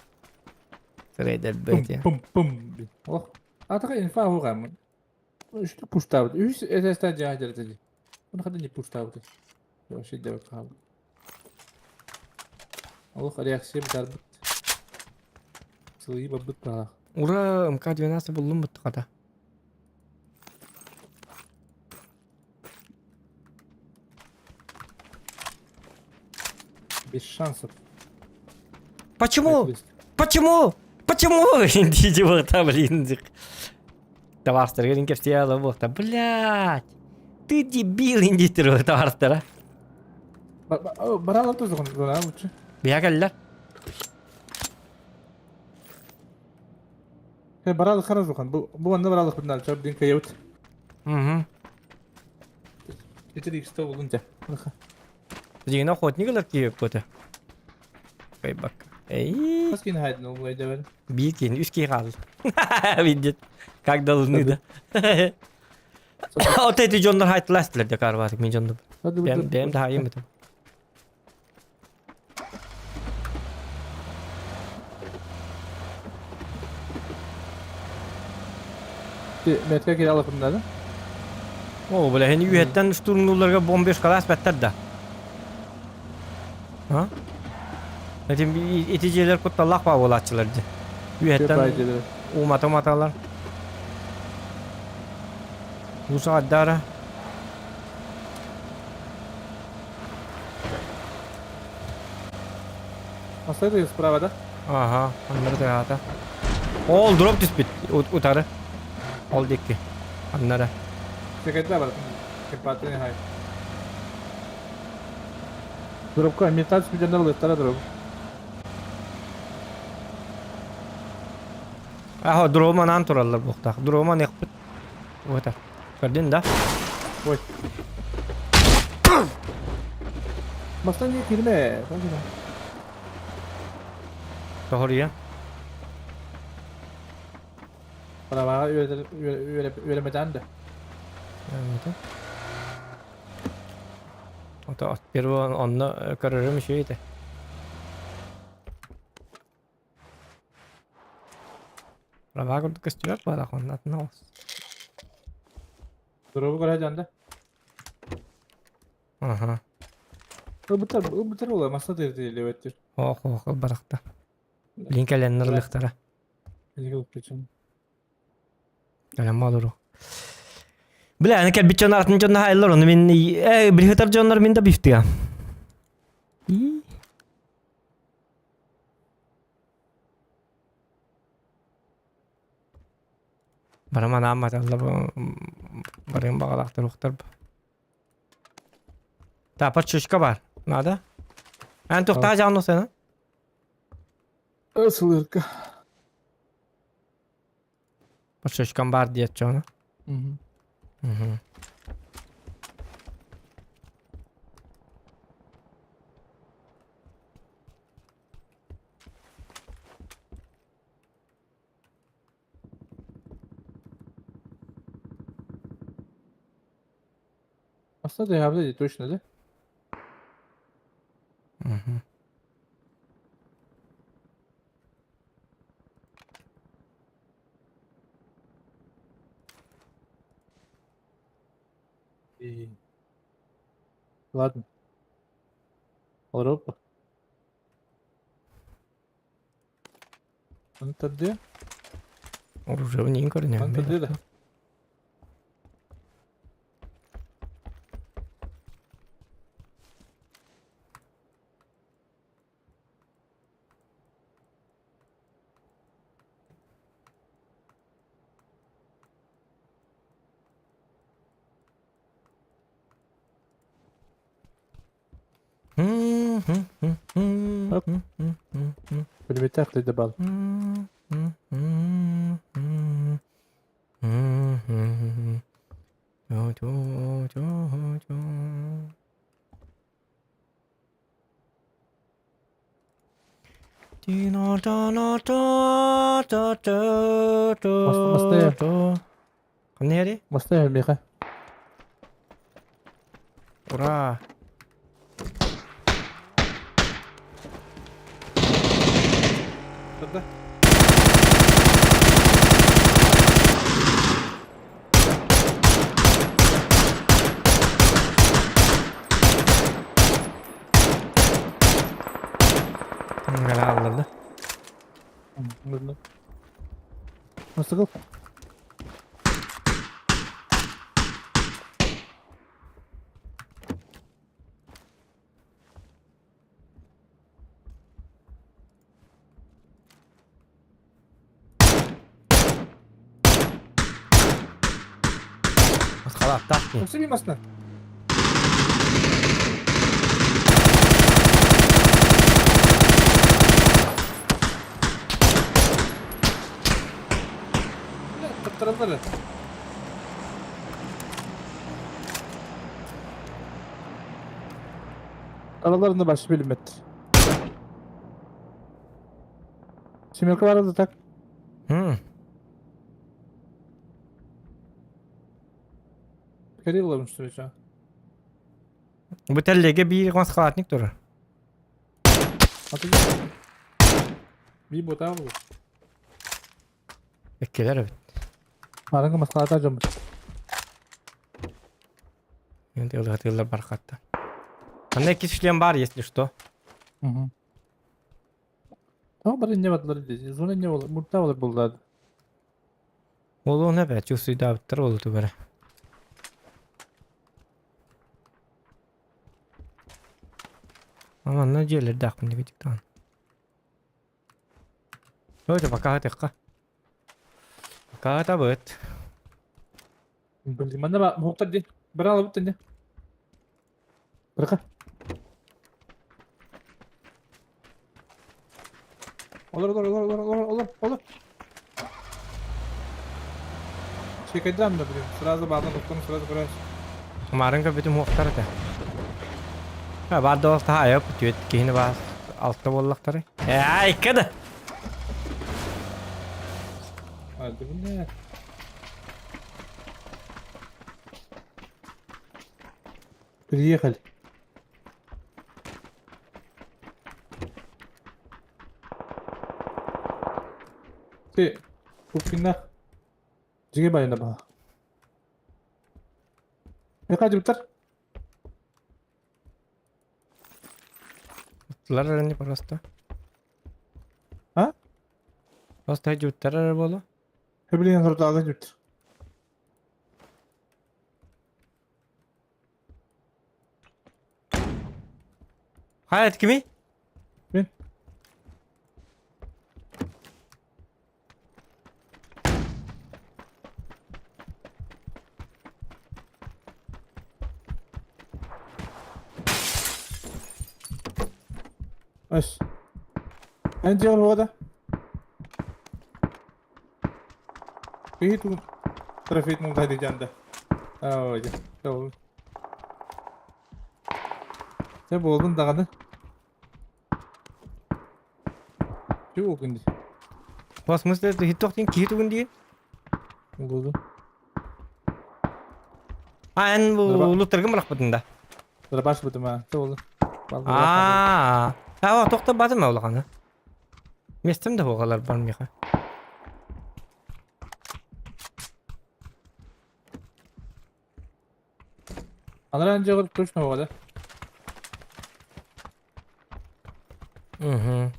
Сырайдар Пум пум. Ох. Атака инфа хугам. Что пуштабыт? Үс эсэстен жаа жерде. Уну хада не пуштабыт. Вообще деп калды. Олох реакция битарбыт. Сылый бабыт баа. Ура, МК-12 буллум бутты ката. Без шансов. Почему? Почему? Почему? Иди вот блин. Товарстар, говорим, кефтиала, вот, блядь. Ты дебил, индитер, товарстара. Баралар тоже лучше. Биягаллар. Баралы хорошо, бу бу анда баралы бинал чап дин кайут. Угу. Эти икс то булун те. Дигин охотник киеп көтө. Бак. Эй. Хаскин хайдын ол ойда Бир кин, үс кин калды. Видит. Как должны да. Вот эти дьоннор хайтластылар де карбатык мен дьонду. Бэм бэм да хайым бит. Метке кире алып да. О, бля, хени үйеттен штурмнуларга бомбежкалас бәттер да. А? Этим эти жерлер кутталлах ба болатчылар. Үйеттен умата маталар. Усаадара. Поставили справа, да? Ага, аннары тыаата. Ол дроп түспүт утары. Ол диэки. Аннары. Секретарь бар. Кемпатын хай. Дропка металл спидернер лыттара дроп. Аха, дрома анаан тураллар буохтаах. Дрома аныахпыт. Вот. Көрдүн да? Ой. Бастан не кирме. Тоһоруйа. Праваға үөрэмэтэн да. Ото первого онно көрөрүм үчүгэй этэ. Права курдук көстүбэт буолах онно атын оҕус. Дробу көрө дьанда. Аха. Ылбыттар, ылбыттар буолла, масса тиртилибэттир. Ох, ох, ылбатахта. Билин кэлэннэр ылыахтара. Кэлэн олору. Бля, аны кэлбит дьон атын дьон наһаа ону мин билихытар дьоннор мин да бифтыга. Бараман аамматалла барыан баҕалаахтар ухтар. Тапа чучка бар. Надо? Эн тухтаа жаҕын сена? Сылырка. Чучкам бар диэччи ону. Мгм. Aslında da точно, да? Мгм. И... Ладно. Европа. Антадde. Оружие көрүнүөн. Антадde да. Пулеметтер да бар. Ханна Мастая меха. Ура! Да. Гала алларды. Nasıl? Халаттаах Nasıl bir masna? Кыттыралар. Aralarında başka bilinmet. Семерка бар да так. Кирилл что ли? Бу тэллэгэ биир халатник турар. Би бота бу. Эккелер эбит. Арыңы маскалата жомут. Енді ылгатылар бар хатта. Анда икки шлем бар, если что. Угу. Tamam бары не бадлар дизи. Зона не бол, мурта болар булдады. Ол оны бә, чувствуй да биттер ол түгәрә. Манна дьиэлэрдээхпин диэки даҕаны. Давайте пока атыахха. Пока атабыт. Блин, манна ба муһуктар дии. Бара алабыт дии. Бырака. Олор, олор, олор, олор, олор, олор, олор. Чекайдан да, блин. Сразу бадан оттон сразу көрөс. Марын көбүтүм уохтар этэ. Ха, бар да таһа айап түөт киһини баас алта буоллахтары. Э, айка да. Hadi bu ne? Приехали. Ты, купина. Жиге байына ба. Ne kaç biter? Туттулар эрэ просто. А? Просто жуттар эрэ буолуо. Блин, сурдалдан жут. Хайа кими? Мин. Аш. Энди ол вода. Киһи тугун трофейт муҥтаһы дьанда. Аа, дьэ. Ол. Дьэ буоллун даҕаны. Чү ол күндү. В смысле, хиттох диэн киһи тугун диэн? Буолду. А, эн бу Драба- улуттаргын бырахпытын да. Дробаш бутума. Дьэ буолду. Аа. Аа, тохто батым улахана. Местем да буолалар бар миэхэ. Анаран дьэҕэр точно буолла. Угу.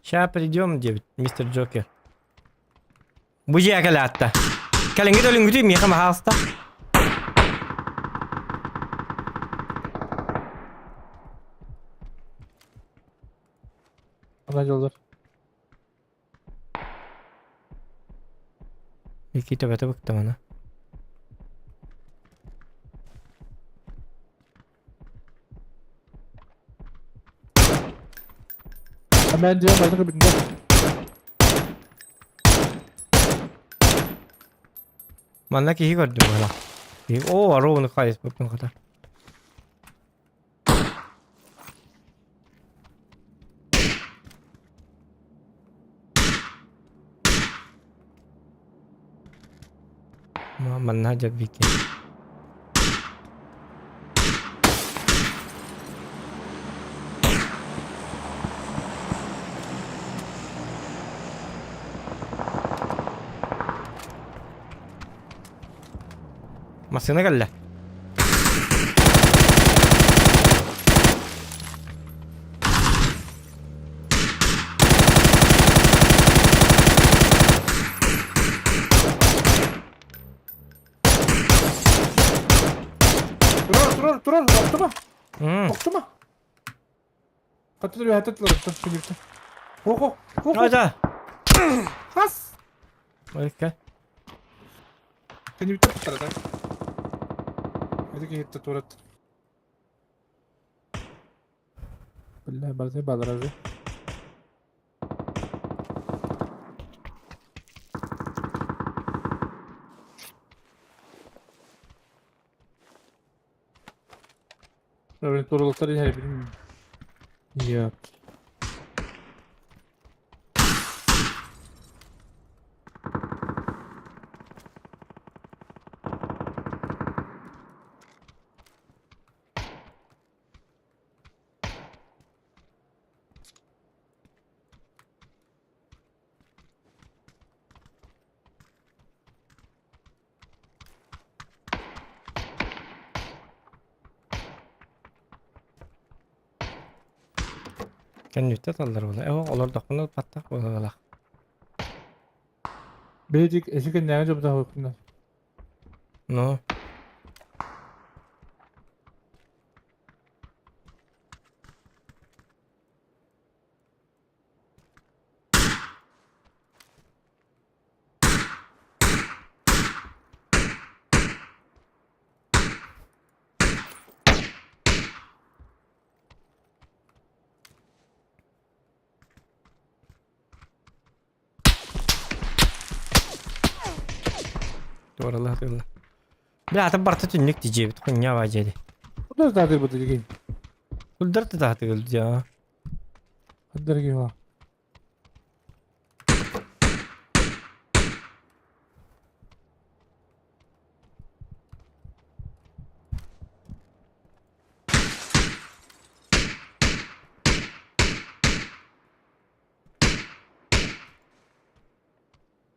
Ща придем, девять, мистер Джокер. Бу дьиэ кэлээтта. Кэлиҥҥит өлүҥҥүтүй миэхэ маһааста. Ана дьоллор. Ики төбөтө быктамана. Мен дьэ бардык бүтүндэ. Манна киһи көрдүм буолла. Оо, ровно хайыспыппын хата. Манна дьэрбики. Массыына кэллэ. Турар, турар, турар, оттума. М. Оттума. Хаттыр хаттыр отту. Хо хо. Хо. Айда. Хас. Ойка. Күнүбүттэ туттара. Это киһитте турат. Бля, барзай баларажы. Öyle doğrulukları her bilmiyorum. Ya. Кэнниттэ таллар була. Э, олордохпуна ылбаттах буолалах. Бэйдик эси кэннээҕи дьобутаһыппына. Ну. Туоралаах тыылла. Бля, аты барта түннүк дьиэбит хуйня ба дьиэди. Куда сдаатыр бу дигин? Кулдар тытаатыгыл дьа. Куддар киһи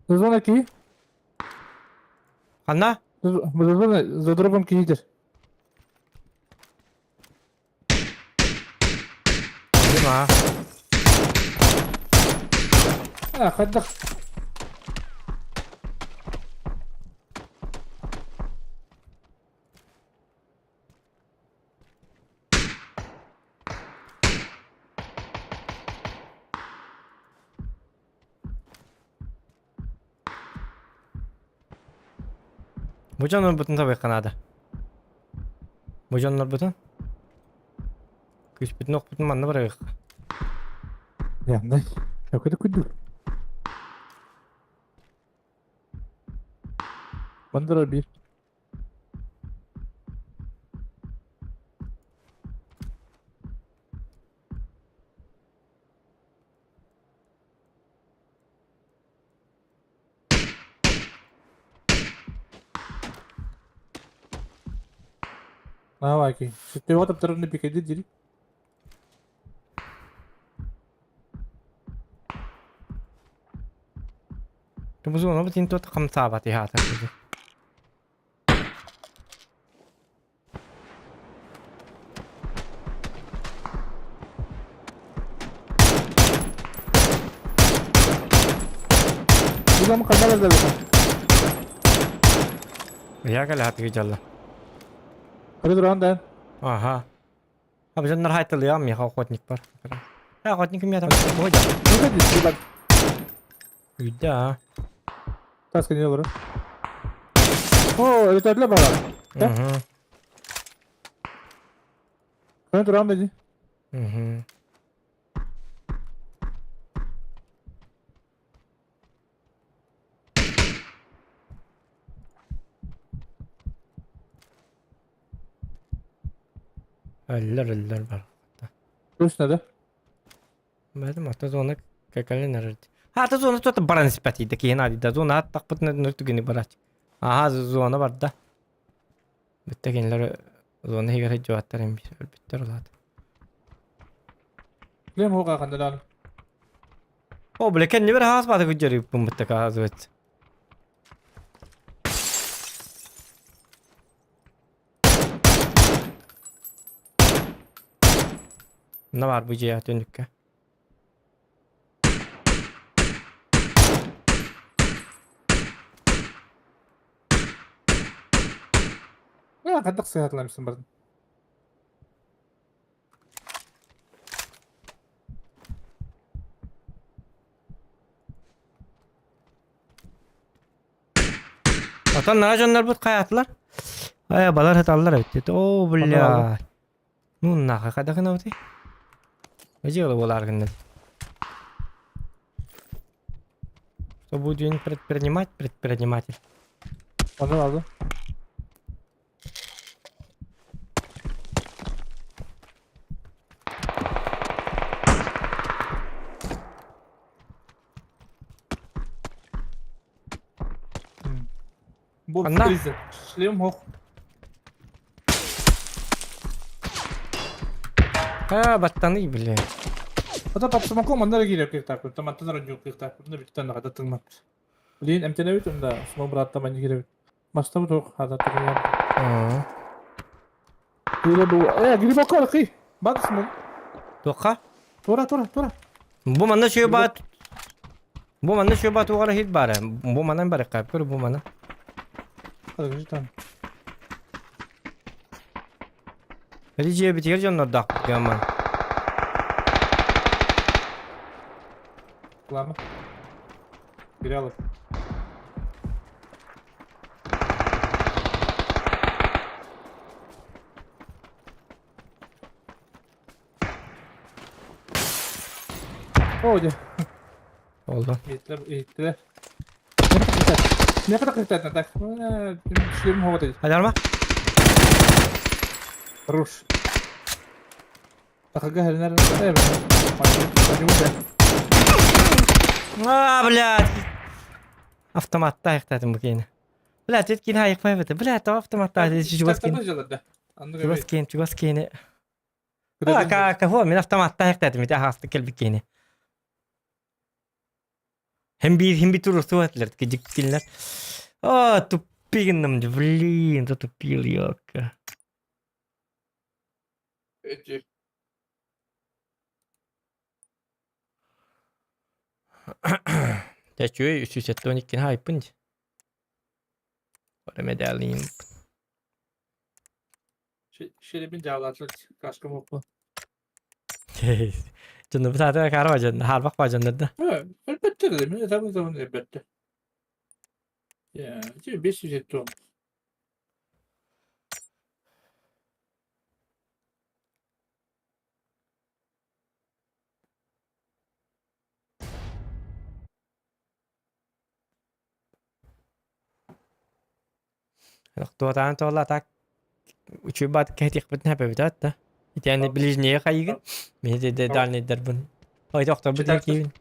Зона киһи. Ханна? Зона за дробом киһитер. Дима. А, хайдах. Бу дьоннорбутун табыахха наада. Бу дьоннорбутун күүспүтүн охпутун манна барыахха. Яндай. Какой-то кудур. Бандера бир. Давай, Ты вот второй пикади дери. Бу зона бутин тот хамсаабат иһаата. Бу ханна да Я кэлэ хатыгы дьалла. Хары туран да. Аха. А бжаннар хайтылыам миха охотник бар. Охотник меня там. Ой, да. Да. Таска не бар. О, это для бара. Да? Угу. Хары туран да. Угу. Өллөр өллөр бар. Точно, да? Бәдім ата зона кәкәлен әрді. Ата зона тота баран испәтиді кейін адида. Зона ат тақпытын нүртүгені барач. Аха зона бар да. Бүтті кейінлер зона егер жауаттар эм бүттер олады. Лем хоға қандалан. О, бля, кенни бір хас бады күджері үппін бүтті қағаз өт. Ne var bu cihat dönükке? Я қандақ сыйатыламысың бардым. Atan nara дьоннор бут хайаатылар. Ая балар хаталлар эбит. О, бля. Ну нахай хайдахына бутый. Ажыгылы болар гынна. Что будет предпринимать предприниматель? Оны алды. Бу Анна? криза. Шлем хох. А, баттаны, бля. Ата папсымако маннара киирэр кыахтаахпын, мантан оронньуур кыахтаахпын да бүттэн аҕата тыҥмат. Билигин эмтэнэбит уонна смол бырааттам анньа киирэбит. Мастабыт уох хата тыҥмат. Аа. Киирэ бу э грибокко аркый. Бар смол. Туохха? Тура, тура, тура. Бу манна сүө баат. Бу манна сүө баат угара хит баара. Бу манан барыкка көр бу мана. Подожди там. Рижия битигер дьоннордоох гамма. Реклама. Сериалы. О, де. Oldu. Иһиттилэр, иһиттилэр. Не кытта так. Шлем хоҕот. Алярма? Хорош. Тахага хәринер. А, блядь. Автоматта айықтадым бұл кейіні. Блядь, өткені айықпай бітті. Блядь, автоматта чугас кейіні. Чугас кейіні, чугас кейіні. А, кого? Мен автоматта айықтадым. Ите ағасты келбік кейіні. Hem bir hem bir tur туатлар, диккилер. А, тупигинным, блин, затупил, ёлка. Дә чөй 372 хайпын. Бара медалин. Шеребин жаалатлар кашкым окпу. Жынны бу саата карба жын, харбак ба жынны. Элбетте дедим, мен табын табын элбетте. Я, 570. Туатаан туолла так учуйбат кэхтиэхпитин хэпэбитат да. Итиэннэ ближнее хайыгын. Мин де дальныйдарбын. Ой, доктор бу киибин.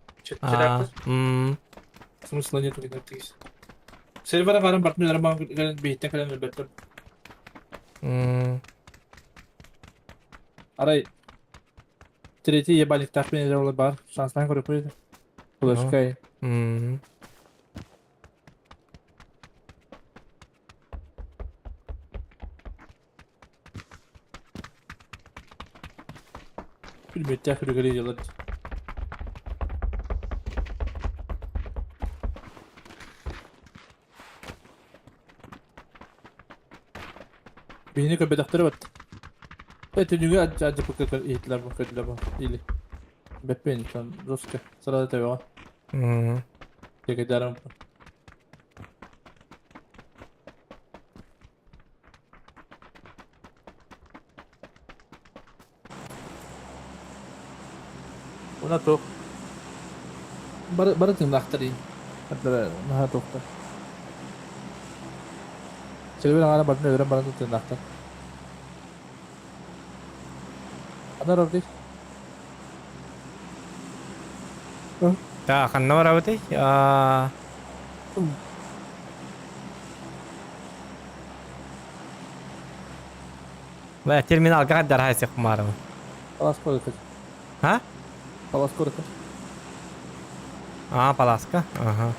Аа, м. Смысла нету кидать. Сервера баран партнер бан бейттен кэлэн элбетте. М. Арай третий ебальник тахмин ол бар. Шанстан көрөп койду. Флешкай. М. Билбеттях үргәли делать. Бихини көбөтөхтөрө бат. Э түнүгө аджы пыкы итлер бу көдүлөр бу. Или. Беппен чон жестко. Сразу тебега. М. Тегедарым. Уна тоқ. Бары бары тыңлақтыр. Хаттара наха тоқта. Селбен ағана бартын өрен барын тыңлақтыр. Ана робди. Та ханна барабыты. Аа. Бә терминалга кадәр хайсы кумарым. Палас корыкы. Ха? Палас корыкы. Аа, паласка. Ага.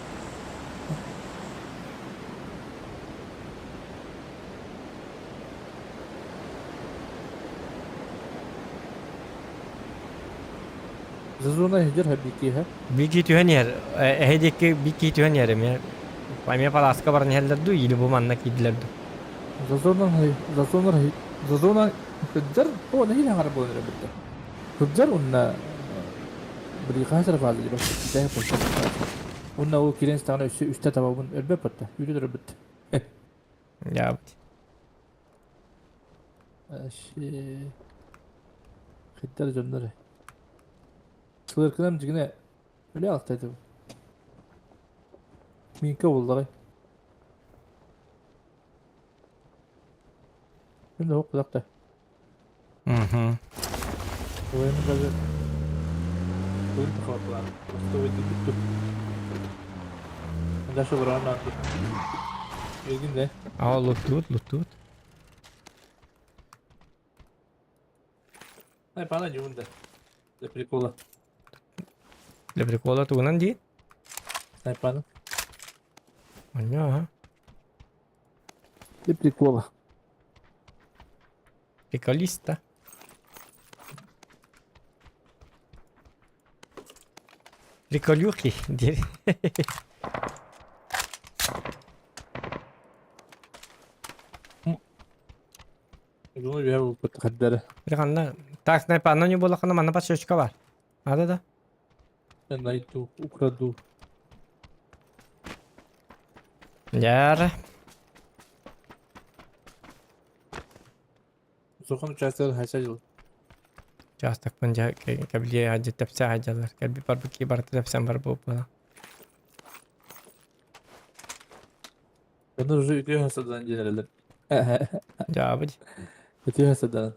Зазуна хиджер хабики ха. Бики түһэн иһэр. Эһэдикки бики түһэн иһэр эмиэ. Эмиэ паласка баран иһэллэр дуу, или бу манна киирдилэр дуу. Зазуна зазуна зазуна хиджер о нахил хагар болон битте. Хиджер унна бри хасар фазы баш дә пошта. Унна ол кирен станы үстә үстә табабын өрбә патта. Үрү бит. Я. Аши. Хиттер жоннор. Сылыркынам жигине өлө алтайды. Минке болдагай. Şimdi hop kulakta. Мгм. Oyunu даже Oyun takıldılar. Usta oyun bitti. Daşı vuran andı. Ilgin de. Аа, лутут, лутут. Ay bana yumunda. Для прикола. Для прикола тугунан дии. Снайпаны. Аня. Для прикола. Приколиста. Приколюхи диир. Дьону үөһэ булбут хардары. Ханна так снайпер анна не буоллаххына манна подсечка бар. Надо да? Я найду, украду. Яр. Сохон участвовал хача Участокпын дьэ кэбилиэ сылдьа тэпсэ сылдьаллар. Кэлбит барбыт киһи барыта тэпсэн барбыт буолан. Онно уже үтүө садан диэн Дьаабыт. Үтүө садан.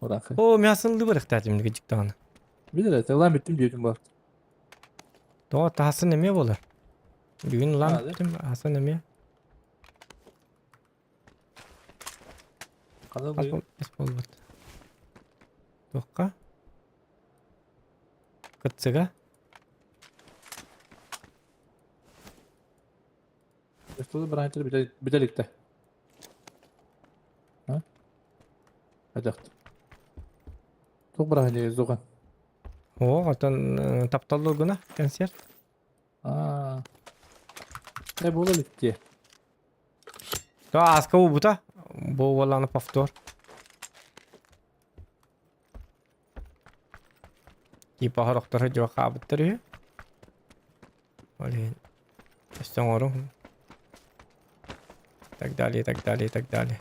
Уракы. О, мясын лыбырыктаатым дьиктаҕына. Билэр, тылаан бүттүм диэтим бар. Тоҕо таһасын эмиэ буолар. Бүгүн ылаан бүттүм, асын эмиэ. Хас буолбут? Туохха? Кытсыга? Что быраайтыр бүтэликтэ. А? Адахт. Туох быраһынньыгы зуган? О, оттон тапталлуу гына концерт. Аа. Э, буола иликтиэ. То ааска уубута. Бу уоллааны повтор. Типа хорохторо дьуо хаабыттар үһү. Ол иһин өссө оҥоруҥ. Так далее, так далее, так далее.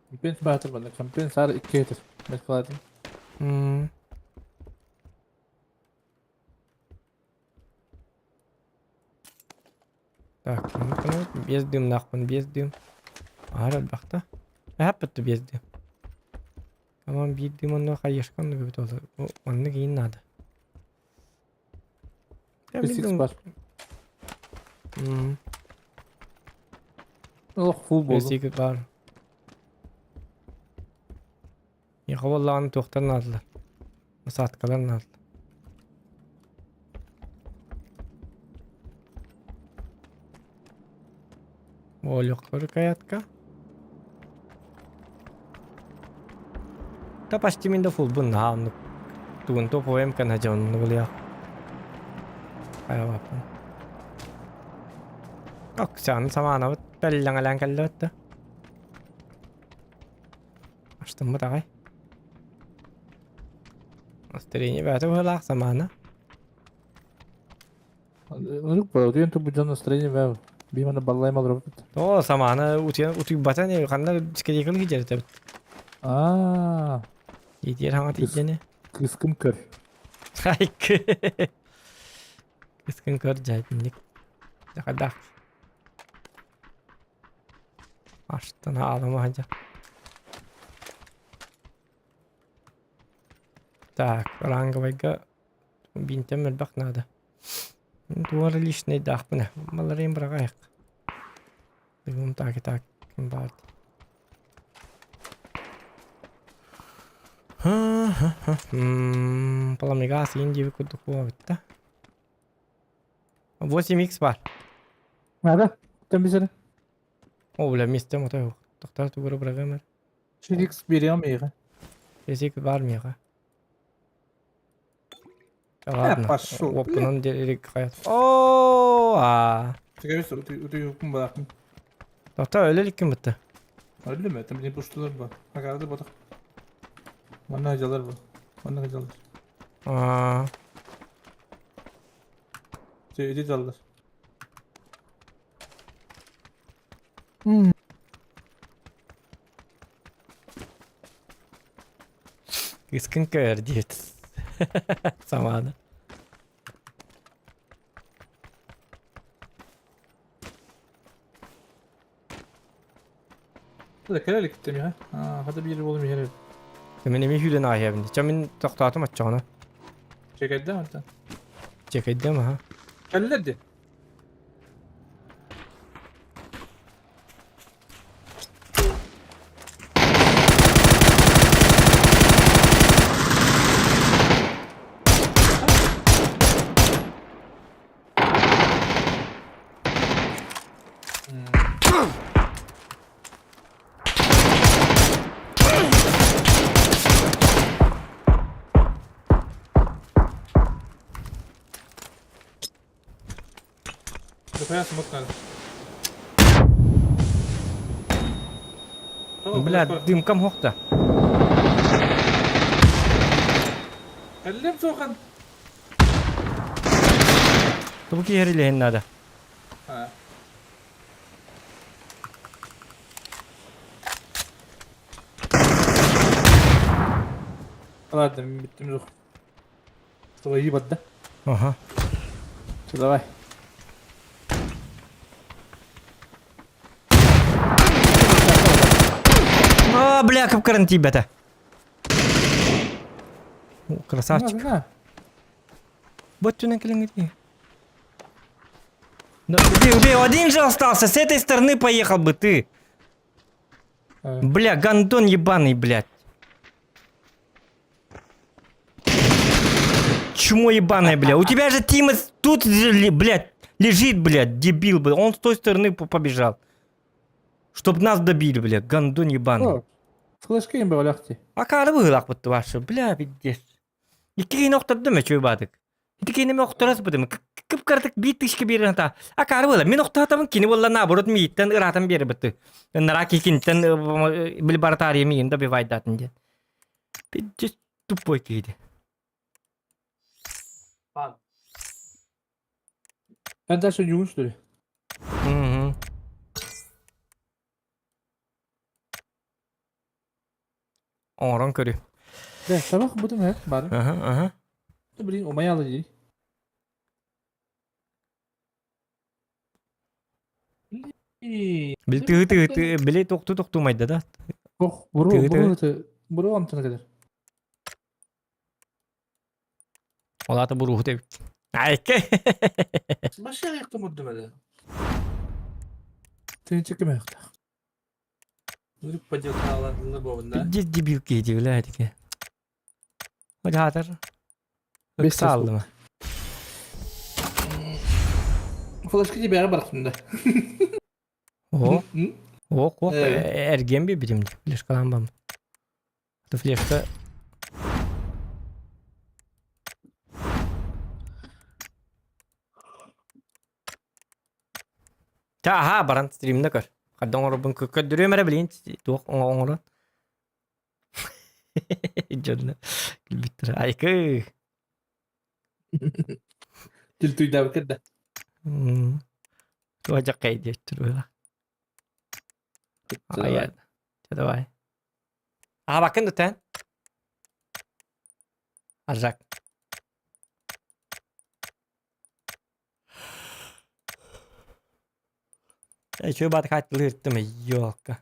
Компенс баатыр манна. Компенс саар икки этер. Бэскалаатын. Так, биэс дыымнаахпын, биэс дыым. Аһар элбэхтэ. Эһэппит биэс дыым. Каман биир дыым онно хайышка оннук эбит ол. Оннук иин наада. Песикс бар. Олох фул болду. Песик бар. Миэхэ буоллаҕына туохтар наадалар? Насадкалар наадалар. Олехка рукоятка. Да почти мин да фулбун наһаа оннук тугун топовым кана дьэ оннук ылыах. Хайалааппын. Оксана самаанабыт бэллэҥэлээн кэллэбит да. Астыммыт аҕай. Настроение бэйэтэ быһыылаах самаана. Ынырык буолар. Утуйан турбут дьон настроение бээ. Биир манна баллайым олоробут. Оо, самаана утуйан утуйбата не ханна дискотеканы киирдэтэбит. Аа. Иитиэр хаҥа тиийдэни. Кыскын көр. Айкы. Кыскын көр дьэ итинник. Дьахайдаах. Аштан аалама сылдьар. Так, ранговайга биинтэн элбэх наада. Туох эрэ личнэйдаахпын ээ. Баларыйын быраҕайык. Дыгым так и так ким баар Пламегас иин диэбит курдук буолбут да. 8x бар. Надо? Там бисere. О, бля, миэстэм отой суох. Тохтоо тугу эрэ быраҕыам эрэ. 6x биэриэҕим эйиэхэ. Эсик баар миэхэ. Ладно, пошел, уоппунан диэри хайат. О, а. Сигарет утуйуккун баахпын. Тохтоо өлө иликкин бытта. Өллүм это мне пуштулар ба. Агарды ботах. Манна дьалар бу. Манна дьалар. Аа. Иди дьаллар. Кыскын көр диэт. Самаана. Да кэлэ иликтим я. Аа, хата биир буолум иһэр. Мин эмиэ сүүрэн ааһыабын. Чэ мин тохтоотум оччоҕуна. Чэкэйдэм онтон. Чэкэйдэм аха. Кэллэр ди. Нихуя смог надо. Бля, дымкам хохта. Кэллим суохан. Тобу киһирилэһин надо. Ладно, бүттүм жоқ. Твои барда. Ага. Все, давай. А, бля, кып-кырын тиийбэтэ. Красавчик. Бу өттүнэн кэлиҥҥит Да, убей, убей, один же остался, с этой стороны поехал бы ты. Бля, гондон ебаный, блядь. Чмо ебаное, бля. У тебя же Тима тут, блядь, лежит, блядь, дебил, блядь. Он с той стороны побежал. Чтоб нас добили, блядь, гондон ебаный. Флешка им бөҕөлөөх Акаары быһыылаах ваши, бля, пиздец. Икки киһини охтордум үчүгэй баатык. Ити киһини мен охторос бытым. Кып-кыратык биир тысяча биэрэн та. Акаары буола. Мин охтоотабын кини буолла наоборот мииттэн ыраатан биэрбитти. Нара кикинтэн били баратаарыйа миигин добивайдатын диэн. Пиздец тупой киһи. Эн дальше не что ли? Угу. Оҥорон көрү. Дэ, табах бутун һэ, бары. Аха, аха. Блин, умаялы дии. Били тыһы тыһы тыһы, били тохту тохту майда да. Ох, буру, Тыһы буру, буру амтана кэлэр. Ол аата буруһут эбит. Айка. Машина яктым урдум әле. Тыынча ким аяқтақ. Пиздец дебил киһи бля этики. Хаатар. Ыксааллыма. Флешка тебе барахтында. О, ох, ох, эрген би битим. Флешкалан бам. Флешка. Аха, баран стримна көр. Хаддан оҥоробун көрдөрүөм эрэ билин туох оҥорон. Дьонно күлбүттэр. Айкы. Тил туйдаабыт кэрдэ. Туох дьаккай диэччүр быһа. Ай, давай. Аһабаккын дутэн. Аржак. Үчүгэй баат хааттылыыртым ёлка.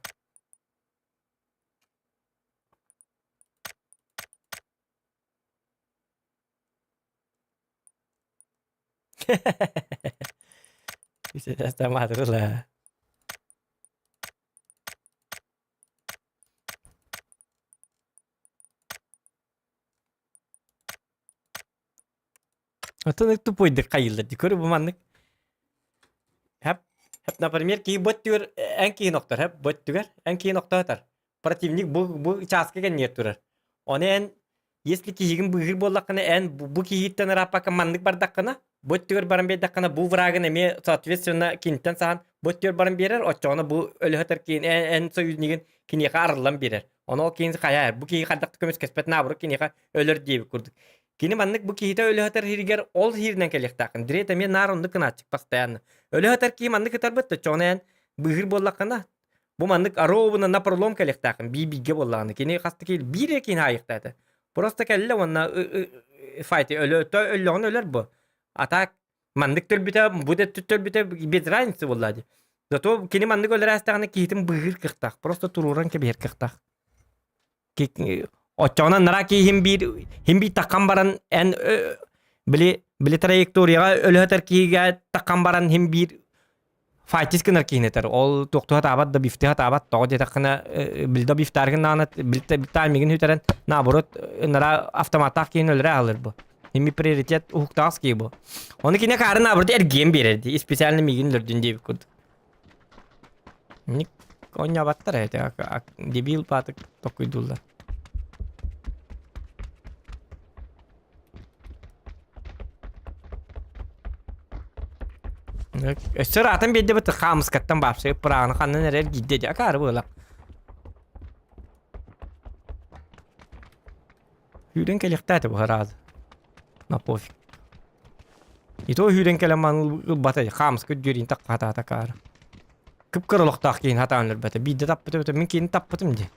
Маатырыла. Оттон тупойдук хайыллар дии. Көрү бу маннык. Хэп, хэп, например, киһи бот түгэр эн киһин охтор, хэп, бот түгэр, эн киһин охтоотор. Противник бу бу чааска кэннигэр турар. Ону эн если киһигин быыһыыр буоллаххына, эн бу киһиттэн ырааппакка маннык бардаххына, бу өттүгэр баран биэрдэххинэ, бу врагын эмиэ соответственно киниттэн саһан бу өттүгэр баран биэрэр, оччоҕуна бу өлөһөтөр киин эн, эн союзнигын киниэхэ арыллан биэрэр. Ону ол киһини хайа бу киһи хайдах көмүскэспэт наоборот киниэхэ өлөр диэбит курдук. Кини маннык бу киһитэ өлөһөтөр иһигэр ол иһиринэн кэлиэхтээххин. Дириэт эмиэ наар оннук гынааччык постоянно. Өлөһөтөр киһи маннык ытарбыт да чоҕуна эн быыһыыр буоллаххына бу маннык ровно на пролом кэлиэхтээххин бии бииргэ буоллаҕына кини хаста киһи биир эрэ киһини аайыахтаата. Просто кэллэ уонна файты өлө өллөҕүнэ өлөр бу. А так маннык төлбүтэ бу да төлбүтэ без разницы буолла дии. Зато кини маннык өлөрөөстэҕинэ киһитин быыһыыр кыахтаах. Просто туруоран кэбиһэр кыахтаах. Оччоҕуна нара киһим биир хим биир таххан баран эн били били траекторияҕа өлөһөтөр киһигэ таххан баран хим биир файтис гынар киһини этэр. Ол туохтуха таабат да бифтиха таабат тоҕо диэтэххинэ били да бифтааргын наана били таймигин хүтэрэн наоборот нара автоматтаах киһини өлөрө аалыр бу. Ими приоритет уһуктаҕас киһи бу. Ону кини хаарын наоборот эргиэн биэрэр дии. Специально миигин өлөрдүн диэбит курдук. Оонньообаттар этэ дебил баатык токуйдууллар. Өссө ыраатан биэрдибит хаамыскаттан баапсай ыппырааны ханнан эрэр гиидэ дии акаары буола. Сүүрэн кэлиэхтээтэ бу араас. На пофиг. И то сүүрэн кэлэн маны ылбата хаамыска дьүөрин таккаатаата акаары. Кып-кыра олохтоох киһини хатаан өлөрбөтө. Биирдэ таппыта эбэтэ мин киһини таппытым дии.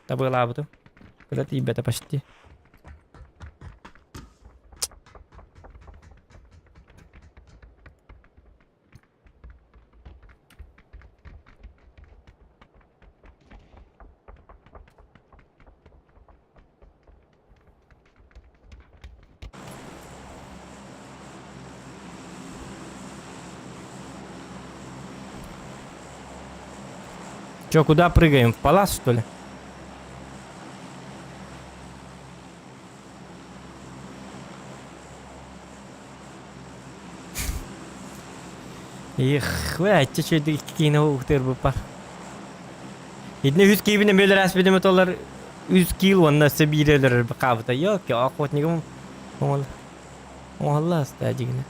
Табыалаабытым. Кыра тиийбэтэ почти. Чё, куда прыгаем? В палас, что ли? Их, вәчче чөйдүк икки киинэ уктырбыппар. Итини үс киибинэ мөлөр аспидым толар үс киил уонна өссө биири өлөрөр хаабыта. Йок, охотнигым оҥол оҥолла аста дьигинэ.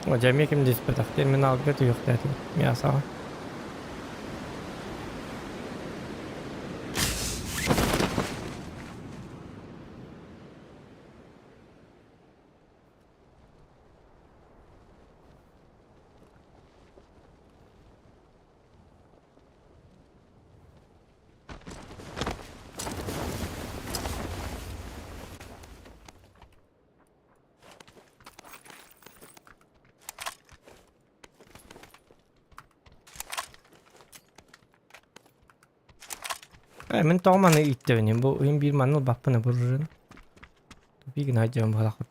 Дьэ эмиэ ким диспэтэх терминалга түһүөхтээтим мясоҕа. Э, мин тоҕо маны ииттэбиний? Бу уйун биир маны ылбаппын буррун. Тупик гына дьон буолахпыт.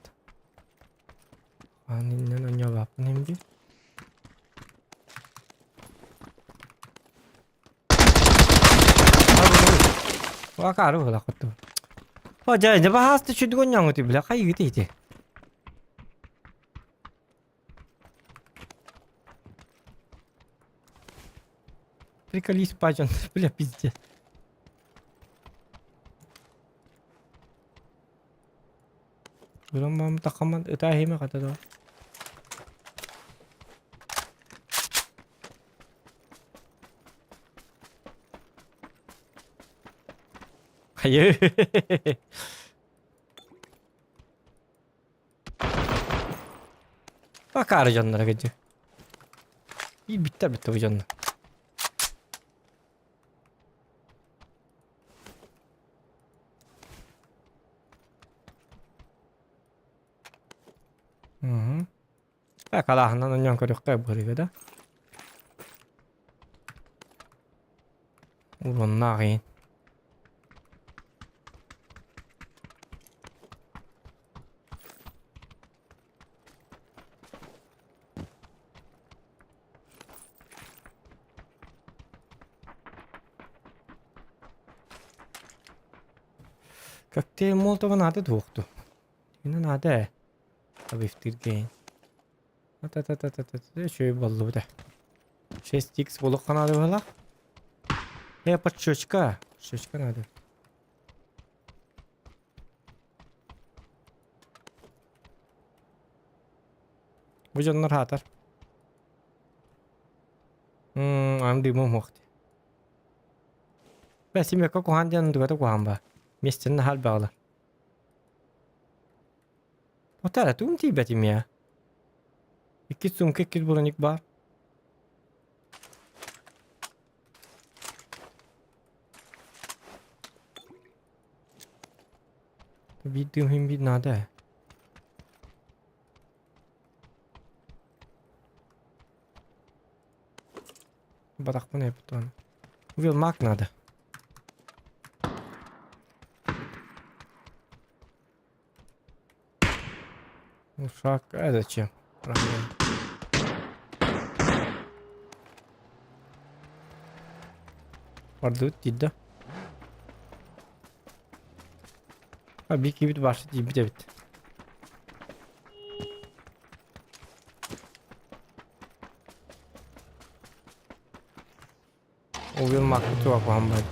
Аны иннен онньообаппын им дии. Акаары буолахпыт. О, дьэ, дьэ баһааста чүдүг онньоҥҥут бile хайыгыт ити. Приколись, пачан, бля, пиздец. Ырам тахаман ытаа иһимэ хата да. Хайы. Акаары дьонноро кэдьи. Иирбиттэр бүттэ бу дьонно. Мгм. Так, алааһынан онньоон көрүөххэ быһыыга да. Уроннаах иһин. Коктейль Молотова наада туохту. Ина наада ээ. Абифтиргейн. Та-та-та-та-та үчүгэй буоллубут ээ. 6x буолуохха наада быһалаах. Э, подщечка. Щечка надо. Бу дьоннор хаатар. Аны дыымым суох дии. Бэ симекка куһаан диэн тугата куһаан баа. Миэстэни наһаа элбэҕилэр. Отара тугум тиийбэтим я. Иккис сумка иккис броник баар. Биир дыым биир наада ээ. Батахпын эппит уонна. Вилмак надо. Ну шаг, а зачем? Правильно. Бардыбыт диир да. А биир киһибит баарсы тиийбит эбит. Ол макка чугаһаан барбыт.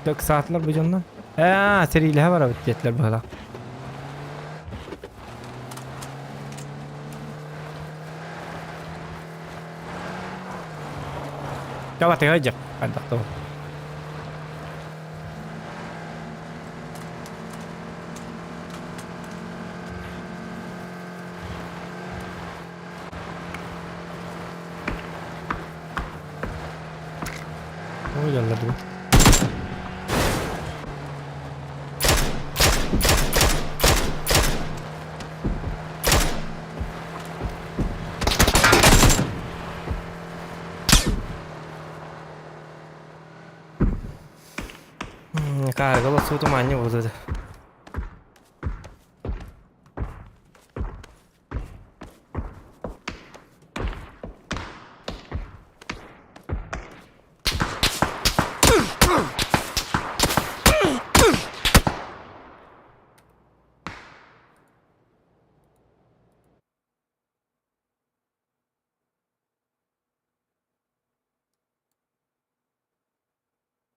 Ыксаатылар бу дьоннор. Ээ, сэриилэһэ барабыт диэтилэр быһыылаах. Давай, дьэ, хайдах да Ой, дуу. Каарга лосуутум аанньа буолуо.